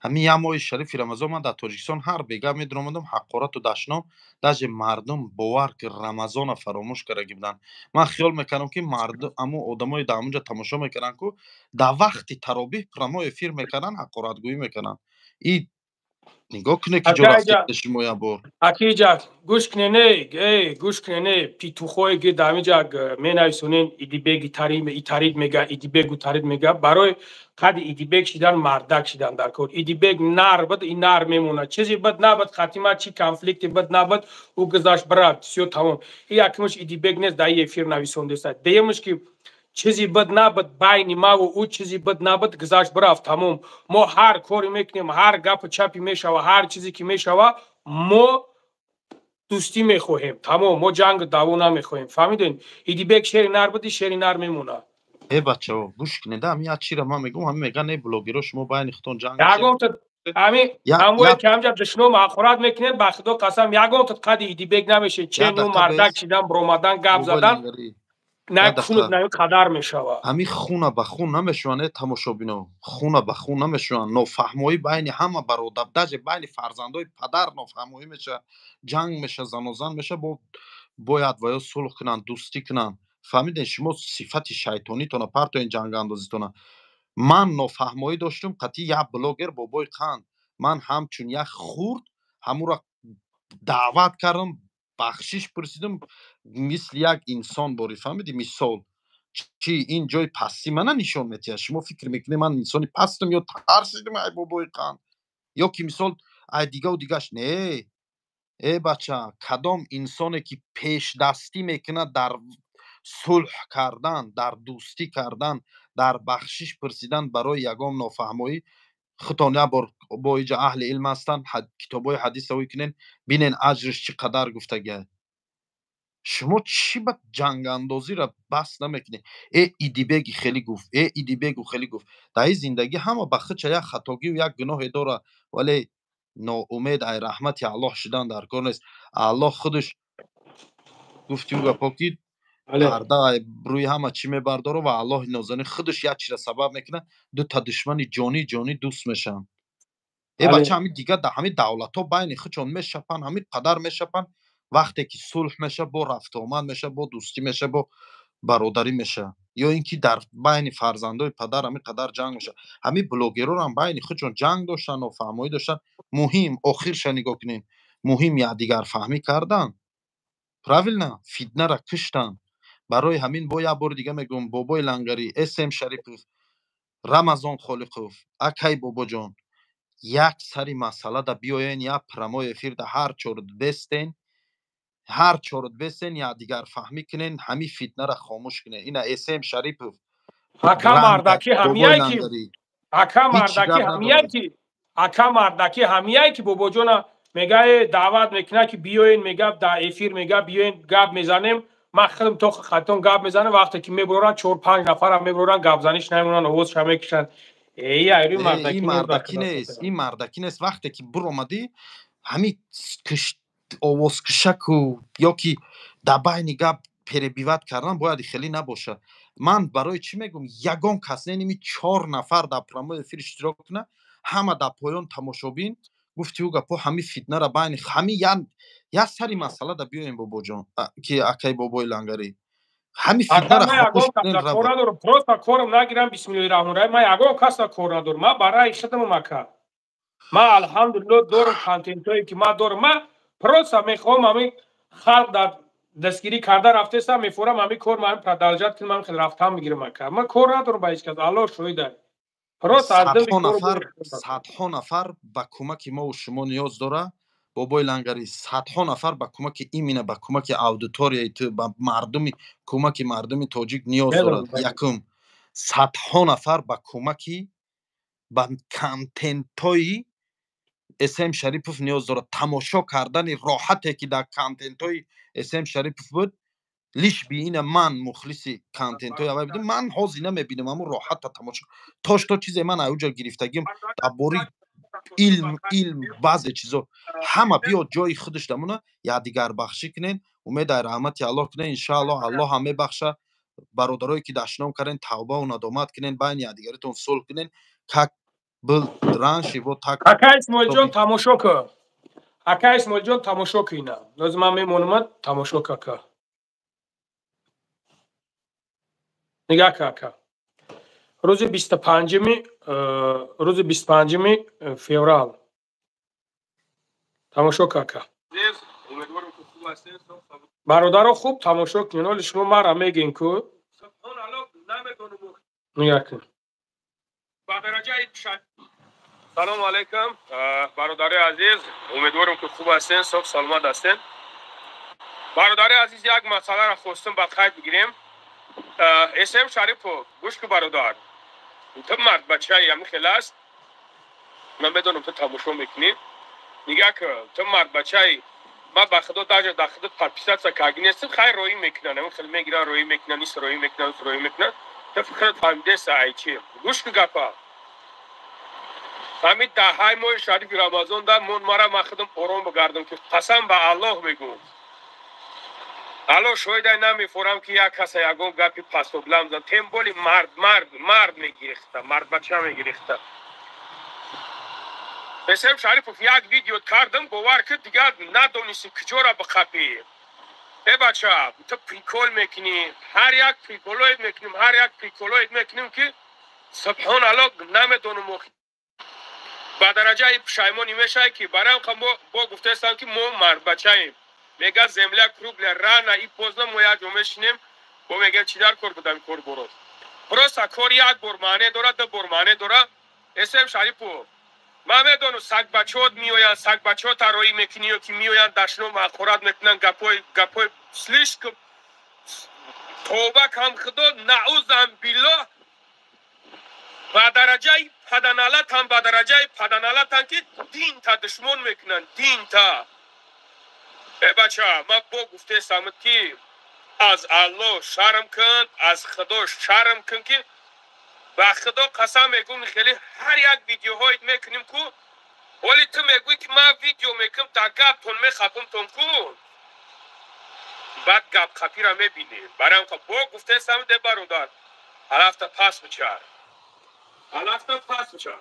S7: Ҳамин як моҳи шарифи Рамазон ман дар Тоҷикистон ҳар бега медиромадам, ҳақорату дашном, даже мардум, бовар ки, Рамазона фаромӯш кардаги буданд. Ман хиёл мекардам, ки мардум, ҳамун одамое дар ҳамунҷа тамошо мекарданд ку, дар вақти таробиҳ прямой эфир мекарданд, ҳақоратгӯӣ мекарданд. И нигоҳ кунед, ки ҷо рафтед шумо як бор.
S1: Акиҷа, гӯш кунене, гӯш кунене, петухое ки дар ҳаминҷа менависонен, Идибек итарид мега, Идибек утарид мега. Барои қади Идибек шидан мардак шидан дар кор. Идибек нар буд, и нар мемонад. Чизе буд набуд, хатима чи конфликте буд набуд, ӯ гузашт, бирав, всё, тамом. И якумаш, Идибек нест дар эфир нависондеста. Дуюмаш, ки чизе буд набуд байни маву ӯ, чизе буд набуд, гузашт, бирафт, тамом. Мо ҳар коре мекунем, ҳар гапу чапе мешава, ҳар чизе ки мешава, мо дӯстӣ мехоҳем, тамом. Мо ҷангу даъво намехоҳем. Фаҳмидем? Идибек шери нар буди, шери нар мемонад.
S7: Э, бачао, гӯш кунед, ҳамин як чира ман мегӯм. Ҳамин мегӯян, э, блогеро, шумо байни худтон ҷанг.
S1: Ягонта ҳамин ҳамое ки ҳамҷа душном ҳақорат мекунед, ба худо қасам, ягонта қади Идибек намешед. Чену мардак шидан, биромадан, гап задан, на хунат на қадар мешавад.
S7: Ҳамин хуна ба хун намешаванд, э, тамошобино, хуна ба хун намешаванд. Нофаҳмоӣ байни ҳама бародар, даже байни фарзандои падар нофаҳмоӣ мешавад, ҷанг мешавад, занозан мешавад. Бо бояд ва ё сулҳ кунанд, дӯстӣ кунанд. Фаҳмидем? Шумо сифати шайтонитона партоен, ҷангандозитона. Ман нофаҳмоӣ доштум қатъи як блогер, Бобои Қанд. Ман ҳамчун як хурд ҳамуро даъват кардам, бахшиш пурсидам, мисли як инсон борӣ. Фаҳмидӣ? Мисол, чӣ ин ҷои пастӣ мана нишон метиҳад? Шумо фикр мекунед, ман инсони пастам ё тарсидам ай Бобои Қанд ё ки мисол ай дигаву дигаш? Не, э, бача, кадом инсоне ки пешдастӣ мекунад дар сулҳ кардан, дар дӯстӣ кардан, дар бахшиш пурсидан барои ягон нофаҳмоӣ. Худтон як бор бо иҷа аҳли илм ҳастанд, китобҳои ҳадиса ӯй кунен, бинен аҷриш чӣ қадар гуфтагиа. Шумо чӣ ба ҷангандозиро бас намекунед? Э Идибеги хеле гуфт, э Идибегу хеле гуфт. Дар ин зиндагӣ ҳама ба худша як хатогию як гуноҳе дорад, вале ноумед ай раҳмати Аллоҳ шудан дар кор нест. Аллоҳ худаш гуфти ӯ гапо ки парда рӯи ҳама чӣ мебардорад ва Аллоҳи нозанин худаш як чизро сабаб мекунад, дута душмани ҷонӣ ҷонӣ дӯст мешаванд. Э бача, ҳамин дигар дар ҳамин давлатҳо байни худшон мешапанд, ҳамин қадар мешапанд, вақте ки сулҳ меша, бо рафтуомад меша, бо дӯстӣ меша, бо бародарӣ меша. Ё ин ки дар байни фарзандои падар ҳамин қадар ҷанг меша. Ҳамин блогерорам байни худшон ҷанг доштанд, нофаҳмоӣ доштанд. Муҳим охирша нигоҳ кунед, муҳим якдигарфаҳмӣ кардан, правильно, фитнара куштанд. Барои ҳамин бо як бори дига мегӯям, бобои Лангарӣ, См Шарипов, Рамазон Холиқов, акай Бобоҷон, як сари масъала да биёен, як прямой эфир да ҳар чорут бестен, ҳар чорут бестен, якдигарфаҳмӣ кунен, ҳамин фитнара хомӯш кунен. Ина См Шарипов,
S1: ака мардаки ҳамияй ки, ака мардаки ҳамияй ки, ака мардаки ҳамияй ки бобоҷона мега даъват мекунад ки биёен, мега дар эфир, мега биёен гап мезанем. Ман худам то хатон гап мезанам, вақте ки мебуроранд чор-панҷ нафарам мебуроранд, гапзаниш намемонанд, овозша мекушанд. Эй, айри
S7: мардаки мардаки нест, ин мардаки нест. Вақте ки буромадӣ, ҳамин овозкушаку ё ки дар байни гап перебивать кардан бояд хеле набошад. Ман барои чӣ мегӯм, ягон кас не, ними чор нафар дар прямой эфир иштирок кунад, ҳама дар поён тамошобин. Гуфти ӯ гапо, ҳамин фитнара байни ҳамин як сари масъала да биёем, бобоҷон, ки акай бобои Лангарӣ, ҳамин фитнара
S1: кор надорам, просто корам нагирам. Бисмиллоҳи раҳмони раҳим, ман ягон касра кор надорам, ман барои хидмам ака. Ман алҳамдулилло дорам контентое ки ман дорам. Ман просто мехоҳам ҳамин халқ дар дастгирӣ карда рафтесам, мефорам ҳамин кор ман продолжать кунам, ҳамин хел рафтам мегирам ака. Ман кор надорам ба ҳеҷ кас, Аллоҳ шоҳид аст. Просто аз дили
S7: садҳо нафар ба кӯмаки мову шумо ниёз дорад, бобои Лангарӣ. Садҳо нафар ба кӯмаки, именно ба кӯмаки аудиторияи ту, ба мардуми, кӯмаки мардуми тоҷик ниёз дорад. Якум, садҳо нафар ба кӯмаки, ба контентҳои См Шарипов ниёз дорад. Тамошо кардани роҳате ки дар контентҳои См Шарипов буд, лишь бы ина ман мухлиси контентҳои аввал будам, ман ҳозир намебинам ҳамун роҳатта тамошо. То что чизе ман ауҷа гирифтагим дар бори илм, баъзе чизо, ҳама биё ҷои худаш дамона, якдигарбахшӣ кунен, умед ай раҳмати Аллоҳ кунен. Иншааллоҳ, Аллоҳ ҳам мебахша. Бародарое ки дашном карден, тавбаву надомат кунен, байни якдигаритон сулҳ кунен, как был раньше, вот так.
S1: Ака Исмоилҷон, тамошо кун. Ака Исмоилҷон, тамошо кун ина. Ҳозир ман мемонамад, тамошо кун, ака. Нигаҳ кун, ака. Рӯзи 25-уми, рӯзи 25-уми феврал. Тамошо кун, ака. Бародаро, хуб тамошо кунед. Ҳоли шумо мара мегӯед ку. Нигаҳ кун. Ба дараҷаи Салому алайкум, бародари азиз, умедворам ки хуб ҳастен, соф саломат ҳастен. Бародари азиз, як масъаларо хостам ба қайд бигирем. См Шарипов, гӯш ку, бародар. Ту мард бачаи ҳамин хел аст. Ман медонам, ту тамошо мекунӣ. Нигаҳ кун, ту мард бачаи, ман ба худо даже дар худат подписаться карги нестам, хайр, роӣ мекунанд, ҳамин хел мегиранд, роӣ мекунанд, ис роӣ мекунанд, ус роӣ мекунанд. Ту худат фаҳмидеса ай чи. Гӯш ку гапа. Ҳамин даҳаи моҳи шарифи Рамазон да мон мара, ман худам ором бигардам ки қасам ба Аллоҳ мегӯм. Аллоҳ шоҳидай, намефорам ки як каса ягон гапи пасоблам зан. Тем более мард, мард, мард мегирехта, мардбача мегирехта. См Шарипов, як видео кардам, бовар ки дигар надонисти куҷора биқапӣ. Э бача, ту прикол мекунӣ, ҳар як приколоед мекунем, ҳар як приколоед мекунем ки субҳон Аллоҳ, намедонам, ба дараҷаи пушаймонӣ мешавад ки барои мо бо гуфтаистам ки мо мардбачаем. Мега земля круглая, рано и поздно мо як ҷо мешинем, бо мегӯем чӣ дар кор будам кор боро. Просто кор як бор маъне дорад, ду бор маъне дорад. См Шарипов, ман медонам, сагбачаот меоянд, сагбачаот тароӣ мекунӣ ё ки меоянд, дашном ҳақорат мекунанд, гапҳои гапҳои слишком, тавба кам, худо, наузам биллоҳ. Ба дараҷаи паданалатан, ба дараҷаи паданалатан, ки динта душмон мекунанд, динта. Э бача, ман бо гуфтесамд, ки аз Аллоҳ шарм кун, аз Худо шарм кун, ки ба Худо қасам мегӯм, хеле ҳар як видеоҳоит мекунем ку, вале ту мегӯӣ, ки ман видео мекунам, та гаптон мехапумтон ку, баъд гапқапира мебинем. Барам бо гуфтесам, де бародар, алафта пас бичар, алафта пас бичар.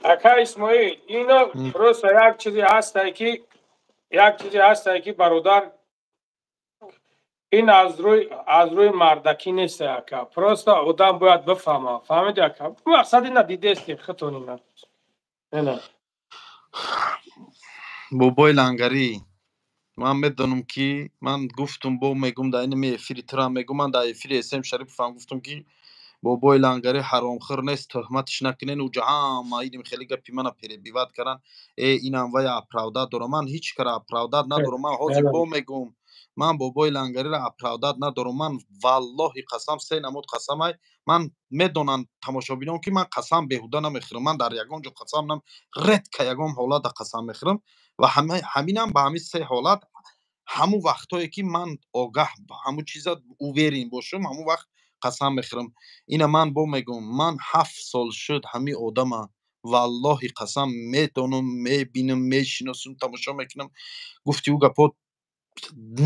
S1: Ака Исмоил, ино просто як чизе ҳастае ки, як чизе ҳастае ки, бародар, ин аз рӯи мардакӣ нест, ака. Просто одам бояд бифаҳма, фаҳмиди, ака? Мақсад ина дидести хитон, ина ина.
S7: Бобои Лангарӣ, ман медонам, ки ман гуфтум, бо мегум, дар инами эфири турам мегум, ман дар эфири Эсем Шариповам гуфтум, ки бобои Лангарӣ ҳаромхӯр нест, тӯҳматиш накунен. Уҷа ҳама иним хеле гапи мана перебивать кардан, э инам вая оправдать дорам. Ман ҳеҷ кара оправдать надорам. Ман ҳозир бо мегум, ман бобои Лангариро оправдать надорам. Ман валлоҳи қасам, се намуд қасамай, ман медонам, тамошобинон, ки ман қасам беҳуда намехӯрам. Ман дар ягон ҷо қасам нам, редко ягон ҳолата қасам мехӯрам ва ҳаминам ба ҳамин се ҳолат: ҳамун вақтҳое ки ман огаҳ, ҳамун чиза уверен бошам, ҳамун вақт қасам мехӯрам. Ина ман бо мегӯм, ман 7 сол шуд ҳамин одама, валлоҳи қасам, медонам, мебинам, мешиносам, тамошо мекунам. Гуфти ӯ гапо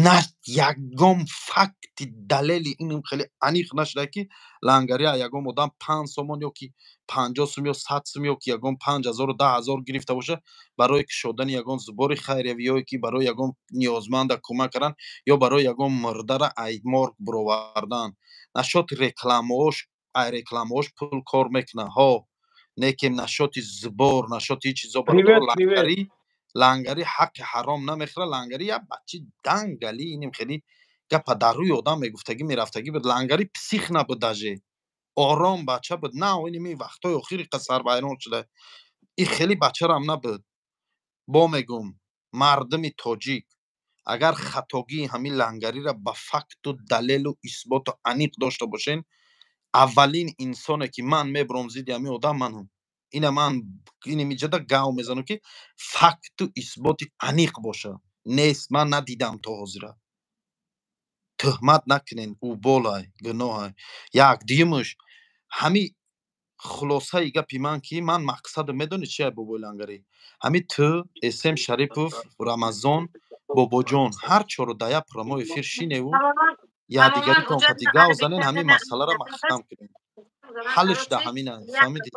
S7: на ягон факти, далели инам хеле аниқ нашуда, ки Лангария ягон одам 5 сомон ё ки 50 сум ё 100 сум ё ки ягон 5000-у 10 000 гирифта боша барои кушодани ягон сбори хайриявӣ ё ки барои ягон ниёзманда кӯмак кардан ё барои ягон мурдара ай морг буровардан. Нашоти рекламаош, ай рекламаош пул кор мекунад, ҳо, некем нашоти сбор, нашоти ҳеҷ чизо. Лангари, Лангари ҳаққи ҳаром намехӯрад. Лангари як бачи дангали, иним хеле гапа дар рӯи одам мегуфтагӣ, мерафтагӣ буд. Лангари псих набуд, даже ором бача буд. На иними вақтҳои охири сарвайрон шуда, и хеле бачарам набуд. Бо мегум, мардуми тоҷик, агар хатогии ҳамин Лангариро ба факту далелу исботу аниқ дошта бошен, аввалин инсоне ки ман мебурам зидди ҳамин одам манам. Ина ман инамиҷада гав мезанам, ки факту исботи аниқ боша. Нест, ман надидам то ҳозира. Тӯҳмат накунен, ӯ болай гуноҳай. Як дуюмуш, ҳами хулосаи гапи ман, ки ман мақсадам медонӣ чия, бобои Лангарӣ? Ҳами ту, Эсем Шарипов, Рамазон бобоҷон, ҳар чору дар як прямой эфир шиневу якдигаритон қати гав занен, ҳамин масъаларо маҳкам кунем. Ҳаллиш да ҳамина, фаҳмидӣ?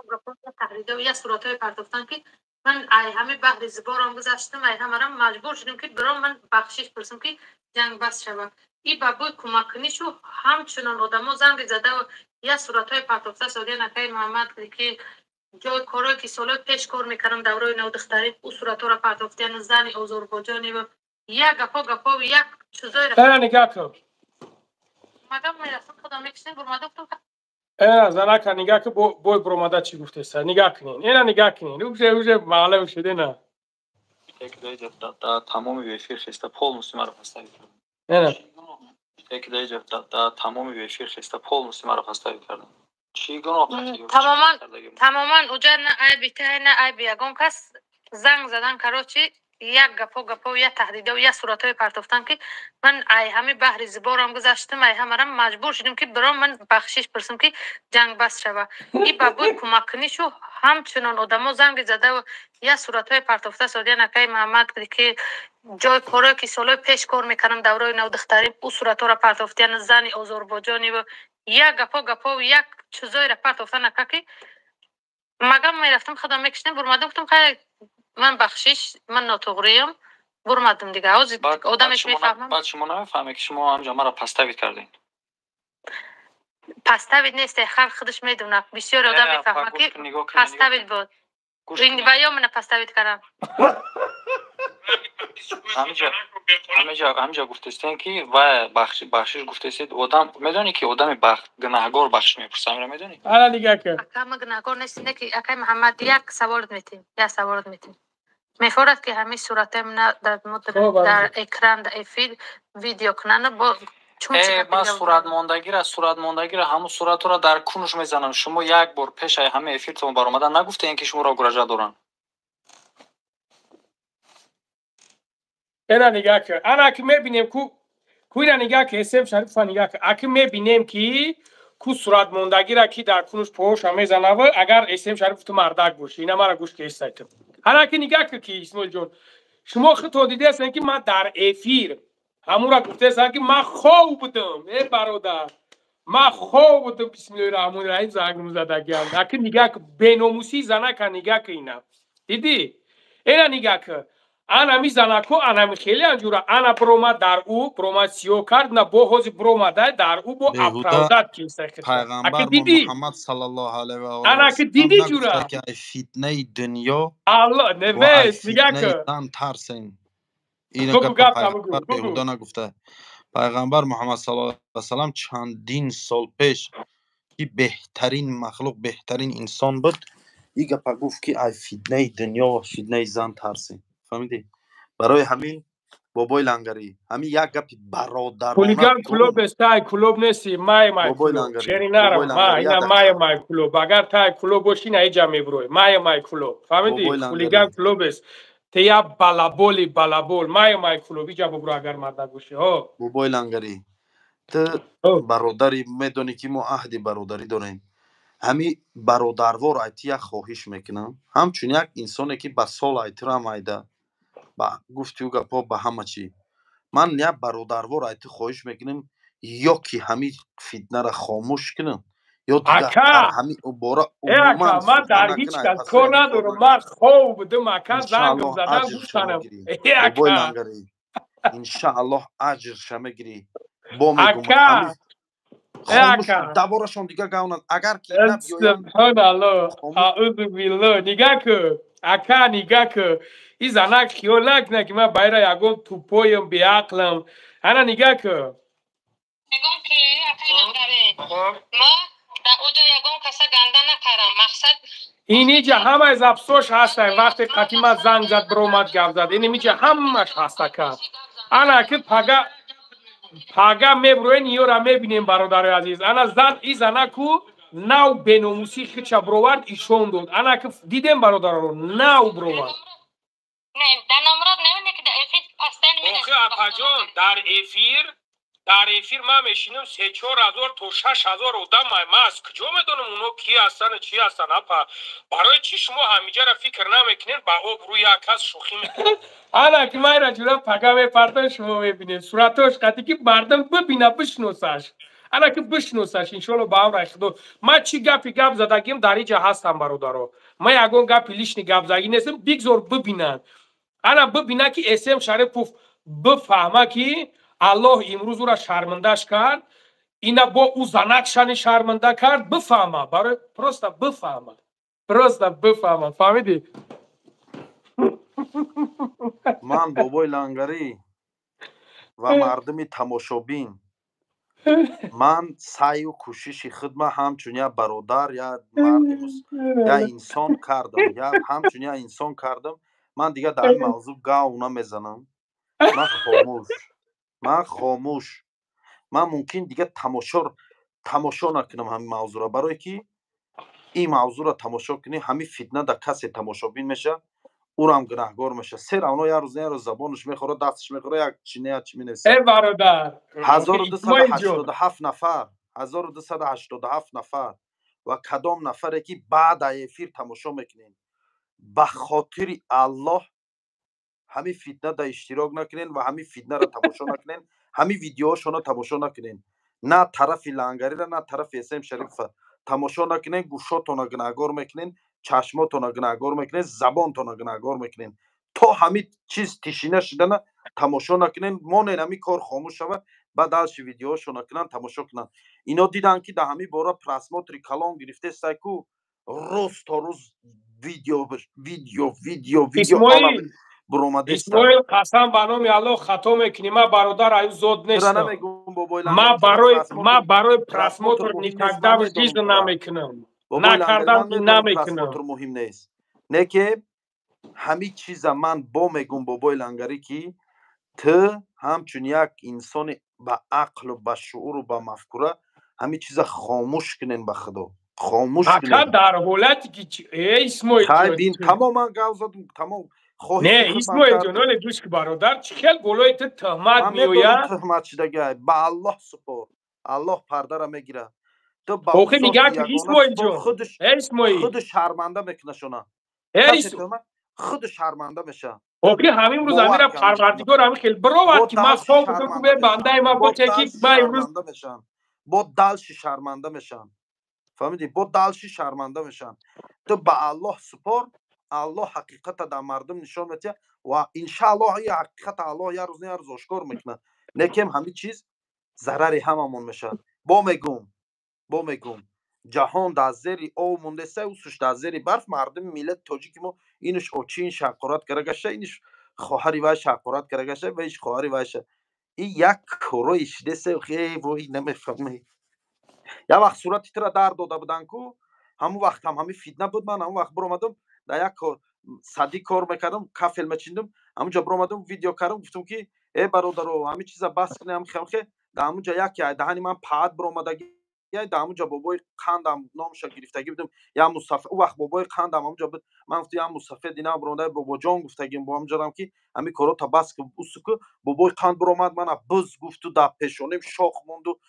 S2: Я суратҳое партофтан, ки ман ай ҳами баҳри сборам гузаштам, ай ҳамарам маҷбур шудем, ки биром ман бахшиш пурсам, ки ҷанг бас шавад. И ба бӯй кӯмаккунишу ҳамчунон одамо занги зада, я суратҳои партофта содия накаи Муҳаммад, ки ҷои корое ки солҳои пеш кор мекардам, даврои навдухтарӣ, ӯ суратҳоро партофтиян, зани озорбоҷони, як гапо гапо, як чизоеро.
S1: Нигаҳ кун.
S2: Магам мерафтам, худам мекишем, бурмада гуфтам.
S1: Эна занака нигаҳ кун, бой буромада чӣ гуфтеса, нигаҳ кунен, ина нигаҳ кунен, уже маълум шуд ина.
S11: Тамоми эфир хеста полностью маро поставить
S1: кард.
S11: Тамоми эфир хеста полностью маро поставить кардам. Чӣ гуноҳ?
S2: Тамоман, тамоман уҷа на айби таҳ, на айби ягон кас. Занг задан, короче, як гапо гапо, я таҳдидо, я суратҳое партофтан, ки ман ай ҳами баҳри сборам гузаштам, ай ҳамарам маҷбур шудем, ки биром ман бахшиш пурсам, ки ҷанг бас шава. И ба бӯй кӯмаккунишу ҳамчунон одамо занги зада, я суратҳое партофта содия накаи Муҳаммад, ки ҷои корое ки солҳои пеш кор мекардам, даврои навдухтарӣ, ӯ суратҳоро партофтиян, зани озорбоҷони, як гапо гапо, як чизоеро партофта нака, ки магам мерафтам, худам мекишидем, бурмада гуфтам, хай, ман бахшиш, ман нотуғриям, бурмадам дига. Ҳозир одамеш мефаҳмам.
S11: Баъд шумо намефаҳмед, ки шумо ҳамҷа маро поставить кардем?
S2: Поставить несте, халқ худаш медонад. Бисёр одам мефаҳмад, ки поставить буд ва ё мана поставить кардам.
S11: Ҳамиҷа гуфтестем, ки ва бахшиш гуфтестед. Одам медонӣ, ки одами гунаҳгор бахшиш мепурсад, амира медонӣ?
S1: Ана нигаҳ кун.
S2: Ака, ма гунаҳгор нестем, не ки, акай Муҳаммад, як саволот метем, як саволот метем. Мефорад, ки ҳамин суратҳои мана дар экран, дар эфир видео кунанд бо
S11: Ман суратмондагира ҳамун суратро дар кунуш мезанам. Шумо як бор пешаи ҳама эфиртон баромада нагуфтаен, ки шуморо гуража доранд.
S1: Ина нигаҳ кун, ана ки мебинем ку ина нигаҳ ки Эсем Шарифа нигаҳ кун, аки мебинем ки ку суратмондагира ки дар кунуш поҳоша мезанава, агар Эсем Шариф ту мардак бошӣ, ина мара гӯш ки эсай ту. Ана ки нигаҳ кун ки Исмоилҷон, шумо худтон дидаестен ки ман дар эфир ҳамура гуфтаестам ки ман хов будам. Э бародар, ман хов будам. Бисмиллоҳи раҳмони раҳим зангм задагиам. Аки нигаҳ кун, беномусии занака нигаҳ кун, ина дидӣ? Ина нигаҳ кун, анами занако анами хеле анҷура ана бромад дар ӯ бромад сиёҳ кард, на бо ҳози бромада дар ӯ бо оправдат
S7: Пайғамбар Муҳаммад саллаллоҳу алайҳи ва
S1: олиҳи ана ки дидӣ ҷура
S7: ки ай фитнаи дунё
S1: Аллоҳ невес нигаҳ кун,
S7: зан тарсен. Ина гап пайғамбар беҳуда нагуфта. Пайғамбар Муҳаммад саллаллоҳу алайҳи васаллам чандин сол пеш ки беҳтарин махлуқ, беҳтарин инсон буд, ин гапа гуфт ки ай фитнаи дунё ва фитнаи зан тарсен. Фаҳмидӣ? Барои ҳамин бобои Лангарӣ, ҳамин як гапи бародарона.
S1: Хулиган клуб аст, тай клуб нести, май май клуб. Чери нарам, ма ина май май клуб. Агар тай клуб бошӣ, на иҷа мебурой. Май май клуб. Фаҳмидӣ? Хулиган клуб аст. Те я балаболи балабол. Май май клуб иҷа бубуро агар мардак бошӣ. Ҳо.
S7: Бобои Лангарӣ, ту бародарӣ, медонӣ ки мо аҳди бародарӣ дорем. Ҳамин бародарвор айти як хоҳиш мекунам, ҳамчун як инсоне ки ба сол айтирам айда, ба гуфти ӯ гапҳо ба ҳама чӣ. Ман як бародарвор айти хоҳиш мекунам, ё ки ҳамин фитнара хомӯш кунам, ё дигар ҳамин бора
S1: умуман. Ман дар ҳеҷ кас кор надорам, ман хов будам ака, зангм задан гуфтанам.
S7: Бобои Лангарӣ, иншааллоҳ аҷрша мегирӣ. Бо мегум даворашон дигар гавнанд, агар ки
S1: субҳоналлоҳ, аузу биллоҳ. Нигаҳ кун ака, нигаҳ кун, ин занак хиёл накунад ки ман байра ягон тупоям, беақлам. Ана нигаҳ кун,
S3: мегӯм ки акаи Лангарӣ, ма дар оҷо ягон каса ганда накардам. Мақсад
S1: иниҷа ҳамаи запсош ҳаста. Вақте қатӣ ман занг зад, биромад гап зад, инимиҷа ҳамаш ҳаст ака. Ана ки пага пага мебуроен, ёра мебинем, бародарои азиз. Ана зан, и занаку нав беномусӣ хича бировард, ишон дод. Ана ки дидем, бародароро, нав бировард. Охи апаҷон, дар эфир ман мешинам, 3-4 ҳазор то 6 ҳазор одам. Ман аз куҷо медонам оно ки ҳастану чӣ ҳастанд, апа? Барои чӣ шумо ҳамиҷара фикр намекунед? Ба обрӯи як кас шӯхӣ мекунед. Ана ки майра ҷура пага мепартон, шумо мебинед суратош қатӣ, ки мардум бибина, бишносаш. Ана ки бишносаш, иншоалло, ба амраи Худо. Ман чӣ гапи гап задагим дар иҷа ҳастам, бародаро. Ман ягон гапи лишний гап задагӣ нестам. Бигзор бибинанд, ана бибина ки Эсем Шарипов бифаҳма ки Аллоҳ имрӯз ӯра шармандаш кард, ина бо ӯ занакшани шарманда кард. Бифаҳма, барои просто бифаҳма, просто бифаҳма, фаҳмидӣ?
S7: Ман бобои Лангарӣ ва мардуми тамошобин, ман саъю кӯшиши худма ҳамчун як бародар, як марди, як инсон кардам, ҳамчун як инсон кардам. Ман дигар дар ин мавзӯъ гав намезанам. Ман хомӯш, ман хомӯш. Ман мумкин дигар тамошо накунам ҳамин мавзӯъро, барое ки ин мавзӯъро тамошо кунӣ, ҳамин фитна дар касе тамошобин меша, ӯрам гунаҳгор меша. Сера оно як рӯз, як рӯз забонаш мехӯрад, дасташ мехӯрад, як чи не, як чи менависад.
S1: Э бародар,
S7: 1287 нафар, 1287 нафар ва кадом нафаре ки баъд аз эфир тамошо мекунем, ба хотири Аллоҳ ҳамин фитна да иштирок накунен ва ҳамин фитнаро тамошо накунен, ҳамин видеоҳошонро тамошо накунен, на тарафи Лангарира, на тарафи Эсем Шарифа тамошо накунен. Гӯшотонро гунаҳгор мекунен, чашмотонро гунаҳгор мекунен, забонтонро гунаҳгор мекунен. То ҳамин чиз тишина шудана тамошо накунен, монен ҳамин кор хомӯш шавад, баъд дальше видеоҳошонро кунанд, тамошо кунанд. Ино диданд ки дар ҳамин бора просмотри калон гирифтестай ку, рӯз то рӯз видео, видео, видео, видео буромадеста.
S1: Исмоил, қасам ба номи Аллоҳ, хато мекунӣ. Ман бародар аю зод нестам. Ман барои просмотр никогда в жизни намекунам, накардам, намекунам.
S7: Муҳим нест, не ки ҳамин чиза ман бо мегум, бобои Лангарӣ, ки Ту ҳамчун як инсони ба ақлу ба шууру ба мафкура ҳамин чиза хомӯш кунен, ба худо, хомӯш
S1: кунен. Дар ҳолате ки Исмоил
S7: бин, тамом, ман гап задам, тамом.
S1: Не, Исмоилҷон, оле гӯш ки, бародар, чӣ хел болои ту туҳмат меояд?
S7: Туҳмат шидагай, ба Аллоҳ супор, Аллоҳ пардара мегирад.
S1: Ту ба охи нигоҳ ки, Исмоилҷон, Исмоил
S7: худу шарманда мекунашона, худу шарманда меша.
S1: Охи ҳамин рӯз амира Парвардигор ҳамин хел бировард, ки ман хоб будам, ку бандаи ман боте, ки ман имрӯз
S7: бо далши шарманда мешаванд, фаҳмидӣ? Бо далши шарманда мешаванд. Ту ба Аллоҳ супор, Аллоҳ ҳақиқата дар мардум нишон метиҳад ва иншааллоҳ ин ҳақиқата Аллоҳ як рӯз не як рӯз ошкор мекунад. Лекин ҳамин чиз зарари ҳамамон мешавад. Бо мегум, ҷаҳон дар зери ов мондаста, усуш дар зери барф. Мардуми миллати тоҷики мо инаш очи ин шақорат кара гашта, инаш хоҳари вай шақорат кара гашта ва иш хоҳари вайша. Ин як корои шидеса, вой, намефаҳмӣ. Як вақт сурати тура дар дода буданд ку, ҳамун вақт ҳам ҳамин фитна буд. Ман ҳамун вақт биромадам, дар як кор садӣ кор мекардам, кафел мечиндам, ҳамунҷо биромадам, видео кардам, гуфтам ки э бародаро, ҳамин чиза бас кунем. Ҳамхе дар ҳамунҷа яке даҳани ман паат биромадаги, дар ҳамунҷа бобои қандам номша гирифтагӣ будам, як мусаф, ӯ вақт бобои қандам ҳамунҷа буд. Ман гуфтам, як мусафед ина биромада, бобоҷон гуфтагим бо ҳамунҷарам ки ҳамин корота бас ку, усуку. Бобои қанд биромад, мана буз гуфту, дар пешоним шох монду,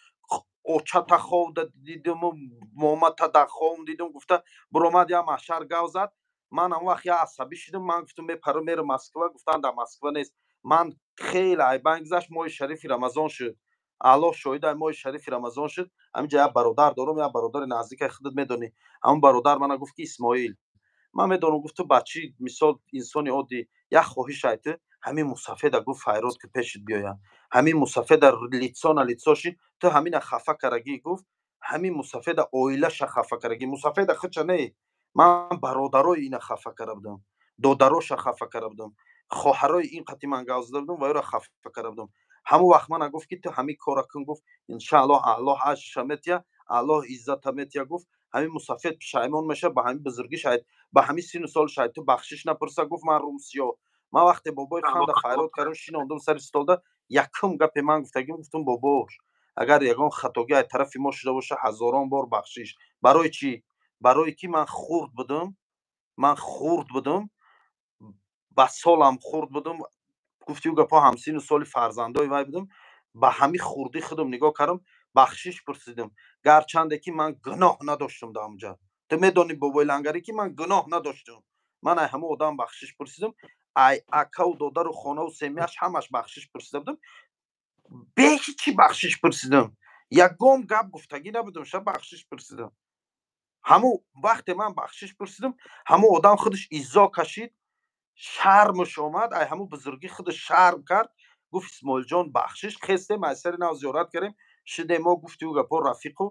S7: очата хов дидиму момата дар ховм дидум гуфта биромад, як маҳшар гав зад. Ман ҳамон вақт як асабӣ шудам, ман гуфтам, мепарам, мерам Москва. Гуфтан, дар Москва нест. Ман хеле айбан гузашт, моҳи шарифи Рамазон шуд, Аллоҳ шоҳид, моҳи шарифи Рамазон шуд. Ҳаминҷа як бародар дорам, як бародари наздика, худат медонӣ. Ҳамон бародар мана гуфт ки Исмоил, ман медонам, гуфт, ту бачи мисол инсони оддӣ, як хоҳиш ай ту, ҳамин мусафеда, гуфт, файрод ки пешит биёяд, ҳамин мусафеда лицо на лицо шид, ту ҳамина хафа карагӣ, гуфт, ҳамин мусафеда оилаша хафа карагӣ, мусафеда худша не, ман бародарои ина хафа кара будам, додароша хафа кара будам, хоҳарои ин қати ман гав зада будам ва ёро хафа кара будам. Ҳамон вақт мана гуфт ки ту ҳамин кора кун, гуфт, иншааллоҳ Аллоҳ ажрша метия, Аллоҳ иззата метия. Гуфт, ҳамин мусафед пушаймон меша, ба ҳамин бузургӣ шаҳид, ба ҳамин сину сол шаҳид, ту бахшиш напурса. Гуфт, ман рум сиёҳ. Ман вақте бобои ханда файрод кардам, шинондум сари столда, якум гапе ман гуфтагим, гуфтум, бобош, агар ягон хатогӣ аз тарафи мо шуда боша, ҳазорон бор бахшиш. Барои чӣ? Барое ки ман хурд будум, ман хурд будум, ба солам хурд будум, гуфти ӯ гапҳо, ҳамсину соли фарзандои вай будум. Ба ҳамин хурдӣ худам нигоҳ кардам, бахшиш пурсидам, гарчанде ки ман гуноҳ надоштам дар ҳамҷа. Ту медонӣ, бобои лангарӣ, ки ман гуноҳ надоштам. Ман ай ҳамон одам бахшиш пурсидам, ай акаву додару хонаву семьяш ҳамаш бахшиш пурсида будам, бе ҳичи бахшиш пурсидам, ягон гап гуфтагӣ набудам, ша бахшиш пурсидам. Ҳамун вақте ман бахшиш пурсидам, ҳамун одам худаш иззо кашид, шармаш омад, ай ҳамун бузургӣ худаш шарм кард, гуфт, Исмоилҷон, бахшиш. Хестем, ай сари нав зиёрат кардем, шидем, мо гуфти ӯ гапҳо, рафиқу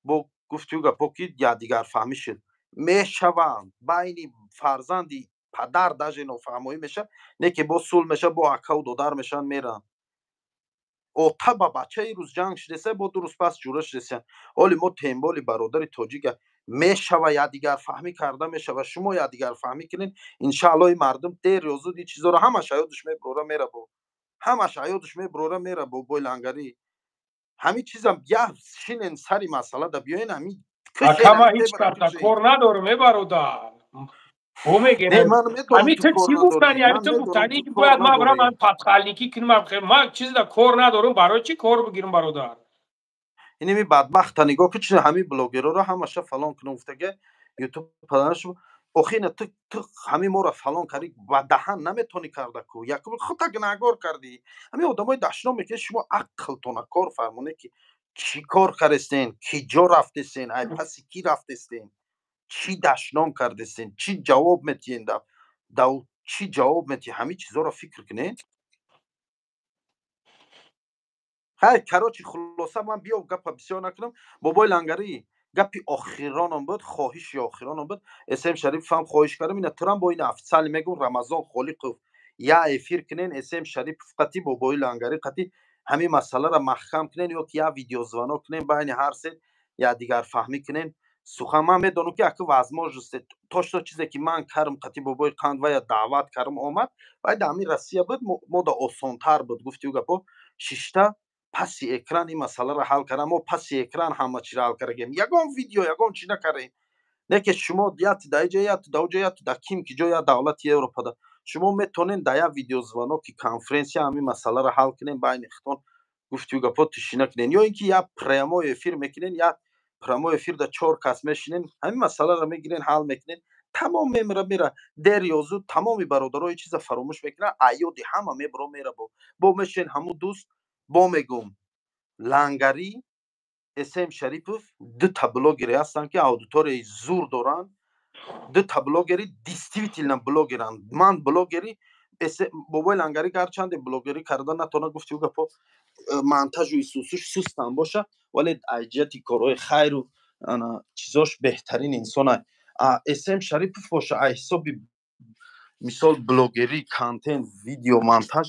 S7: бо гуфти ӯ гапҳо, ки якдигарфаҳмӣ шуд. Мешаванд байни фарзанди падар даже нофаҳмоӣ меша, не ки бо сулҳ меша, бо акаву додар мешаванд, меранд. Ота ба бача рӯз ҷанг шудеса, бо 2 рӯз пас ҷура шудеса. Ҳоли мо темболи бародари тоҷика мешава, якдигарфаҳмӣ карда мешава. Шумо якдигарфаҳмӣ кунед, иншааллоҳ ин мардум дер ё зуд ин чизоро ҳамаш ҳаёташ мебурора мера, бо ҳамаш ҳаёташ мебурора мера. Бобои лангарӣ, ҳамин чизам як шинен, сари масъала да биёен, ҳамин.
S1: Акама ҳеҷ карта кор надорам, е бародар. Ӯ мегӯяд, ту чӣ гуфтани? Ҳами ту гуфтани ки бояд ман бирам, ман падхалникӣ кунам. Ман чизда кор надорам, барои чӣ кор бигирам, бародар?
S7: Иними бадбахта нигоҳ ку, чи ҳамин блогерора ҳамаша фалон кунам гуфтага, ютуб падараш. Охи ина ту ҳамин моро фалон кардӣ, ба даҳан наметонӣ карда ку, якум худта гунаҳгор кардӣ. Ҳамин одамои дашном мекунед, шумо ақлтона кор фармонед, ки чӣ кор кардестен, ки ҷо рафтестен, ай паси кӣ рафтестен, чӣ дашном кардестен, чӣ ҷавоб метиҳен, да чӣ ҷавоб метиҳ, ҳамин чизоро фикр кунед. Хай, короче, хулоса, ман биё гапа бисёр накунам. Бобои лангарӣ, гапи охиронам буд, хоҳиши охиронам буд. См Шарипов ҳам хоҳиш кардам, ина турам бо ина официально мегӯм, Рамазон Холиқов, я эфир кунен, См Шарипов қатӣ, бобои лангарӣ қатӣ ҳамин масъаларо маҳкам кунен, ё ки я видеозвонок кунен, байни ҳар се якдигарфаҳмӣ кунен. Сухан ман медонам ки ака возможность точно чизе ки ман карм қати бобои қанд вая даъват карм омад, вай дар ҳамин Россия буд, мо да осонтар буд, гуфти ӯ гапо шишта паси экран ин масъаларо ҳал кардам. Мо паси экран ҳама чиро ҳал кардагем, ягон видео, ягон чи накардем. Не ки шумо яти дар иҷа, яти дар оҷа, яти дар ким ки ҷо, я давлати Европада шумо метонен дар як видеозвонок ки конференсия ҳамин масъаларо ҳал кунем байни хитон, гуфти ӯ гапо тишина кунен, ё ин ки як прямой эфир мекунен, як прямой эфир да чор кас мешинен, ҳамин масъаларо мегирен, ҳал мекунен, тамом мемира мера. Дер ё зуд тамоми бародаро ин чиза фаромӯш мекунанд, аёди ҳама мебро мера, бо мешин ҳамун дӯст. Бо мегум, Лангарӣ, Эсем Шарипов дута блогере ҳастанд ки аудиторияи зур доранд, дута блогери действительно блогеранд. Ман блогери бобои Лангарӣ гарчанде блогерӣ карда натона, гуфти ӯ гапо монтажу исусуш сустам боша, вале аз ҷиҳати корҳои хайру ана чизош беҳтарин инсона. Эсем Шарипов боша, аз ҳисоби мисол блогерӣ, контент, видео, монтаж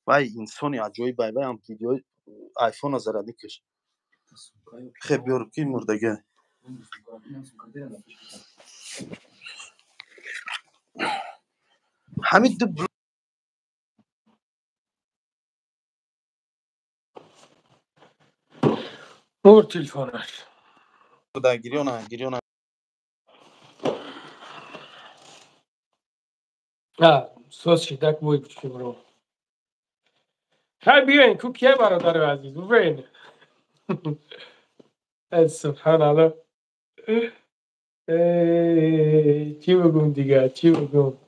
S7: вай инсони аҷоиб. Ай вай ҳам видеои айфона зарад никаш хеб биёр ки мурдага. Ҳамин ду
S1: Мурд телефонаш.
S7: Да, гирёна, гирёна.
S1: А, соз шидак бой кучи бро. Хай биёин, ку кия бародари азиз, бубин. Субҳаналлоҳ. Чӣ бигум дига, чӣ бигум?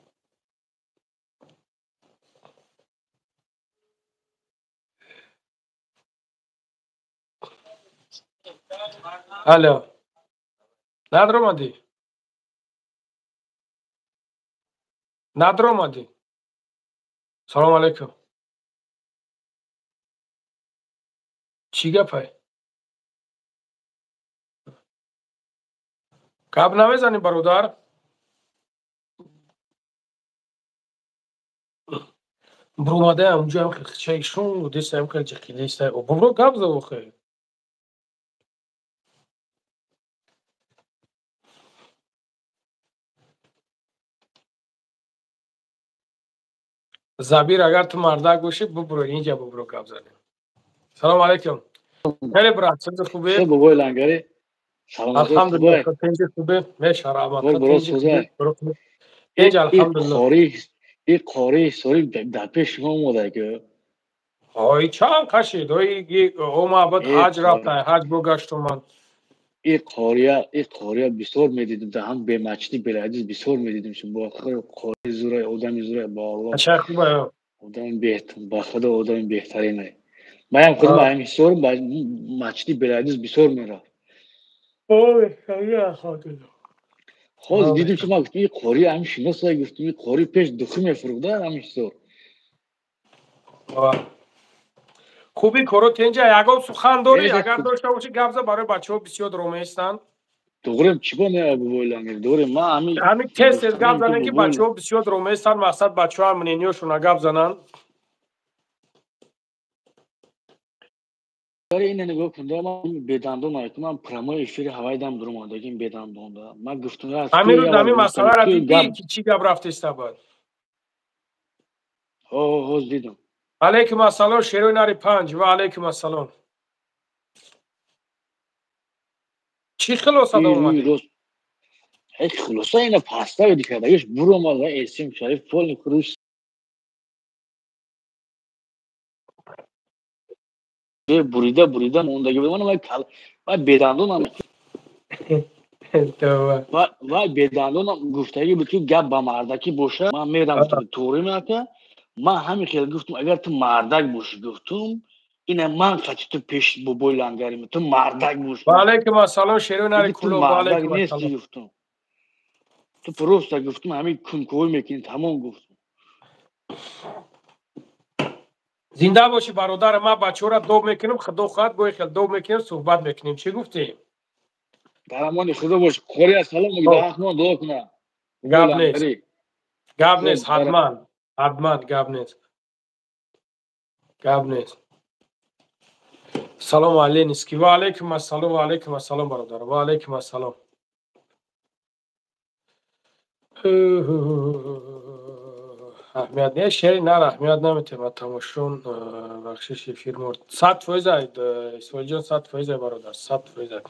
S1: Алло. Надромадӣ? Надромадӣ? Салом алейкум. Чӣ гапай? Гап намезанӣ, бародар? Буромадаям унҷоям хеле шун дестаям, хеле ҷиқидестай. Бубро, гап за охе. Забир, агар ту мардак бошӣ, бубро инҷа, бубро, гап занем. Салом алейкум. Хеле брат, чизи хубе?
S12: Бобои Лангари.
S1: Алҳамдулиллоҳ, тинҷи хубе? Меша, раҳмат. Тинҷ, алҳамдулиллоҳ.
S12: И қори сори дар пеш шумо омода ки.
S1: Ой, чанд қашид? Ой, ома бад ҳаҷ рафта, ҳаҷ бо гаштуман.
S12: И қория бисёр медидим, дар ҳам бемачди беладис бисёр медидим шумо бо қори зурай, одами зурай, ба Аллоҳ.
S1: Ача хубе.
S12: Одами беҳт, ба Худо, одами беҳтарине. Маям худам ҳамин ҳисор мачди беладис бисёр мерафт.
S1: Ой, алҳамдулиллоҳ.
S12: Ҳозир дидим шумо, гуфтим, и қори ҳамин шиносай, гуфтим, и қори пеш духӣ мефурӯхта ҳамин ҳисор.
S1: Хуби коро тенҷа, ягон сухан дорӣ? Агар дошта бошӣ, гап за, барои бачаҳо бисёр ромеистанд.
S12: Дуғрем, чӣ бо не, бобои Лангар, дуғрем, ман ҳамин
S1: ҳамин тез тез гап занем ки бачаҳо бисёр ромеистанд, мақсад бачаҳо ҳам мнениёшона гап зананд.
S12: Ина нигоҳ кун, ман бедандон айкун, ман прямой эфири ҳавайдам дуромадагим бедандонда. Ман гуфтум
S1: ҳамин рӯз ҳамин масъаларо дидӣ ки чӣ гап рафтеста бад?
S12: Ҳо, ҳоз дидам.
S1: Алейкум ассалом, шерои нари панҷ, ва алейкум ассалом. Чӣ хулоса омадӣ?
S12: Хулоса ина пастави дикардагиш буромад ва Эсим Шариф полни хуруш бурида бурида мондаги буд. Вай бедандонам, вай бедандонам гуфтагӣ буд ки гап ба мардакӣ боша, ман мерам, туғри меака. Ман ҳамин хел гуфтум, агар ту мардак бошӣ, гуфтум, ина ман қати ту пеш бобои Лангари, ту мардак бошӣ.
S1: Ва алейкум ассалом, шерои нари кулоб, ва алейкум
S12: нести, гуфтум, ту просто, гуфтум, ҳамин кунковӣ мекунӣ, тамом, гуфтум.
S1: Зинда бошӣ, бародар. Ман бачаҳоро доб мекунам, худо хоҳад, гоҳи хел доб мекунем, суҳбат мекунем. Чӣ гуфтӣ?
S12: Дар амони худо бош, қори ассалом, даҳмон дуо куна.
S1: Гап нест, гап нест, ҳатман, ҳатман, гап нест, гап нест. Салому алейниски, ва алейкум ассалом, ва алейкум ассалом, бародар, ва алейкум ассалом. Аҳамият не, шери нар аҳамият наметем. Тамошон бахшиши эфир мурд. 100%, Исмоилҷон, 100%, бародар, 100%.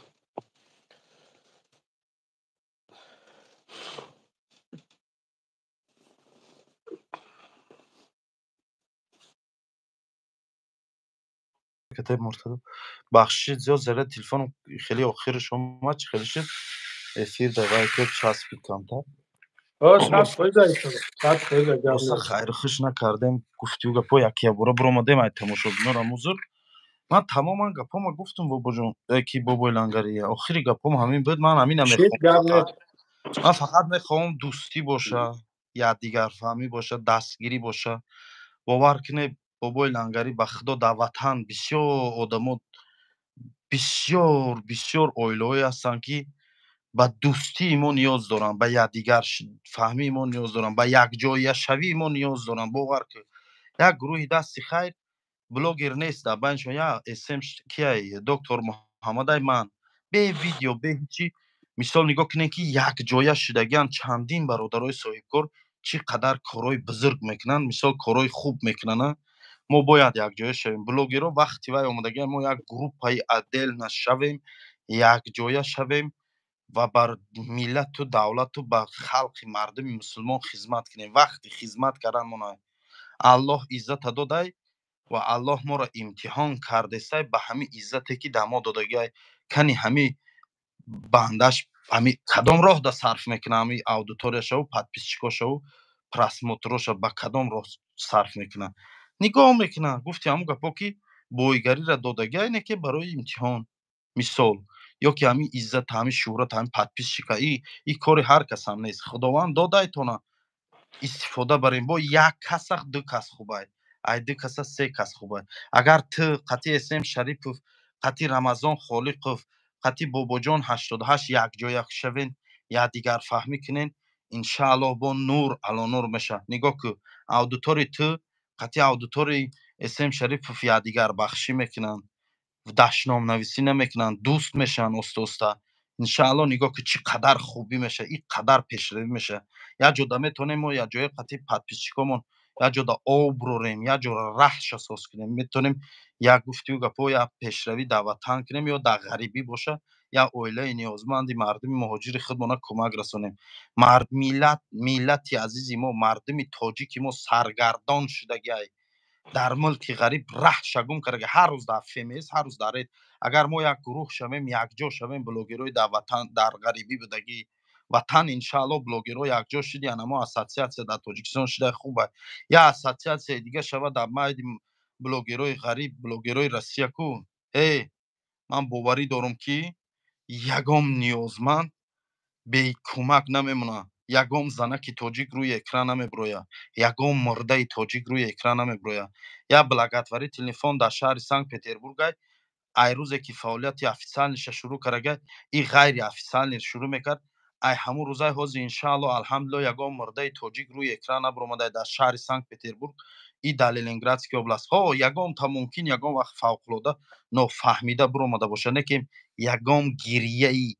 S7: Катаб Муртадо. Бахшиши зиёд, зара телефон хеле охираш омад, чӣ хеле шуд? Эфир давай ки часпид камтар.
S1: 100%, 100% гап
S7: Роста
S1: нест.
S7: Хайру хуш накардем, гуфтию гапо якябора биромадем, ай тамошобинорам узр. Ман тамоман гапома гуфтум, бобоҷон, ки бобои Лангария. Охири гапом ҳамин буд, ман ҳамина
S1: Чиз
S7: мехоҳам
S1: гап
S7: фақат.
S1: нест.
S7: Ман фақат мехоҳам дӯстӣ боша, якдигарфаҳмӣ боша, дастгирӣ боша. Бовар кунед, бобои Лангарӣ, ба Худо, дар ватан бисёр одамо, бисёр бисёр оилаҳое ҳастанд, ки ба дӯстии мо ниёз доранд, ба якдигарфаҳмии мо ниёз доранд, ба якҷояшавии мо ниёз доранд. Бовар кунед, як гурӯҳи дасти хайр блогер нест дар байншон, я см кияй, доктор Муҳаммадай, ман бе видео, бе ҳичи. Мисол, нигоҳ кунед, ки якҷоя шудагиан чандин бародарои соҳибкор чӣ қадар корҳои бузург мекунанд, мисол, корҳои хуб мекунанд. Мо бояд якҷоя шавем, блогерро. Вақти вай омадагиан, мо як группаи отдельно шавем, якҷоя шавем ва бар миллату давлату ба халқи мардуми мусулмон хизмат кунем. Вақти хизмат кардан мона Аллоҳ иззата додай ва Аллоҳ моро имтиҳон кардесай ба ҳамин иззате, ки дар мо додагиай. Кани ҳами бандаш ҳами кадом роҳ да сарф мекуна, ҳами аудиторияшаву подписчикошаву просмотроша ба кадом роҳ сарф мекуна, нигоҳ мекуна. Гуфти ҳамун гапо, ки боигариро додагиай, не ки барои имтиҳон, мисол, ё ки ҳамин иззат, ҳамин шӯҳрат, ҳамин подписчика, и кори ҳар касам нест. Худованд додайтона, истифода барем. Бо як касах ду кас хубай, ай ду каса се кас хубай. Агар ту қатъи См Шарипов, қатъи Рамазон Холиқов, қатъи Бобоҷон 88 якҷоя шавен, якдигарфаҳмӣ кунен, иншааллоҳ, бо нур ало нур меша. Нигоҳ ку, аудитори ту қатъи аудитори См Шарипов якдигарбахшӣ мекунанд, дашномнависӣ намекунанд, дӯст мешаванд оста оста, иншааллоҳ. Нигоҳ ки чӣ қадар хубӣ меша, ин қадар пешравӣ меша. Як ҷода метавонем мо якҷоя қатъи подписчикомон як ҷода об брорем, як ҷо раҳша соз кунем, метавонем як гуфтию гапо, як пешравӣ дар ватан кунем ё дар ғарибӣ боша, як оилаи ниёзманди мардуми муҳоҷири худмона кӯмак расонем. Миллат, миллати азизи мо, мардуми тоҷики мо саргардон шудагиай дар мулки ғариб, раҳша гум кардаги, ҳар рӯз дар ФМС, ҳар рӯз дар ред. Агар мо як гурӯҳ шавем, якҷо шавем, блогерҳои дар ватан, дар ғарибӣ будагӣ ватан, иншааллоҳ, блогерҳо якҷо шуди, анамо ассотсиатсия дар Тоҷикистон шуда хуба, я ассотсиатсияи дига шава дар майди блогерҳои ғариб, блогерҳои Россия ку. Э, ман боварӣ дорам, ки ягон ниёзманд бекӯмак намемонад, ягон занаки тоҷик рӯи экран намебирояд, ягон мурдаи тоҷик рӯи экран намебирояд. Як благотворительный фонд дар шаҳри Санкт Петербургай, ай рӯзе ки фаъолияти официальныйша шурӯъ кардагай, и ғайриофициальный шурӯъ мекард, ай ҳамун рӯзаи ҳозир, иншааллоҳ, алҳамдулиллоҳ, ягон мурдаи тоҷик рӯи экран набаромадай дар шаҳри Санкт Петербург и дар Ленинградский область. Ҳо, ягонта мумкин ягон вақт фавқулода нофаҳмида биромада бошад, не ки ягон гирияи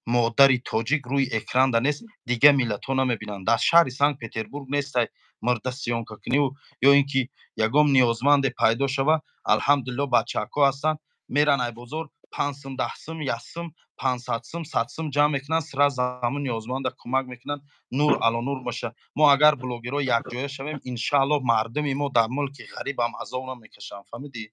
S7: модари тоҷик рӯи экранда нест, дигар миллатҳо намебинанд. Дар шаҳри Санкт Петербург нестай мурда съёмка куниву ё ин ки ягон ниёзманде пайдо шава. Алҳамдулиллоҳ, бачаҳако ҳастанд, меран ай бозор, 5 сум, 10 сум, 1 сум, 500 сум, 100 сум ҷамъ мекунанд, сразу ҳамун ниёзманда кӯмак мекунанд, нур ало нур боша. Мо агар блогерҳо якҷоя шавем, иншааллоҳ, мардуми мо дар мулки ғарибам азоб намекашанд, фаҳмидӣ?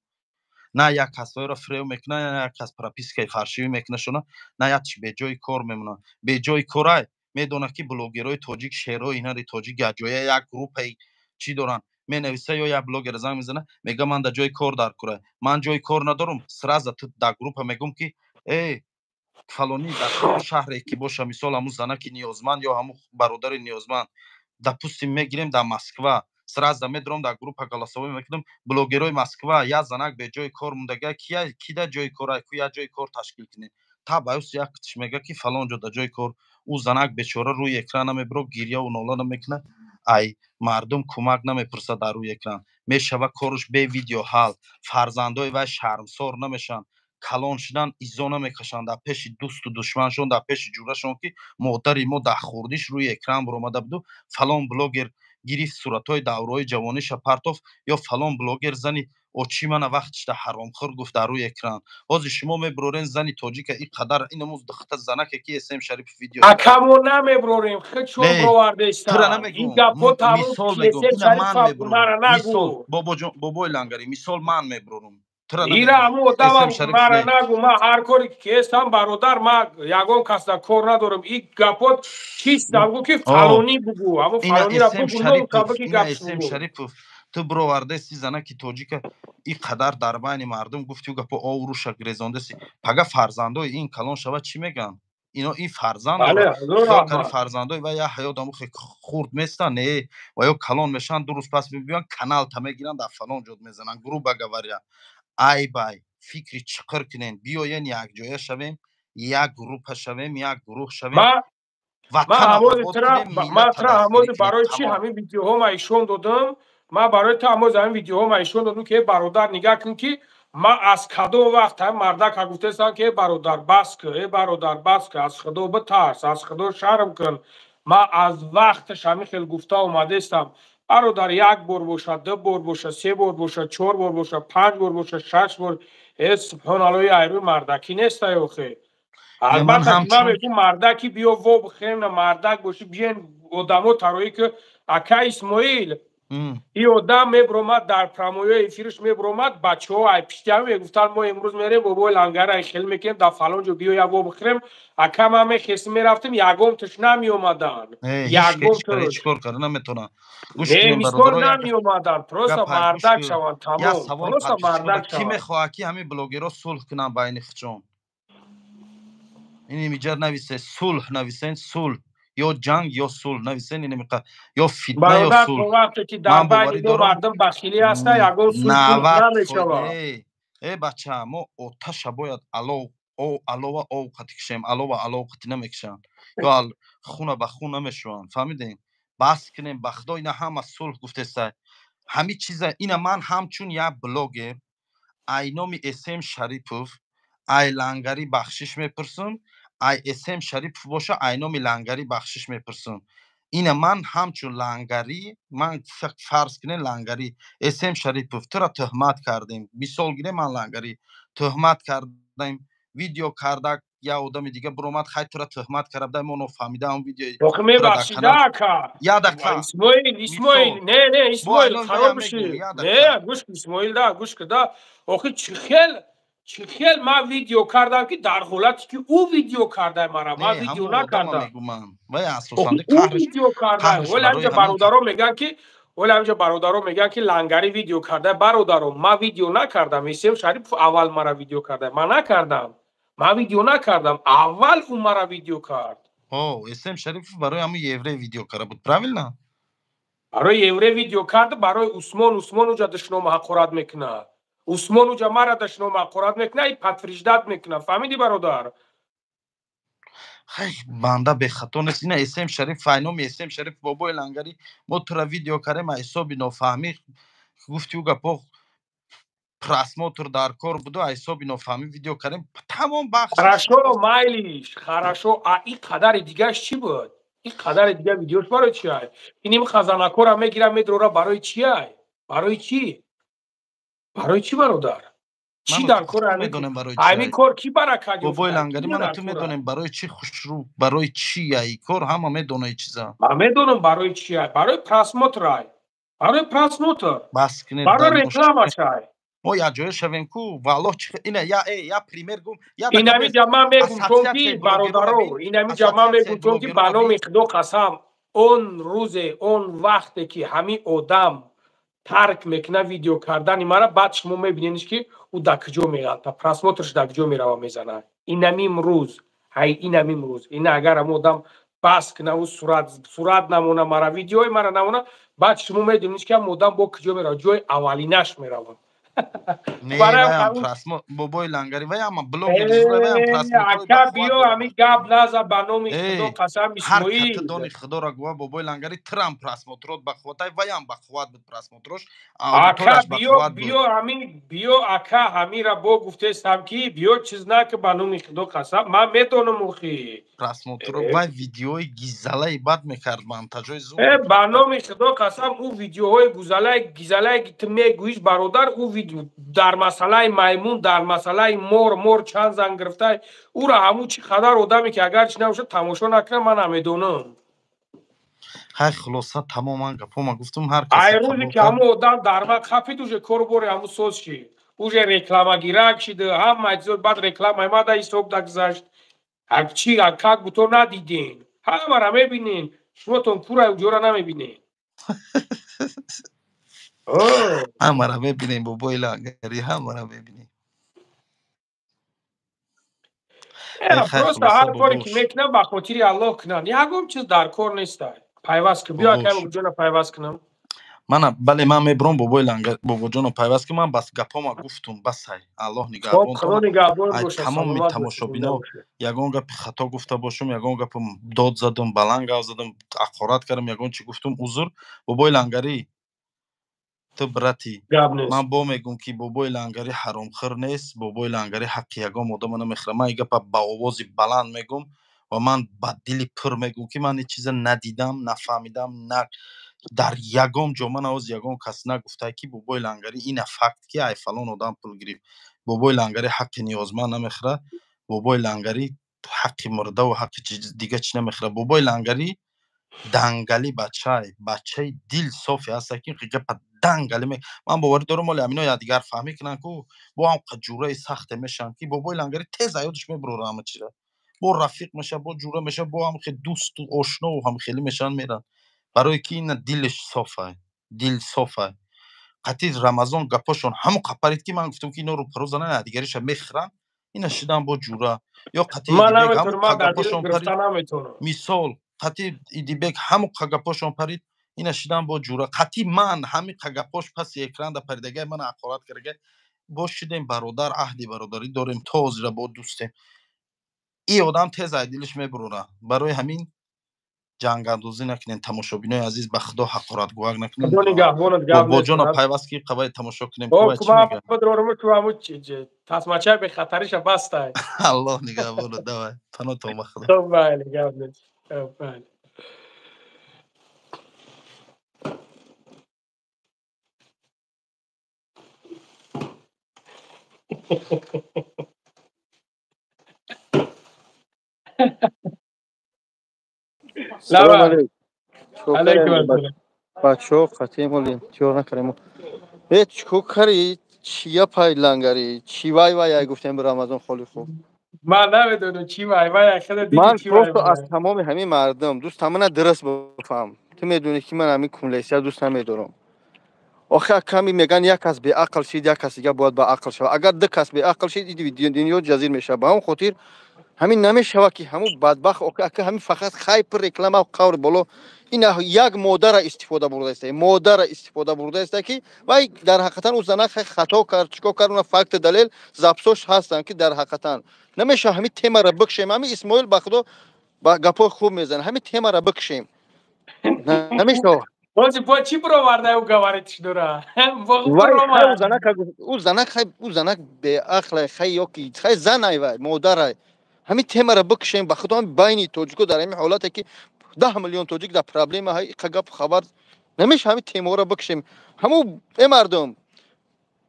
S7: На як касҳоеро фиреб мекунад, на як кас пропискаи фальшивый мекунашона, на як чи беҷои кор мемонад. Беҷои корай медонад, ки блогерҳои тоҷик, шеърҳои инари тоҷик якҷоя як группаи чӣ доранд, менависа ё як блогер занг мезана, мега: «Ман дар ҷои кор дар кора, ман ҷои кор надорам». Сразу ту дар группа мегӯм, ки э, фалонӣ дар кадом шаҳре ки боша, мисол, ҳамун занаки ниёзманд ё ҳамун бародари ниёзманд, допустим, мегирем дар Москва, сразу медурам дар группа голосовой мекунам: «Блогерҳои Москва, як занак беҷои кор мондага, кида ҷои кор, ку як ҷои кор ташкил кунед». Та баюс як чиш мега, ки фалон ҷо дар ҷои кор. Ӯ занак бечора рӯи экран намебиро, гирьяву нола намекунад, ай мардум кӯмак намепурсад дар рӯи экран. Мешава корш бе видео ҳал, фарзандои вай шармсор намешаванд. Калон шудан, изо намекашанд дар пеши дӯсту душманшон, дар пеши ҷурашон, ки модари мо дар хурдиш рӯи экран баромада буду, фалон блогер гирифт, суратҳои давраҳои ҷавониша партоф, ё фалон блогер зани очи мана вақтишда ҳаромхӯр гуфт дар рӯи экран. Ҳозир шумо мебурорен зани тоҷика и қадар инамуз духта занаке ки СМ Шарипов видео.
S1: Акамо, намеброрем, худшон бровардестан. Ин гапҳо.
S7: Мисол мегӯм, ина ман мебурорам, мисол, бобоҷон, бобои Лангари, мисол, ман мебурорам.
S1: Ира ҳамун одамам мара нагу. Ман ҳар коре ки ҳестам, бародар, ман ягон касда кор надорам. И гапот чистам, гу ки фалонӣ бугу, ҳамун фалонира бугу.
S7: Ки гап Шарипов, ту бировардаси занаки тоҷика, и қадар дар байни мардум гуфти гапо, овруша гирезондаси. Пага фарзандои ин калон шава, чӣ мегӯянд ино? Ин фарзанд, фарзандои ва я ҳаёт аму хурд местан, не, ва ё калон мешаванд, 2 рӯз пас мебиёянд, канал та мегиранд, дар фалон ҷод мезананд. Грубо говоря, айбай фикри чиқир кунен, биёен, якҷоя шавем, як группа шавем, як гурӯҳ шавем.
S1: Ман тра ҳамози барои чӣ ҳамин видеоҳо ма ишон додам? Ман барои ту ҳамоз ҳамин видеоҳо ма ишон додам, ки бародар, нигаҳ кун, ки ман аз кадом вақт ҳамин мардака гуфтаистам, ки э бародар, бас кун, э бародар, бас кун, аз Худо битарс, аз Худо шарм кун. Ман аз вақташ ҳамин хел гуфта омадаистам, бародар. Як бор бошад, ду бор бошад, се бор бошад, чор бор бошад, панҷ бор бошад, шаш бор, э субҳоналло, айрӯи мардакӣ нестай охе. Албатта, ман мегӯм, мардаки биё, во бихӯрем, на мардак бошӣ, биен одамо тароӣ, ки ака Исмоил, и одам мебуромад дар прямой эфирш, мебуромад, бачаҳо ай пиштиам мегуфтанд: «Мо имрӯз мерем, бобои Лангара ай хел мекунем дар фалон ҷо, биё, як во бихӯрем». Ака, ман мехестим, мерафтим, ягон тиш намеомаданд.
S7: Ягон чикор карда наметонанд.
S1: Мисол, намеомаданд. Просто мардак шаванд, тамом, просто мардак.
S7: Ки мехоҳад, ки ҳамин блогерҳо сулҳ кунанд байни худшон? Ин инҷа нависе, сулҳ нависен, сулҳ, ё ҷанг, ё сулҳ нависен, инамиқа, ё фитна, ё сулҳ.
S1: Вақте ки дар байни ду мардум бахилӣ ҳаста, ягон сулҳ намешавад.
S7: Э бача, мо оташа бояд алов, алова ов қати кишем, алова алов қати намекишанд, ё хуна ба хун намешӯянд, фаҳмидем? Бас кунем, ба Худо, ина ҳама сулҳ гуфтеста, ҳами чиза. Ина ман ҳамчун як блогер ай номи СМ Шарипов ай Лангарӣ бахшиш мепурсам, ай СМ Шарипов боша, ай номи Лангарӣ бахшиш мепурсам. Ина ман ҳамчун Лангарӣ, ман, фарз кунем, Лангарӣ, СМ Шарипов, тура тӯҳмат кардем, мисол гирем, ман Лангарӣ тӯҳмат кардем, видео карда, як одами дига биромад, хай, тура тӯҳмат карда буда, мо нофаҳмида он видео.
S1: Охи, мебахшида, ака.
S7: Ядака.
S1: Исмоил, Исмоил, не, не, Исмоил, хароб ши, не, гӯш, Исмоил, да, гӯш куда. Охи, чӣ хел, чӣ хел ман видео кардам, ки дар ҳолате ки ӯ видео карда мара, ман видео накардам, ӯ видео карда. Вале ҳамҷа бародаро мегӯянд, ки вале ҳамҷа бародаро мегӯянд, ки Лангари видео карда. Бародаро, ман видео накардам. Исм Шарипов аввал мара видео карда, ман накардам, ман видео накардам, аввал ӯ мара видео кард.
S7: См Шарипов барои ҳамун еврей видео карда буд, правильно?
S1: Барои еврей видео кард, барои Усмон. Усмон уҷа душнома ҳақорат мекунад, Усмон уҷа мара дашнома ҳақорат мекунад и подтверждать мекунад, фаҳмидӣ, бародар?
S7: Хай, банда бехато нест. Ина СМ Шариф, файноми СМ Шариф, бобои Лангарӣ, мо тура видео кардем, ҳисоби нофаҳмӣ гуфти ӯ гапо, просмотр дар кор буду, ҳисоби нофаҳмӣ видео кардем, тамом, бахш.
S1: Хорошо, майлиш, хорошо, а и қадари дигаш чӣ буд? И қадари дига видеош барои чи ай? Иним хазанакора мегира, медрора, барои чи ай? Барои чӣ, барои чӣ, бародар? Чӣ дар кор? Ҳамин кор кӣ баракат?
S7: Бобои Лангарӣ, мана ту медонем барои чӣ, хушрӯ, барои чӣ ай кор, ҳама медона чиза.
S1: Ман медонам барои чи ай. Барои просмотр ай, барои просмотр.
S7: Бас кунед.
S1: Барои рекламаш ай.
S7: Мо якҷоя шавем ку, валлоҳ, ина я я пример гум.
S1: Инами ҷа ман мегум чун ки, бародаро, инами ҷа ман мегум чун ки, ба номи Худо қасам, он рӯзе, он вақте ки ҳамин одам тарк мекунад видео кардани мара, баъд шумо мебинедш, ки ӯ дар куҷо меғалта, просмотрш дар куҷо мерава мезанад. Инамим рӯз ҳай, инамим рӯз, ина агар ҳамон одам бас куна, ӯ сурат намона мара, видеои мара намона, баъд шумо медонед, ки ҳамон одам бо куҷо мерава, ҷои аввалинаш мерава.
S7: Не, ваям просмотр бобои лангари, ваям блогер, ваям просмотр.
S1: Ака, биё, ҳамин гап наза, ба номи Худо қасам, Исмоил.
S7: Ҳар дони Худоро гува, бобои лангари, трам просмотрот ба қувватай, ваям ба қувват буд просмотрош.
S1: Ака, биё, биё, ҳамин биё, ака, ҳамира бо гуфтестам ки биё, чиз наки, ба номи Худо қасам, ман медонам охи.
S7: Просмотро вай видеои гизалаи бад мекард, монтажои зуд.
S1: Э, ба номи Худо қасам, ӯ видеоҳои гузалаи гизалае ки ту мегӯиш, бародар, ӯ видео дар масъалаи маймун, дар масъалаи мор, мор чанд зан гирифта, ӯра ҳамун чӣ қадар одаме ки агарчи набошад тамошо накунам, ман намедонам.
S7: Ҳай, хулоса, тамоман гапома гуфтум, ҳар
S1: ай рӯзе ки ҳамун одам дар ман қапид, уже кору бори ҳамун соз шид, уже рекламагирак шид, ҳама чизо, баъд рекламаи ма да ҳисоб дагзашт. Чи как буто надиден, ҳамара мебинен, шумотон пура уҷора намебинен.
S7: Ҳамара мебинем, бобои лангари, ҳамара мебинем.
S1: Просто ҳар коре ки мекунам, ба хотири Аллоҳ кунам, ягон чиз дар кор неста. Пайваст кун, биё, акай ҷона, пайваст кунам.
S7: Мана, бале, ман мебурам, бобои лангар, бобоҷоно пайваст ки ман бас гапома гуфтум, басай, Аллоҳ нигаҳбон. Тамоми тамошобино, ягон гапи хато гуфта бошум, ягон гапи дод задум, баланд гап задум, ҳақорат кардам, ягон чӣ гуфтум, узр. Бобои лангарӣ, ту брати ман, бо мегӯм ки бобои лангарӣ ҳаромхӯр нест, бобои лангарӣ ҳаққи ягон одама намехӯрад. Ман ин гапа ба овози баланд мегӯм ва ман ба дили пур мегӯм ки ман ин чиза надидам, нафаҳмидам, на дар ягон ҷо ман ҳоз ягон кас нагуфта ки бобои лангарӣ ина факт ки ай фалон одам пул гирифт. Бобои лангарӣ ҳаққи ниёзманд намехӯрад, бобои лангарӣ ҳаққи мурдаву ҳаққи дига чӣ намехӯрад. Бобои лангарӣ дангалӣ бачай, бачаи дил софе ҳаста ки гапа дангалӣ. Ман боварӣ дорам, оли ҳамино якдигар фаҳмӣ кунанд ку бо ҳам ҷураи сахте мешаванд ки бобои лангарӣ тез аёдаш мебурора ҳама чиза, бо рафиқ мешавад, бо ҷура мешавад, бо ҳам хеле дӯсту ошнову ҳам хеле мешаванд, меранд, барое ки ина дилаш софай, дил софай. Қатъи Рамазон гапошон ҳамон қапарид ки ман гуфтам ки ино рӯпарӯ занан, якдигариша мехӯранд, ина шидан бо ҷура ё қатъи гапошон парид, мисол, қатъи Идибек ҳамон гапошон парид, ина шидан бо ҷура, қатъи ман ҳамин гапош паси экранда паридагай, ман ҳақорат кардагай, бо шидем бародар, аҳди бародарӣ дорем, то ҳозира бо дӯстем. И одам тез ай дилаш мебурора. Барои ҳамин ҷангандозӣ накунем, тамошобинои азиз, ба Худо ҳақоратгувак накунем. Бобоҷона пайваст ки қабай тамошо кунем.
S1: Тасмачаи бехатариша бастай.
S7: Аллоҳ нигаҳбонат, давай, панотон ба Худо.
S9: Салом алейкум. Бачаҳо, қатъием оли тиёр накардем. Э, чико кари? Чия пай лангари? Чи вай вай ай гуфтем ба Рамазон Холиқов?
S1: Ман намедонам чи вай вай ай, хеле диди.
S9: Ман просто аз тамоми ҳамин мардум дӯст ҳамана дуруст бифаҳм. Ту медонӣ ки ман ҳамин кумлесия дӯст намедорам. Охи ками меган, як кас беақл шид, як кас дига бояд ба ақл шавад. Агар ду кас беақл шид, дунё ҷазир мешавад. Ба ҳамон хотир ҳамин намешавад ки ҳамун бадбахт ака ҳамин фақат хайп, реклама, қавр боло, ин як модара истифода бурдааста, модара истифода бурдааста ки вай дар ҳақиқатан ӯ занак хато кард, чикор кард, уна факт, далел, запсош ҳастанд ки дар ҳақиқатан намешавад ҳамин темара бикшем. Ҳамин Исмоил ба Худо ба гапҳои хуб мезанад, ҳамин темара бикшем намешавад.
S1: Бози бо чӣ бироварда ӯ говоритш дора?
S9: Ӯ занак, ӯ занак беақлай, хай ё ки хай занай, вай модарай. Ҳамин темаро бикшем, ба худо, байни тоҷико дар ҳамин ҳолате ки 10 миллион тоҷик дар проблема ҳай, иқа гап хабар намеша, ҳамин темаҳоро бикшем. Ҳамун э мардум,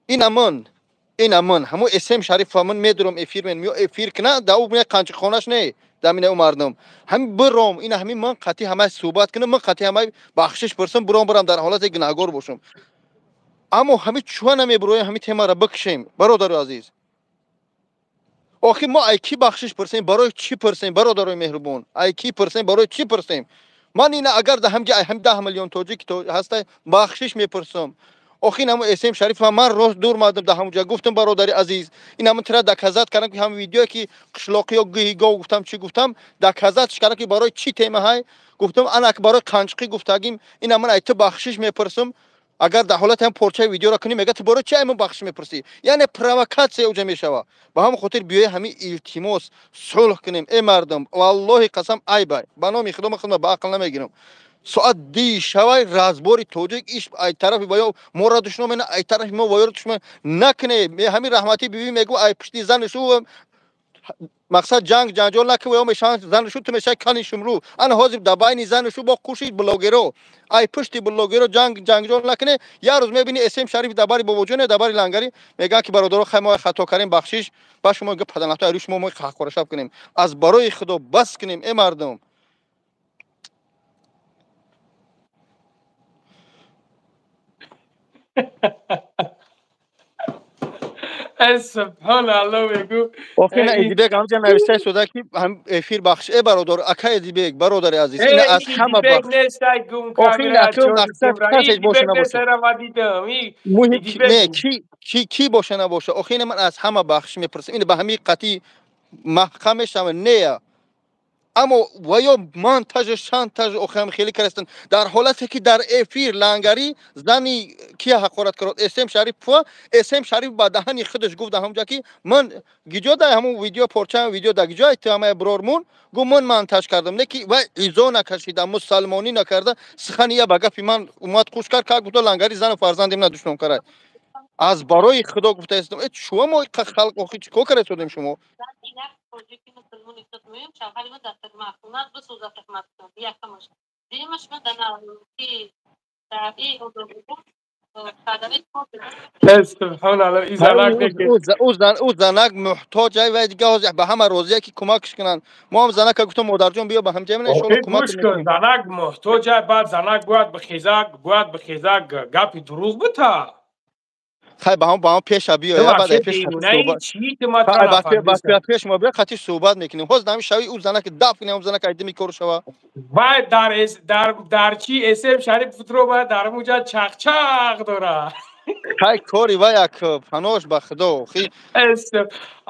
S9: ин амон, ин амон, ҳамун эсем Шариф амон медурам, эфир мен ё эфир кина да ӯ қанчихонаш не дамина ӯ мардум ҳамин биром, ин ҳамин ман қатъи ҳамаи суҳбат кунам, ман қатъи ҳамаи бахшиш пурсам, биром, бирам дар ҳолате гунаҳгор бошам, аммо ҳамин чуа намебуроем, ҳамин темаро бикшем, бародари азиз. Охи мо ай кӣ бахшиш пурсем, барои чӣ пурсем, бародарои меҳрубон, ай кӣ пурсем, барои чӣ пурсем? Ман ина агар ҳамҷи ай ҳам 10 миллион тоҷик ҳаста бахшиш мепурсам. Охи ин ҳамун эсем Шариф, ман рост дур мардум да ҳамунҷа гуфтам, бародари азиз, ин ҳамун тира доказать кардам ки ҳам видеое ки қишлоқиё гиҳи гов гуфтам, чӣ гуфтам, доказать кардам ки барои чӣ темаҳай гуфтам, ана барои қанчиқӣ гуфтагим, ин ҳамун ай ту бахшиш мепурсам. Агар дар ҳолати ҳам порчаи видеоро кунӣ, мега ту барои чи ай мо бахшиш мепурсӣ? Яъне провокатсия уҷа мешава. Ба ҳамон хотир биёи ҳамин илтимос сулҳ кунем. Э мардум, валлоҳи қасам айбай. Ба номи Худо ман худам ба ақл намегирам. Соат ди шавай разбори тоҷик иш ай тарафи ваё моро душман мена, ай тарафи мо ваёро душман накне. Ҳамин раҳматӣ бибӣ мегӯ ай пушти зани шу мақсад ҷанг ҷанҷол накун, ваё мешаванд зану шу, ту мешавӣ кани шумру. Ана ҳозир дар байни зану шу бо қушид блогеро. Ай пушти блогеро ҷанг ҷанҷол накуне. Як рӯз мебинӣ СМ Шариф дар бари бобоҷоне, дар бари Лангари мегӯянд ки бародаро хай мо хато кардем, бахшиш. Ба шумо гап паданафта айрӯ шумо мо ҳаққорашаб кунем. Аз барои Худо бас кунем, э мардум.
S1: Субҳоналлоҳ мегӯ.
S9: Охир Эдибек ҳамҷа навиштаи сода ки ҳам эфир бахш. Э бародар, ака Эдибек, бародари азиз, ина аз ҳама бахш. Охир акам аксар касе боша набоша. Муҳим не, ки ки боша набоша. Охир ина ман аз ҳама бахш мепурсам. Ина ба ҳамин қатъи маҳкам мешавам, не. Аммо ваё монтаж шантаж охам хеле карастан. Дар ҳолате ки дар эфир Лангари зани кия ҳақорат кард, СМ Шариф пуа, СМ Шариф ба даҳани худаш гуфт дар ҳамҷа ки ман гиҷо дар ҳамон видео порчаам видео дар гиҷо ту ҳамаи брормун гу ман монтаж кардам, не ки вай изо накашида, мусалмонӣ накарда, сухани я ба гапи ман умад хуш кард, ка гуфта Лангари зану фарзандим на душмон карад. Аз барои Худо гуфта истам, э шумо мо халқ охи чӣ кор карда истодем шумо? Ӯ занак муҳтоҷ ай вай дига ҳозир ба ҳама розия ки кӯмакш кунанд. Мо ҳам занака гуфтам модарҷон биё ба ҳамҷа мена иншоалло кӯмак
S1: мекунем. Занак муҳтоҷ ай, баъд занак бояд бихезак, бояд бихезак гапи дурӯғ бита.
S9: Хай ба ҳам пеша биё, я баъд пеш суҳбат пеш мо биё қатӣ суҳбат мекунем. Ҳозир ҳамин шави ӯ занак даф кунем, ӯ занак айдими кор шава.
S1: Вай дар дар чи СМ Шариф футро бояд дар муҷа чақчақ дора.
S9: Хай кори вай як панош ба Худо.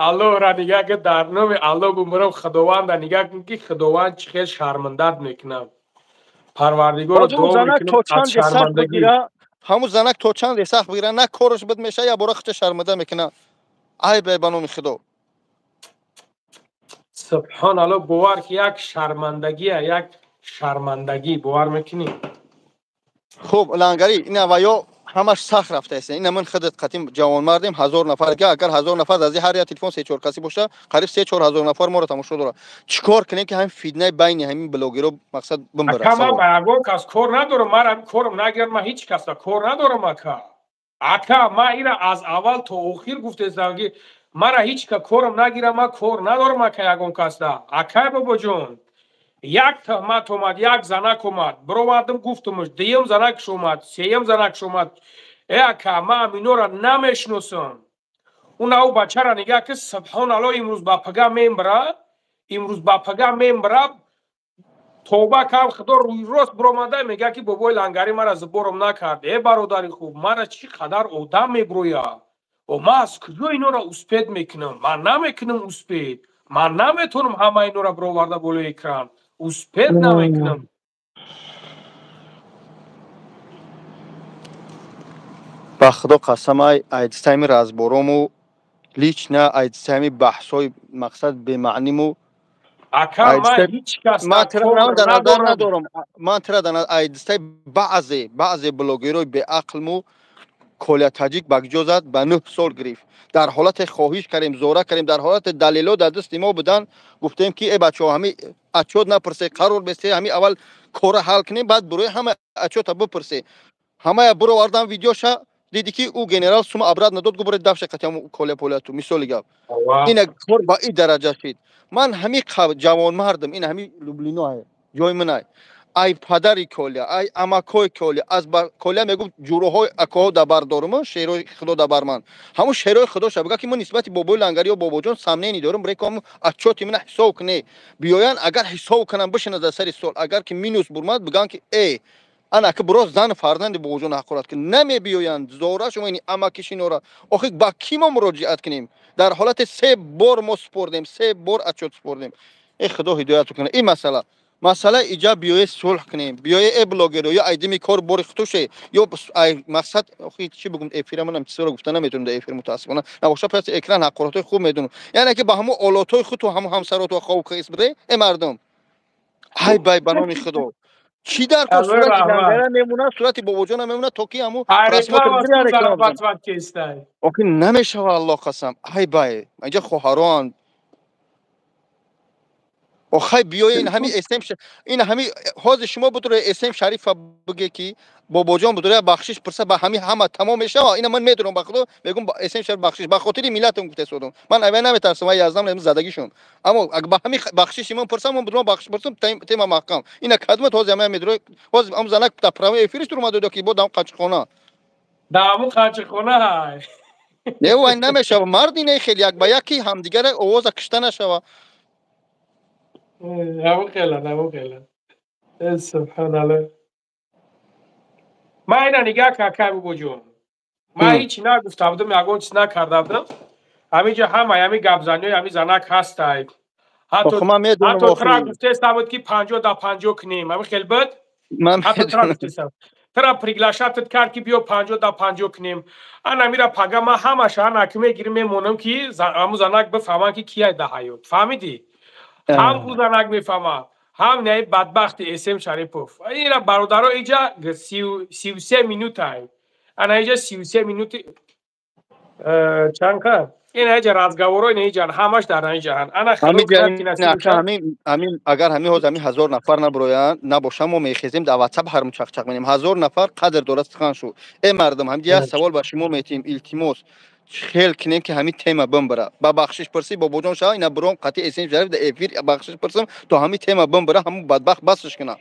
S1: Аллоҳра нигаҳ кун, дар номи Аллоҳ бумирам, Худованда нигаҳ кун ки Худованд чӣ хел шармандат мекунам. Парвардигоро дуо мекунам аз шармандагӣ.
S9: Ҳамун занак то чанд ресах бигира, на кораш бад меша, я бора худша шарманда мекуна. Айб ай ба номи Худо.
S1: Субҳоналлоҳ, бовар ки як шармандагия, як шармандагӣ, бовар мекунӣ?
S9: Хуб, Лангари, ина ваё ҳамаш сахт рафтааст. Ина ман худат қатим ҷавонмардем, 1000 нафар, агар 1000 нафар аз ҳар як телефон 3-4 каси боша, қариб 3-4 ҳазор нафар моро тамошо дорад. Чӣ кор кунем ки ҳамин фитнаи байни ҳамин блогеро мақсад бимбарад?
S1: Ака, ман ба ягон кас кор надорам, ман ҳамин корам нагирад, ман ҳеҷ касда кор надорам ака. Ака, ман ира аз аввал то охир гуфтаистам ки мара ҳеҷ ка корам нагирад, ман кор надорам ака ягон касда. Акай бобоҷон, як тӯҳмат омад, як занак омад, бировардам гуфтумш, дуюм занакш омад, сеюм занакш омад. Э ака, ман аминора намешиносам. Ӯ ав бачара нигаҳ ки субҳоналлоҳ, имрӯз ба пага мембара, имрӯз ба пага мембара, тоба кам Худо рӯи рост биромада мегӯяд ки бобои Лангари мара зуборам накард. Э бародари хуб, мара чӣ қадар одам меброяд? О ман аз куҷо инора успед мекунам? Ман намекунам успед. Ман наметавонам ҳама инора бироварда болои экран. Успед намекунам.
S9: Ба Худо қасам, ай айдистайми разборому лично айдистайми баҳсҳои мақсад бемаъниму
S1: ака, ман ҳеҷ кас
S9: ман тира дар назар надорам. Ман тира дар айдистай баъзе блогерои беақлму Коля Таҷик ба куҷо зад? Ба 9 сол гирифт. Дар ҳолате хоҳиш кардем, зора кардем, дар ҳолате далело дар дасти мо будан, гуфтем ки э бачаҳо, ҳами отчёт напурсе, қарор бесте, ҳами аввал кора ҳал кунем, баъд бурои ҳама отчёта бипурсе. Ҳамая буровардан видеоша, диди ки ӯ генерал сума абрат надод, гу буред дафша қатиам Коля Поляту, мисоли гап. Ина кор ба ин дараҷа шид. Ман ҳами ҷавонмардам, ин ҳами Люблино ҷои ман ай падари Коля, ай амакои Коля, аз Коля мегуфт ҷуроҳои акоҳо дар бар дорум, шерои Худо дар бар ман. Ҳамун шерои Худоша бигӯ ки ман нисбати бобои Лангари ё бобоҷон сомнение дорум, бреко ҳамун отчёти мана ҳисоб куне. Биёян агар ҳисоб кунам бишинад дар сари сол, агар ки минус бурмад, бигӯянд ки э ана ки бироз зан фарзанди бобоҷон ҳақорат кун. Намебиёянд зора шумо ини амакишинора. Охир ба кӣ мо муроҷиат кунем? Дар ҳолати 3 бор мо супордем, 3 бор отчёт супордем. Э Худо ҳидоят кунад. Ин масъала Масъала иҷа биёе сулҳ кунем, биёе э блогеро ё айдими кор бори хутуше ё ай мақсад. Охи, чӣ бигум, эфира манам чизоро гуфта наметавонам дар эфир, мутаассифона. Набоша, пас экран ҳақоратҳои хуб медонам, яъне ки ба ҳамун олотҳои худту, ҳамун ҳамсароту хов кис биде. Э мардум, ҳай бай, ба номи худо, чӣ дар кор? Сурати Лангара мемонад, сурати бобоҷона мемонад, то ки ҳамун просмотр. Охи, намешава, Аллоҳ қасам. Ҳай бай, инҷа хоҳароан. Охай, биёе ин ҳами СМ, ин ҳами ҳозир шумо будуре СМ Шарифа биге ки бобоҷон будуре бахшиш пурса, ба ҳами ҳама тамом мешава. Ина ман медонам, ба худо мегум, СМ Шариф бахшиш ба хотири миллатам гуфта содум. Ман аввал наметарсам, ва яздам задагишон, аммо ба ҳами бахшиши ман пурсам, ман будурам бахшиш пурсам, тема маҳкам. Ина кадмат ҳозир ҳама медуре, ҳозир ам занак дар прямой эфириш туромада ки бо дам қанчихона.
S1: Даму қанчихона ҳай.
S9: Не, вай намешава, марди не, хеле як ба яки ҳамдигара овоза кишта нашава.
S1: Ҳамун хела, ҳамун хела, субҳоналлоҳ. Ман ина нигаҳ какай, бобоҷон, ман ҳичи нагуфта будам, ягон чиз накарда будам. Ҳаминҷа ҳамаи ҳами гапзаниҳои ҳами занак ҳастай. Ҳатто тра гуфтеста буд, ки 50 да 50 кунем, ҳами хел буд. Ҳатто тра гуфтеста, тра приглашать ат кард, ки биё 50 да 50 кунем. Ана мира пага ман ҳамаша ана ки мегирим, мемонам, ки ҳамун занак бифаҳманд, ки кияй да ҳаёт. Фаҳмидӣ? Ҳам ӯ занак мефаҳмад, ҳам наи бадбахти СМ Шарипов. Ина бародаро, иҷа 33 минутай, ана иҷа 33 минути чанд ка, ина иҷа разговор о, ина иҷа ҳамаш дар иҷаҳан. Ана.
S9: Ҳамин агар ҳамин ҳозир ҳамин 1000 нафар набуроянд, набошам, мо мехезем, дар ватсап ҳарм чақчақ менем. 1000 нафар қадр дорад сухан шу. Э мардум, ҳамин як савол ба шумо метиҳем, илтимос, хел кунем, ки ҳамин тема бимбара, ба бахшиш пурсӣ бобоҷон шава. Ина буром қатъи СМ Шариф дар эфир бахшиш пурсам, то ҳамин тема бимбара, ҳамун бадбахт басш кунам.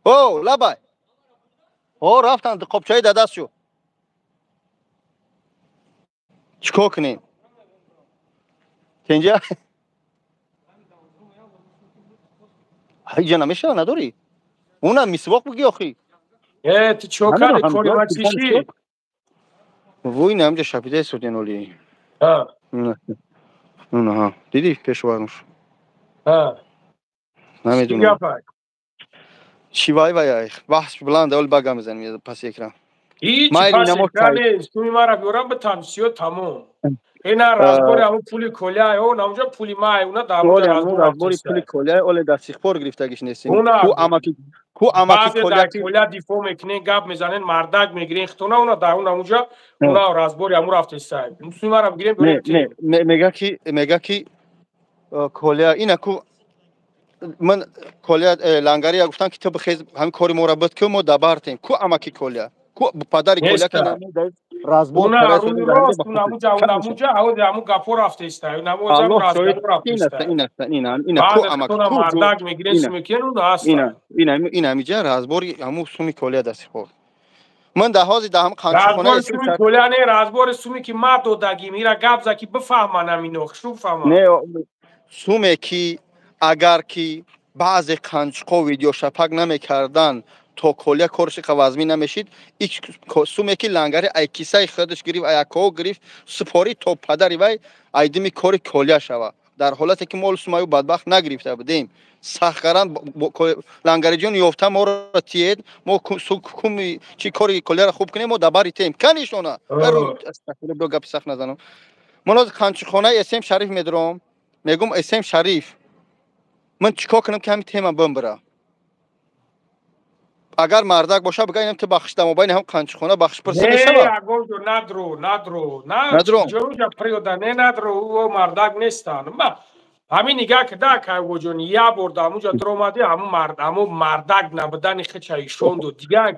S9: О лабай, о рафтанд, қопчаи дадаст шу. Чӣ кор кунем тенҷа? Ҳиҷа намешава, надорӣ, унам мисвоқ буги охи.
S1: Э, ту чӣ кардӣ? Кори ма чӣ шид?
S9: Вой, намҷа шапидаи соденоли. Дидӣ, пешвармш? Намедонам чӣ. Вай вай, баҳс буланд, оли ба гап мезанем паси экран.
S1: Ҳеҷ пас экран нест. Суми мара биёрам, битан, всё, тамом. Ина разбор и ҳамун пули коляй, о намуҷа пули май, уна
S9: разбор и пули коляй, оле дар сихпор гирифтагиш нестем. Ку амаки, ку амаки
S1: коля, коля дифоъ мекунен, гап мезанен, мардак мегирен хитона, уна дар он намуҷа, уна разбор и ҳамун рафтесай. Суми мара бигирем.
S9: Не, мега ки коля ина ку ман коля лангария гуфтам, ки ту бихез, ҳамин кори моро буд, ки мо дабартем. Ку амаки коля, ку падари коля ки
S1: разбор рост намуҷа, намуҷа ҳамун гапо рафтеста, намуҷа разбор рафтеста.
S9: Ина ку амак
S1: мардак мегирен, сумекен, уна аст.
S9: Ина ина ҳамиҷа разбор и ҳамун суми коля дасти хор. Ман дар ҳозир дар ҳам
S1: қанчихона разбор и суми коля не, разбор и суми ки ма додагим. Ира гап за, ки бифаҳман, ҳамино хушу бифаҳман.
S9: Не, суме ки агар ки баъзе қанчиқо видеошапак намекарданд, то колия корши қавазмӣ намешид. Суме ки лангари ай кисаи худаш гирифт, ай акоо гирифт, супорӣ то падари вай, айдими кори колия шава. Дар ҳолате ки мол сумаю бадбахт нагирифта будем, сахгаран лангариҷон ёфта моро тиед, мо куми чи кори колияро хуб кунем, мо дабари тем канишона гапи сахт назанам. Ман ҳозир қанчихонаи СМ Шариф медурам, мегум: СМ Шариф, ман чӣ кор кунам, ки ҳамин тема бимбира? Агар мардак боша, бига, инам ту бахш дамобайни ҳам қанчихона бахш пурса мешава.
S1: Ягонҷо надру, надру, наҷоҷа приёда не, надру, ӯ мардак нестан. Ҳамин нигаҳ кида, кайвоҷон, як бор дар ҳамунҷа дуромадӣ, ҳамун мард, ҳамун мардак набудани хича ишон дод. Дигар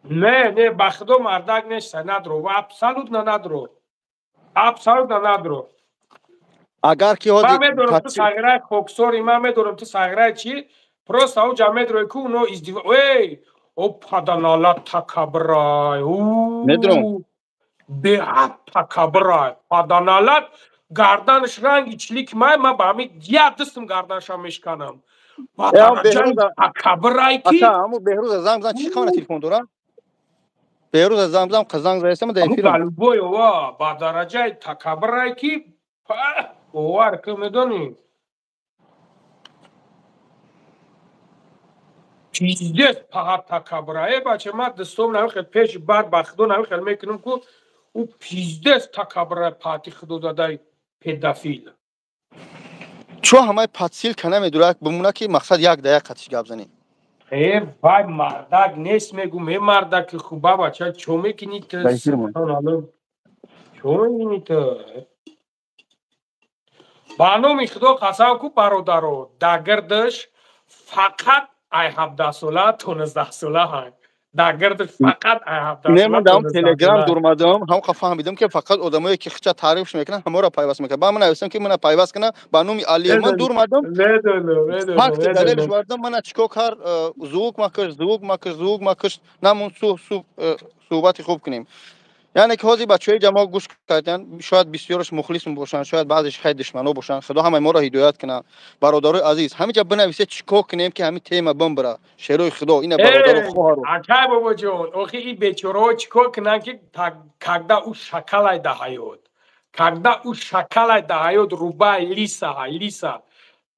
S1: не, не, ба худо, мардак неста, надру, абсолютно надру, абсолютно надру.
S9: Агар ки
S1: ман медонам, ту сағираи хоксори, ман медонам, ту сағираи чӣ, просто уҷа медрои ку уно издива. Эй, о паданалат, такабрай.
S9: Медонам.
S1: Беҳад такабрай, паданалат. Гарданаш ранги чилики май, ман ба ҳамин як дастам гарданашам мешканам. Такабрай ки.
S9: Ҳаму Беҳрӯза занг зан, чӣ қавна телефон дорам? Беҳрӯза занг зан, занг заестам
S1: да эфир. Голубой ова ба дараҷаи такабрай ки бовар ки медонӣ. Пиздец паҳат такаббура. Э бача, ман дастом намихел пеши бар ба худо намихел мекунам ку ӯ пиздец такаббура паҳати худо задай педофил.
S9: Чо ҳамаи подсилка намедурак бимона ки мақсад як да як қатиш гап занӣ?
S1: Э вай мардак нест мегум, э мардаки хуба бача, чо мекунӣ ту? Субҳаналлоҳ. Чо мекунӣ ту? Ба номи худо қасам ку бародаро, дагирдаш фақат ай 17 сола то 19 сола ҳай. Дагирдаш фақат ай 17
S9: Не, ман
S1: сола то
S9: дар телеграм
S1: 19 сола.
S9: Дурмадам, ҳам фаҳмидам ки фақат одамое ки хича таърифш мекунанд, ҳамаро пайваст мекунад. Ба ман нависам ки мана пайваст кунам ба номи Али. Ман дурмадам.
S1: Медонам, медонам,
S9: Факти далелш
S1: медонам.
S9: вардам, мана чико кар, звук макаш, звук макаш, звук макаш, намун суҳбати хуб кунем. Яъне ки ҳозир бачаҳои ҷамоа гӯш карданд, шояд бисёраш мухлис бошанд, шояд баъзеш хай душмано бошанд. Худо ҳамаи моро ҳидоят кунад. Бародарои азиз, ҳаминҷа бинависед чӣ кор кунем ки ҳамин тема бимбира. Шерои худо, ина бародаро, хоҳаро.
S1: Акай бобоҷон, охи и бечораҳо чӣ кор кунанд ки когда ӯ шакалай да ҳаёт, когда ӯ шакалай да ҳаёт, рубай лиса ҳай, лиса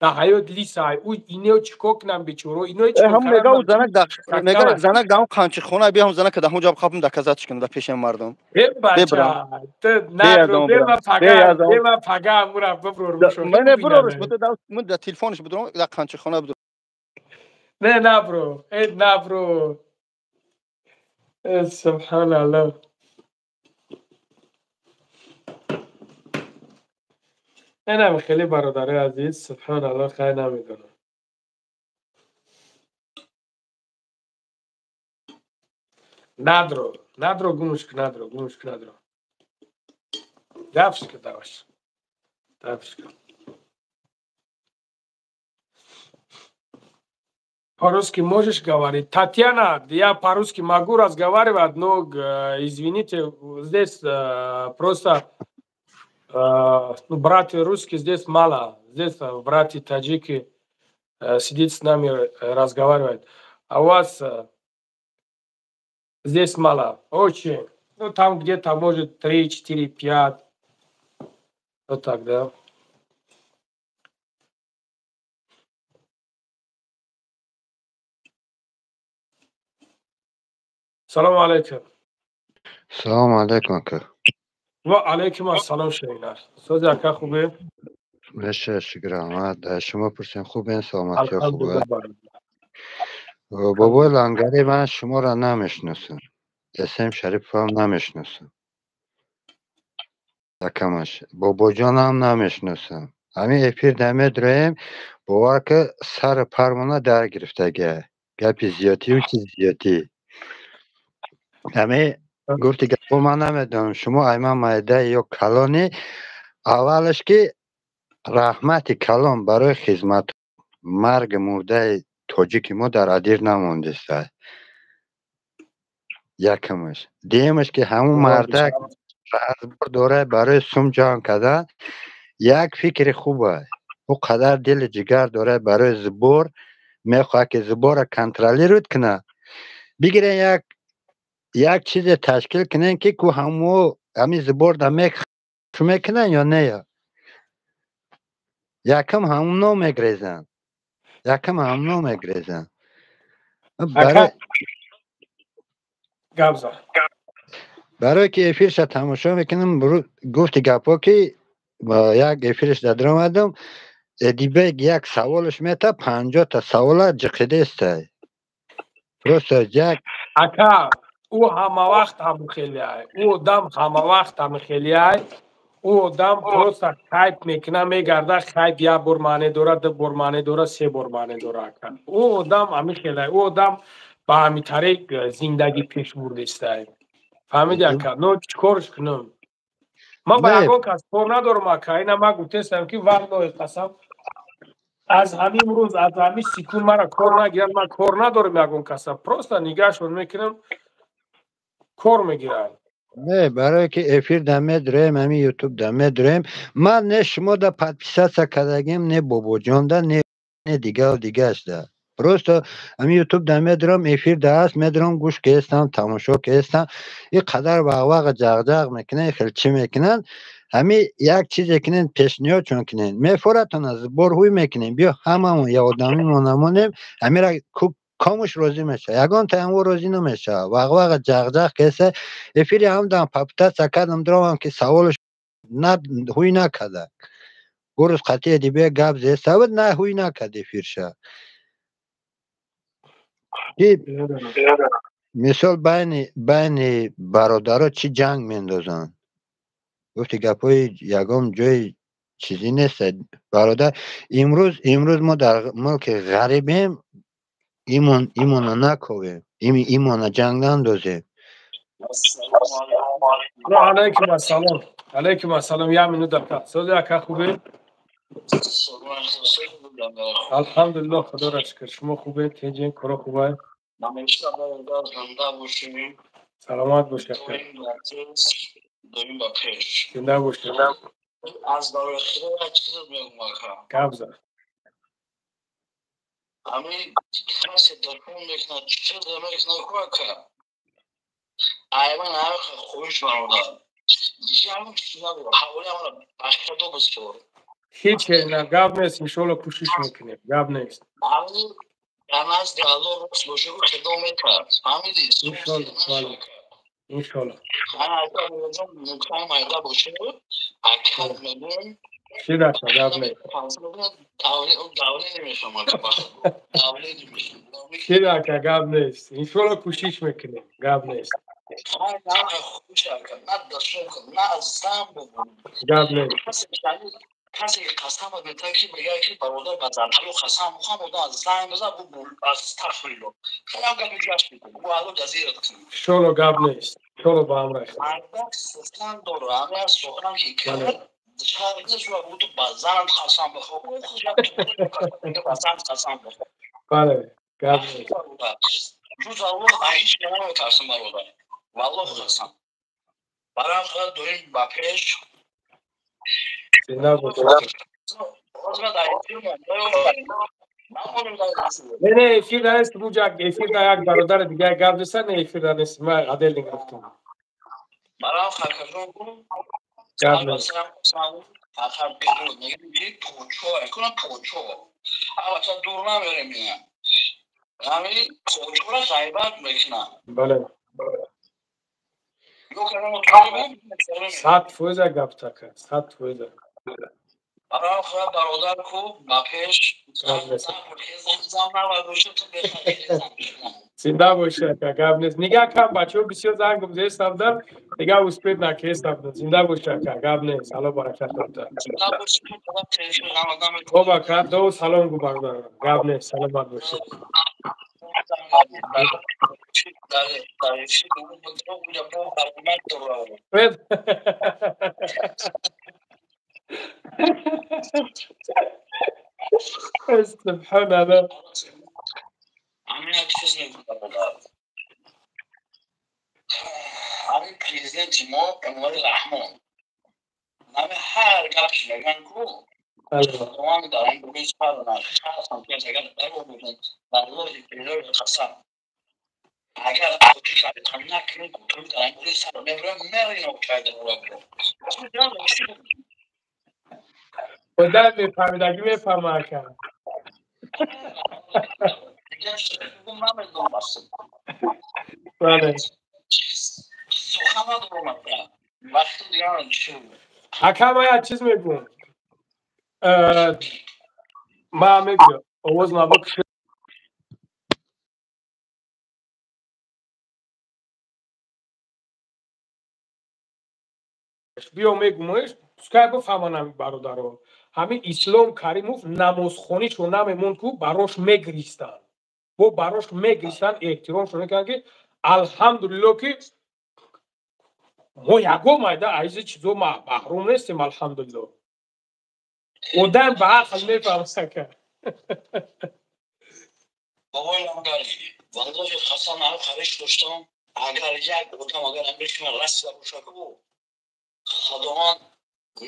S1: да ҳаёт лиса ҳай, ӯ ино чӣ кор кунанд бечораҳо, ино чӣ кор
S9: Ҳам мега
S1: карданд?
S9: ӯ занак да мега занак дар қанчихона бия, ҳам занак дар ҳунҷа хапм доказать кунам дар пеши мардум.
S1: Э бача,
S9: Бебрам.
S1: ту надро,
S9: Беязон
S1: бема
S9: брам.
S1: пага,
S9: Беязон.
S1: бема пага амура биброр.
S9: Ман не бирорш, ман дар телефонш бидурам, дар қанчихона бидурам.
S1: Не, набро, э набро. Э субҳаналлоҳ. Инам хеле бародарои азиз, субҳаналлоҳ, хай намедонам. Надро, надро гумш ку, надро, гумш ку, надро. Дафш ку, даваш. Дафш ку. По-русски можешь говорить? Татьяна, я по-русски могу разговаривать, но, извините, здесь просто ну, братья русские здесь мало. Здесь братья таджики сидит с нами, разговаривает. А у вас здесь мало. Очень. Ну, там где-то, может, 3, 4, 5. Вот так, да. Салом алейкум.
S13: Салом алейкум, ака.
S1: Ва алейкум ассалом, шеринар. Сози ака, хубе?
S13: Меша, шукр, раҳмат. Шумо пурсем, хубен, саломатиё хуб?
S1: Алҳамдулилла, бародар.
S13: Бобои Лангари, ман шуморо намешиносам. Эсем Шарипов намешиносам. Якамаш. Бобоҷонам намешиносам. Ҳамин эфир намедроем, бовар ки сари пармона дар гирифтагия. Гапи зиёдтию чизи зиёдтӣ. Ҳамин гуфти гапо ман намедонам, шумо айман майда ё калони. Аввалаш ки раҳмати калон барои хизмат, марги мурдаи тоҷики мо дар адир намондиста. Якумаш. Дуюмаш ки ҳамун мардак разбор дорад барои сум ҷамъ кардан, як фикри хуба. Ӯ қадар дили ҷигар дорад барои сбор, мехоҳад ки сбора контролировать кунад. Бигирен як чизе ташкил кунем ки ку ҳамо ҳамин сбор да мекунанд ё не? Якум ҳамуно мегрезанд. Якум ҳамуно мегрезанд.
S1: Ака, гап зан.
S13: Барое ки эфирша тамошо мекунам, гуфти гапҳо ки як эфирш даромадам, Эдибек як саволаш мета, 50-та савола ҷиқидестай. Просто як
S1: Ака, ӯ ҳама вақт ҳамихелиай. Ӯ одам ҳама вақт ҳамихелиай. Ӯ одам просто хайп мекуна, мегарда, хайп як бор маъне дорад, ду бор маъне дорад, се бор маъне дорад, ака. Ӯ одам ҳамихелиай. Ӯ одам ба ҳамин тариқ зиндагӣ пеш бурдестай. Фаҳмиди, ака? Но чӣ корш кунам? Ман ба
S13: Не.
S1: ягон кас кор надорам, ака. Ина ман гуфтестам ки валлоҳи қасам, аз ҳамин рӯз, аз ҳамин секунд мара кор нагиранд, ман кор надорам ягон каса. Просто нигаҳшон мекунам, кор мегиранд.
S13: Не, барое ки эфир да медроем, ҳамин ютуб да медроем, ман не шумо да подписаться кардагим, не бобоҷон да, не дигару дигааш да. Просто ҳамин ютуб да медром, эфир да ҳаст, медром, гӯш кестам, тамошо кестам. Ин қадар вағвағ ҷағҷағ мекунанд, хел чӣ мекунанд. Ҳамин як чизе кунен, пешниҳодшон кунен. Мефоратон аз сбор ҳуй мекунем. Биё ҳамамон я одамимон намонем, ҳамира Комуш розӣ мешавад? Ягон таям ӯ розӣ намешавад. Вағваға ҷағҷағ кеса эфири ҳамдам попытаться кардам, дромам ки саволш на ҳуй накарда. Гурӯз қатъия дибе гап зесавад, на ҳуй накард эфирша. Мисол, байни бародаро чӣ ҷанг мендозанд? Гуфти гапҳои ягон ҷои чизе нест, бародар. Имрӯз мо дар мулки ғарибем, имона наковем, имона ҷанг нандозем.
S1: Алайкум ассалом, алайкум ассалом. Як минут, ака. Сози, ака, хубе? Алҳамдулиллоҳ, худоро шукр. Шумо хубе? Тинҷин, коро хубе? Саломат бошед. Зинда бошед.
S5: Аз барои худо як чиз мегӯм, ака.
S1: Гап зад.
S5: Ҳамин касе телефон мекунад, чиз мекунад ку, ака, айман ҳамин хоҳиш, бародар, ягон чиз набуд, ҳаволи амара ба худо бисёр.
S1: Ҳеч на, гап нест, иншоалло, кӯшиш мекунем, гап нест.
S5: Ҳамин дар назди Аллоҳ рост боша, ку худо метард, фаҳмидӣ?
S1: Иншоалло, бале, иншоалло.
S5: Ман ака мукам майда боша, ака, мегӯм.
S1: Чӣ даша, гап нест.
S5: Давление мешавам, ака, давление мешавам.
S1: Чӣ, ака, гап нест, иншоалло, кӯшиш мекунем, гап нест. Гап нест.
S5: Касе қасамат метавад, ки мегӯяд, ки бародар, ба зарталу қасам бухам, одам аз занг бизан, бу астағфирулло, хелам гапи гашт мекунад, бу Алло ҷазират кунад.
S1: Иншоалло, гап нест, иншоалло, ба амраи худо.
S5: Мардак сухан дорад, ҳамин аз сухан ки кард, шума буду ба занат қасам бихӯр, ба занат қасам бихӯр.
S1: Бале, гап нест.
S5: Ҷуз Аллоҳ ҳеҷ наметарсам, бародар, валлоҳ қасам. Барои худо дорем ба пеш.
S1: Зинда бошед. Не, не, эфир нест, буҷа эфир да як бародари дига гап зеса, не, эфир да нест, ма отдельно гуфтам.
S5: Барам хакажон.
S1: Гап нест.
S5: Фақат мегӯям, ки почо кунам, почо албатта дур намерем, ина ҳамин почора ғайбат мекунам.
S1: Бале, 100% гап така, 100%.
S5: Барам худо, бародар, ку ба пеш.
S1: Зинда бошед, ака, гап нест. Нигаҳ кам, бачаҳо бисёр занг зестабда, дига успеть накестабда. Зинда бошед, ака, гап нест, Алло баракат дода. Хоб, ака, ду салом гу бародар, гап нест, саломат бошед. سبحان الله.
S5: ҳамин як чиз мегӯям, бародар. Ҳамин президенти мо Эмомалӣ Раҳмон, ҳамин ҳар гапш мегӯян ку, худованд дар ин бугӯи сар агар даро бигӯям, валлоҳи билоҳи қасам, агар тоҷик накунем ку, то дар ин бугӯи сар мебурам, мерино чайда бура.
S1: Худо мефаҳмидагӣ мефаҳма, ака. Бале.
S5: Сухан надорам, ака, вақти дигар чӣ.
S1: Ака, ман як чиз мегӯям, ман мегӯям, овоз мабо. Биё, мегӯмаш, пускай бифаҳманд ҳамин бародаро. Ҳамин Ислом Каримов намозхонишо намемонд ку, барош мегиристанд, бо барош мегиристанд, эҳтиромшо мекарданд, ки алҳамдулилло, ки мо ягон майда аизи чизо маҳрум нестем, алҳамдулилло. Одам ба ақл мефаҳмад, ака.
S5: Бобои Лангари, валлоҳи қасам, хариш доштам, агар як одам агар амришма расида боша ку, худованд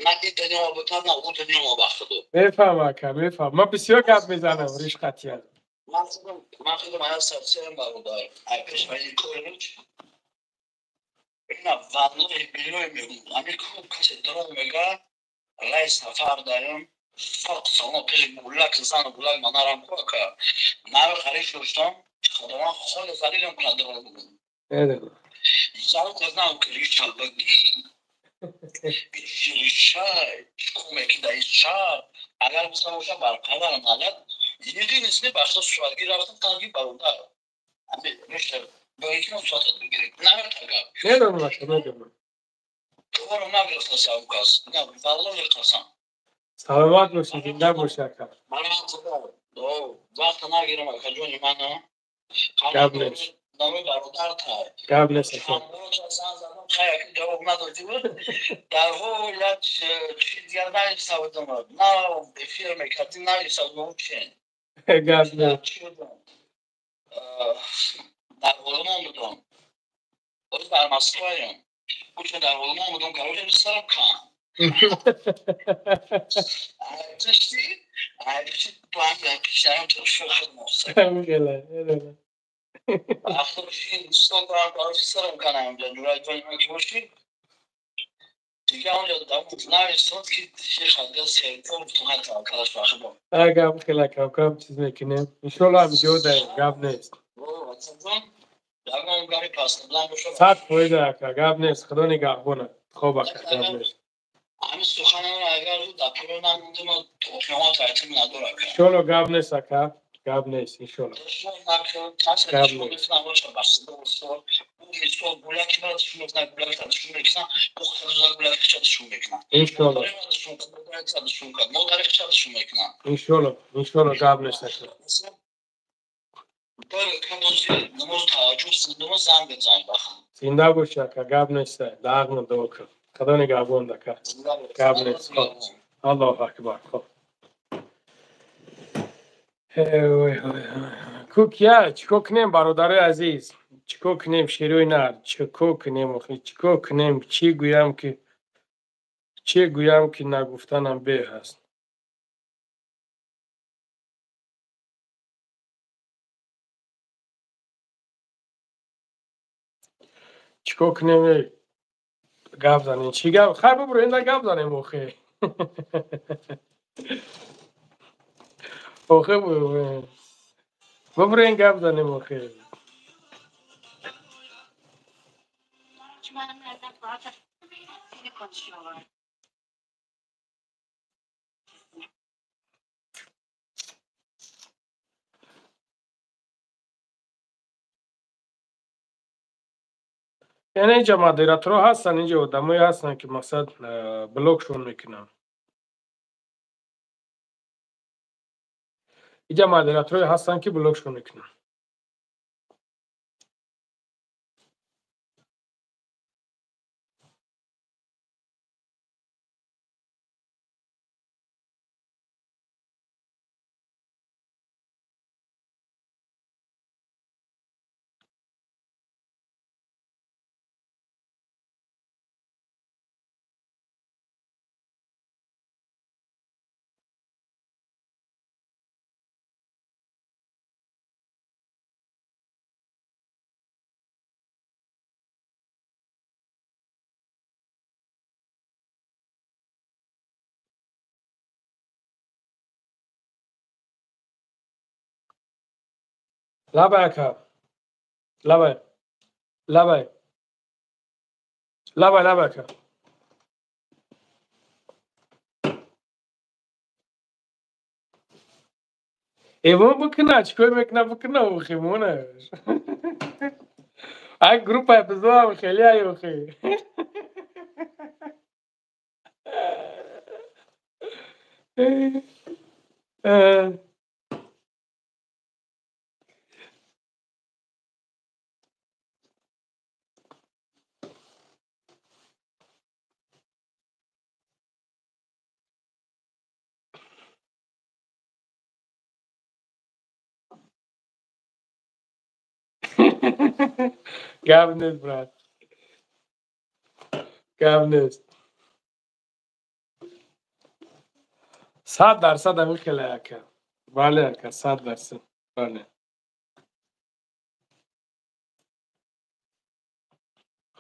S5: на ин дунё бутад, на ӯ дунё, ба худо.
S1: Мефаҳмам, ака, мефаҳмам, ман бисёр гап мезанам ришқатиян.
S5: Ман худам ая сарсерам, бародар, ай пеш ин корич ина, валлоҳи билоҳи мегӯм, ами ку касе дурӯғ мега, рай сафар дарем сот соно пеши гулак зану гулак манарам ку, ака, нави хариш доштам. Худованд хол залилам кунад. Агар бошад бар қадарам алат единственный бахшо суратгир рафтам танги бародар. Бо яким суратат бигирем. Намертага.
S1: Медонам, медонам.
S5: Туро нагирифтасам кас. На, валлоҳи қасам.
S1: Саломат бошӣ, зинда бошӣ ака.
S5: Вақт нагирам ака ҷони ман.
S1: Гап нест.
S5: Номи бародар тай.
S1: Гап нест ака.
S5: Ҷавоб надодӣ буд. Дар ҳол як чиз дигар нависта будам. На эфир мекардӣ, нависта будам чен.
S1: Гап нест.
S5: Дар Олмон будам. Боз дар Москваям. Гуфтам дар Олмон будам, короче, сарам кан. Айпишти, айпишти банга пишам то шохад моса.
S1: Хеле.
S5: Ахлоши дӯстон дорам, короче, сарам кан ҳамҷа. Ҷурай ҷони ман ки бошӣ. Дига онҷо дам навистод ки шех ҳадга сертор гуфтам ҳай таваккалаш ба Худо.
S1: Гап хеле кам кам чиз мекунем. Иншоалло ҳамҷо даем, гап нест.
S5: Ягон гапи паснабуланд бошад.
S1: 100% ака, гап нест. Худо нигаҳбонад. Хоб ака, гап нест.
S5: Ҳамин суханонро агар дар поён намондем, то қиёмат айтим надор ака.
S1: Иншоалло гап нест ака, гап нест иншоалло. Гап нест. Иншоалло. Иншоалло, иншоалло гап нест ака. Зинда бошӣ ака, гап нест. Дағна дуо кун. Худо нигаҳбон ака. Гап нест. Хоб. Аллоҳу акбар. Хоб. Кукия, чико кунем бародарои азиз? Чико кунем шерои нар? Чико кунем охи? Чико кунем? Чӣ гӯям ки чӣ гӯям ки нагуфтанам беҳ аст. Чико кунем? Гап занем. Чӣ гап? Хайр бубуро, инда гап занем охи. Охи бубуро, ин гап занем охи. Яъне инҷа модераторҳо ҳастанд, инҷа одамое ҳастанд ки мақсад блокшон мекунанд. Инҷа модераторҳое ҳастанд ки блокшон мекунанд. Лабай ака. Лабай. Лабай. Лабай, лабай ака. Эвон бикуна, чикор мекуна бикуна охи монаш. Ай группа бизоам хеле ай охи. Гап нест, брат. Гап нест. 100% ҳамин хеле ака. Бале ака, 100%. Бале.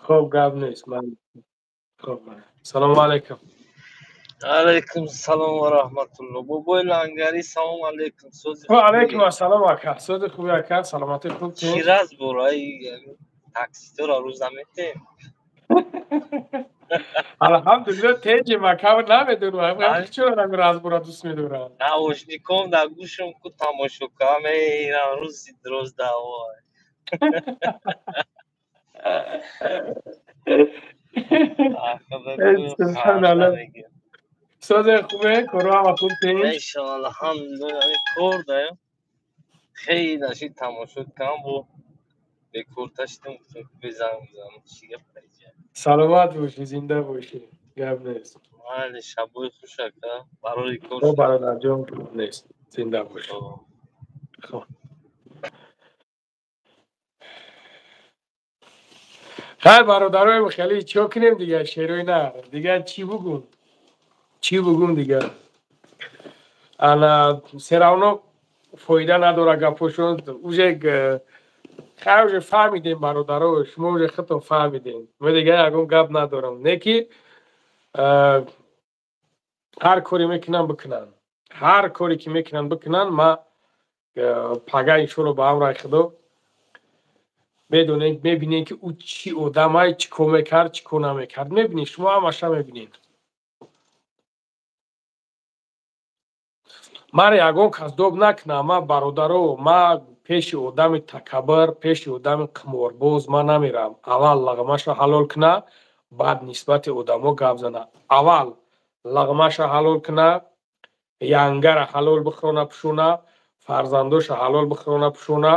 S1: Хоб, гап нест. Хоб, салому алайкум.
S14: Алейкум салом ва раҳматулло. Бобои Лангари, салом алейкум. Сози
S1: ва алейкум ассалом ака. Сози хуби ака, саломати хуб.
S14: Чираз бор, ай такситора рӯз наметем.
S1: Алҳамдулилло, теҷи мака намедонам. Чаро нами разбора дӯст медорам?
S14: Наушником дар гӯшам ку тамошо кардам, эй рӯзи дроз даво.
S1: Созе хубе, коро ҳама хуб тинҷ?
S14: Иншоалло, алҳамдулилло, кор даем. Хеле нашид тамошо кардам, бо бекорта шидам, гуфтам безанг бизанам, чӣ гап даиҷа.
S1: Саломат бошӣ, зинда бошӣ, гап нест.
S14: Майли, шабои хуш ака, барои кор.
S1: О, бародарҷон, нест, зинда бошӣ. Хуб. Хайр, бародароем, хеле чӣ кунем дигар, шерои на, дигар чӣ бугум? Чӣ бугум дигар? Ана все равно фоида надора гапошон. Уже хайр, уже фаҳмидем бародаро, шумо уже худтон фаҳмидем. Ма дигар ягон гап надорам. Не ки ҳар коре мекунанд бикунанд. Ҳар коре ки мекунанд бикунанд, ма пага иншоалло ба амраи Худо медонем, мебинем ки ӯ чӣ одамай, чӣ кор мекард, чӣ кор намекард. Мебинед, шумо ҳамаша мебинед. Мара ягон кас доб накунам, ма бародаро, ма пеши одами такаббур, пеши одами қиморбоз ма намерам. Аввал лағмаша ҳалол куна, баъд нисбати одамо гап зана. Аввал лағмаша ҳалол куна, янгара ҳалол бихӯрона пӯшона, фарзандоша ҳалол бихӯрона пӯшона.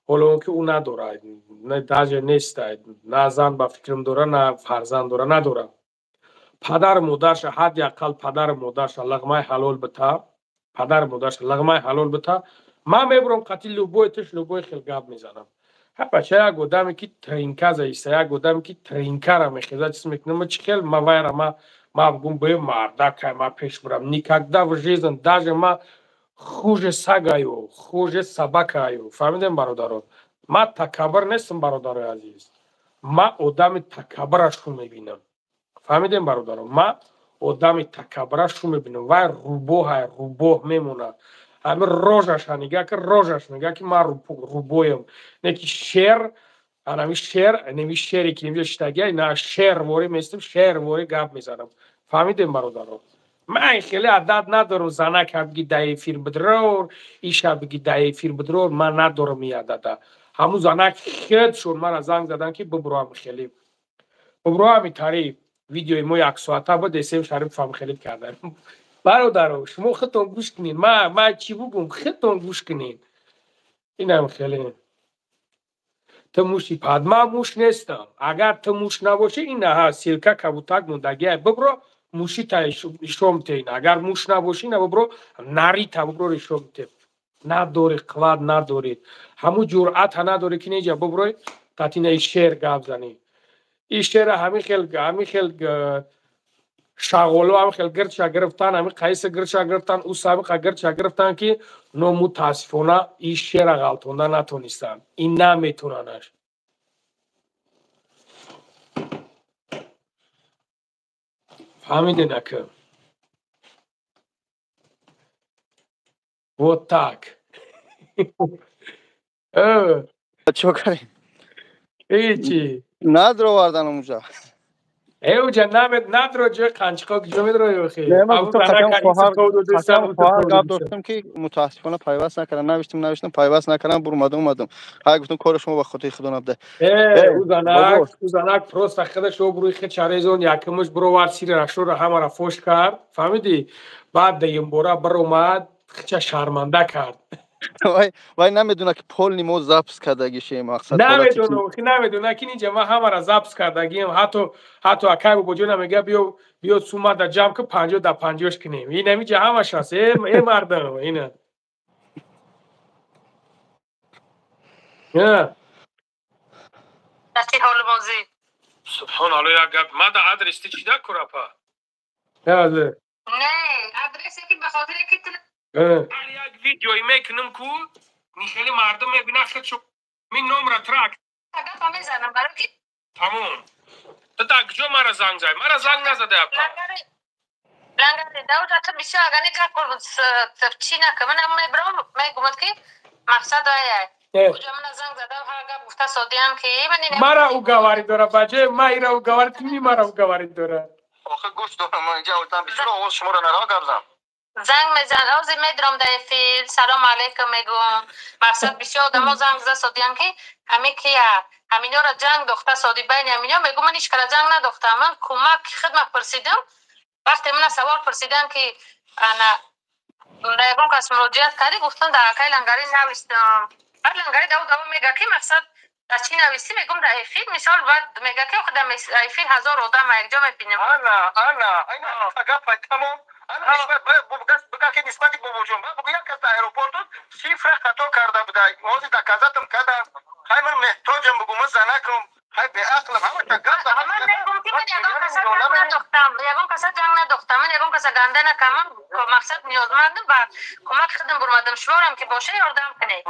S1: Ҳоло он ки ӯ надорад, даже нест, на зан ба фикрам дора, на фарзанд дора, надора. Падару модарша, ҳадди ақал падару модарша лағмаи ҳалол бита, падару модарша лағмаи ҳалол бита, ман мебурам қатъи любой туш любой хел гап мезанам. Ҳа бача як одаме ки тринка заиста, як одаме ки тринкара мехеза, чиз мекунам, ма чӣ хел ма вайра ма бугум бе мардакай, ма пеш бурам. Никогда в жизни, даже ма хуже сагаю, хуже собакаю. Фаҳмидем бародаро? Ма такаббур нестам бародарои азиз. Ма одами такаббура шу мебинам. Фаҳмидем бародаро? Ма одами такаббура шу мебинам. Вай рӯбоҳай, рӯбоҳ мемонад. Ҳамин рожаша нигаҳ ки рожаш нигаҳ ки ман рӯбоям. Не ки шер, анами шер, неми шере ки инҷо шитагиай, на шерворӣ местам, шерворӣ гап мезанам. Фаҳмидем бародаро? Ман хеле адад надорам, занака биги да эфир бидрор, иша биги да эфир бидрор, ман надорам ин адада. Ҳамун занак худшон мара занг задан ки бибуроам хеле. Бибуроам итари видеои мо як соата буд, эсем Шарипов ҳам хеле кардам. Бародаро, шумо худтон гӯш кунед. Ма чӣ бугум, худтон гӯш кунед. Инам хеле. Ту муши пад, ман муш нестам. Агар ту муш набошӣ, ин ҳа силка кабутак мондагиай, бибро мушита ишом тен. Агар муш набошӣ, на бибро нарита бибро ишом те. Надорӣ қувват надорӣ. Ҳамун ҷуръата надорӣ ки неҷа биброй қатъи шер гап занӣ. Ин шера ҳамин хел, ҳамин хел шағоло ҳамин хел гирча гирифтан, ҳамин қайса гирча гирифтан, ӯ сабиқа гирча гирифтан ки но мутаассифона ин шера ғалтонда натонистанд. Ин наметонанаш. Фаҳмиден ака? Вот так.
S9: Чӣ кардем?
S1: Ҳечи.
S9: Надровардан онҷа.
S1: Э, уҷа надро ҷои қанчиқо куҷо медрои охи?
S9: Хоҳар гап доштам ки мутаассифона пайваст накардам. Навиштам, навиштам, пайваст накардам, бурмадам, омадам. Ҳай гуфтам кори шумо ба хотири худо набуда.
S1: Э, ӯ занак просто худаш обрӯи худ чарезон якумаш бировард сири рашоро ҳамаро фош кард, фаҳмидӣ? Баъд дуюмбора биромад, худша шарманда кард.
S9: Вай намедона ки полни мо запис кардагишем мақсад.
S1: Намедонам, ки намедона ки инҷа ман ҳамаро запис кардагием. Ҳатто акай бобоҷонам мегӯяд биё биё сума да ҷамъ ки 50 да 50 кунем. Ин ҳаминҷа ҳамаш ҳаст. Э мардам, ина.
S3: Дасти ҳолбозӣ.
S1: Субҳоналло, як гап. Ман да адрес ти чӣ да курапа?
S3: Не, адресе ки ба хотире ки
S1: ҳар як видеое мекунам ку хеле мардум мебинад худшо мин номра трак.
S3: Гапа мезанам барои ки
S1: тамом. Ту дар куҷо мара занг зад? Мара занг назадай апа.
S3: Лангари давра ту бисёр агар нигоҳ чӣ накун, ман мебарам мегумад ки мақсад ая.
S1: Мара уговари дора, ба ҷои ма ира уговари, ту ми мара уговари дора.
S15: Охи гӯш дорам, ман инҷа отам бисёр овоз шуморо наро гап зам.
S3: Занг мезан, ҳозир медурам дар эфир, салом алейкум мегӯм. Мақсад бисёр одамо занг зада содиян ки ҳами кия, ҳаминёро ҷанг дохта соди байни ҳаминё, мегӯм ман ҳеч кара ҷанг надохтам, ман кӯмак хидмат пурсидам. Вақте мана савол пурсидам ки ана дар ягон кас муроҷиат кардӣ, гуфтам дар акаи Лангари навистам. Баъд Лангари даво даво мега ки мақсад дар чӣ навистӣ, мегӯм дар эфир, мисол баъд мега ки охи дар эфир 1000 одам якҷо мебинем.
S15: Ана, ана, айна гапай тамом. Ана нисбат буга ки нисбати бобоҷон, бугу як кас дар аэропорт буд, шифра хато карда буда. Ҳозир доказатам кардам. Хай ман меҳтоҷам, бугу ман занакам. Хай беақлам, ҳамаша гап зад.
S3: Ман мегӯм ки ман ягон каса ҷанг надохтам, ягон каса ҷанг надохтам, ман ягон каса ганда накардам, мақсад ниёзмандам, ба кӯмак худам бурмадам. Шуморам ки боша ёрдам кунед.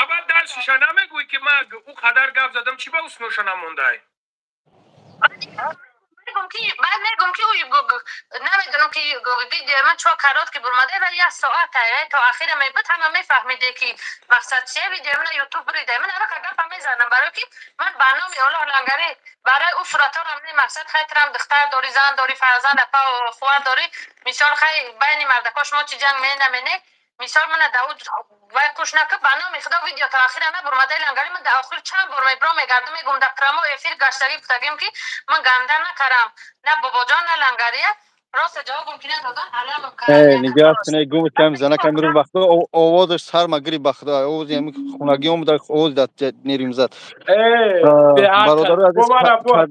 S1: Абад дарсиша намегӯӣ ки ман ӯ қадар гап задам, чӣ ба усноша намондай?
S3: Баъд мегӯм ки намедонам ки видео ман чо карот ки бурмада ва як соат то ахира мебуд, ҳама мефаҳмиде ки мақсад чия. Видео мана ютуб бурида, ман ҳама гапа мезанам, барои ки ман ба номи Аллоҳ Лангари барои ӯ суратҳорам не мақсад. Хай трам духтар дорӣ, зан дорӣ, фарзанд, апа хувар дорӣ, мисол хай байни мардако шумо чи ҷанг менамене, мисол мана Давуд вай куш накун, ба номи Худо видео то ахира набурмадаи Лангари. Ман дар охир чанд бор мебиром мегардам, мегӯм дар прямо эфир гаштагӣ гуфтагим ки ман ганда накарам, на бобоҷон, на Лангария. Рост ҷавобам ки надодан, ҳаламам
S9: кардам. Нигоҳ кунед, гум кам занакам имрӯз ба Худо овозаш сар магирӣ, ба Худо овози ҳамин хунагӣ омада, овоз дар нервим зад.
S1: Бародарои азиз,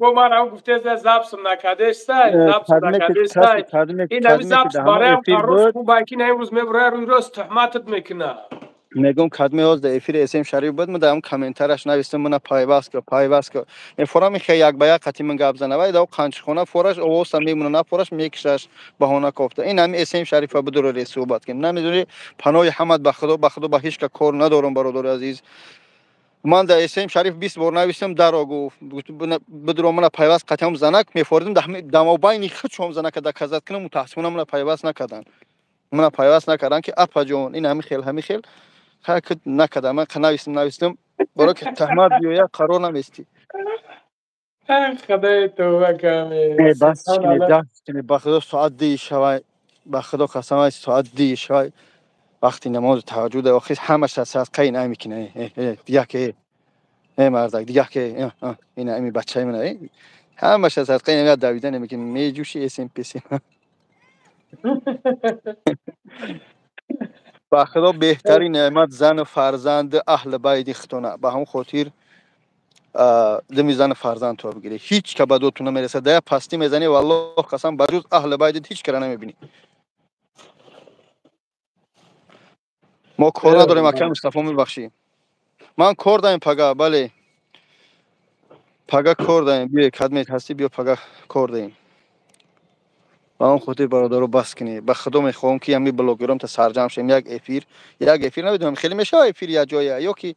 S1: бо мара гуфте запсм накардестай, запсм накардестай. Ин ҳами запс бароям қароз хуб ки на имрӯз мебурая рӯи рост туҳматат мекунад.
S9: Мегӯм кадме ҳоз дар эфири СМ Шариф буд, ман дар ҳам комментараш навистам, мана пайваст ка, пайваст ка. Мефорам хе як ба як қати ман гап зана, вай дар қанчхона фораш овоза мемона, на фораш мекишаш баҳона кофта. Ин ҳами СМ Шарифа бидуро суҳбат кунем. Намедонӣ паноҳи ҳамат ба Худо, ба Худо ба ҳеч ка кор надорам, бародари азиз. Ман дар СМ Шариф 20 бор навистам, даро гуфт, бидуро мана пайваст қатиам занак мефоридам, дар мобайни худшон занака доказат кунам, мутаассифона мана пайваст накарданд. Мана пайваст накарданд ки апаҷон, ин ҳами хел, ҳами хел. Хай накардам, ман навистам, барои ки таҳмат биёяд қарор наместӣ.
S1: Худои тавба каме.
S9: Бас кунед, ба Худо соат 2 шавай, ба Худо қасам соат 2 шавай. Вақти намози таҳаҷҷуд охир ҳамаш аз садқаи ин ами кина. Дигар ки мардак, дигар ки ин ами бачаи ман, ҳамаш аз садқаи ин давида намекунӣ, меҷӯши СМПС. Ба Худо беҳтарин неъмат зану фарзанд аҳли байди худтона. Ба ҳамон хотир дими зану фарзанд то бигирӣ. Ҳеч ка ба доту намерасад. Дар як пастӣ мезанӣ, валлоҳ қасам, ба ҷуз аҳли байдит ҳеч кара намебинӣ. Мо кор надорем, акай Мустафо, мебахшӣ. Ман кор даем пага, бале. Пага кор даем. Биё, кадмет ҳастӣ, биё пага кор даем. Ба он хотир бародаро бас кунед. Ба Худо мехоҳам ки ҳами блогерам та сарҷам шем, як эфир, як эфир намедонам, хеле мешава эфир як ҷоя, ё ки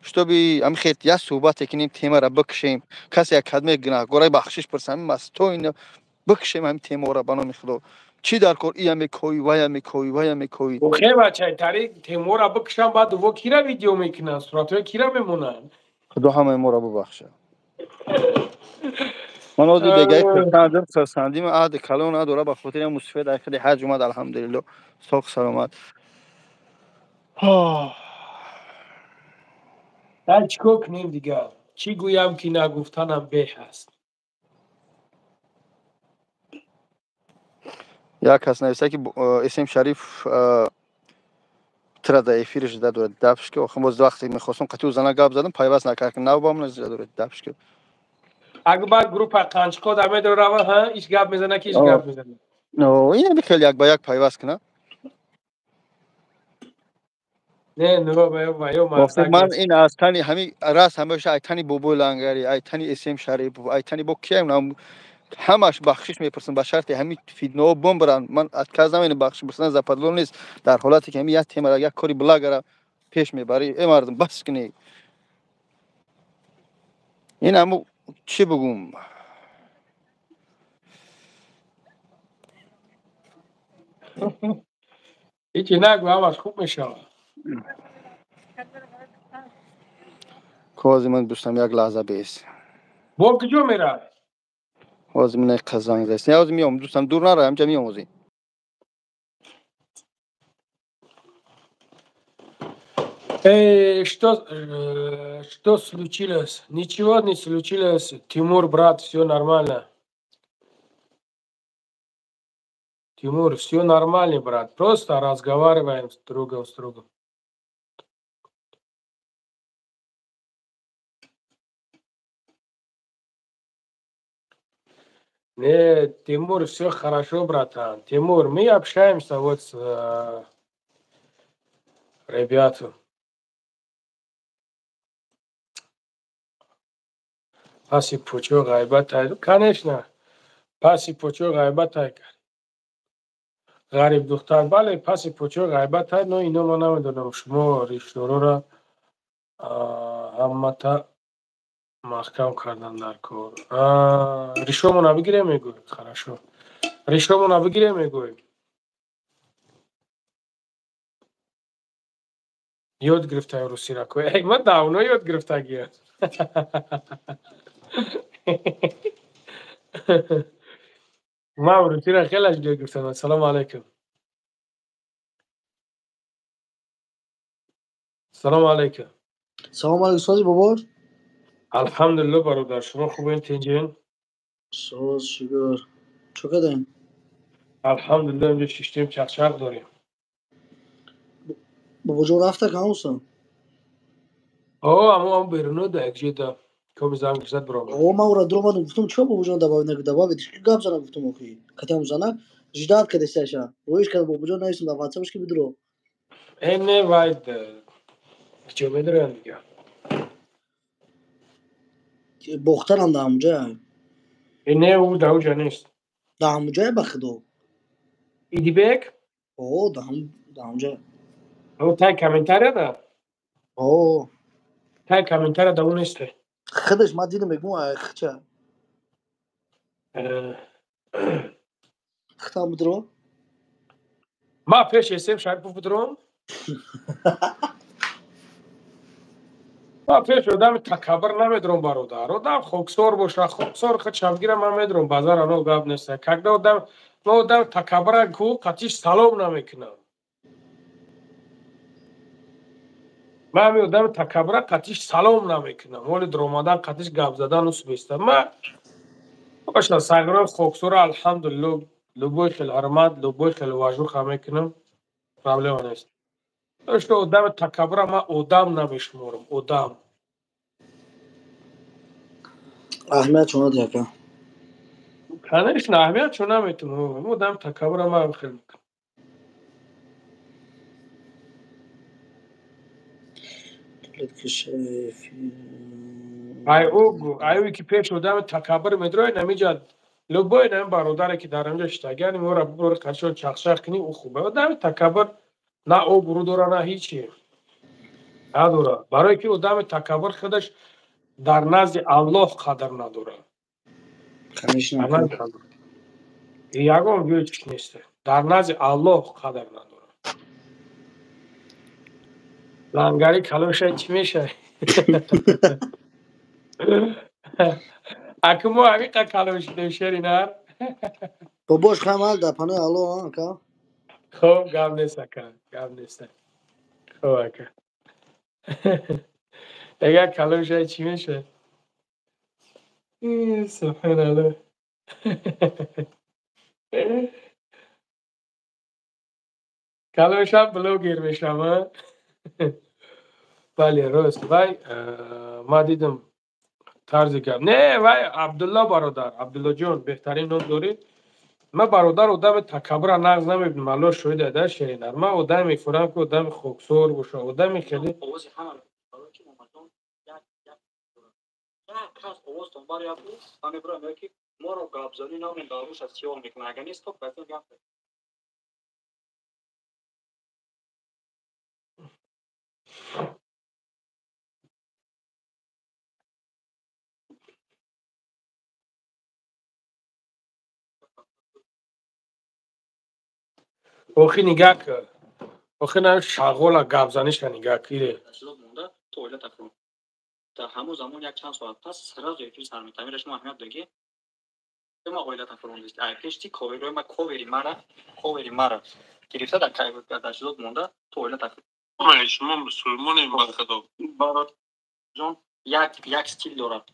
S9: шутоби ҳами хел як суҳбате кунем, темаро бикшем, касе як кадме гунаҳгорай бахшиш пурса, ҳами масто ина бикшем ҳами темаро ба номи Худо. Чӣ дар кор ия мекоӣ, вая мекоӣ, вая мекоӣ.
S1: Охе бачай, тари темаро бикшам, баъд во кира видео мекунанд, суратҳои кира мемонанд.
S9: Худо ҳамаи моро бубахшад. Ман ҳозир бегаи хурсандам, хурсандим аҳди калон надора, ба хотири мусифат дар хеле ҳаҷ омад, алҳамдулилло, соқ саломат.
S1: Дар чӣ кор кунем дигар? Чӣ гӯям ки нагуфтанам беҳ аст.
S9: Як кас нависта ки СМ Шариф тра дар эфираш дадорад дафш ки охир боз вақте мехостам қатъи зана гап задам, пайваст накард, навбам дадорад дафш ки.
S1: Агар баъд группа қанчқо дар медорава, ҳа, иш гап мезана ки иш гап мезана.
S9: Ин ами хеле як ба як пайваст куна.
S1: Не, ё
S9: ман ин аз тани ҳами раст ҳамеша ай тани бобои Лангари, ай тани СМ Шариф, ай тани бо киям ҳамаш бахшиш мепурсам, ба шарти ҳами фитнаҳо бомбаранд. Ман отказ намекунам бахшиш пурсидан, западло нест. Дар ҳолате ки ҳами як темара, як кори благара пеш мебарӣ, э мардум бас кунед. Ин ҳаму чӣ бигӯм?
S1: Ҳечи нагӯ, ҳамаш хуб мешавад.
S9: Кози ман дӯстам, як лаҳза бес.
S1: Бо куҷо меравӣ?
S9: Ҳозир ман қиз занг заст. Не, ҳозир меом, дӯстам, дур нарав, ҳамҷа меом ҳозир.
S1: Эй, что случилось? Ничего не случилось, Тимур, брат, все нормально. Тимур, все нормально, брат. Просто разговариваем с другом с другом. Нет, Тимур, все хорошо, братан. Тимур, мы общаемся вот с ребятами. Паси пучо ғайбат, конечно. Паси пучо ғайбат кард. Ғариб духтар, бале, паси пучо ғайбат, но ино ма намедонам, шумо риштороро ҳамата маҳкам кардан дар кор. Ришомона бигирем, мегӯй. Хорошо. Ришомона бигирем, мегӯй. Ёд гирифтаю русира ко. Эй, ман давно ёд гирифтагиям. Ман русира хелаш ёд гирифтам. Ассалому алайкум. Салому алайкум.
S5: Салому алайкум, сози бобо.
S1: Алҳамдулилло, бародар, шумо хубен, тинҷен?
S5: Соз, шукр. Чо кардем?
S1: Алҳамдулилло, инҷо шиштем, чақчақ дорем.
S5: Бобоҷон рафта камусан?
S1: О, амо беруно да якҷода коми занг зад баромад.
S5: О, ман ура дуромадам, гуфтам чо бобоҷон добавить накард, добавить ки гап занам, гуфтам охи. Катам занак ждать кардесаша. Роиш кард бобоҷон нависам дар WhatsApp-ш ки бидро.
S1: Э, не, вай, куҷо медароям дига?
S5: Бохтарам дар ҳамуҷа.
S1: Э, не, ӯ дар уҷа нест.
S5: Дар ҳамуҷае ба худо.
S1: Идибек?
S5: О, дар ҳамуҷа.
S1: Ӯ тай комментария да?
S5: О.
S1: Тай комментария да ӯ несте.
S5: Худаш ман дидам, мегӯм, ай хча. Хтам бидро?
S1: Ма пеш эсем Шарипов бидром? Ма пеш одами такаббур намедром, бародар. Одам хоксор боша, хоксор худ шабгира ман медром, базар ано гап нест. Когда одам, ма одам такаббура ку қатиш салом намекунам. Ман ҳамин одами такаббура қатиш салом намекунам. Ҳоли дуромадан қатиш гап задан усбеста. Ма боша сағирои хоксора алҳамдулилло, любой хел ҳурмат, любой хел уважуха мекунам, проблема нест. Что одами такаббура ман одам намешуморам, одам.
S5: Аҳамият чун надиҳ, ака.
S1: Конечно, аҳамият чун наметунам. Одами такаббура ман хел мекунам. Ай ӯ ки пеш одами такаббур медрои, намиҷа любой нами бародаре ки дар ҳамҷа шитагиани моро бибори қашон чақчақ кунӣ, ӯ хубе. Одами такаббур на обрӯ дора, на ҳичи надора. Барое ки одами такаббур худаш дар назди Аллоҳ қадр надорад. Ягон ҷои чиш нест. Дар назди Аллоҳ қадр надорад. Лангари калоша чӣ мешавад? Аку мо ҳамиқа калош шудем, шеринар.
S5: Бобош хамал дар паноҳи Аллоҳ, ака.
S1: Хоб, гап нест, ака, гап нест. Хоб, ака. Агар калоша чӣ мешавад? Субҳаналлоҳ. Калоша блогер мешавам. Бале, рост. Вай, ма дидам тарзи гап. Не, вай Абдулло бародар, Абдуллоҷон беҳтарин ном дорӣ. Ман бародар одами такаббура нағз намебинам, Аллоҳ шоҳид ада шеринар. Ман одаме мефурам ки одами хоксор боша, одами хеле Охи нигаҳ кар. Охи на шағола гапзаниша нигаҳ кире.
S11: Дар ҳамон замон як чанд соат пас сразу эфир сар метавонӣ. Шумо аҳамият додед, ки ма оилата фурондист. Ай пешти коверои ма, ковери мара, ковери мара гирифта дар чизот монда, ту оилата.
S16: Шумо мусулмонем, ба Худо.
S11: Бароҷон, як стил дорад.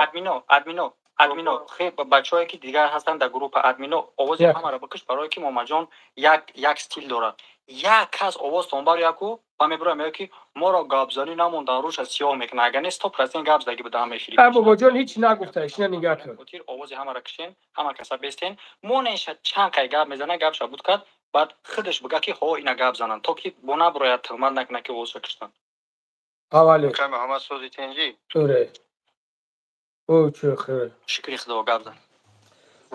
S11: Админо, админо, админо, хе бачаҳое ки дигар ҳастанд дар группа, админо, овози ҳамаро бикиш, барое ки Момаҷон як стил дорад. Як кас овоз тонбар яку ба мебурад, мегӯяд ки моро гапзанӣ намондан, рӯша сиёҳ мекунад. Агар не, 100% гап задаги буда ҳама эфири.
S1: Бобоҷон ҳеч нагуфта, ишна нигаҳ кар.
S11: Хотир овози ҳамаро кишен, ҳама каса бестен. Монеша чанд қай гап мезана, гапша буд кард, баъд худаш бига ки ҳо ина гап зананд, то ки бо набурояд, туҳмат накунад ки овозша киштанд.
S1: Аввале.
S15: Муҳаммад сози тенҷӣ.
S1: Оре. О чӣ хеле.
S11: Шукри Худо, гап зан.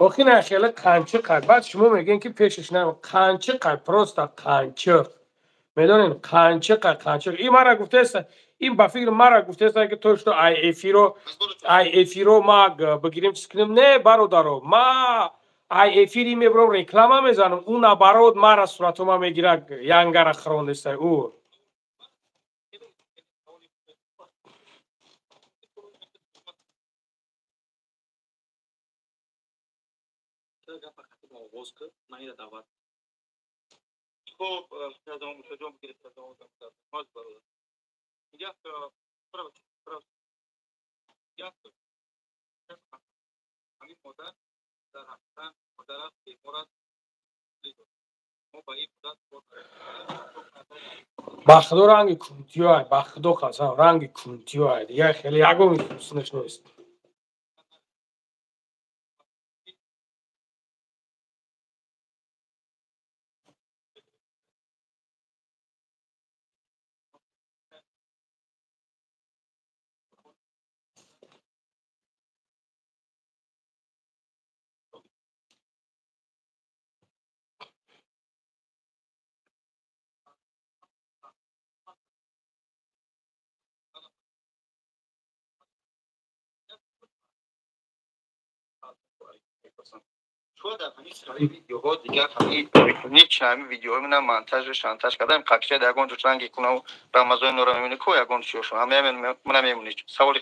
S1: Охи на хеле қанчиқ қай. Баъд шумо мегӯед ки пешаш на қанчиқ қай, просто қанчиқ. Медонед, қанчиқ қай, қанчиқ. Ин мара гуфтааст, ин ба фикр мара гуфтааст ки то что ай эфиро, ай эфиро ма бигирем, чиз кунем. Не, бародаро, ма ай эфири мебурам, реклама мезанам. Ӯ наоборот мара суратома мегирад, янгара хирондеста ӯ.
S11: Оғоз кар, ман ира даъват.
S15: Хуб, мусаҷон бигиред. Бародар, ҳамин модар дар ҳақиқат модар аст, бемор аст. Мо ба ин модар
S1: Ба Худо ранги кунтиёай, ба Худо қасам, ранги кунтиёай. Дигар хеле ягон ҳуснаш нест.
S15: Шояд дар ҳамин сари видеоҳо дигар ҳамин ҳамин видеоҳо мена монтажу шантаж кардам, қакша дар ягон ҷо ранги кунав Рамазони нора мемонӣ ко ягон чиёшо ҳама мена мемонӣ. Саволи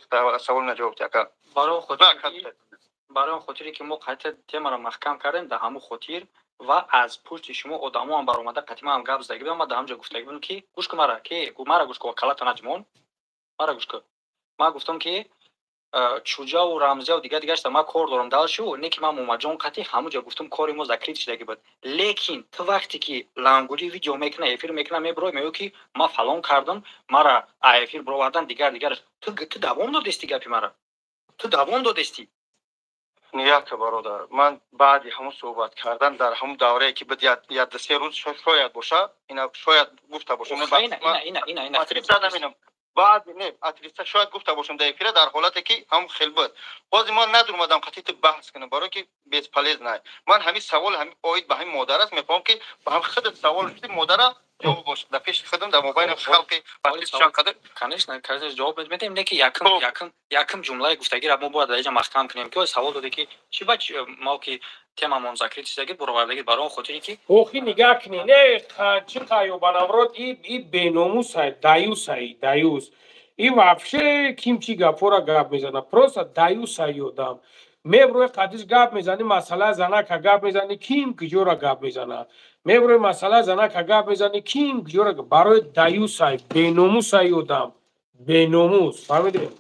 S15: саволи на ҷавоб яка.
S11: Барои он хотире ки мо қайта темаро маҳкам кардем, дар ҳамон хотир ва аз пушти шумо одамо ҳам баромада, қатима ҳам гап задаги будам. Ман дар ҳамҷо гуфтаги будам ки гӯш кун мара, ки мара гӯш кун, калата наҷмон, мара гӯш кун. Ман гуфтам ки чуҷаву рамзияву дигар дигаршта ман кор дорам далшу, не ки ман Момаҷон қатӣ ҳамуҷа гуфтам, кори мо закрит шудаги буд. Лекин ту вақте ки лангулӣ видео мекуна, эфир мекуна, мебурой, мегӯ ки ман фалон кардам, мара эфир бировардан, дигар дигараш, ту давом додести гапи мара, ту давом додести.
S15: Яка бародар, ман баъди ҳамун суҳбат кардан дар ҳамун даврае ки буд, як се рӯз шояд боша, ина шояд гуфта бошам. Баъд не, атриста шояд гуфта бошам дар эфира, дар ҳолате ки ҳамун хел буд. Бози ман надурмадам қатъи ту баҳс кунам, барое ки бесполезно. Ман ҳамин савол ҳамин оид ба ҳамин модар аст, мехоҳам ки ба ҳам худат савол шуди модара ҷавоб бошад дар пеши худам, дар мобайни халқи чанд қадр.
S11: Конечно, конечно, ҷавоб медиҳем, не ки якум ҷумлаи гуфтагиро мо бояд дар инҷа маҳкам кунем, ки савол доде ки чӣ ба мо ки темамон закрит шудаги буровардаги, барои он хотире ки
S1: Охи нигаҳ кунӣ, не чӣ қайёбанаврод, и беномусай, даюсай, даюс. И вообще ким чӣ гапҳоро гап мезана, просто даюсай ёдам. Меброи қадиш гап мезанӣ, масъалаи занака гап мезанӣ, ким куҷора гап мезана. Меброи масъалаи занака гап мезанӣ, ким куҷора, барои даюсай, беномусай ёдам. Беномус, фаҳмидед?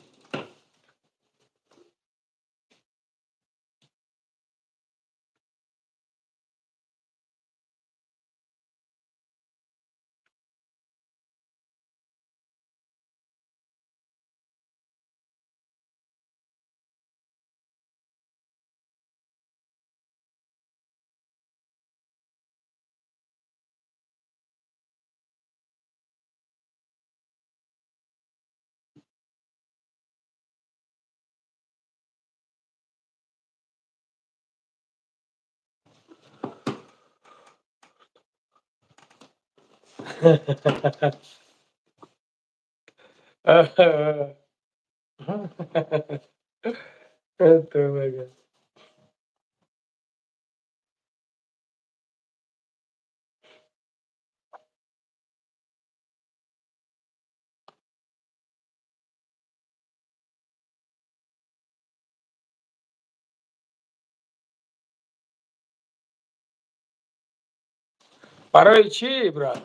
S1: Барои чӣ, брат?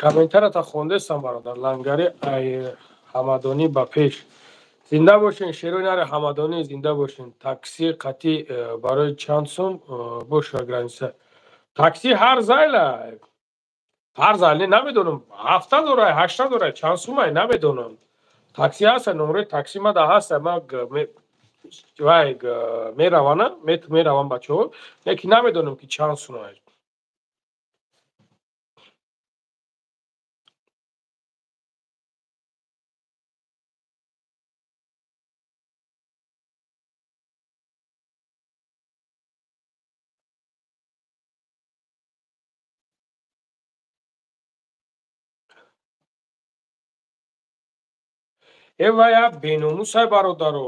S1: Комментарата хондестам, бародар. Лангари ай ҳамадонӣ ба пеш. Зинда бошен, шерои нари ҳамадонӣ, зинда бошен. Такси қатӣ барои чанд сум боша граница? Такси ҳар зайла, ҳар зайли намедонам, ҳафта дорай, ҳашта дорай, чанд сумай намедонам. Такси ҳаста, номраи такси мада ҳаста, ма вай меравана, меравам бачаҳо, лекин намедонам ки чанд сумай. Э вая беномусай, бародаро.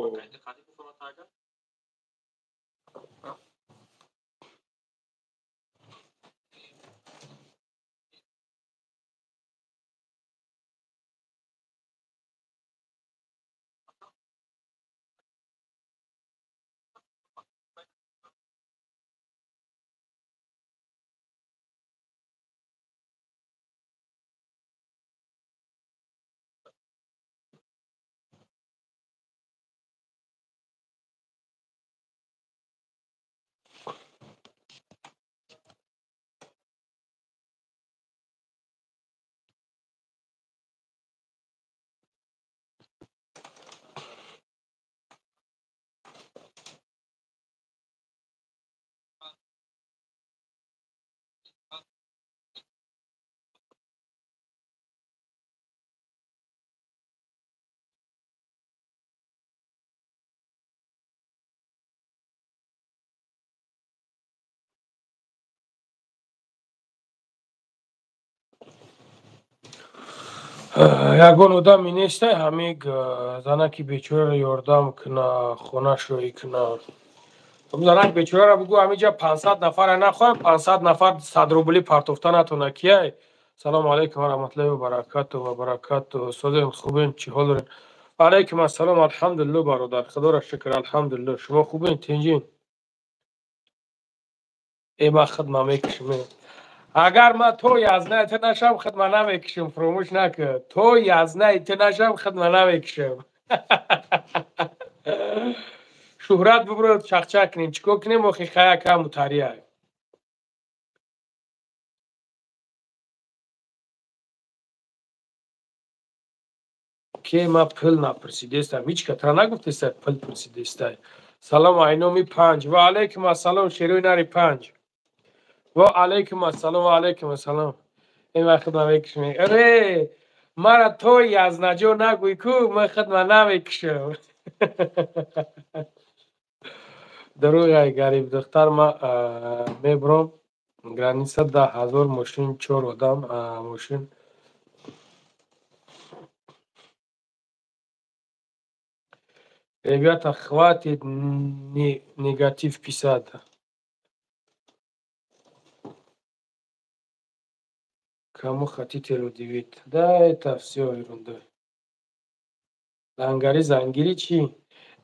S1: Ягон одами нестай ҳамиг занаки бечораро ёрдам куна, хонашро куна. Занак бечораро бугӯ ҳамиҷа 500 нафара нахоҳам, 500 нафар 100 рубли партофта натона кияй. Салому алайкум ва раҳматуллоҳи ва баракатуҳ ва баракатуҳ. Созем, хубем, чӣ ҳол дорем? Ва алайкум ассалом, алҳамдулиллоҳ, бародар. Худоро шукр, алҳамдулиллоҳ. Шумо хубем, тинҷин? Э ман хидма мекушам. Агар ман то язнаи ту нашам, хидма намекушам, фуромӯш накун. То язнаи ту нашам, хидма намекушам. Шӯҳрат бубро, чақчақ кунем, чӣ кор кунем, охи хая кам мутария. Ке ман пул напурсидестам, ҳеҷ катра нагуфтеста пул пурсидестай. Салом айноми панҷ. Ва алайкум ассалом, шерои нари панҷ. Ва алайкум ассалом, ва алайкум ассалом. Ин вақт хидма мекушем. Аре, мара то язнаҷо нагӯй ку, ман хидма намекушам. Дурӯғай, гариб духтар, ман мебурам граница 10 000 мошин, чор одам мошин. Ребята, хватит негатив писать. Кому хотите удивить? Да, это все ерунда. Лангари зангири чӣ?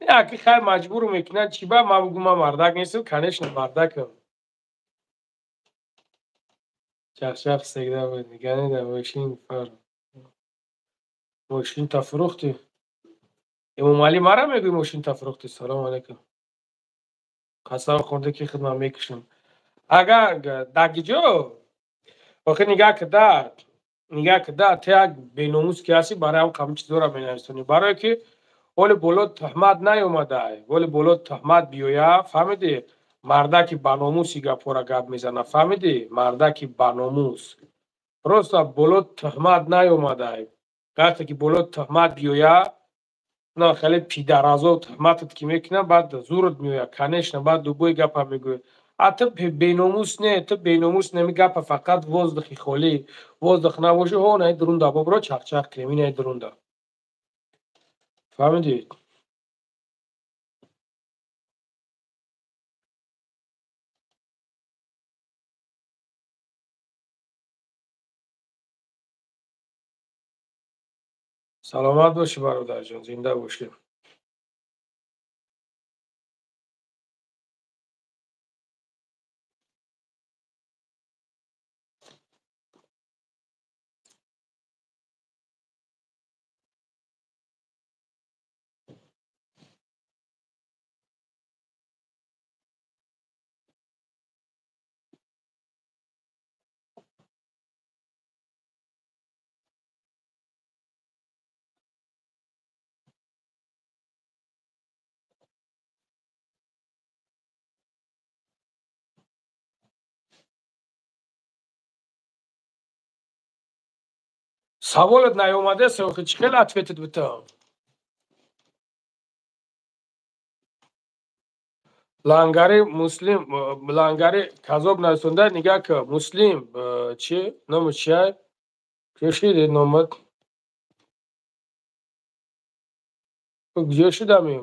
S1: Аки хай маҷбур мекунад, чӣ ба ман бугӯ ман мардак нестам, конечно мардакам. Чақчақ всегда будет. Ганида мошин фар. Мошин та фурӯхтӣ? Эмомалӣ мара мегӯй мошин та фурӯхтӣ? Салому алайкум. Қасам хӯрда ки хидмат мекушам. Агар дагиҷо охир нигаҳ кида, нигаҳ кида, ту як беномус ки ҳастӣ, барои ҳам қабил чизҳоро менависонӣ. Барое ки оли боло туҳмат наёмадай, оли боло туҳмат биёя, фаҳмидӣ? Мардаки баномус и гапҳоро гап мезана, фаҳмидӣ? Мардаки баномус. Просто боло туҳмат наёмадай. Вақте ки боло туҳмат биёя, на хеле пидаразо туҳматат ки мекунад, баъд зурат меояд, конечно, баъд любой гапа мегӯяд. А ту беномус не, ту беномус неми гапа фақат воздухи холӣ. Воздух набоши, ҳо наи дурунда бобро чақчақ кунем, инаи дурунда. Фаҳмидӣ? Саломат бошӣ, бародарҷон, зинда бошӣ. Саволат наёмадааст, охи чӣ хел ответит битам? Лангари Муслим, Лангари казоб нависонда, нигаҳ ки Муслим чи ному чиай? Кӯшиди номат? Куҷо шудами?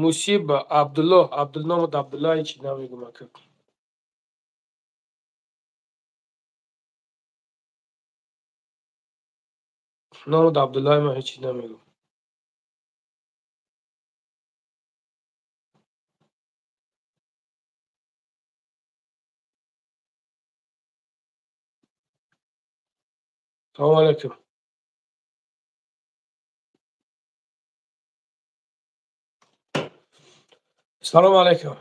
S1: Мусиб Абдуллоҳ, Абдулномат Абдуллоҳ ҳеч намегум ака. Номад Абдуллоҳ ман ҳеч намегум. Салому алайкум. Салому алайкум.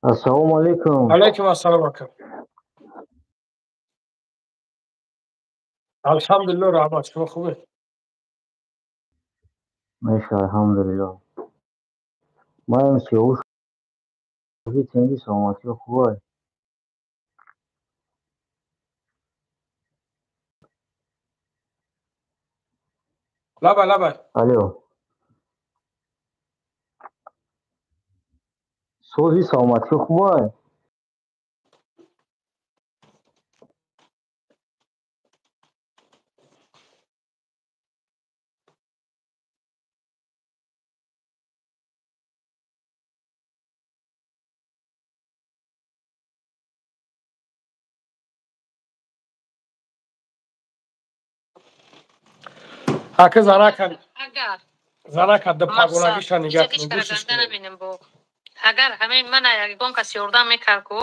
S17: Ассалому алайкум.
S1: Алайкум ассалом ака. Алҳамдулиллоҳ, раҳмат. Шумо хубед?
S17: Меша, алҳамдулиллоҳ. Маем сиёвуш тинҷи саломатӣ хубай.
S1: Лабай, лабай.
S17: Алло. Сози саломатӣ хубай.
S1: Ака занака
S2: Агар
S1: занака да
S2: мақсад
S1: пагонагиша нигаҳ
S2: ҳеҷ
S1: кунед,
S2: кара
S1: гӯшиш
S2: ганда
S1: кунед.
S2: Набинем бо. Агар ҳамин мана ягон кас ёрдам мекард ку,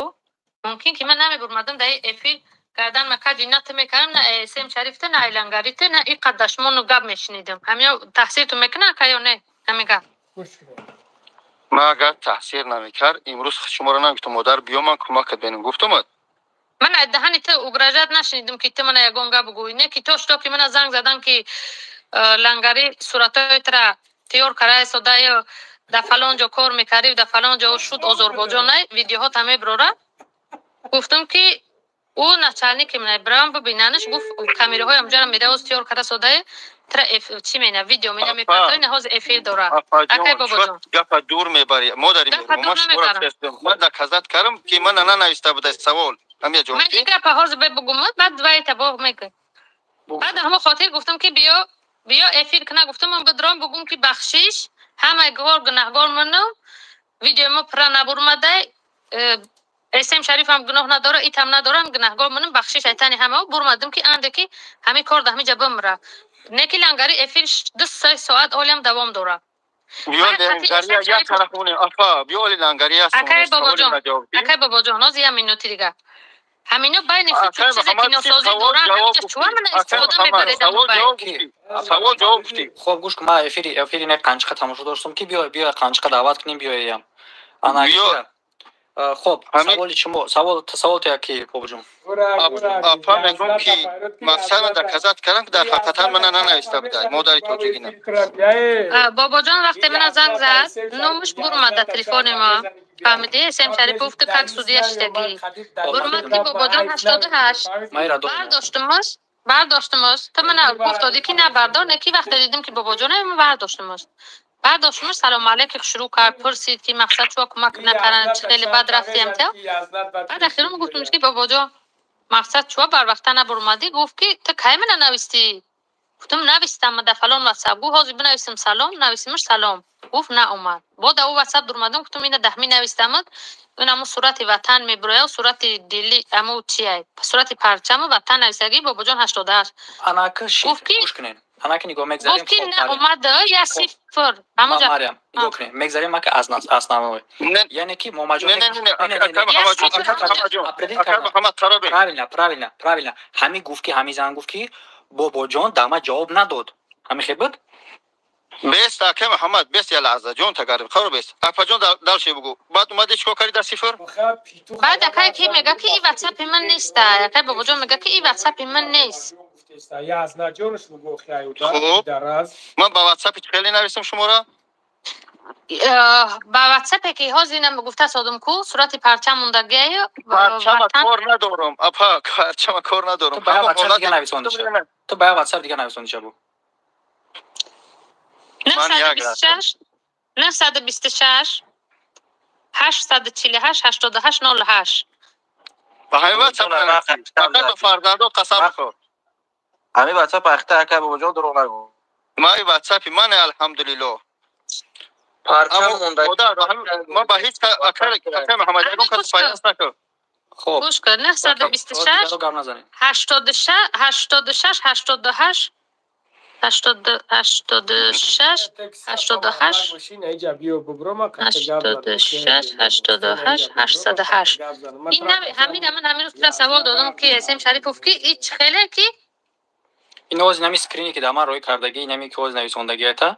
S2: мумкин ки ман намебурмадам дар эфир гардан макаҷи на ту мекардам, на эсм шарифта, на айлангарита, на и қаддашмону гап мешунидам. Ҳамиё таҳсирту мекунад ака ё не? Ҳамин гап.
S1: Гӯш кунед.
S9: Ман агар таҳсир намекард, имрӯз шуморо намегуфтам, модар, биё, ман кӯмакат бинам, гуфтамад.
S2: Ман аз даҳани ту угрожать нашунидам, ки ту мана ягон гап гӯӣ. Не ки то что ки мана занг задан ки Лангари суратҳои тура тиёр карда истодаю, дар фалон ҷо кор мекардӣ, дар фалон ҷо шуд Озорбоҷон, най видеоҳота меброра. Гуфтам ки ӯ начальники мана бирам бибинанаш, гуфт камераҳои ҳамҷара меравоз тиёр карда содаю тра чӣ мена видео мена мепартои, на ҳозир эфир дора. Акай
S9: Апаҷон,
S2: бобоҷон.
S9: Гапа дур мебарӣ, модари
S2: Гапа
S9: меҳрубон,
S2: дур
S9: ман шуморо
S2: намебарам.
S9: Ман доказать кардам, ки ман нанависта буда савол. Ҳамия ҷон
S2: Ман
S9: ки
S2: ин гапа ҳозир бигум, баъд вайта бо мекун. Баъд ҳамо хотир гуфтам ки биё, биё эфир кина, гуфтам ман бидром бугум ки бахшиш, ҳамаи гор гунаҳгор манам.
S3: Видеои мо пурра набурмадай. Эсем Шарифам гуноҳ надора, итам надорам, гунаҳгор манам, бахшиш айтани ҳамао бурмадим ки анде ки ҳамин кор да ҳамин ҷа бимра. Не ки лангари эфир 2-3 соат олиам давом дора.
S15: Биё лангария як тараф монем, апа, биё оли лангария аст.
S3: Акай бобоҷон, акай бобоҷон, ҳозир як минути дига. Ҳамино байни худ чизе ки носозӣ доранд, ҳаминҷа чӯа мана истифода мебаред
S15: Савол ҷавоб гуфтӣ.
S11: Хоб, гӯш кун, ман эфири не қанчиқа тамошо доштам ки биё, биё қанчиқа даъват кунем, биёям. Ана хоб, саволи шумо, савол то яки бобоҷон.
S15: Апа, мегӯм ки мақсадам доказать кардам ки дар ҳақиқатан мана нанависта будай модари тоҷикина.
S3: Бобоҷон вақте мана занг зад, номаш бурмад дар телефони ма. Фаҳмидӣ? Эсем Шариф гуфт как судья шидагӣ. Бурмад ки бобоҷон 88. Бардоштумош, бардоштумош. Ту мана гуфтодӣ ки на бардор, не ки вақте дидим ки бобоҷон ма бардоштумош. Бардоштумош, салом алейкум шурӯъ кард, пурсид ки мақсад чӯа кӯмак накардан, чӣ хеле бад рафтиам та. Баъд ахирум гуфтумш ки бобоҷон мақсад чӯа барвақта набурмадӣ, гуфт ки ту кай мана навистӣ? Гуфтум навистам ма дар фалон ватсап. Гуфт ҳозир бинависам салом, нависимаш салом. Гуфт наомад. Бо дар ӯ ватсап дурмадам, гуфтум ина даҳмӣ навистамад, ин ҳамун сурати ватан мебурояд, сурати дили ҳамун чия, сурати парчаму ватан нависагӣ бобоҷон 88.
S11: Анаки шид, гӯш кунед. Анаки нигоҳ мегзарем.
S3: Гуфт ки наомад, я сифр. Ҳамунҷа
S11: Марьям, нигоҳ кунед. Мегзарем ака аз основной. Яъне ки Момаҷон правильно, правильно, правильно. Ҳамин гуфт ки ҳамин зан гуфт ки бобоҷон дама ҷавоб надод. Ҳамин хел буд?
S15: Бест, ака Муҳаммад, бест я лаҳза, ҷон тагариб, қарор бест. Апаҷон, дальше бугу. Баъд омадӣ чикор кардӣ дар сифр?
S3: Баъд акай ки мега ки и ватсапи ман нест. Акай бобоҷон мега ки и ватсапи ман нест.
S15: Хуб, ман ба ватсапи хеле нависам шуморо?
S3: Ба ватсапе ки ҳозир инам гуфта содум ку сурати парчам мондагиаю.
S15: Парчама кор надорам, апа, парчама кор надорам.
S11: Ту ба ватсап дига нависондиша. Ту ба ватсап дига нависондиша бу.
S3: 926 926 848 88 08.
S15: Ба ҳамин ватсап нависӣ. Фақат ба фарзандо қасам бихӯр.
S5: Ҳамин ватсап ахта ака бобоҷон, дурӯғ нагӯ.
S15: Ман ватсапи ман, алҳамдулиллоҳ.
S5: Парчам монда.
S15: Ман ба ҳеҷ ака Муҳаммад ягон кас пайваст накард.
S11: Хоб.
S3: Гӯш кун, 926 86 86 88 86 88 86 88 808. Ин ҳамин ман ҳамин рӯз тура савол додам ки Эсем Шарипов ки ич хеле ки
S11: ин оз нами скрине ки дар ман рӯй кардагӣ, инами ки оз нависондагиата,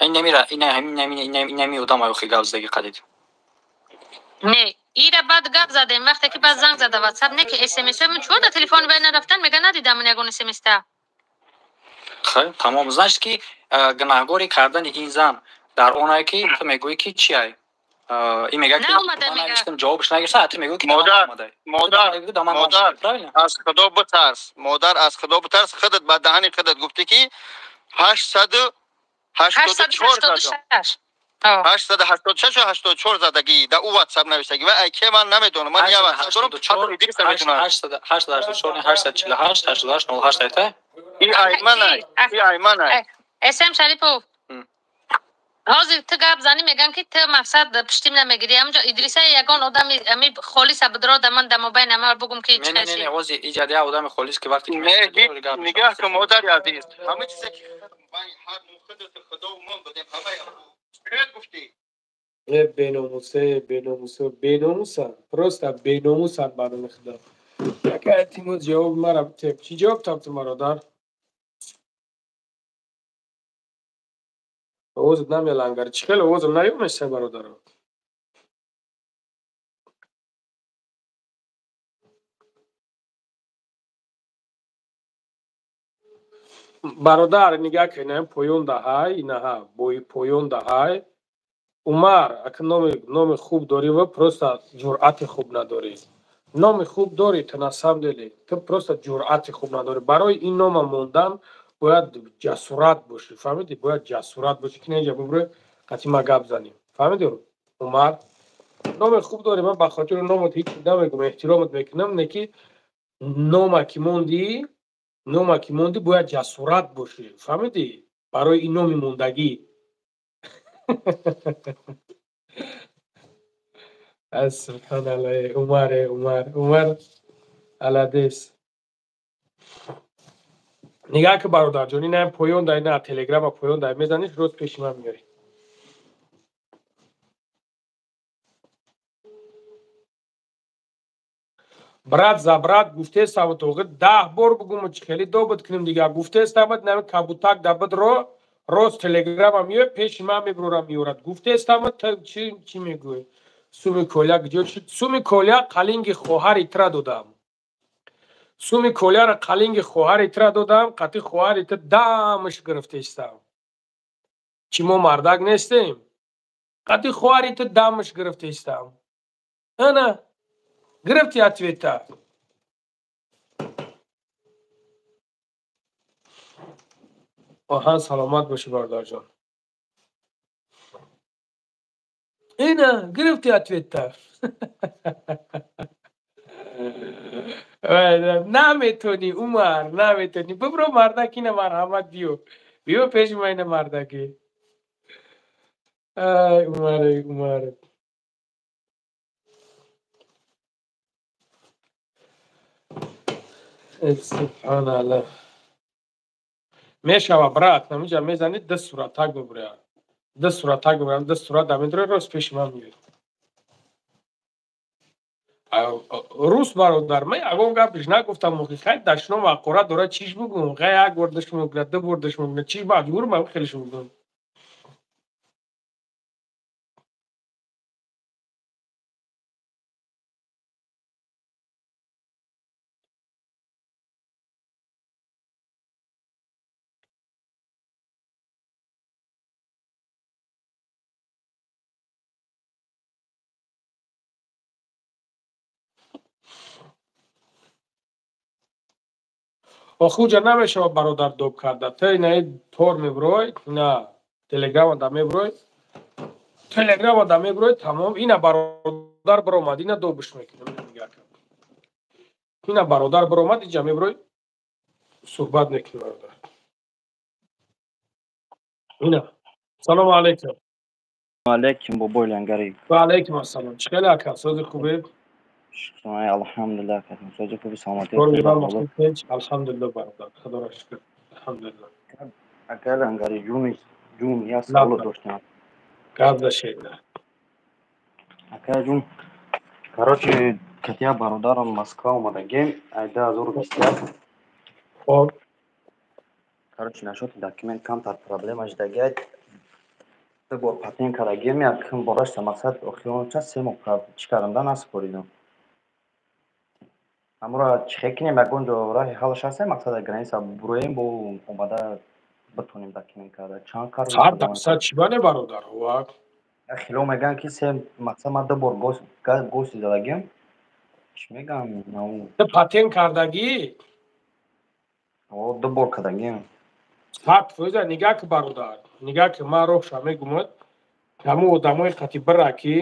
S11: ин намира, ина ҳамин нами инами одам аюхи гап задагӣ қадид.
S3: Не, ира баъд гап задем, вақте ки баъд занг зада ватсап, не ки смс ман чӯ дар телефони бай нарафтан, мега надидам ман ягон смс-та.
S11: Хай, тамом. Значит ки гунаҳгори кардани ин зан дар онае ки ту мегӯӣ ки чи ай? Ин мега ки ман ҷавобш нагирифта, ту мегӯӣ ки
S15: модар, модар, модар, аз Худо битарс, модар, аз Худо битарс, худат ба даҳани худат гуфтӣ ки 884 886 ё 84 задагӣ дар ӯ ватсап навиштагӣ ва ай ке ман намедонам, ман я ватсап дорам, ҳатто Идрис намедонам.
S11: 884 848 88 08 айта?
S15: И ай манай, и ай манай.
S3: Эсем Шарипов, ҳозир ту гап занӣ, мегӯям ки ту мақсад пуштим намегирӣ. Ҳамҷо Идриса ягон одами ами холиса бидро да ман дамобайн ама бугум ки
S11: Не, не, не, ҳозир иҷа я одами холис ки вақте
S15: нигоҳ кун, модари азиз, ҳама чизе ки ҳар худат худо мон будем, ҳамаи гуфтӣ.
S1: Беномусе, беномусе, беномусан, просто беномусан ба номи худо. Яка илтимос, ҷавоби мара битеб. Чӣ ҷавоб табту, бародар? Овозат намелангар. Чӣ хеле овозам наёмеша, бародаро? Бародар, нигаҳ кун, ина поён даҳай, инаҳа бои поён даҳай. Умар, ака номи хуб дорӣ ва просто ҷуръати хуб надорӣ. Номи хуб дорӣ ту, на самом деле, ту просто ҷуръати хуб надорӣ. Барои ин нома мондан бояд ҷасурат бошӣ, фаҳмидӣ? Бояд ҷасурат бошӣ ки инҷа бубурӣ қатъи ма гап занӣ. Фаҳмидӣ, Умар? Номи хуб дорӣ, ман ба хотири номат ҳеҷ намегӯм, эҳтиромат мекунам, не ки нома ки мондӣ, нома ки мондӣ, бояд ҷасурат бошӣ, фаҳмидӣ? Барои ин номи мондагӣ. Субҳаналлоҳ, Умар, Умар, Умар аладес. Нигаҳ ки, бародарҷон, ина поён дай, на телеграма поён дай мезаниш, роз пеши ман меёрӣ. Брат за брат гуфтестамад, оғи 10 бор бугум, чӣ хеле добуд кунем дигар, гуфтестамад, нами кабутак дабуд, ро рост телеграма меояд, пеши ман мебурорам, меорад. Гуфтестамад, чӣ мегӯӣ? Суми коля куҷо шуд? Суми коля қалинги хоҳари тра додам. Суми коляро қалинги хоҳари тра додам, қати хоҳари тра дамаш гирифтестам. Чӣ, мо мардак нестем? Қати хоҳари ту дамаш гирифтестам. Ана гирифти ответа. Оҳан, саломат бошӣ, бародарҷон. Ина гирифти ответа. Наметонӣ, Умар, наметонӣ. Бибро, мардак, ина марҳамат, биё. Биё пеши ман, ина мардаки. Ай, Умар, Умар. Субҳаналлоҳ. Мешава, брат, намиҷа мезанӣ, ду суратак бибуря. Ду суратак бибурям, ду сурат дамедура, рост пеши ман меояд. Рус бародар, ман ягон гапиш нагуфтам, охи хай дашном ҳақорат дорад, чиш бугум? Хай як бор дашном мекунад, ду бор дашном мекунад, чиш маҷбурам ман хелеш бугум. Охи уҷа намешавад, бародар, доб карда. Ту инаи тор мебурой, на телеграма да мебурой, телеграма да мебурой, тамом. Ина бародар биромад, ина добиш мекунем. Ина бародар биромад, иҷа мебурой, суҳбат мекунем, бародар. Ина. Салому алайкум.
S18: Алайкум, бобои Лангари.
S1: Ва алайкум ассалом. Чӣ хеле, ака, сози хубе?
S18: Алҳамдулиллаҳ, сози хуби, саломатӣ.
S1: Алҳамдулиллаҳ, бародар, худоро шукр. Алҳамдулиллаҳ.
S18: Ака Лангари, ҷун, ҷун, як савол доштам.
S1: Гап зашед.
S18: Ака ҷун, короче, катя бародарам Москва омадагем, ай 2021.
S1: Хоб.
S18: Короче, насчёти документ камтар проблема шудагиай. Ду бор патент кардагем, якум борашта мақсад охирон чанд 3 моҳ чӣ кардам да насупоридам. Ҳамуро чӣ хел кинем, ягон ҷо раҳи ҳаллаш ҳаст, мақсад граница буроем, бо омада битонем документ карда. Чанд кар
S1: 100% чӣ бане, бародар? Ва
S18: хело мегӯянд ки се мақсад ман ду бор госи задагим. Чӣ мегӯям?
S1: Ту патент кардагӣ?
S18: О, ду бор кардагим.
S1: 100% нигаҳ ки, бародар, нигаҳ ки, ман роҳша мегумад, ҳамун одамои қати бира ки,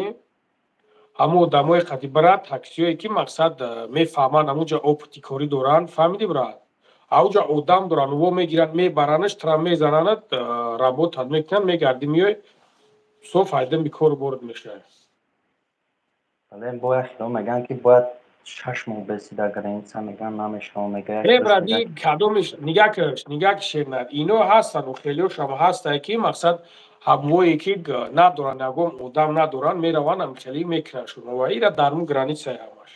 S1: ҳамун одамои қати бира, таксиое ки мақсад мефаҳманд, ҳамунҷа опыти корӣ доранд, фаҳмидӣ, брат? Ҳамунҷа одам доранд, во мегиранд, мебаранаш, тра мезананад, работат мекунанд, мегардӣ, меои, соф айдин бикору борд мешавӣ.
S18: Бале, бояд хело мегӯянд ки бояд 6 моҳ беси дар граница, мегӯянд намешавад, мегӯяд.
S1: Э, брат, кадомиш нигаҳ каш, нигаҳ ки, шернар, ино ҳастанд, хелиошам ҳастае ки мақсад ҳамвое ки надоранд, ягон одам надоранд, мераванд, ам хеле мекунанд шумо ва ира дар му границаи ҳамаш.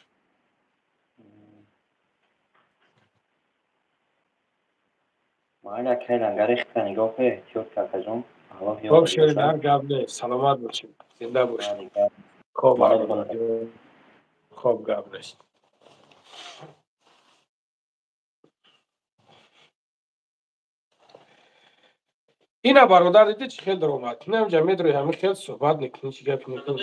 S18: Майли, акай Лангари, хита нигоҳ кун, эҳтиёт кун, акаҷон. Аллоҳ ёр.
S1: Хоб, шернар, гап нест, саломат бошед, зинда бошед. Хоб, хоб, гап нест. Ина бародар, дидӣ чӣ хел даромад? Инамҷа медрои, ҳамин хел суҳбат мекунӣ, чӣ гап мекунӣ?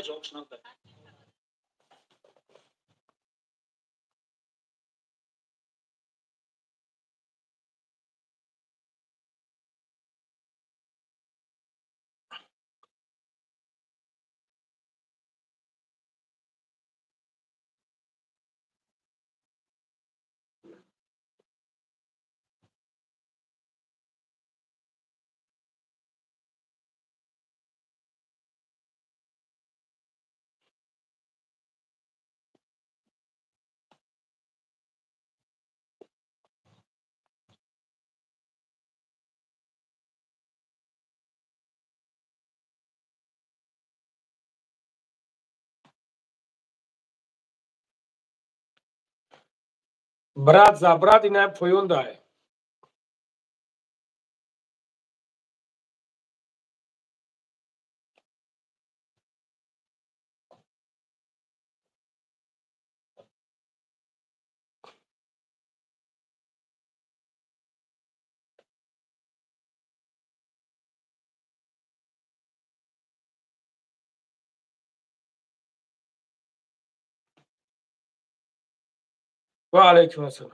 S1: Брат за брат ина поён дай. Ва алайкум ассалом.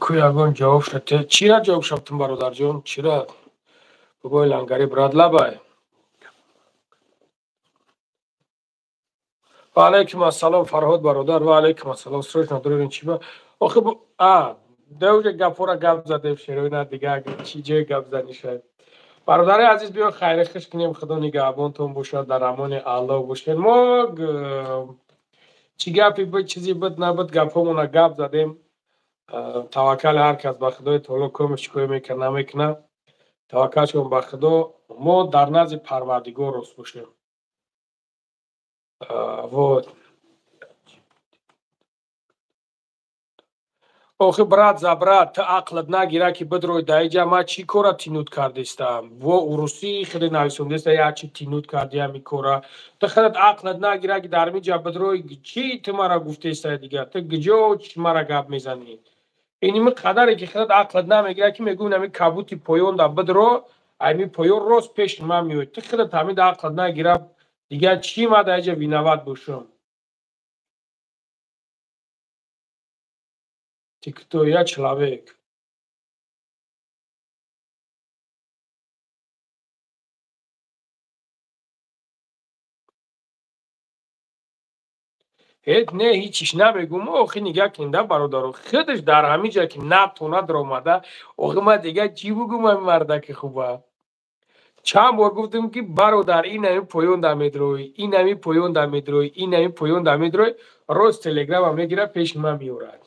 S1: Ку ягон ҷавоб шад. Чира ҷавоб шабтум, бародарҷон? Чира? Бобои Лангари, брат, лабай. Ва алайкум ассалом, Фарҳод бародар, ва алайкум ассалом. Срочно дурин чиба? Охи а, да уже гапора гап задем, шероина дига чӣ ҷои гап зани шояд. Бародари азиз, биё хайри хуш кунем, Худо нигаҳбонтон бошад, дар амони Аллоҳ бошед. Мо чӣ гапи буд, чизе буд, набуд, гапҳомона гап задем. Таваккали ҳар кас ба Худои Таоло, комиш чӣ кор мекунад, намекунад. Таваккалшон ба Худо, мо дар назди Парвардигор рост бошем. Вот. Охи, брат за брат, ту ақлат нагира, ки бидрой даиҷа ман чӣ кора тянуть кардистам? Во урусӣ хеле нависондеста, як чи тянуть карди ҳами кора. Ту худат ақлат нагира, ки дар миҷа бидрой, чӣ ту мара гуфтеста дига? Ту куҷо чӣ мара гап мезанӣ? Иними қадаре ки худат ақлат намегира, ки мегӯм ами кабути поён да бидро, ами поён рост пеши ман меояд. Ту худат ҳамида ақлат нагира, дига чӣ ма даиҷа виноват бошам? Ты кто? Я человек. Ҳеҷ не, ҳичиш намегум. Охи, нигаҳ кунда, бародаро, худаш дар ҳамин ҷое ки натона даромада. Охи, ман дига чӣ бугум ами мардаки хуба? Чанд бор гуфтем, ки бародар, ин ами поён да медроӣ, ин ами поён да медроӣ, ин ами поён да медроӣ, рост телеграма мегира, пеши ман меорад.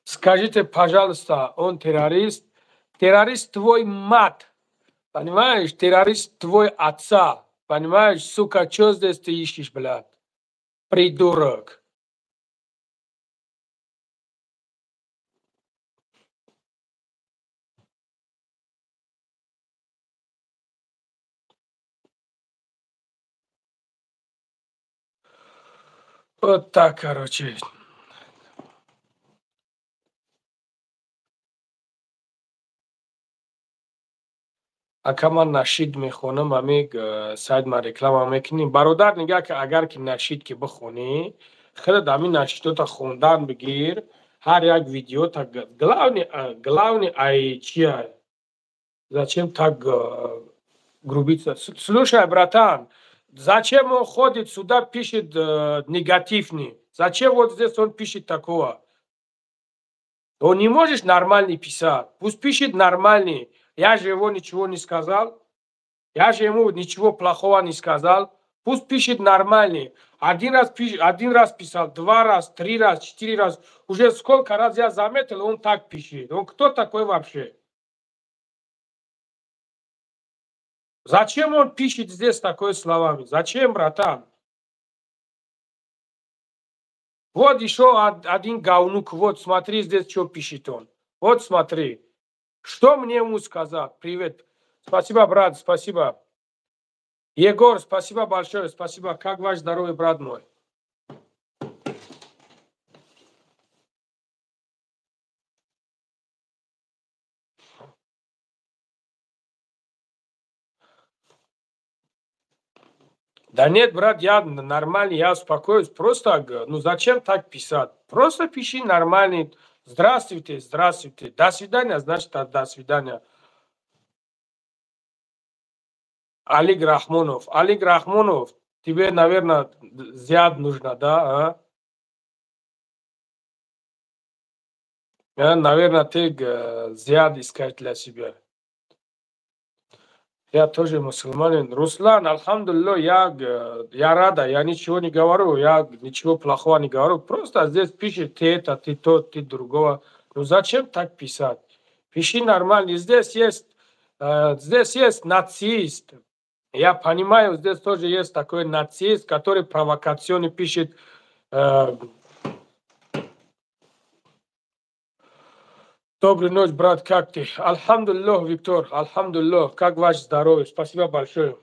S1: Скажите, пожалуйста, он террорист? Террорист твой мат, понимаешь? Террорист твой отца. Понимаешь, сука, что здесь ты ищешь, блядь? Придурок. Вот так, короче. Ака, ман нашид мехонам, ами сайт ма реклама мекунем. Бародар, нигаҳ ки, агар ки нашид ки бихонӣ, худат ҳамин нашидота хондан бигир, ҳар як видеота. Главный ай чия? Зачем так грубиться? Слушай, братан, зачем он ходит сюда, пишет негативный? Зачем вот здесь он пишет такого? Он не можешь нормальный писать. Пусть пишет нормальный. Я же его ничего не сказал. Я же ему ничего плохого не сказал. Пусть пишет нормальный. Один раз, один раз писал, два раз, три раз, четыре раз. Уже сколько раз я заметил, он так пишет. Он кто такой вообще? Зачем он пишет здесь такое словами? Зачем, братан? Вот еще один говнук. Вот смотри здесь, что пишет он. Вот смотри. Что мне ему сказать? Привет. Спасибо, брат, спасибо. Егор, спасибо большое, спасибо. Как ваше здоровье, брат мой? Да нет, брат, я нормальный, я успокоюсь. Просто, ну зачем так писать? Просто пиши нормальный. Здравствуйте, здравствуйте. До свидания, значит, до свидания. Алик Рахмонов. Алик Рахмонов, тебе, наверное, зяд нужно, да? А? Наверное, ты зяд искать для себя. Я тоже мусульманин. Руслан, альхамдулиллах, я рада, я ничего не говорю, я ничего плохого не говорю. Просто здесь пишет ты это, ты то, ты другого. Ну зачем так писать? Пиши нормально. Здесь есть нацист. Я понимаю, здесь тоже есть такой нацист, который провокационно пишет. Добрый ночь, брат, как ты? Альхамдулиллах, Виктор, альхамдулиллах, как ваше здоровье? Спасибо большое.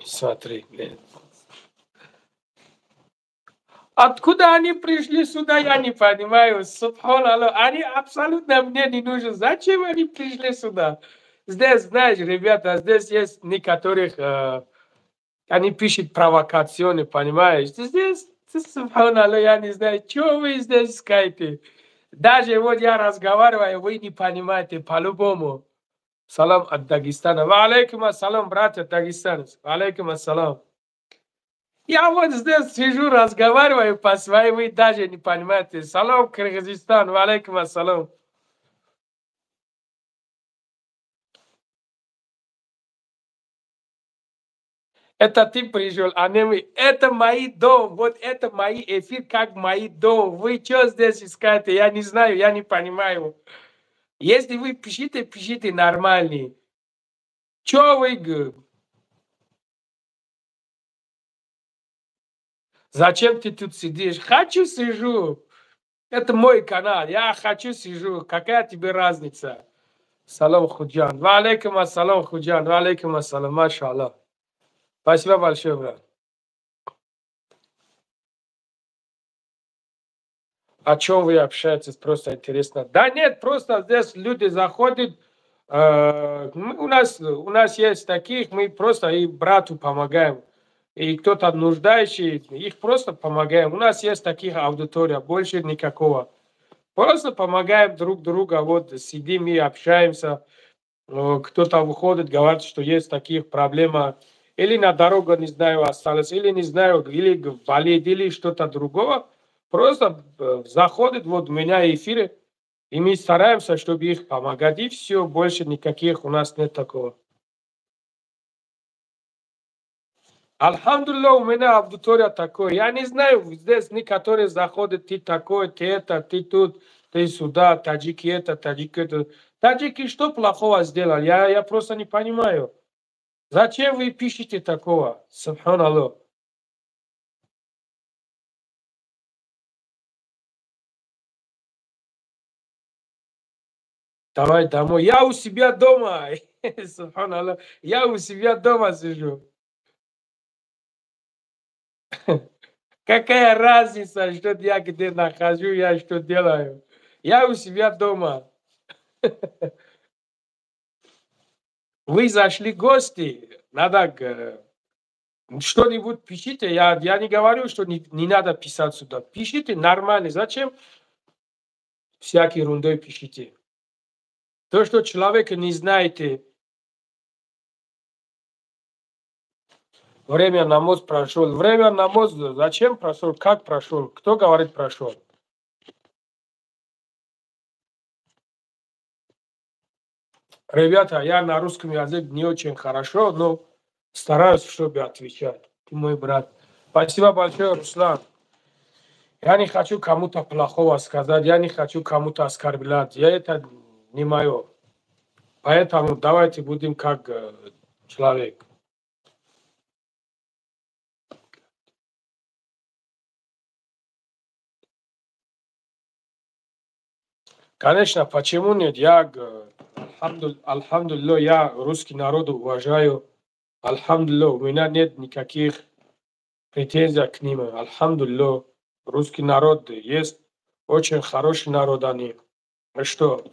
S1: Смотри. Откуда они пришли сюда, я не понимаю. Субханаллах, они абсолютно мне не нужны. Зачем они пришли сюда? Здесь, знаешь, ребята, здесь есть некоторых, они пишут провокационные, понимаешь? Здесь, субханаллах, я не знаю, что вы здесь искаете. Даже вот я разговариваю, вы не понимаете по-любому. Салам от Дагестана. Ва алейкум ассалам, братья дагестанцы. Ва алейкум ассалам. Я вот здесь сижу, разговариваю по своей, вы даже не понимаете. Салам, Кыргызстан, ва алейкум ассалам. Это ты пришел, а не мы. Это мои дом, вот это мои эфир, как мои дом. Вы что здесь искаете? Я не знаю, я не понимаю. Если вы пишите, пишите нормальный. Чё вы... Зачем ты тут сидишь? Хочу, сижу. Это мой канал. Я хочу, сижу. Какая тебе разница? Салам, Худжан. Ва алейкум ассалам, Худжан. Ва алейкум ассалам. Машаллах. Спасибо большое, брат. О чем вы общаетесь? Просто интересно. Да нет, просто здесь люди заходят. У нас есть таких, мы просто и брату помогаем. И кто-то нуждающий, их просто помогаем. У нас есть таких аудитория, больше никакого. Просто помогаем друг другу, вот сидим и общаемся. Кто-то выходит, говорит, что есть такие проблемы. Или на дорогу, не знаю, осталось, или не знаю, или болит, или что-то другого. Просто заходит вот у меня эфиры, и мы стараемся, чтобы их помогать. И все, больше никаких у нас нет такого. Алхамдулиллах, у меня аудитория такой. Я не знаю, здесь некоторые заходят, ты такой, ты это, ты тут, ты сюда, таджики это, таджики это. Таджики что плохого сделали? Я просто не понимаю. Зачем вы пишете такого? Субханаллах. Давай домой. Я у себя дома. Субханаллах. Я у себя дома сижу. Какая разница, что я где нахожу, я что делаю? Я у себя дома. Вы зашли гости, надо что-нибудь пишите. Я не говорю, что не надо писать сюда. Пишите нормально. Зачем всякой ерундой пишите? То, что человека не знаете. Время намаз прошел. Время намаз зачем прошел? Как прошел? Кто говорит прошел? Ребята, я на русском языке не очень хорошо, но стараюсь, чтобы отвечать. Ты мой брат. Спасибо большое, Руслан. Я не хочу кому-то плохого сказать, я не хочу кому-то оскорблять. Я это не мое. Поэтому давайте будем как человек. Конечно, почему нет? Я, алхамдулиллах, я русский народ уважаю. Алхамдулиллах, у меня нет никаких претензий к ним. Алхамдулиллах, русский народ есть очень хороший народ они. Что?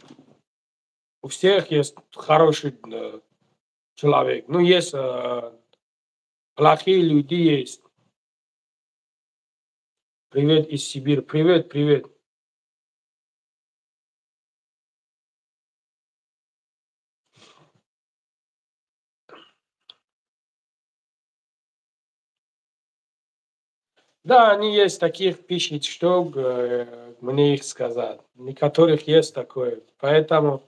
S1: У всех есть хороший человек. Ну, есть плохие люди есть. Привет из Сибири. Привет, привет. Да, они есть таких, пишут, что мне их сказать. Некоторых есть такое. Поэтому,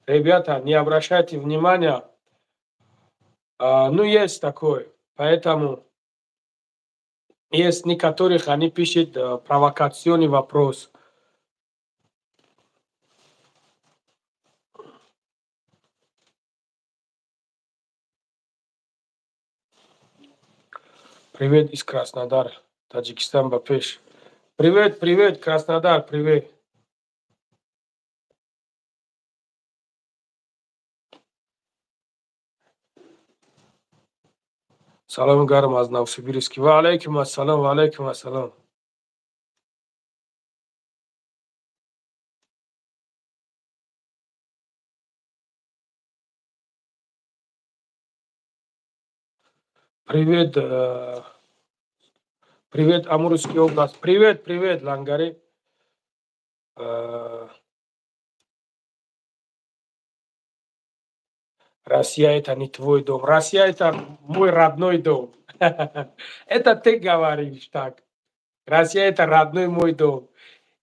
S1: ребята, не обращайте внимания. Ну, есть такое. Поэтому есть некоторых, они пишут провокационный вопрос. Привет из Краснодара. Таджикистан, Бапеш. Привет, привет, Краснодар, привет. Салам гарм аз Новосибирск. Ва алейкум ассалам, ва алейкум ассалам. Привет, привет, Амурский область. Привет, привет, Лангари. Россия это не твой дом. Россия это мой родной дом. Это ты говоришь так. Россия это родной мой дом.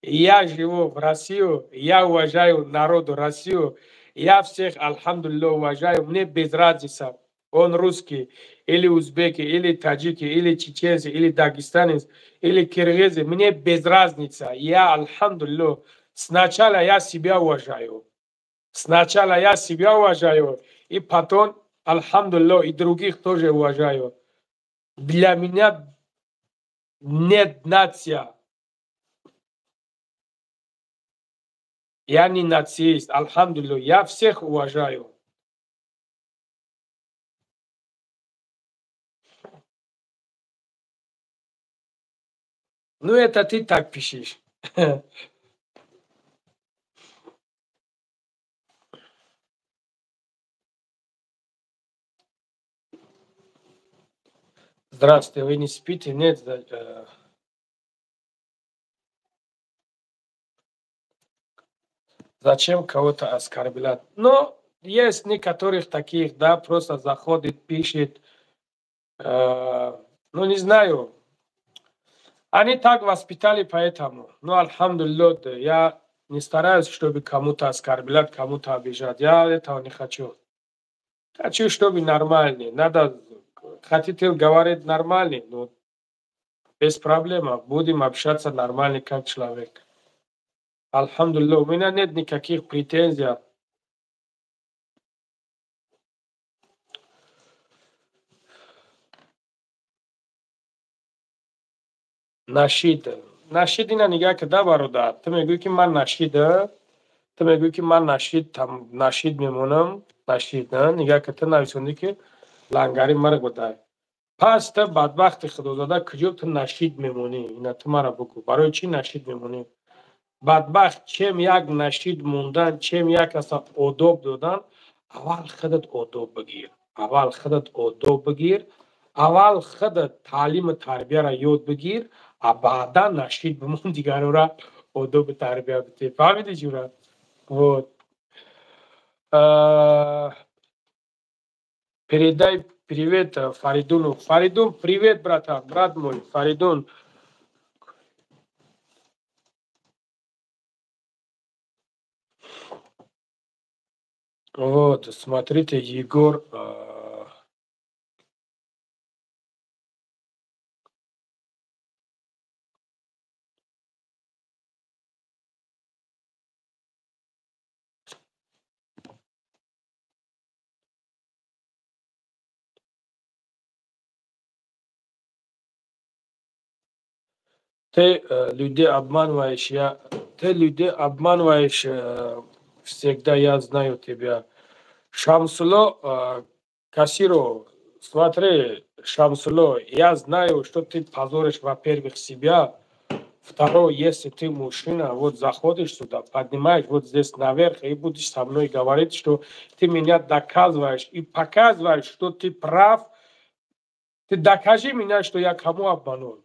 S1: Я живу в Россию, я уважаю народу Россию. Я всех, алхамдулиллах, уважаю. Мне без разницы. Он русский, или узбеки, или таджики, или чеченцы, или дагестанец, или киргизы. Мне без разницы. Я, алхамдулиллах, сначала я себя уважаю. Сначала я себя уважаю, и потом, алхамдулиллах, и других тоже уважаю. Для меня нет нация. Я не нацист, алхамдулиллах, я всех уважаю. Ну, это ты так пишешь. Здравствуйте, вы не спите? Нет. Зачем кого-то оскорблять? Но есть некоторых таких, да, просто заходит, пишет. Ну, не знаю. Они так воспитали, поэтому. Ну, алхамдулиллах, я не стараюсь, чтобы кому-то оскорблять, кому-то обижать. Я этого не хочу. Хочу, чтобы нормально. Надо Хотите говорить нормально, но без проблем. Будем общаться нормально, как человек. Алхамдулиллах, у меня нет никаких претензий. Нашид. Нашид ина нигаҳ кида, бародар. Ту мегӯӣ, ки ман нашида, ту мегӯӣ, ки ман нашид, там нашид мемонам, нашид, нигаҳ ки ту нависондӣ, ки лангари марг будай. Пас ту бадбахти худозада, куҷо ту нашид мемонӣ? Ина ту мара бигӯ. Барои чӣ нашид мемонӣ? Бадбахт, чем як нашид мондан, чем як каса одоб додан, аввал худат одоб бигир. Аввал худат одоб бигир. Аввал худат таълиму тарбияро ёд бигир, а баъдан нашид бимон, дигарора одобу тарбия бите. Фаҳмидӣ, ҷура? Вот. Передай привет Фаридуну. Фаридун, привет, братан, брат мой, Фаридун. Вот, смотрите, Егор. Ты людей обманываешь, ты людей обманываешь всегда, я знаю тебя. Шамсуло Кассиро, смотри, Шамсуло, я знаю, что ты позоришь, во-первых, себя. Второе, если ты мужчина, вот заходишь сюда, поднимаешь вот здесь наверх и будешь со мной говорить, что ты меня доказываешь и показываешь, что ты прав. Ты докажи меня, что я кому обманул.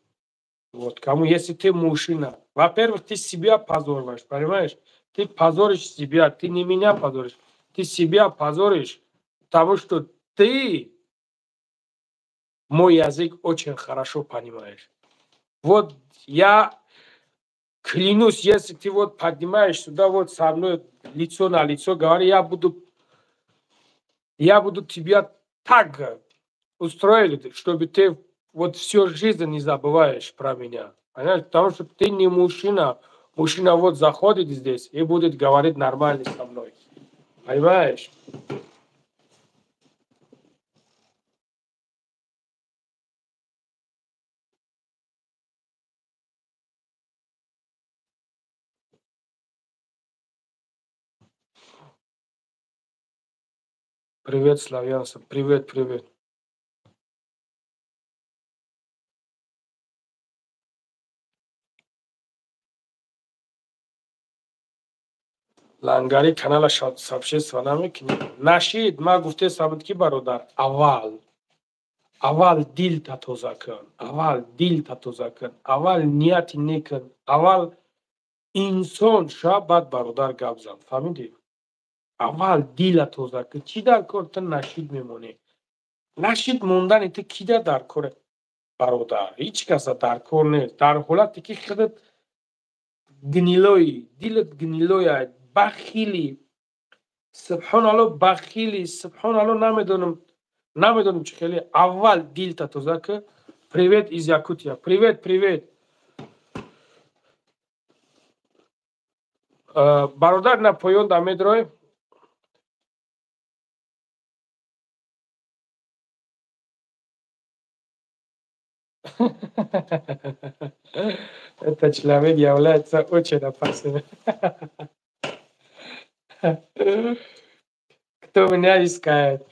S1: Вот, кому, если ты мужчина. Во-первых, ты себя позоришь, понимаешь? Ты позоришь себя, ты не меня позоришь. Ты себя позоришь, потому что ты мой язык очень хорошо понимаешь. Вот я клянусь, если ты вот поднимаешь сюда вот со мной лицо на лицо, говори, я буду тебя так устроить, чтобы ты вот всю жизнь не забываешь про меня. Понимаешь? Потому что ты не мужчина. Мужчина вот заходит здесь и будет говорить нормально со мной. Понимаешь? Привет, славянцы. Привет, привет. Лангари канала сообщества намекунӣ. Нашид, ма гуфтесам, ки бародар, аввал аввал дилта тоза кун, аввал дилта тоза кун, аввал нияти нек кун, аввал инсон ша, баъд бародар гап зан. Фаҳмидӣ? Аввал дила тоза кун. Чӣ дар кор ту нашид мемонӣ? Нашид мондани ту кида дар кор, бародар? Ҳеҷ каса дар кор нест. Дар ҳолате ки худат гнилои, дилат гнилоя, бахили, субҳоналло, бахили, субҳоналло, намедонам чӣ хеле. Аввал дилта тоза ки. Привет из Якутия. Привет, привет. Бародар, на поён да медрой. Этот человек является очень опасным. Кто меня искает?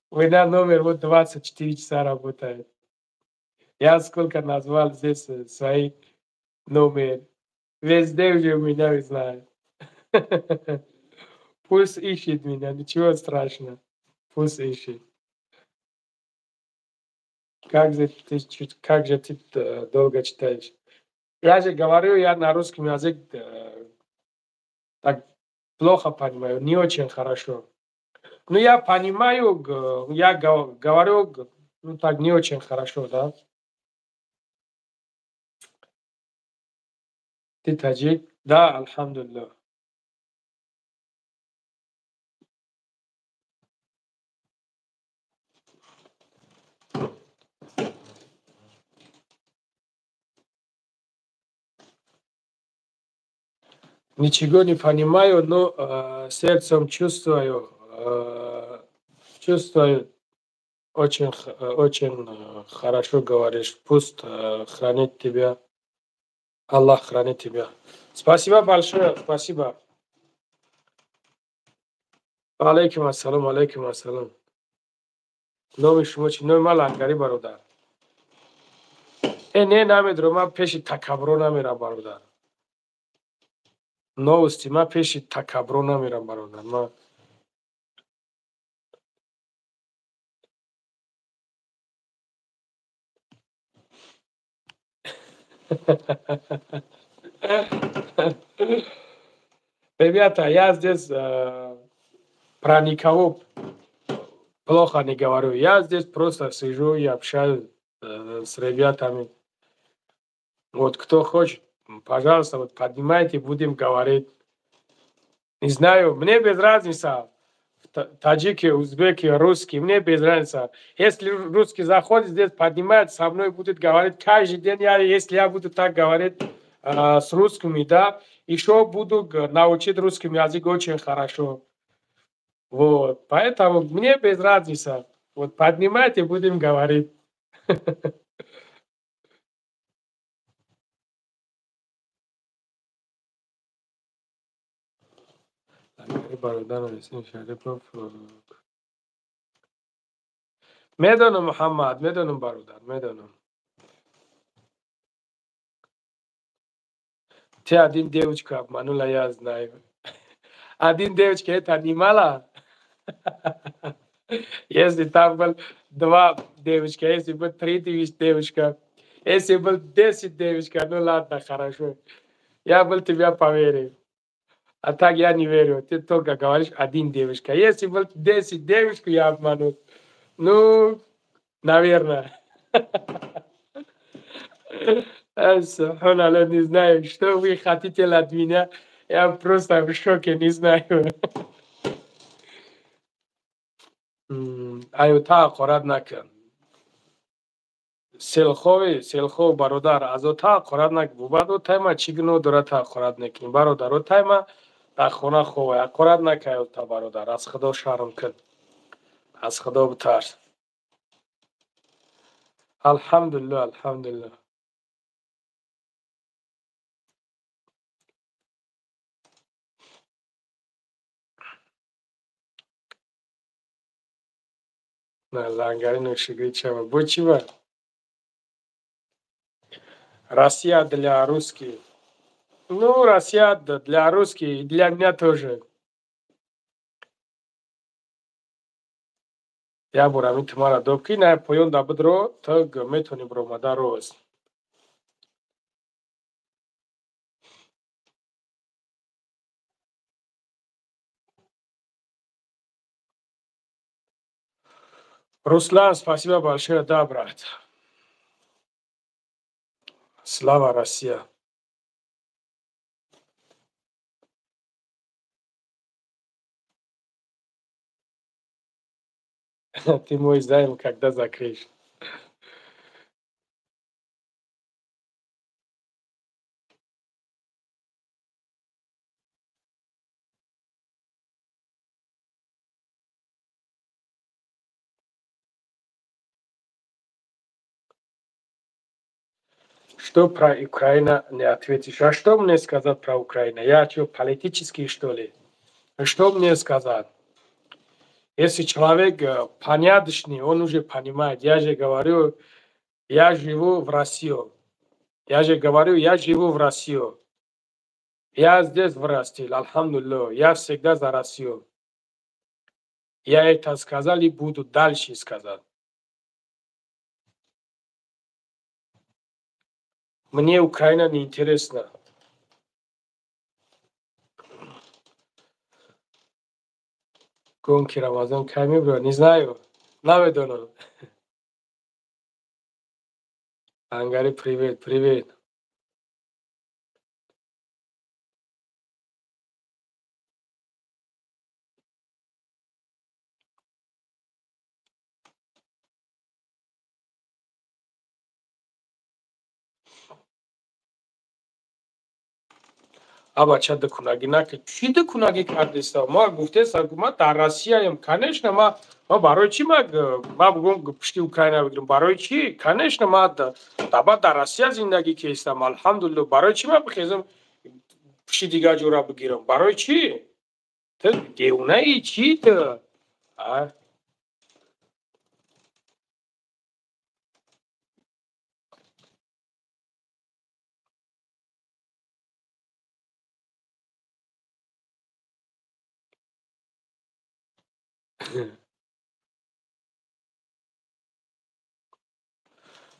S1: У меня номер вот 24 часа работает. Я сколько назвал здесь свои номер. Везде уже меня знают. Пусть ищет меня, ничего страшного. Пусть ищет. Как же ты долго читаешь? Я же говорю, я на русском языке так плохо понимаю, не очень хорошо. Ну, я понимаю, я говорю, ну, так не очень хорошо, да? Ты таджик? Да, алхамдулиллах. Ничего не понимаю, но сердцем чувствую, чувствую, очень, очень хорошо говоришь. Пусть хранит тебя, Аллах хранит тебя. Спасибо большое, спасибо. Алейкум ассалом, алейкум ассалом. Номи шумо чи? Номи ман Лангари, бародар. Э, не, намедонам, ман пеши такаббуро намерам, бародар. Новости, ман пеши такаббуро намерам, бародар. Ман Ребята, я здесь про никого плохо не говорю. Я здесь просто сижу и общаюсь с ребятами. Вот кто хочет, пожалуйста, вот поднимайте, будем говорить. Не знаю, мне без разницы. Таджики, узбеки, русские, мне без разницы. Если русский заходит здесь, поднимает, со мной будет говорить каждый день. Если я буду так говорить с русскими, да, еще буду научить русский язык очень хорошо. Вот, поэтому мне без разницы. Вот поднимайте, будем говорить. Медонам, Муҳаммад, медонам, бародар, медонам. Ты один девочку обманула, я знаю. Один девочка, это немало. Если там был два девочка, если бы три девочка, если был 10 девочка, ну ладно, хорошо. Я был тебя поверил. А так я не верю. Ты только говоришь один девушка. Если был 10 девушек, я обманул. Ну, наверное. Не знаю, что вы хотите от меня. Я просто в шоке, не знаю. Аюта ҳақорат накун. Селхови, селхов, бародар, аз ота ҳақорат накун. Баъд о тайма чӣ гуноҳ дорад, ҳақорат накунӣ? Бародар, о тайма дар хона ховай. Ҳақорат накай, ота, бародар. Аз Худо шарм кун. Аз Худо битарс. Алҳамдулиллоҳ, алҳамдулиллоҳ. На лангари нӯшигӣ чава. Бо чӣ ба? Россия для русских. Ну, Россия для русских и для меня тоже. Я бор ҳамин тумара доб ки на поён да бидро, то метавонӣ биромада рост. Руслан, спасибо большое, да, брат. Слава Россия. Ты мой займ когда закроешь? Что про Украину не ответишь? А что мне сказать про Украину? Я что, политический, что ли? Что мне сказать? Если человек понятный, он уже понимает. Я же говорю, я живу в России. Я же говорю, я живу в России. Я здесь вырастил, алхамдулиллах. Я всегда за Россию. Я это сказал и буду дальше сказать. Мне Украина не интересна. Гонки Рамазан кай мебурад? Не знаю. Намедонам. Ангари, привет, привет. А бача дукунагӣ накард. Чӣ дукунагӣ кардеста? Ма гуфтестам, ки ма дар Россияем. Конечно, ма барои чӣ ма бугум пушти Украина бигирам? Барои чӣ? Конечно, ма даба дар Россия зиндагӣ кестам. Алҳамдулилло. Барои чӣ ма бихезам пушти дигар ҷора бигирам? Барои чӣ? Ту девонаи чӣ ту? А?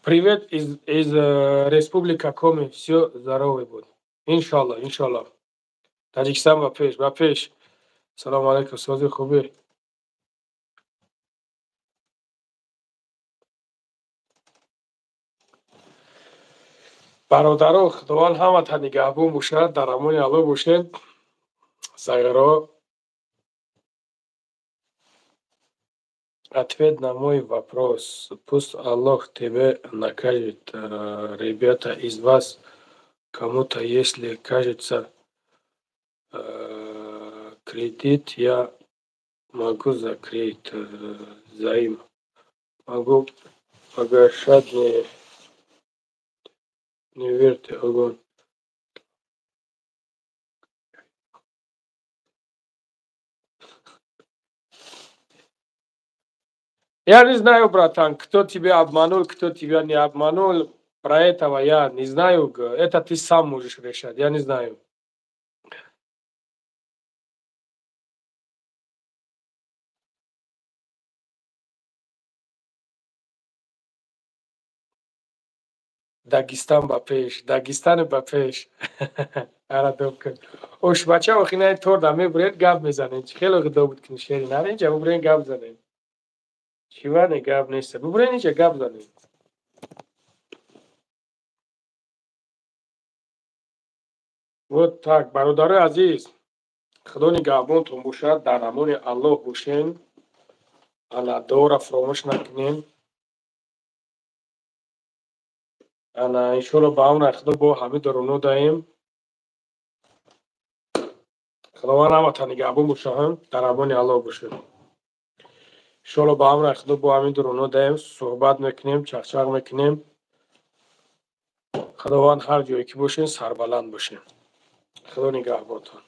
S1: Привет из Республика Коми. Все здоровы будут. Иншаллах, иншаллах. Таджикистан ба пеш, ба пеш. Салом алейкум, сози хуби. Бародаро, Худованд ҳамата нигаҳбон бошад, дар амони Аллоҳ бошед. Загро. Ответ на мой вопрос. Пусть Аллах тебе накажет, ребята, из вас кому-то, если кажется, кредит я могу закрыть, займ могу погашать, не верьте, огонь. Я не знаю, братан, кто тебя обманул, кто тебя не обманул. Про этого я не знаю. Это ты сам можешь решать, я не знаю. Дагестан ба пеш, Дагестан ба пеш. Ара добкун. Ош бача охинаи торда мебуред гап мезанед. Хеле худо буд кунӣ шери. Наре инҷа бубурен гап занед. Чива не гап нест. Бубурен инҷа гап занед. Вот так, бародарои азиз, Худо нигаҳбонтон бошад, дар амони Аллоҳ бошен. Ана дуоро фаромӯш накунем. Ана иншоалло ба амри Худо бо ҳамин доруно даем. Худованд ҳаматон нигаҳбон бошад, дар амони Аллоҳ бошед. Иншоалло ба амри Худо бо ҳамин доруно даем, суҳбат мекунем, чақчақ мекунем. Худованд ҳар ҷое ки бошен, сарбаланд бошем. Худо нигаҳбонтон.